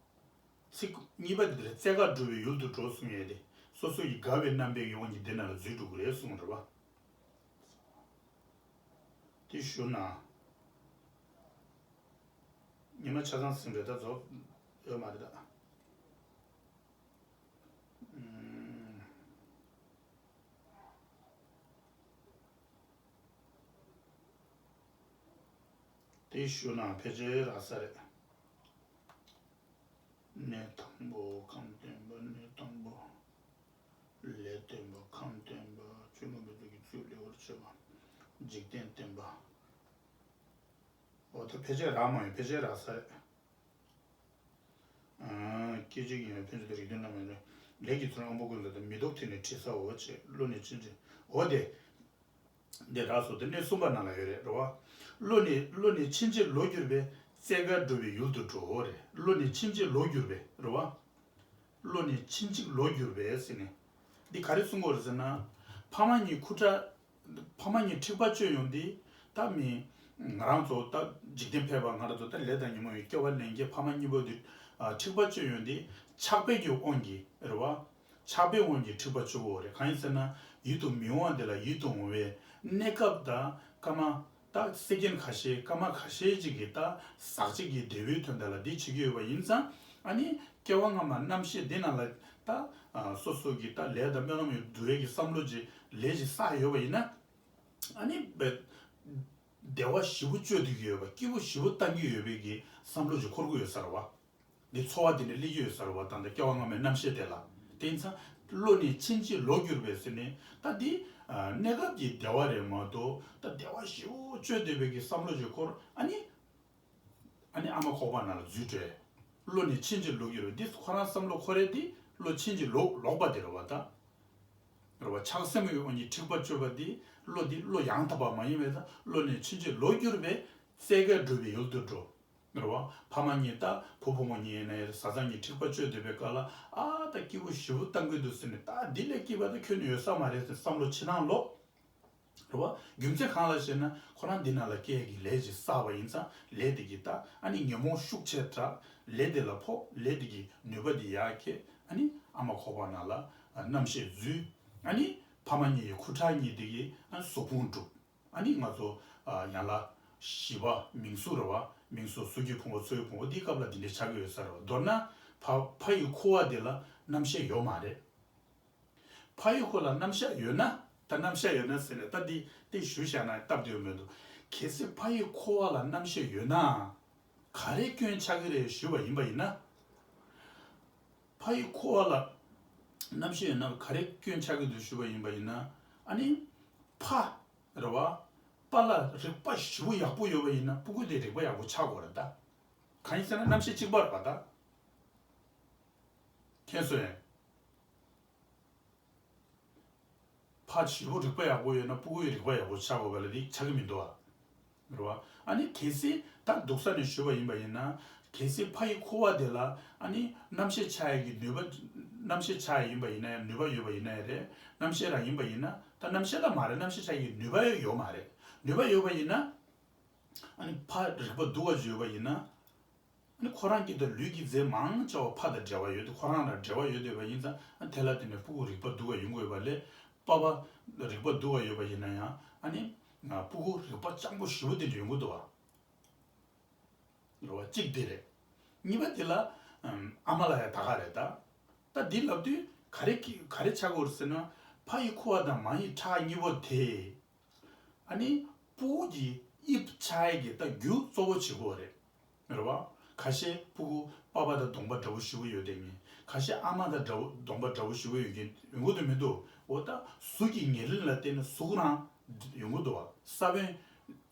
ཚིག་གཉིས་པ་འདི་རེད། རྩེ་དགའ་སྒྲུབ་པའི་ཡུལ་དུ་འགྲོ་གསུང་ཡས་དེ། སོ་སོ་ཡི་དགའ་བའི་རྣམ་པའི་ཡོངས་ཀྱི་འདི་ནང་ལ་འཛུལ་འགྲོ་གི་རེད་གསུངས་རེད་བ། དེ་ཞུ་ན། ཉི་མ་ཆ་ཚང་ཟིན་རེད། ད་རྫོགས་ཡོད་མ་རེད་ད། ཨུམ། དེ་ཞུ་ན་ཕལ་ཆེར་རག་ས་རེད། གནས་དང་པོ་ཁམས་བསྟན་པ། གནས་དང་པོ་ལས་བསྟན་པ། ཁམས་བསྟན་པ། ཆོས་མངོན་པའི་ཚུལ་གྱིས་ཚུར་ལེགས་པར་བྱེད་པ། འཇིག་རྟེན་བསྟན་པ། འོ་ད་ཕལ་ཆེར་རག་མ་ཡོང་། ཕལ་ཆེར་རག་ས་རེད། ཨ། སྐད་ཅིག་ཡིན་ན་ཕན་ཚུན་དུ་རིགས་མཐུན་རྣམ་ཡོད་ལས། ལས་ཀྱི་ཚུལ་དབང་པོ་ཀུན་ལ་དང་། མི་ལྡོག་དེ་ནི་དྲི་ཟ་འོ་བྱེད། བློ་ནི་ཕྱིན་ཅི། འོ་དེ། འདི་རག་སོང་། དེ་གནས་གསུམ་པ་ནང་ལ་ཡོད་རེད། རེད་བ། བློ་ནི་བློ་ནི་ཕྱིན་ཅི་ལོག་གྱུར་པས། རྩེ་དགའ་སྒྲུབ་པའི་ཡུལ་དུ་འགྲོ་རེད། བློ་ནི་ཕྱིན་ཅི་ལོག་གྱུར་པས། རེད་བ། བློ་ནི་ཕྱིན་ཅི་ལོག་གྱུར་པས་ཟེར་ནས། འདི་ག་རེ་གསུང་གི་ཡོད་རེད་ཟེར་ན། ཕ་མ་གཉིས་ཁུ་ཁྲག་ཕ་མ་གཉིས་འཁྲིག་པ་སྤྱོད་ཡོང་དུས་ད་མི་ང་རང་ཚོ་ད་འཇིག་རྟེན་ཕལ་པ་ང་རང་ཚོ་ད་ལས་དང་ཉོན་མོངས་ཀྱི་སྐྱེ་བ་ལེན་མཁན་ཕ་མ་གཉིས་པོ་འདི་འཁྲིག་པ་སྤྱོད་ཡོང་དུས་ཆགས་པའི་གི་དབང་གིས་རེད་བ། ཆགས་པའི་དབང་གིས་འཁྲིག་པ་སྤྱོད་ཀྱི་ཡོད་རེད། གང་ཡིན་ཟེར་ན་ཡིད་དུ་མི་འོང་བ་འདི་ལ་ཡིད་དུ་འོང་བའི་གནས་སྐབས་དང་སྐར་མ། ད་སེ་ཀེན་ཁ་ཤས་སྐར་མ་ཁ་ཤས་ཅིག་གི་ད་ཟག་བཅས་ཀྱི་བདེ་བའི་དོན་དག་ལ་འདི་བྱེད་ཀྱི་ཡོད་པ་ཡིན་ཙང་། ཨ་ནི་སྐྱེ་བ་སྔ་མ་རྣམ་ཤེས་འདི་ནང་ལ་ད་སོ་སོ་གི་ད་ལས་དང་སྨོན་ལམ་ཡོད་འདུ་བའི་གི་བསམ་བློ་ཅིག་ལས་ཅིག་བསགས་ཡོད་པ་ཡིན་ན། ཨ་ནི་བེ་བདེ་བ་ཞེ་པོ་སྤྱོད་སྡོད་ཀྱི་ཡོད་པ། སྐྱིད་པོ་ཞེ་པོ་བཏང་གི་ཡོད་པའི་གི་བསམ་བློ་ཅིག་འཁོར་གྱི་ཡོད་ས་རེད་བ། འདི་ཚོར་བ་འདི་ནི་སླེབས་ཀྱི་ཡོད་ས་རེད་བ། ད་ལྟ་སྐྱེ་བ་སྔ་མའི་རྣམ་ཤེས་དེ་ལ། དེ་ཡིན་ཙང་བློ་ནི་ཕྱིན་ཅི་ལོག་གྱུར་པས་ཟེར་ནས་ད་འདི་གནས་སྐབས་ཀྱི་བདེ་བ་རེད་མ་གཏོགས་ད་བདེ་བ་ཞེ་པོ་སྤྱོད་སྡོད་པའི་གི་བསམ་བློ་ཅིག་འཁོར། ཨ་ནི་ཨ་ནི་ཨ་མ་ཁོག་པ་ནང་ལ་འཛུལ་འགྲོ། བློ་ནི་ཕྱིན་ཅི་ལོག་གྱུར་བའི་འདི་ཁོ་རང་བསམ་བློ་འཁོར་ཡས་དེ་བློ་ཕྱིན་ཅི་ལོག་ལོག་པ་དེ་རེད་བ་ད། རེད་བ། ཆགས་སེམས་ཀྱི་དབང་གིས་འཁྲིག་པ་སྤྱོད་པ་དེ་བློ་དེ་བློ་ཡང་དག་པ་མ་ཡིན་པས་ད་བློ་ནི་ཕྱིན་ཅི་ལོག་གྱུར་པའི་རྩལ་དགའ་སྒྲུབ་པའི་ཡུལ་དུ་འགྲོ། རེད་བ། ཕ་མ་གཉིས་ད་བུ་བུ་མོ་གཉིས་ཡིན་ན་ཡང་བཟའ་ཚང་གཉིས་འཁྲིག་པ་སྤྱོད་སྡོད་པའི་སྐབས་ལ་ཨ་ད་སྐྱིད་པོ་ཞེ་པོ་བཏང་གི་འདུག་ཟེར་ནས་ད་འདི་ལས་སྐྱིད་པ་ད་ཁྱོན་ནས་ཡོད་ས་མ་རེད་ཟེར་བསམ་བློ་ཕྱི་ནང་ལོག་རེད་བ། རྒྱུ་མཚན་གང་ལ་ཞེ་ན་ཁོ་རང་འདི་ནང་ལ་སྐྱེ་ཡས་ཀྱི་ལས་ཅིག་བསགས་པ་ཡིན་ཙང་ལས་དེ་གི་ད་ཨ་ནི་ཉོན་མོངས་ཤུགས་ཆེ་དྲགས་ལས་དེ་ལ་ཕོག་ལས་དེ་གི་ནུས་པ་དེ་ཡར་ཁྱེར་ཨ་ནི་ཨ་མ་ཁོག་པ་ནང་ལ་རྣམ་ཤེས་འཛུལ། ཨ་ནི་ཕ་མ་གཉིས་ཀྱི་ཁུ་ཁྲག་གཉིས་དེ་གི་ཨ་ནི་གཟུགས་ཕུང་གྲུབ། ཨ་ནི་ང་ཚོ་ཡན་ལག་བཞི་པ་མིང་གཟུགས་རེད་བ། མིང་གཟུགས་གཟུགས་ཀྱི་ཕུང་པོ་ཚོར་བའི་ཕུང་པོ་འདིའི་སྐབས་ལ་འདི་འདྲའི་ཆགས་ཀྱི་ཡོད་ས་རེད་བ། མདོར་ན་ཕ་ཕ་ཡི་ཁུ་བ་དེ་ལ་རྣམ་ཤེས་ཡོད་མ་རེད། ཕ་ཡི་ཁུ་ལ་རྣམ་ཤེས་ཡོད་ན། ད་རྣམ་ཤེས་ཡོད་ན་ཟེར་ནས་ད་འདི་འདི་ཞུ་བཞག་ན་སྟབས་བདེ་པོ་མི་འདུག་གལ་སྲིད་ཕ་ཡི་ཁུ་བ་ལ་རྣམ་ཤེས་ཡོད་ན། ག་རེ་སྐྱོན་ཆགས་ཀྱི་རེད་ཞུས་པ་ཡིན་པ་ཡིན་ན། ཕ་ཡི་ཁུ་བ་ལ་རྣམ་ཤེས་ཡོད་ན་ག་རེ་སྐྱོན་ཆགས་ཀྱི་འདུག་ཞུས་པ་ཡིན་པ་ཡིན་ན། ཨ་ནི། ཕ། རེད་བ། པ་ལ་རིག་པ་ཞེ་པོ་ཡག་པོ་ཡོད་པ་ཡིན་ན་སྤུ་གུ་དེ་རིག་པ་ཡག་པོ་ཆགས་དགོས་རེད་ད། གང་ཡིན་ཟེར་ན་རྣམ་ཤེས་གཅིག་པ་རེད་པ་ད། མཁྱེན་སོང་ངས། ཕ་ཞེ་པོ་རིག་པ་ཡག་པོ་ཡོད་ན་སྤུ་གུ་ཡི་རིག་པ་ཡག་པོ་ཆགས་དགོས་པ་ལ་དེ་ཆགས་ཀྱི་མི་འདུག་ཨ། རེད་བ། ཨ་ནི་གལ་སྲིད་ད་སྡུག་ས་ནས་ཞུས་པ་ཡིན་པ་ཡིན་ན། གལ་སྲིད་ཕ་ཡི་ཁུ་བ་དེ་ལ་ཨ་ནི་རྣམ་ཤེས་ཆགས་ཡག་གི་ནུས་པ། རྣམ་ཤེས་ཆགས་ཡག་ཡིན་པ་ཡིན་ན་ཡང་ནུས་པ་ཡོད་པ་ཡིན་ན་ཡང་རེད། རྣམ་ཤེས་རང་ཡིན་པ་ཡིན་ན་ད་རྣམ་ཤེས་ལ་མ་རེད། རྣམ་ཤེས་ཆགས་ཡག་གི་ནུས་པ་ཡང་ཡོད་མ་རེད། ནུས་པ་ཡོད་པ་ཡིན་ན། ཨ་ནི་ཕ་རིག་པ་སྡུག་པ་ཅིག་ཡོད་པ་ཡིན་ན། ཨ་ནི་ཁོ་རང་གི་ད་ལུས་ཀྱི་རྫས་མང་ཆེ་བ་ཕ་དང་འབྲེལ་བ་ཡོད་དེ་ཁོ་རང་ལ་འབྲེལ་བ་ཡོད་བསྡད་པ་ཡིན་ཙང་ཨ་དེ་ལ་བརྟེན་ནས་སྤུ་གུ་རིག་པ་སྡུག་པ་ཡོང་དགོས་པ་ལས། པ་ཕ་རིག་པ་སྡུག་པ་ཡོད་པ་ཡིན་ན་ཡང་ཨ་ནི་སྤུ་གུ་རིག་པ་སྤྱང་པོ་ཞེ་པོ་དེ་འདྲ་ཡོང་གི་འདུག་བ། རེད་བ། གཅིག་དེ་རེད། གཉིས་པ་དེ་ལ་ཨམ་ཨ་མ་ལ་ཡང་ད་ག་རེད་ད། ད་འདི་ལབ་དུས་ག་རེ་གི་ག་རེ་ཆགས་ཀྱི་ཡོད་རེད་ཟེར་ན། ཕ་ཡི་ཁུ་བ་དང་མ་ཡི་ཁྲག་གཉིས་པོ་དེ། ཨ་ནི་སྤུ་གུ་གི་དབྱིབས་ཆགས་ཡས་ཀྱི་ད་རྒྱུ་གཙོ་བོ་བྱེད་ཀྱི་ཡོད་རེད། རེད་བ། ཁ་ཤས་སྤུ་གུ་པ་ཕ་དང་གདོང་པ་འདྲ་པོ་ཞེ་པོ་ཡོད་བསྡད་མཁན། ཁ་ཤས་ཨ་མ་དང་འདྲ་པོ་གདོང་པ་འདྲ་པོ་ཞེ་པོ་ཡོད་མཁན་ཡོང་གི་འདུག་མི་འདུག་འོ་ད་གཟུགས་ཀྱི་ཉེར་ལེན་ལ་བརྟེན་ནས་གཟུགས་རང་ཡོང་གི་འདུག་བ། ས་བོན་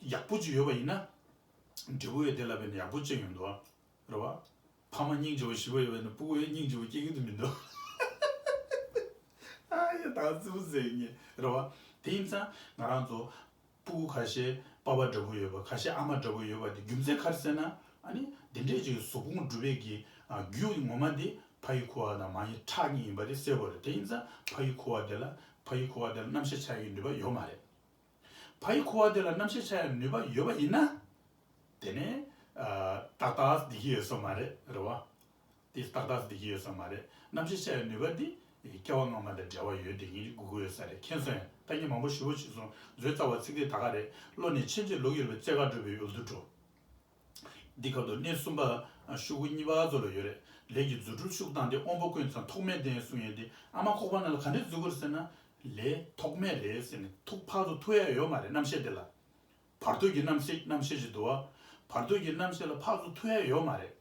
ཡག་པོ་ཅིག་ཡོད་པ་ཡིན་ན། འབྲས་བུ་ཡང་དེ་ལ་བརྟེན་ནས་ཡག་པོ་ཅིག་ཡོང་གི་འདུག་བ། རེད་བ། ཕ་མ་སྙིང་རྗེ་པོ་ཞེ་པོ་ཡོད་པ་ཡིན་ན་སྤུ་གུ་ཡང་སྙིང་རྗེ་པོ་སྐྱེ་གི་འདུག་མི་འདུག་ཨ་ཡ་ད་ཙི་པོ་ཟེར་ངེས་རེད་བ། དེ་ཡིན་ཙང་ང་རང་ཚོ། སྤུ་གུ་ཁ་ཤས་པ་ཕ་འདྲ་པོ་ཡོད་པ་ཁ་ཤས་ཨ་མ་འདྲ་པོ་ཡོད་པ་དེ་རྒྱུ་མཚན་ག་རེ་ཟེར་ན། ཨ་ནི་དེ་འདྲས་ཅིག་གཟུགས་ཕུང་གྲུབ་པའི་གི་རྒྱུ་ངོ་མ་དེ་ཕ་ཡི་ཁུ་བ་དང་མ་ཡི་ཁྲག་གཉིས་ཡིན་པ་དེ་གསལ་པོ་རེད། དེ་ཡིན་ཙང་ཕ་ཡི་ཁུ་བ་དེ་ལ་ཕ་ཡི་ཁུ་བ་དེ་ལ་རྣམ་ཤེས་ཆགས་ཡག་གི་ནུས་པ་ཡོད་མ་རེད། ཕ་ཡི་ཁུ་བ་དེ་ལ་རྣམ་ཤེས་ཆགས་ཡག་གི་ནུས་པ་ཡོད་པ་ཡིན་ན། དེ་ནས་ཏག་ཏག་བསྡད་ཀྱི་ཡོད་ས་མ་རེད། རེད་བ། དེ་ཏག་ཏག་བསྡད་ཀྱི་ཡོད་ས་མ་རེད། རྣམ་ཤེས་ཆགས་ཡག་ནུས་པ་འདི་སྐྱེ་བ་སྔ་མ་དང་འབྲེལ་བ་ཡོད་དེ་ངེས་དགོས་ཀྱི་ཡོད་ས་རེད། མཁྱེན་སོང་ངས། ད་ངས་མང་པོ་ཞེ་པོ་ཅིག་གསུངས། མཛོད་རྩ་བ་ཚིག་དེ་ད་ག་རེད། བློ་ནི་ཕྱིན་ཅི་ལོག་གྱུར་པའི་རྩལ་དགའ་སྒྲུབ་པའི་ཡུལ་དུ་འགྲོ། འདི་སྐབས་དུ་གནས་གསུམ་པ་ཤོག་གུ་གཉིས་པ་ཚོ་ལ་ཡོད་རེད། ལས་ཀྱི་རྫུ་འཕྲུལ་ཤུགས་བཏང་སྟེ་དབང་པོ་ཀུན་ཚང་ཐོགས་མེད་ལྡན་གསུང་ཡས་དེ་ཨ་མ་ཁོག་པ་ནང་ལ་ག་འདྲས་འཛུལ་དགོས་རེད་ཟེར་ན། ལས་ཐོགས་མེད་རེད་ཟེར་ནས་ཐུག་ཕར་ཚུར་ཐུག་ཡག་ཡོད་མ་རེད་རྣམ་ཤེས་དེ་ལ། བར་དོ་གི་རྣམ་ཤེས་རྣམ་ཤེས་ཅིག་འདུག་བ། བར་དོ་གི་རྣམ་ཤེས་ལ་ཕར་ཚུར་ཐུག་ཡག་ཡོད་མ་རེད།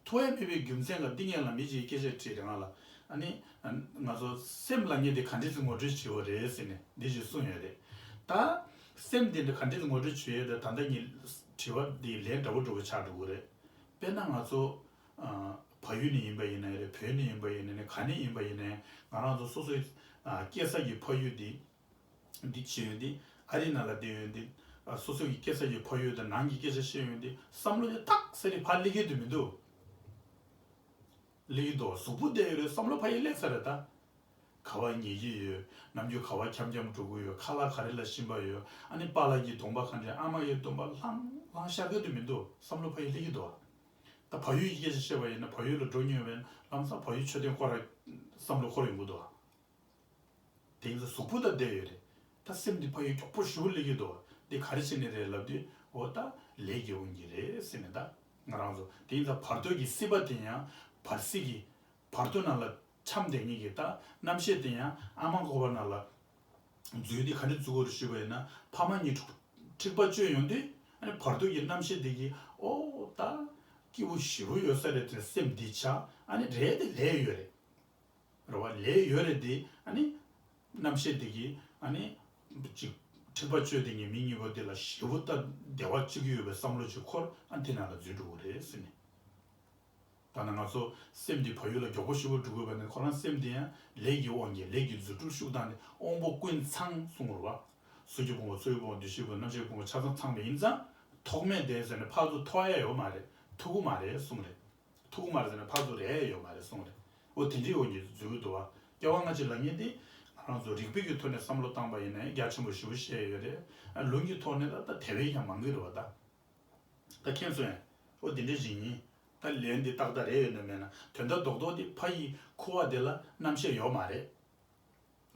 ཐུག་ཡག་མེད་པའི་རྒྱུ་མཚན་ལ་འདི་སྔོན་ལ་མི་གཅིག་གིས་སྐད་ཆ་དྲིས་རེད་ང་ལ། ཨ་ནི། ང་ཚོ་སེམས་ལབ་མཁན་དེ་ག་འདྲས་སེ་ངོ་སྤྲོད་བྱེད་དགོས་རེད་ཟེར་ནས་འདི་ཞིག་གསུངས་ཡོད་རེད། ད། སེམས་དེ་འདྲ་ག་འདྲས་སེ་ངོ་སྤྲོད་བྱེད་ཡོད་དེ་ད་ལྟ་ངའི་དྲི་བ་འདི་ལན་འདྲ་པོ་འདྲ་པོ་ཆགས་འགྲོ་གི་རེད། དཔེར་ན་ང་ཚོ། ཨ། བལ་ཡུལ་ནས་ཡིན་པ་ཡིན་ནའི་རེད། བོད་ནས་ཡིན་པ་ཡིན་ནའི་ག་ནས་ཡིན་པ་ཡིན་ནའི་ང་རང་ཚོ་སོ་སོའི། ཨ། སྐྱེས་ས་ཀྱི་ཕ་ཡུལ་འདི། འདི་བྱེད་ཡོད་འདི། ཨ་རི་ནང་ལ་བསྡད་ཡོད་འདི། ཨ། སོ་སོ་གི་སྐྱེས་ས་ཀྱི་ཕ་ཡུལ་དང་ནང་གི་སྐད་ཆ་བཤད་ཡོད་འདི་བསམ་བློ་དེ་ཏག་ས་རེ་ཕར་སླེབས་ཀྱི་འདུག་མི་འདུག་སླེབས་ཀྱི་འདུག་གཟུགས་པོ་བསྡད་ཡོད་རེད། བསམ་བློ་ཕ་ཡུལ་སླེབས་ས་རེད་ད། ག་པར་ཉལ་གྱི་ཡོད། ནམ་རྒྱུན་ག་པར་འཁྱམ་འཁྱམ་འགྲོ་གི་ཡོད། ཁ་ལག་ག་རེ་ལ་ཞིམ་པ་ཡོད། ཨ་ནི་པཱ་ལགས་ཀྱི་གདོང་པ་ག་འདྲས། ཨ་མ་ཡི་གདོང་པ་ལྷང་ལྷང་ཤར་གྱི་འདུག་མི་འདུག་བསམ་བློ་ཕ་ཡུལ་སླེབས་ཀྱི་འདུག་ད་བལ་ཡུལ་གྱི་སྐད་ཆ་བཤད་པ་ཡིན་ན་བལ་ཡུལ་ལ་འགྲོ་མྱོང་བས་ལམ་སང་བལ་ཡུལ་མཆོད་རྟེན་སྐོར་ར་བསམ་བློ་འཁོར་ཡོང་གི་འདུག་དེ་ཡིན་ཙང་གཟུགས་པོ་དང་བསྡད་ཡོད་རེད། ད་སེམས་འདི་ཕ་ཡུལ་མགྱོགས་པོ་ཞེ་པོ་སླེབས་ཀྱི་འདུག་འདི་ག་རེ་བྱས་ནས་རེད་ལབ་དུས་འོ་ད་ལས་ཀྱི་དབང་གིས་རེད་ཟེར་ནས་ད་ང་རང་ཚོ་དེ་ཡིན་ཙང་བར་དོ་གི་སྲིད་པ་དེ་ཡང་བར་སྲིད་ཀྱི་བར་དོ་ནང་ལ་འཁྱམས་བསྡད་མཁན་གྱི་ད་རྣམ་ཤེས་དེ་ཡང་ཨ་མ་ཁོག་པ་ནང་ལ་འཛུལ་ཏེ་ག་འདྲ་འཛུལ་དགོས་རེད་ཞུས་པ་ཡིན་ན། ཕ་མ་གཉིས་འཁྲིག་པ་སྤྱོད་ཡོང་དུས་ཨ་ནི་བར་དོ་གི་རྣམ་ཤེས་དེ་གིས་འོ་ད་སྐྱིད་པོ་ཞེ་པོ་ཡོད་ས་རེད་དེ་སེམས་འདི་ཆགས། ཨ་ནི་རེད་དེ་ལས་ཡོད་རེད། རེད་བ། ལས་ཡོད་རེད་དེ་ཨ་ནི། རྣམ་ཤེས་དེ་གིས་ཨ་ནི། ཅིག་འཁྲིག་པ་སྤྱོད་དེ་ངས་མི་གཉིས་པོ་དེ་ལ་ཞེ་པོ་ད་བདེ་བ་སྤྱོད་ཀྱི་ཡོད་པའི་བསམ་བློ་ཅིག་འཁོར། ཨ་དེ་ནང་ལ་འཛུལ་འགྲོ་གི་རེད་ཟེར་ནས། ད་ནང་ང་ཚོ་སེམས་འདི་བག་ཡོད་ལ་མགྱོགས་པོ་ཞེ་པོ་འགྲོ་དགོས་པ་ནི་ཁོ་རང་སེམས་འདི་ཡང་ལས་ཀྱི་དབང་གིས་ལས་ཀྱི་རྫུ་འཕྲུལ་ཤུགས་དང་ནི་དབང་པོ་ཀུན་ཚང་གསུང་རོ་བ། གཟུགས་ཀྱི་ཕུང་པོ་ཚོར་བའི་ཕུང་པོ་འདུ་ཤེས་ཕུང་པོ་རྣམ་ཤེས་ཕུང་པོ་ཆ་ཚང་ཚང་བ་ཡིན་ཙང་ཐོགས་མེད་དེ་ཟེར་ནས་ཕར་ཚུར་ཐོགས་ཡ་ཡོད་མ་རེད། ཐུག་གི་མ་རེད་གསུང་རེད། ཐུག་གི་མ་རེད་ཟེར་ནས་ཕར་ཚུར་རེད་ཡོད་མ་རེད་གསུང་རེད། འོ་དེ་འདྲའི་འོ་ཉིད་འཛུལ་གི་འདུག་བ། སྐྱེ་བ་སྔ་ཕྱི་ལབ་མཁན་དེ་ང་རང་ཚོ་རིགས་པའི་གི་ཐོག་ནས་བསམ་བློ་བཏང་པ་ཡིན་ན་རྒྱ་ཆེན་པོ་ཞེ་པོ་བཤད་ཡོད་རེད། ལུང་གི་ཐོག་ནས་ད་ད་དེ་བས་ཀྱང་མང་གི་རེད་བ་ད། ད་མཁྱེན་སོང་ཡ། འོ་དེ་འདྲའི་ཞིག་ཡིན། ད་ལན་འདི་ཏག་ཏག་རེད་ཡོད་ན་མེད་ན་དོན་དག་རྡོག་རྡོག་འདི་ཕ་ཡི་ཁུ་བ་དེ་ལ་རྣམ་ཤེས་ཡོད་མ་རེད།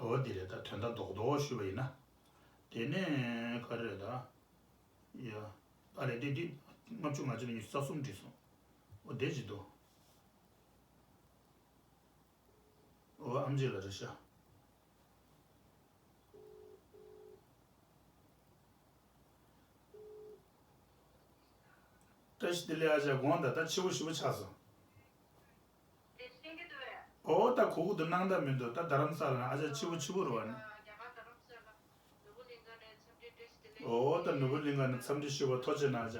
འོ་འདི་རེད་ད་དོན་དག་རྡོག་རྡོག་ཞུས་པ་ཡིན་ན། དེ་ནས་ག་རེ་རེད་ད། ཡ། ཨ་རེ་འདི་འདི་ལྔ་བཅུ་ང་གཅིག་ལ་ཉི་ཤུ་རྩ་གསུམ་བྲིས་སོང་། འོ་དེ་ཅི་འདུག་འོ་ཨམ་ཆི་ལ་རེད་ཤག་བཀྲ་ཤིས་བདེ་ལེགས་ཨ་ཅག་དགོངས་དག་ད་ཕྱི་པོ་ཞེ་པོ་ཆགས་སོང་། འོ་ད་གོ་གི་འདུག་སྣང་དག་མི་འདུག་ད་རྡ་རམ་ས་ལ་ན་ཨ་ཅག་ཕྱི་པོ་ཕྱི་པོ་རེད་བ་ནི། འོ་ད་ནོར་བུ་གླིང་ག་ནས་འཚམས་འདྲི་ཞུ་བ་ཐུགས་རྗེ་ཆེ་གནང་ཨ་ཅག་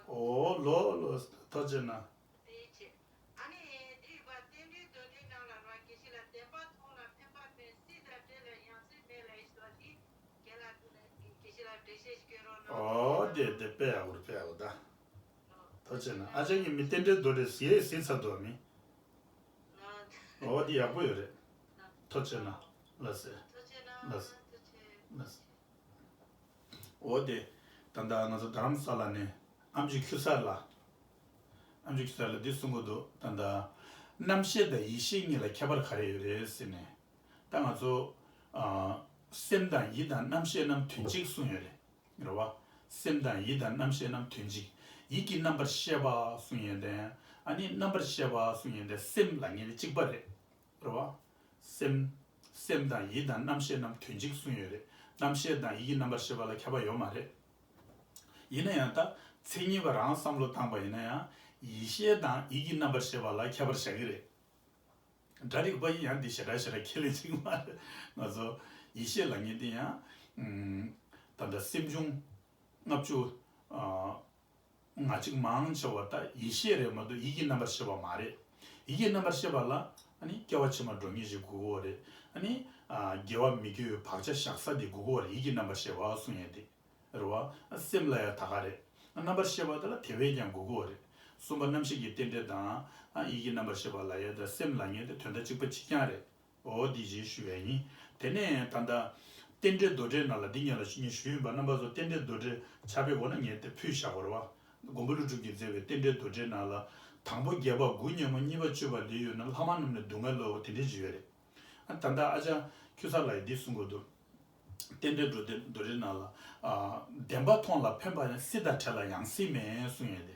འོ་ལོ་ལོ་ཐུགས་རྗེ་ཆེ་གནང་། ཨོ་དེ་དེ་དཔེ་ཡག་པོ་རེད། དཔེ་ཡག་པོ་ད། ཐུགས་རྗེ་ཆེ་གནང་། ཨ་ཅག་གི་མི་རྟེན་འབྲེལ་རྡོ་རེད་ཟེར་ཟེར་ཚར་འདུག་མི། ཨོ་དེ་ཡག་པོ་ཡོད་རེད། ཐུགས་རྗེ་ཆེ་གནང་། ལགས་སེ། ལགས་སེ། ལགས་སེ། འོ་དེ། ད་ལྟ་ང་ཚོ་རྡ་རམ་ས་ལ་ནས་ཨམ་ཆི་ཁྱུ་གསར་ལགས། ཨམ་ཆི་ཁྱུ་གསར་ལགས་འདི་གསུང་གི་འདུག་ད་ལྟ་རྣམ་ཤེས་དང་ཡེ་ཤེས་གཉིས་ལ་ཁྱད་པར་ག་རེ་ཡོད་རེད་ཟེར་ནས། ད་ང་ཚོ་ཨ། སེམས་དང་ཡིད་དང་རྣམ་ཤེས་རྣམས་དོན་གཅིག་གསུངས་ཡོད་རེད། རེད་བ། སེམས་དང་ཡིད་དང་རྣམ་ཤེས་རྣམས་དོན་གཅིག་ཡིད་ཀྱི་རྣམ་པར་ཤེས་པ་གསུངས་ཡོད་དེ། ཨ་ནི་རྣམ་པར་ཤེས་པ་གསུངས་ཡོད་དེ་སེམས་ལབ་མཁན་དེ་གཅིག་པ་རེད། རེད་བ། སེམས། སེམས་དང་ཡིད་དང་རྣམ་ཤེས་རྣམས་དོན་གཅིག་གསུངས་ཡོད་རེད། རྣམ་ཤེས་དང་ཡིད་ཀྱི་རྣམ་པར་ཤེས་པ་ལ་ཁྱད་པར་ཡོད་མ་རེད། ཡིན་ན་ཡང་ད་མཚན་ཉིད་པ་རང་བསམ་བློ་བཏང་པ་ཡིན་ན་ཡང་ཡིད་ཤེས་དང་ཡིད་ཀྱི་རྣམ་པར་ཤེས་པ་ལ་ཁྱད་པར་བཞག་གི་རེད། སྒྲ་རིག་པ་ཡིན་ཡང་འདི་ཞེ་དྲག་ཞེ་དྲག་ཁས་ལེན་བྱེད་ཀྱི་མ་རེད། ང་ཚོ་ཡིད་ཤེས་ལབ་མཁན་དེ་ཡང་ཨུམ། ད་ལྟ་སེམས་བྱུང་ལྔ་བཅུ་ཨ། ང་གཅིག་མང་ཆེ་བ་ད་ཡིད་ཤེས་རེད་མ་གཏོགས་ཡིད་ཀྱི་རྣམ་པར་ཤེས་པ་མ་རེད། ཡིད་ཀྱི་རྣམ་པར་ཤེས་པ་ལ་ཨ་ནི་སྐྱེ་བ་ཕྱི་མ་འགྲོ་ངེས་ཤིག་དགོས་ཀྱི་ཡོད་རེད། ཨ་ནི་ཨ། དགེ་བ་མི་དགེ་བའི་བག་ཆགས་བཞག་ས་དེ་དགོས་ཀྱི་ཡོད་རེད། ཡིད་ཀྱི་རྣམ་པར་ཤེས་པ་གསུང་ཡས་དེ། རེད་བ། སེམས་ལ་ཡང་ད་ག་རེད། རྣམ་པར་ཤེས་པ་དེ་ལ་དེ་བས་ཀྱང་དགོས་ཀྱི་ཡོད་རེད། གསུམ་པ་རྣམ་ཤེས་ཀྱི་རྟེན་འབྲེལ་དང་། ཨ། ཡིད་ཀྱི་རྣམ་པར་ཤེས་པ་ལབ་ཡས་དང་སེམས་ལབ་མཁན་དེ་དོན་དག་གཅིག་པ་གཅིག་རྐྱང་རེད། འོ་འདི་ཅིག་ཞུ་ཡས་ཡིན། དེ་ནས་ད་ལྟ་རྟེན་འབྲེལ་མདོ་འགྲེལ་ནང་ལ་འདི་ཉིད་ལ་ཞུ་ཉིད་ཞུས་ཡིན་པ་རྣམ་པ་ཚོ་རྟེན་འབྲེལ་མདོ་འགྲེལ་ཕྱག་དཔེ་འོ་ན་ངས་དེ་ཕུལ་བཞག་པ་རེད་བ། མགོན་པོ་ཀླུ་སྒྲུབ་ཀྱིས་མཛད་པའི་རྟེན་འབྲེལ་མདོ་འགྲེལ་ནང་ལ། དང་པོ་བརྒྱད་པ་དགུ་གཉེན་པོ་གཉིས་པ་སྤྱོད་པ་འདི་ཡོད་ན་ལྷག་མ་རྣམས་ནི་སྡུག་བསྔལ་ལོ་དེ་འདྲ་ཅིག་ཡོད་རེད། ཨ། ད་ལྟ་ཨ་ཅག་ཁྱུ་གསར་ལགས་ཀྱིས་འདི་གསུང་གི་འདུག་རྟེན་འབྲེལ་མདོ་སྡེ་མདོ་འགྲེལ་ནང་ལ། ཨ། བདེན་པ་མཐོང་ལ་ཕན་པ་ནི་སྲིད་དང་བྲལ་ལ་ཡང་སྲིད་མེད་གསུང་ཡས་དེ།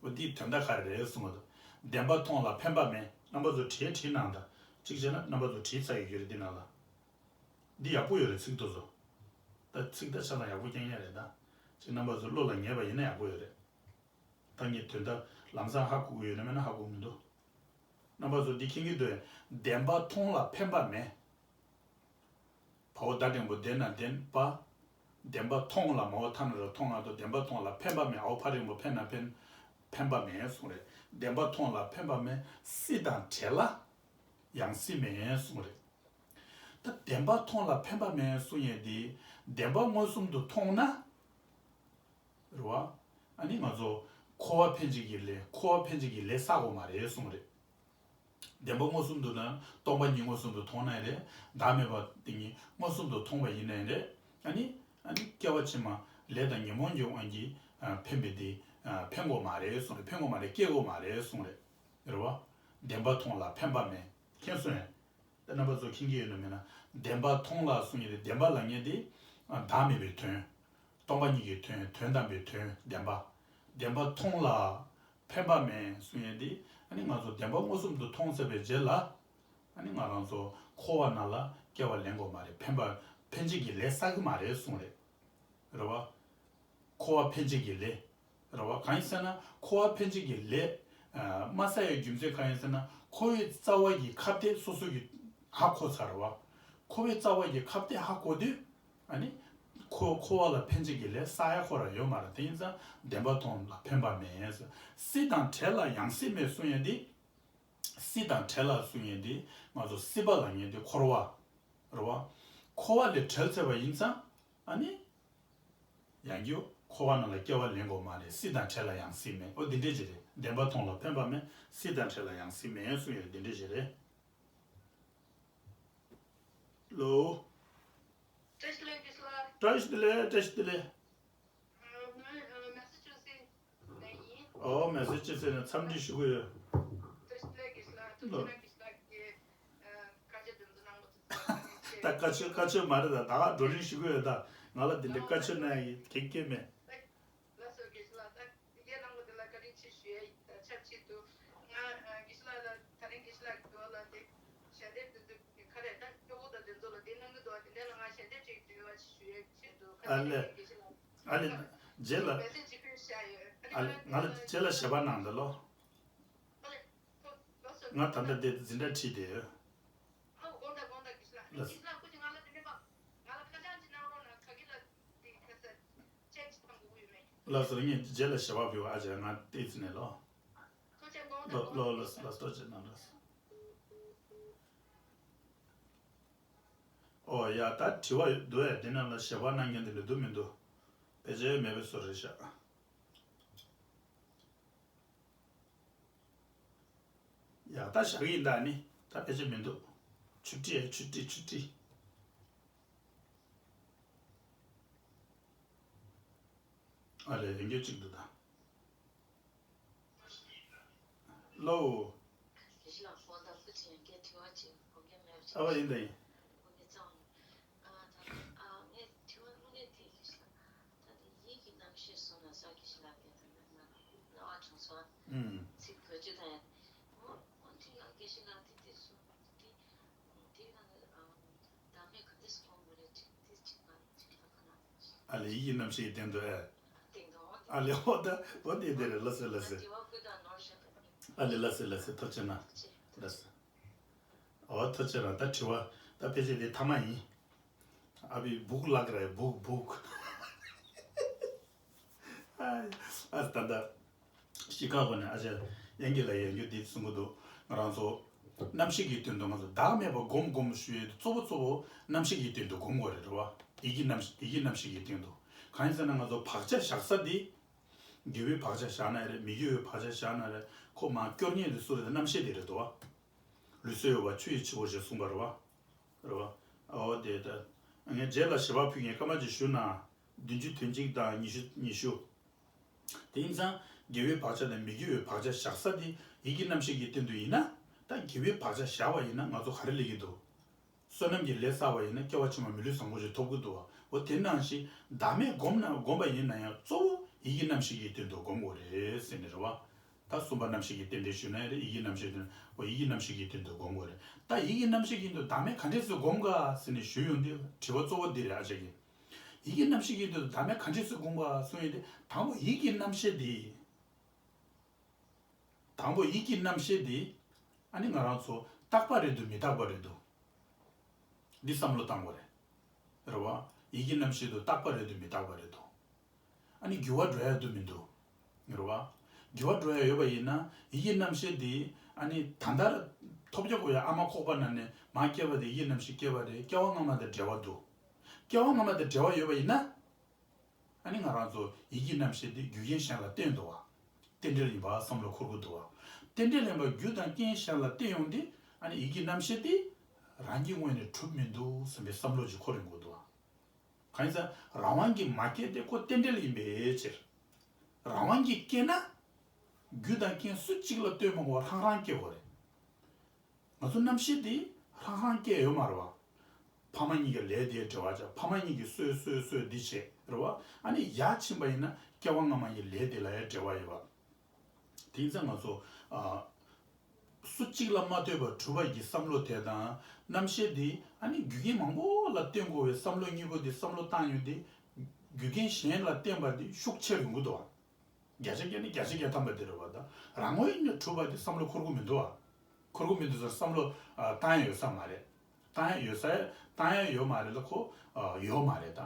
འོ་འདིའི་དོན་དག་ག་རེ་རེད་གསུང་གི་འདུག་བདེན་པ་མཐོང་ལ་ཕན་པ་མེད། རྣམ་པ་ཚོ་བྲིས་བྲིས་གནང་དང་། གཅིག་བྱས་ན་རྣམ་པ་ཚོ་བྲིས་ཚར་ཡོད་ཀྱི་རེད་འདི་ནང་ལ། འདི་ཡག་པོ་ཡོད་རེད་ཚིག་ཐོ་ཚོ། ད་ཚིག་ད་ཆ་ཚང་ཡག་པོ་རྐྱང་རྐྱང་རེད་ད། གཅིག་རྣམ་པ་ཚོ་བློ་ལ་ངེས་པ་ཡིན་ན་ཡག་པོ་ཡོད་རེད། ད་ངས་དོན་དག་ལམ་སང་ཧ་གོ་གི་ཡོད་ན་མེད་ན་ཧ་གོ་གི་མི་འདུག་རྣམ་པ་ཚོ་འདི་མཁྱེན་གྱི་འདུག་བདེན་པ་མཐོང་ལ་ཕན་པ་མེད། བའོ་ད་འགྲེང་བུ་བདེན་ན་བདེན་པ། བདེན་པ་མཐོང་ལ་མའོ་ཐ་ན་རོ་མཐོང་ང་དོ་བདེན་པ་མཐོང་ལ་ཕན་པ་མེད། འའོ་ཕ་འགྲེང་བུ་ཕན་ན་ཕན། ཕན་པ་མེད་གསུངས་རེད། བདེན་པ་མཐོང་ལ་ཕན་པ་མེད། སྲིད་དང་བྲལ་ལ་ཡང་སྲིད་མེད་གསུངས་རེད། ད་བདེན་པ་མཐོང་ལ་ཕན་པ་མེད་གསུང་ཡས་དེ། བདེན་པ་མངོན་སུམ་དུ་མཐོང་ན། རེད་བ། ཨ་ནི་ང་ཚོ་འཁོར་བ་འཕེན་བྱེད་ཀྱི་ལས་འཁོར་བ་འཕེན་བྱེད་ཀྱི་ལས་བསགས་དགོས་མ་རེད་གསུངས་རེད། བདེན་པ་མངོན་སུམ་དུ་ན་སྟོང་པ་ཉིད་མངོན་སུམ་དུ་མཐོང་ན་རེད། བདག་མེད་པ་དེ་ཉིད་མངོན་སུམ་དུ་མཐོང་བ་ཡིན་ནའི་རེད། ཨ་ནི། ཨ་ནི་སྐྱེ་བ་ཕྱི་མ་ལས་དང་ཉོན་མོངས་ཀྱི་དབང་གིས་ཨ་འཕེན་པའི་དེ་ཨ་འཕེན་དགོས་མ་རེད་གསུངས་རེད། འཕེན་དགོས་མ་རེད། སྐྱེ་དགོས་མ་རེད་གསུངས་རེད། རེད་བ། བདེན་པ་མཐོང་ལ་ཕན་པ་མེད། མཁྱེན་སོང་ངས། ད་རྣམ་པ་ཚོ་མཁྱེན་གྱི་ཡོད་ན་མེད་ན། བདེན་པ་མཐོང་ལ་གསུངས་ཡོད་དེ་བདེན་པ་ལབ་མཁན་དེ། ཨ། བདག་མེད་པའི་དོན། སྟོང་པ་ཉིད་ཀྱི་དོན་དོན་དམ་པའི་དོན་བདེན་པ། བདེན་པ་མཐོང་ལ་ཕན་པ་མེད་གསུངས་ཡོད་དེ། ཨ་ནི་ང་ཚོ་བདེན་པ་མངོན་སུམ་དུ་མཐོང་ཚར་བའི་རྗེས་ལ། ཨ་ནི་ང་རང་ཚོ་འཁོར་བ་ནང་ལ་སྐྱེ་བ་ལེན་དགོས་མ་རེད། ཕན་པ་ཕན་བྱེད་ཀྱི་ལས་བསགས་ཀྱི་མ་རེད་གསུངས་རེད། རེད་བ། འཁོར་བ་འཕེན་བྱེད་ཀྱི་ལས། རེད་བ། གང་ཡིན་ཟེར་ན་འཁོར་བ་འཕེན་བྱེད་ཀྱི་ལས། ཨ། མ་བསགས་ཡའི་རྒྱུ་མཚན་གང་ཡིན་ཟེར་ན་འཁོར་བའི་རྩ་བ་ཡི་ཁ་གཏད་སོ་སོ་གིས་ཧ་གོ་ཚར་རེད་བ། འཁོར་བའི་རྩ་བ་ཡི་ཁ་གཏད་ཧ་གོ་དུས། ཨ་ནི། ཁོ་འཁོར་བ་ལ་ཕན་ཆེད་ཀྱི་ལས་བསགས་ཡ་ཁོ་རང་ཡོད་མ་རེད། དེ་ཡིན་ཙང་བདེན་པ་མཐོང་ལ་ཕན་པ་མེད། སྲིད་དང་བྲལ་ལ་ཡང་སྲིད་མེད་གསུང་ཡ་འདི། སྲིད་དང་བྲལ་ལ་གསུང་ཡ་འདི་ང་ཚོ་སྲིད་པ་ལ་ངེས་འདི་འཁོར་བ་རེད་བ། འཁོར་བ་ལས་བྲལ་ཚར་བ་ཡིན་ཙང་ཨ་ནི། ཡང་རྒྱུ་འཁོར་བ་ནང་ལ་སྐྱེ་བ་ལེན་དགོས་མ་རེད། སྲིད་དང་བྲལ་ལ་ཡང་སྲིད་མེད། ཨོ་འདི་འདྲས་ཅིག་རེད། བདེན་པ་མཐོང་ལ་ཕན་པ་མེད། སྲིད་དང་བྲལ་ལ་ཡང་སྲིད་མེད་གསུང་ཡོད་འདི་འདྲས་ཅིག་རེད། ལོ། བཀྲ་ཤིས་བདེ་ལེགས་དགེ་ལགས། བཀྲ་ཤིས་བདེ་ལེགས། བཀྲ་ཤིས་བདེ་ལེགས། ཨ། ང་ཨ་མེ་སི་ཅི་ནས་ཡིན། ཨོ་མེ་སི་ཅི་ནས་ཚམ་འདྲི་ཞུ་གི་ཡོད། བཀྲ་ཤིས་བདེ་ལེགས་དགེ་ལགས། ཐུགས་རྗེ་གནང་། དགེ་ལགས་ཀྱིས་ཨ་བཀའ་ཆོས་དེ་ཚོ་གནང་མ་ཐུབ་པ་ད་བཀའ་ཆོས་བཀའ་ཆོས་མ་རེད། ད་ད་ག་བགྲོ་གླེང་ཞུ་གི་ཡོད། ད་ང་ལ་དེ་འདྲའི་བཀའ་ཆོས་གནང་ཡ་གི་གེགས་སྐྱེས་མེད། ལགས་སོ་དགེ་ལགས། ད་དེ་གའི་གནང་བ་དེ་ལ་བཀའ་དྲིན་ཆེ་ཞུ་ཡ་ཡིན། ད་ཆབས་ཅིག་ཏུ་ང་ཨ་དགེ་ལགས་ལ་ད་རིང་དགེ་ལགས་ཀྱི་འོག་ལ་དེ་ཞལ་འདེབས་དེ་ཚོ་ག་རེ་ད་སྐྱོ་བོ་དང་དེ་ཚོ་ལ་དེ་གནང་གི་འདུག་བ། དེ་འདྲ་ལ་ང་ཞལ་འདེབས་ཅིག་འབུལ་བ་ཞིག་ཞུ་ཡ་ཆེད་དུ་ཁ་ཨ་ལས། དགེ་ལགས། ཨ་ལས། རྗེས་ལ། མེ་སེ་ཇི་ཕུལ་བཞག་ཡོད། ཨ་ལས། ང་ལ་རྗེས་ལ་ཞལ་པར་གནང་དང་ལོ། ཨ་ལས། ལགས་སོ། ང་ད་ལྟ་དེ་འཛིན་གྲྭ་ཁྲིད་དེ་ཡོད། ཨ་དགོངས་དག་དགོངས་དག་དགེ་ལགས། ལགས། དགེ་ལགས་སྐུ་མཁྱེན་ང་ལ་དེ་འདྲ་མ། ང་ལ་ཁ་བྱང་ཅིག་གནང་རོགས་གནང་། ག་གི་ལ་དེ་ཁ་ས་ཅེག་ཅིག་གཏང་དགོས་ཀྱི་ཡོད་མེད། ལགས་སོ། ངས་རྗེས་ལ་ཞལ་པར་ཕུལ་བ། ཨ་ཅག་ང་ཏོག་ཙམ་ནས་ལོ། ཐུགས་རྗེ་ཆེ། དགོངས་དག་ལོ་ལོ་དགོངས་ལོ་དག་ལོ་ཐུགས་རྗེ་ཆེ་གནང་། ལགས་སོ། ཨོ་ཡ། ད་དྲི་བ་འདུག་ཨེ། དེ་ནང་ལ་ཞལ་པར་གནང་མཁན་དེ་འདྲ་འདུག་མི་འདུག་ཕལ་ཆེར་མེད་པའི་བཟོ་རེད་ཤག་ཡ་ད་བཞག་གི་ཡིན་ད་ནི། ད་ཕལ་ཆེར་མི་འདུག་ཆུ་ཊི་ཨེ། ཆུ་ཊི་ཆུ་ཊི། ཨ་ལས། ཡིན་རྒྱུ་གཅིག་འདུག་ད། ལོ། ཨ་བ་ཡིན་ད་ཡིན། ཨུམ། ཨ་ལས། ཡིད་ཀྱི་རྣམ་ཤེས་ཀྱི་སྟེང་དུ་ཨེ། ཨ་ལས། འོ་ད་འོ་དེ་དེ་རེད། ལགས་སོ་ལགས་སོ། ཨ་ལས། ལགས་སོ་ལགས་སོ། ཐུགས་རྗེ་གནང་། ལགས་སོ། འོ་ཐུགས་རྗེ་གནང་། ད་དྲི་བ་ད་ཕལ་ཆེར་དེ་མཐའ་མ་ཡིན། ཨ་བི་སྦུག་ལག་རེད། སྦུག་སྦུག་ཨ་ད་ད། གཞིས་ཀ་པོ་ནས་ཨ་ཅག་དབྱངས་སྐྱིད་ལགས་ཡང་རྒྱུ་འདི་གསུང་གི་འདུག་ང་རང་ཚོ་རྣམ་ཤེས་ཀྱི་སྟེང་དུ་ང་ཚོ་བདག་མེད་པ་སྒོམ་སྒོམ་ཞུ་ཡས་དེ་གཙོ་བོ་གཙོ་བོ་རྣམ་ཤེས་ཀྱི་སྟེང་དུ་སྒོམ་དགོས་རེད། རེད་བ། ཡིད་ཀྱི་རྣམ་ཡིད་ཀྱི་རྣམ་ཤེས་ཀྱི་སྟེང་དུ། གང་ཡིན་ཟེར་ན་ང་ཚོ་བག་ཆགས་བཞག་ས་འདི། དགེ་བའི་བག་ཆགས་བཞག་ན་རེད། མི་དགེ་བའི་བག་ཆགས་བཞག་ན་རེད། ཁོ་མར་སྐྱོར་མཁན་དེ་སུ་རེད། རྣམ་ཤེས་དེ་རེད་དོ། ལུས་སྲོག་གཡོ་བ་ཆུ་ཡི་འཆི་བོ་ཞེས་གསུངས་པ་རེད་བ། རེད་བ། ཨོ་དེ་ད། ངས་རྗེས་ལ་ཞལ་པར་ཕུལ་མཁན་སྐར་མ་གཅིག་བཞུགས་ན། བདུན་ཅུ་དོན་གཅིག་དང་ཉི་ཤུ་ཉི་ཤུ། དེ་ཡིན་ཙང་དགེ་བའི་བག་ཆགས་དང་མི་དགེ་བའི་བག་ཆགས་བཞག་ས་དེ་ཡིད་ཀྱི་རྣམ་ཤེས་ཀྱི་སྟེང་དུ་ཡིན་ན། ད་དགེ་བའི་བག་ཆགས་བཞག་པ་ཡིན་ན་ང་ཚོ་ག་རེ་ལས་ཀྱི་འདུག་བསོད་ནམས་ཀྱི་ལས་བསགས་པ་ཡིན་ན་སྐྱེ་བ་ཕྱི་མ་མི་ལུས་བཟང་པོ་ཞིག་ཐོབ་ཀྱི་འདུག་བ། འོ་དེ་ནང་བཞིན་བདག་མེད་སྒོམ་ན་སྒོམ་པ་ཡིན་ན་ཡང་གཙོ་བོ་ཡིད་ཀྱི་རྣམ་ཤེས་ཀྱི་སྟེང་དུ་སྒོམ་དགོས་རེད་ཟེར་ནས་རེད་བ། ད་གསུམ་པ་རྣམ་ཤེས་ཀྱི་རྟེན་འབྲེལ་ཞུས་ན་ཡང་རེད། ཡིད་ཀྱི་རྣམ་ཤེས་སྟེང་འོ་ཡིད་ཀྱི་རྣམ་ཤེས་ཀྱི་སྟེང་དུ་སྒོམ་དགོས་རེད། ད་ཡིད་ཀྱི་རྣམ་ཤེས་ཀྱི་སྟེང་དུ་བདག་མེད་ག་འདྲས་སེ་སྒོམ་ག་ཟེར་ནས་ཞུས་ཡོང་དུས་དྲི་བ་གཙོ་བོ་འདི་རེད། ཨ་ཅག་གིས་ཡིད་ཀྱི་རྣམ་ཤེས་ཀྱི་སྟེང་དུ་བདག་མེད་ག་འདྲས་སེ་སྒོམ་ག་གསུངས་ཡོང་དུས་དང་པོ་ཡིད་ཀྱི་རྣམ་ཤེས་འདི། དང་པོ་ཡིད་ཀྱི་རྣམ་ཤེས་འདི། ཨ་ནི་ང་རང་ཚོ་རྟག་པ་རེད་འདུག་མི་རྟག་པ་རེད་འདུག་འདི་བསམ་བློ་བཏང་དགོས་རེད། རེད་བ། ཡིད་ཀྱི་རྣམ་ཤེས་འདི་རྟག་པ་རེད་འདུག་མི་རྟག་པ་རེད་འདུག་ཨ་ནི་འགྱུར་བ་འགྲོ་ཡ་འདུག་མི་འདུག་རེད་བ། འགྱུར་བ་འགྲོ་ཡ་ཡོད་པ་ཡིན་ན་ཡིད་ཀྱི་རྣམ་ཤེས་འདི་ཨ་ནི་ད་ལྟ་ཐོབ་རྒྱག་དགོས་ཡ། ཨ་མ་ཁོག་པ་ནང་ནས་མར་སྐྱེས་པ་དེ་ཡིད་ཀྱི་རྣམ་ཤེས་སྐྱེས་པ་རེད། སྐྱེ་བ་སྔ་མ་དང་འབྲེལ་བ་འདུག་སྐྱེ་བ་སྔ་མ་དང་འབྲེལ་བ་ཡོད་པ་ཡིན་ན། ཨ་ནི་ང་རང་ཚོ་ཡིད་ཀྱི་རྣམ་ཤེས་དེ་རྒྱུ་རྐྱེན་གཞན་ལ་བརྟེན་འདུག་བ། རྟེན་འབྲེལ་ཡིན་པ་བསམ་བློ་འཁོར་གྱི་འདུག་བ། རྟེན་འབྲེལ་ཡིན་པ་རྒྱུ་དང་རྐྱེན་གཞན་ལ་བརྟེན་ཡོང་དུས་ཨ་ནི་ཡིད་ཀྱི་རྣམ་ཤེས་དེ་རང་གི་ངོས་ནས་གྲུབ་མི་འདུག་བསམ་པའི་བསམ་བློ་ཅིག་འཁོར་ཡོང་གི་འདུག་བ། གང་ཡིན་ཟེར་ན་རང་དབང་གིས་མ་སྐྱེས་ཏེ་ཁོ་རྟེན་འབྲེལ་ཡིན་པའི་ཕྱིར། རང་དབང་གིས་སྐྱེས་ན། རྒྱུ་དང་རྐྱེན་སུ་གཅིག་ལ་ལྟོས་མ་དགོས་པར་རང་རང་སྐྱེ་དགོས་རེད། ང་ཚོ་རྣམ་ཤེས་དེ་རང་རང་སྐྱེ་ཡོད་མ་རེད་བ། ཕ་མ་གཉིས་ཀྱི་ལས་དེའི་འབྲེལ་བ་ཆགས། ཕ་མ་གཉིས་ཀྱིས་གསོས་གསོས་གསོས་འདི་བྱས་རེད་བ། ཨ་ནི་ཡར་ཕྱིན་པ་ཡིན་ན་སྐྱེ་བ་སྔ་མ་ཡི་ལས་དེ་ལ་ཡང་འབྲེལ་བ་ཡོད་བ། དེ་ཡིན་ཙང་ང་ཚོ་ཨ། སུ་གཅིག་ལ་མ་ལྟོས་པར་གྲུབ་པ་ཡི་བསམ་བློ་དེ་དང་རྣམ་ཤེས་དེ་ཨ་ནི་རྒྱུ་རྐྱེན་མང་པོ་ལ་བརྟེན་དགོས་པའི་བསམ་བློ་གཉིས་པོ་དེ་བསམ་བློ་བཏང་ཡོང་དུས་རྒྱུ་རྐྱེན་གཞན་ལ་བརྟེན་པ་དེ་ཤུགས་ཆེ་རུ་ཡོང་གི་འདུག་བ། བརྒྱ་ཆ་བརྒྱ་ནི་བརྒྱ་ཆ་བརྒྱ་ཐམ་པ་དེ་རེད་བ། ད་རང་ངོས་ནས་གྲུབ་པ་དེ་བསམ་བློ་འཁོར་གྱི་མི་འདུག་བ། འཁོར་གྱི་མི་འདུག་ཟེར་བསམ་བློ་ཨ། བཏང་ཡ་ཡོད་ས་མ་རེད། བཏང་ཡ་ཡོད་ས་བཏང་ཡ་ཡོད་མ་རེད་ལ་ཁོ་ཨ། ཡོད་མ་རེད་ད།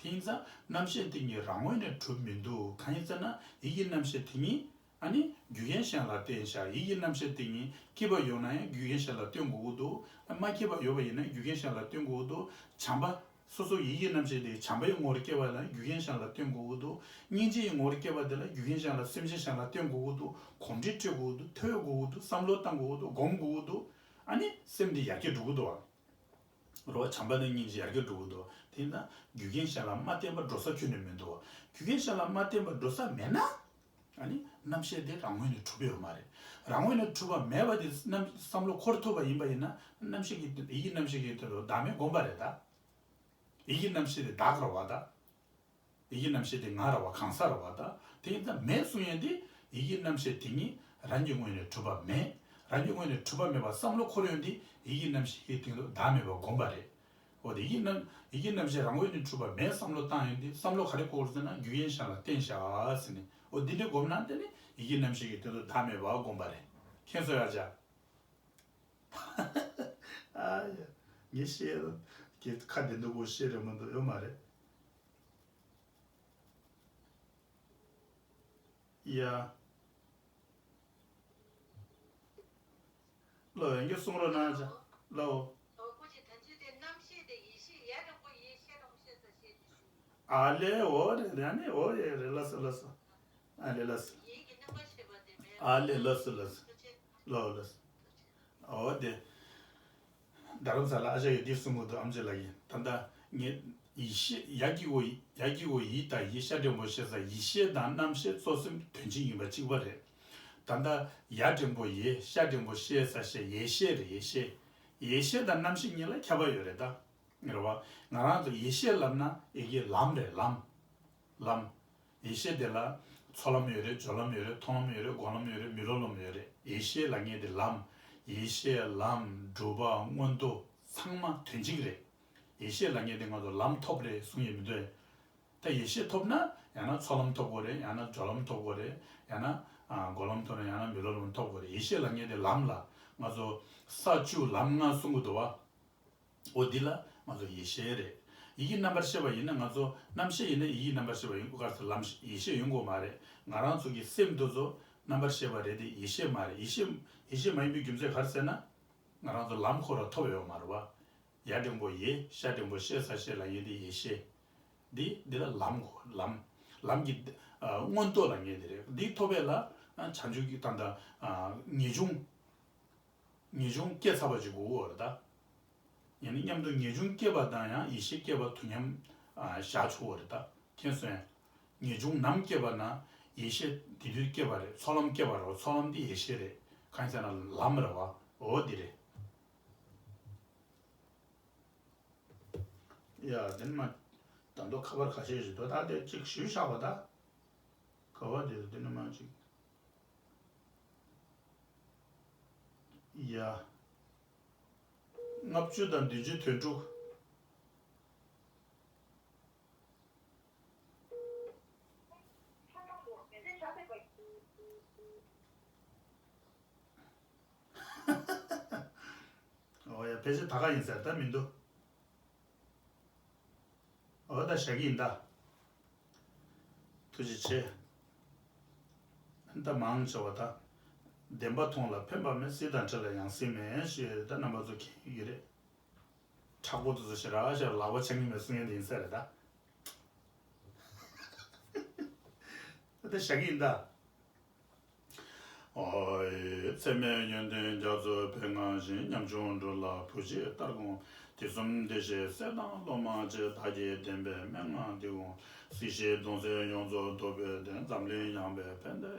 དེ་ ཡིན་ཙང་རྣམ་ཤེས་དེ་ཉིད་རང་ངོས་ནས་གྲུབ་མི་འདུག་གང་ཡིན་ཟེར་ན་ཡིད་ཀྱི་རྣམ་ཤེས་དེ་ཉིད་ཨ་ནི་རྒྱུ་རྐྱེན་གཞན་ལ་བརྟེན་བཞག་ཡིད་ཀྱི་རྣམ་ཤེས་དེ་ཉིད་སྐྱིད་པ་ཡོང་ན་ཡང་རྒྱུ་རྐྱེན་གཞན་ལ་བརྟེན་དགོས་ཀྱི་འདུག་མ་སྐྱིད་པ་ཡོད་པ་ཡིན་ན་རྒྱུ་རྐྱེན་གཞན་ལ་བརྟེན་དགོས་ཀྱི་འདུག་བྱམས་པ། སོ་སོ་ཡིད་ཀྱི་རྣམ་ཤེས་དེ་བྱམས་པའི་ངོ་བོར་སྐྱེ་བ་ལ་རྒྱུ་རྐྱེན་གཞན་ལ་བརྟེན་དགོས་ཀྱི་འདུག་སྙིང་རྗེའི་ངོ་བོར་སྐྱེ་བ་དེ་ལ་རྒྱུ་རྐྱེན་གཞན་ལ་སེམས་ཅན་གཞན་ལ་བརྟེན་དགོས་ཀྱི་འདུག་གོམས་འདྲིས་སྤྲད་དགོས་ཀྱི་འདུག་ཐོས་དགོས་ཀྱི་འདུག་བསམ་བློ་བཏང་དགོས་ཀྱི་འདུག་སྒོམ་དགོས་ཀྱི་འདུག་ཨ་ནི་སེམས་དེ་ཡར་རྒྱས་འགྲོ་གི་འདུག་བ། རོ་བྱམས་པ་དང་སྙིང་རྗེ་ཡར་རྒྱས་འགྲོ་གི་འདུག་དེས་ན་རྒྱུ་རྐྱེན་གཞན་ལ་མ་བརྟེན་པར་འགྲོ་ས་ཁྱོན་ནས་མི་འདུག་རྒྱུ་རྐྱེན་གཞན་ལ་མ་བརྟེན་པར་འགྲོ་ས་མེད་ན། ཨ་ནི་རྣམ་ཤེས་དེ་རང་ངོས་ནས་གྲུབ་ཡོད་མ་རེད། རང་ངོས་ནས་གྲུབ་པ་མེད་པ་དེ་རྣམ་བསམ་བློ་འཁོར་ཐུབ་པ་ཡིན་པ་ཡིན་ན་རྣམ་ཤེས་ཀྱི་ཡིད་ཀྱི་རྣམ་ཤེས་ཀྱི་དོན་དུ་བདག་མེད་སྒོམ་པ་རེད་ད། ཡིད་ཀྱི་རྣམ་ཤེས་དེ་བདག་རེད་བ་ད། ཡིད་ཀྱི་རྣམ་ཤེས་དེ་ང་རེད་བ་གང་ཟག་རེད་བ་ད། དེ་ཡིན་ཙང་མེད་གསུང་ཡས་དེ་ཡིད་ཀྱི་རྣམ་ཤེས་དེ་ཉིད་རང་གི་ངོས་ནས་གྲུབ་པ་མེད། རང་གི་ངོས་ནས་གྲུབ་པ་མེད་པ་བསམ་བློ་འཁོར་ཡོང་དུས་ཡིད་ཀྱི་རྣམ་ཤེས་ཀྱི་སྟེང་དུ་བདག་མེད་པ་སྒོམ་པ་རེད། འོ་དེ་ཡིད་རྣམ་ཡིད་ཀྱི་རྣམ་ཤེས་རང་ངོས་ནས་གྲུབ་པ་མེད་བསམ་བློ་བཏང་ཡོང་དུས་བསམ་བློ་ག་རེ་འཁོར་ཟེར་ན་རྒྱུ་རྐྱེན་གཞན་ལ་བརྟེན་བཞག་ཟེར་ནས་འོ་འདི་འདྲའི་སྒོམ་ན་དེ་ནི་ཡིད་ཀྱི་རྣམ་ཤེས་ཀྱི་སྟེང་དུ་བདག་མེད་པ་སྒོམ་པ་རེད། མཁྱེན་སོང་ཡ་ཅག་ཨ་ཡ། ངས་བཤད་ཀྱི་ཁ་བདེ་འདུག་གོ་བཤད་རེད་མི་འདུག་ཡོད་མ་རེད། ཡ། ལོ་ཡང་གི་གསུང་རོགས་གནང་ཅག་ལོ། ཨ་ལེ་འོ་རེད་རེད་ཨ་ནི་འོ་ཡེ་རེད་ལ་སོ་ལ་སོ། ཨ་ལེ་ལ་སོ། ཨ་ལེ་ལ་སོ་ལ་སོ། ལོ་ལ་སོ། འོ་དེ། རྡ་རམ་ས་ལ་ཨ་ཅག་གིས་འདི་གསུང་གི་འདུག་ཨམ་ཆི་ལགས་ཀྱིས་ད་ལྟ་ངས་ཡིད་ཤེས་ཡ་གི་གུ་ཡ་གི་གུ་ཡི་དང་ཡི་ཤ་འགྲེང་བུ་ཤེ་ས་ཡིད་ཤེས་དང་རྣམ་ཤེས་གཙོ་སེམས་དོན་གཅིག་ཡིན་པ་གཅིག་པ་རེད། ད་ལྟ་ཡ་འགྲེང་བུ་ཡེ་ཤ་འགྲེང་བུ་ཤེ་ས་ཤེ་ཡེ་ཤེས་རེད་ཡེ་ཤེས། ཡེ་ཤེས་དང་རྣམ་ཤེས་གཉིས་ལ་ཁྱད་པར་ཡོད་རེད་ད། རེད་བ། ང་རང་ཚོ་ཡེ་ཤེས་ལབ་ན་ཡི་གེ་ལམ་རེད་ལམ། ལམ། ཡེ་ཤེས་དེ་ལ་ཚོགས་ལམ་ཡོད་རེད་སྦྱོར་ལམ་ཡོད་རེད་མཐོང་ལམ་ཡོད་རེད་སྒོམ་ལམ་ཡོད་རེད་མི་སློབ་ལམ་ཡོད་རེད། ཡེ་ཤེས་ལབ་མཁན་དེ་ལམ། ཡེ་ཤེས་ལམ་སྒྲུབ་པ་མངོན་རྟོགས་ཚང་མ་དོན་གཅིག་རེད། ཡེ་ཤེས་ལབ་མཁན་དེ་ང་ཚོ་ལམ་ཐོབ་རེད་གསུང་ཡས་མི་འདུག་ད་ཡེ་ཤེས་ཐོབ་ན་ཡང་ན་ཚོགས་ལམ་ཐོབ་དགོས་རེད་ཡང་ན་སྦྱོར་ལམ་ཐོབ་དགོས་རེད་ཡང་ན་སྒོམ་ལམ་ཐོབ་ན་ཡང་ན་མི་སློབ་ལམ་ཐོབ་དགོས་རེད། ཡེ་ཤེས་ལབ་མཁན་དེ་ལམ་ལ་ང་ཚོ་ས་བཅུ་ལམ་ལྔ་གསུང་གི་འདུག་བ། འོ་འདི་ལ་ང་ཚོ་ཡེ་ཤེས་རེད། ཡིད་ཀྱི་རྣམ་པར་ཤེས་པ་ཡིན་ན་ང་ཚོ་རྣམ་ཤེས་ཡིན་ན་ཡིད་ཀྱི་རྣམ་པར་ཤེས་པ་ཡིན་དགོས་ག་རེ་ཟེར་ལམ་ཡེ་ཤེས་ཡོང་དགོས་མ་རེད། ང་རང་ཚོ་གི་སེམས་འདི་ཚོ་རྣམ་པར་ཤེས་པ་རེད་དེ་ཡེ་ཤེས་མ་རེད། ཡེ་ཤེས་ཡེ་ཤེས་མ་ཡིན་པའི་རྒྱུ་མཚན་ག་རེ་ཟེར་ན། ང་རང་ཚོ་ལམ་ཁོ་རང་ཐོབ་ཡོད་མ་རེད་བ། ཡ་འགྲེང་བུ་ཡེ་ཤ་འགྲེང་བུ་ཤེ་ས་ཤེ་ལབ་མཁན་དེ་ཡེ་ཤེས། འདི་འདི་ལ་ལམ་གོ་ལམ། ལམ་གྱི་ཨ་མངོན་རྟོགས་ལབ་མཁན་དེ་རེད། འདི་ཐོབ་པ་ལ་ཨ་བྱང་ཆུབ་ཀྱི་ད་ལྟ་ཨ་ངེས་འབྱུང་། ངེས་འབྱུང་སྐྱེ་ཚར་བ་ཅིག་དགོས་ཀྱི་ཡོད་རེད་ད། ཡང་ན་མཉམ་དུ་ངེས་འབྱུང་སྐྱེ་བ་དང་ཡང་ཡེ་ཤེས་སྐྱེ་བ་དུས་མཉམ་ཨ་བཞག་ཆོག་གི་རེད་ད། མཁྱེན་སོང་ངས། ངེས་འབྱུང་ནམ་སྐྱེ་བ་ན་ཡེ་ཤེས་དེ་དུས་སྐྱེ་བ་རེད། ཚོགས་ལམ་སྐྱེ་བ་རེད། ཚོགས་ལམ་དེ་ཡེ་ཤེས་རེད། གང་ཡིན་ཟེར་ན་ལམ་རེད་བ། འོ་དེ་རེད། ཡ་དེ་ནི་མ། ད་དུང་ཁ་པར་ཁ་ཤས་ཤིག་འདུག་ད་དེ་གཅིག་ཞུས་བཞག་པ་ད། ག་བ་དེ་དེ་ནི་མ་གཅིག་ཡ། ལྔ་བཅུ་དང་བདུན་ཅུ་དོན་དྲུག་འོ་ཡ་ཕལ་ཆེར་ད་ག་ཡིན་ཟེར་ད་མི་འདུག་འོ་ད་བཞག་གི་ཡིན་ད། ཐུགས་རྗེ་ཆེ། ད་མང་ཆེ་བ་ད། བདེན་པ་མཐོང་ལ་ཕན་པ་མེད། སྲིད་དང་འཕྲད་ལ་ཡང་སྲིད་མེད་ཞེས་ད་རྣམ་པ་ཚོ་མཁྱེན་གྱི་རེད། མཁྲེགས་པོ་དེ་ཚོ་ཞེ་དྲག་ཞེ་དྲག་ལག་པ་འཆང་གི་མེད་གསུང་ཡས་དེ་ཡིན་ས་རེད་ད། ད་བཞག་གི་ཡིན་ད། ཨོ་ཡེ། ཚད་མེད་ཡོན་ཏན་རྒྱ་མཚོ་འཕེལ་ངང་བཞིན། ཉམ་ཆུང་འགྲོ་ལ་བུ་གཅིག་ལྟར་དགོངས། དུས་གསུམ་བདེ་གཤེགས་སྲས་དང་སློབ་མ་བཅས། བདག་གིས་བསྟན་པའི་མན་ངག་འདི་དགོངས། སྲིད་ཞིའི་གདུང་སེལ་ཡོངས་རྫོགས་ཐོབ་པའི་དོན། འཛམ་གླིང་ཡངས་པའི་ཕན་བདེ་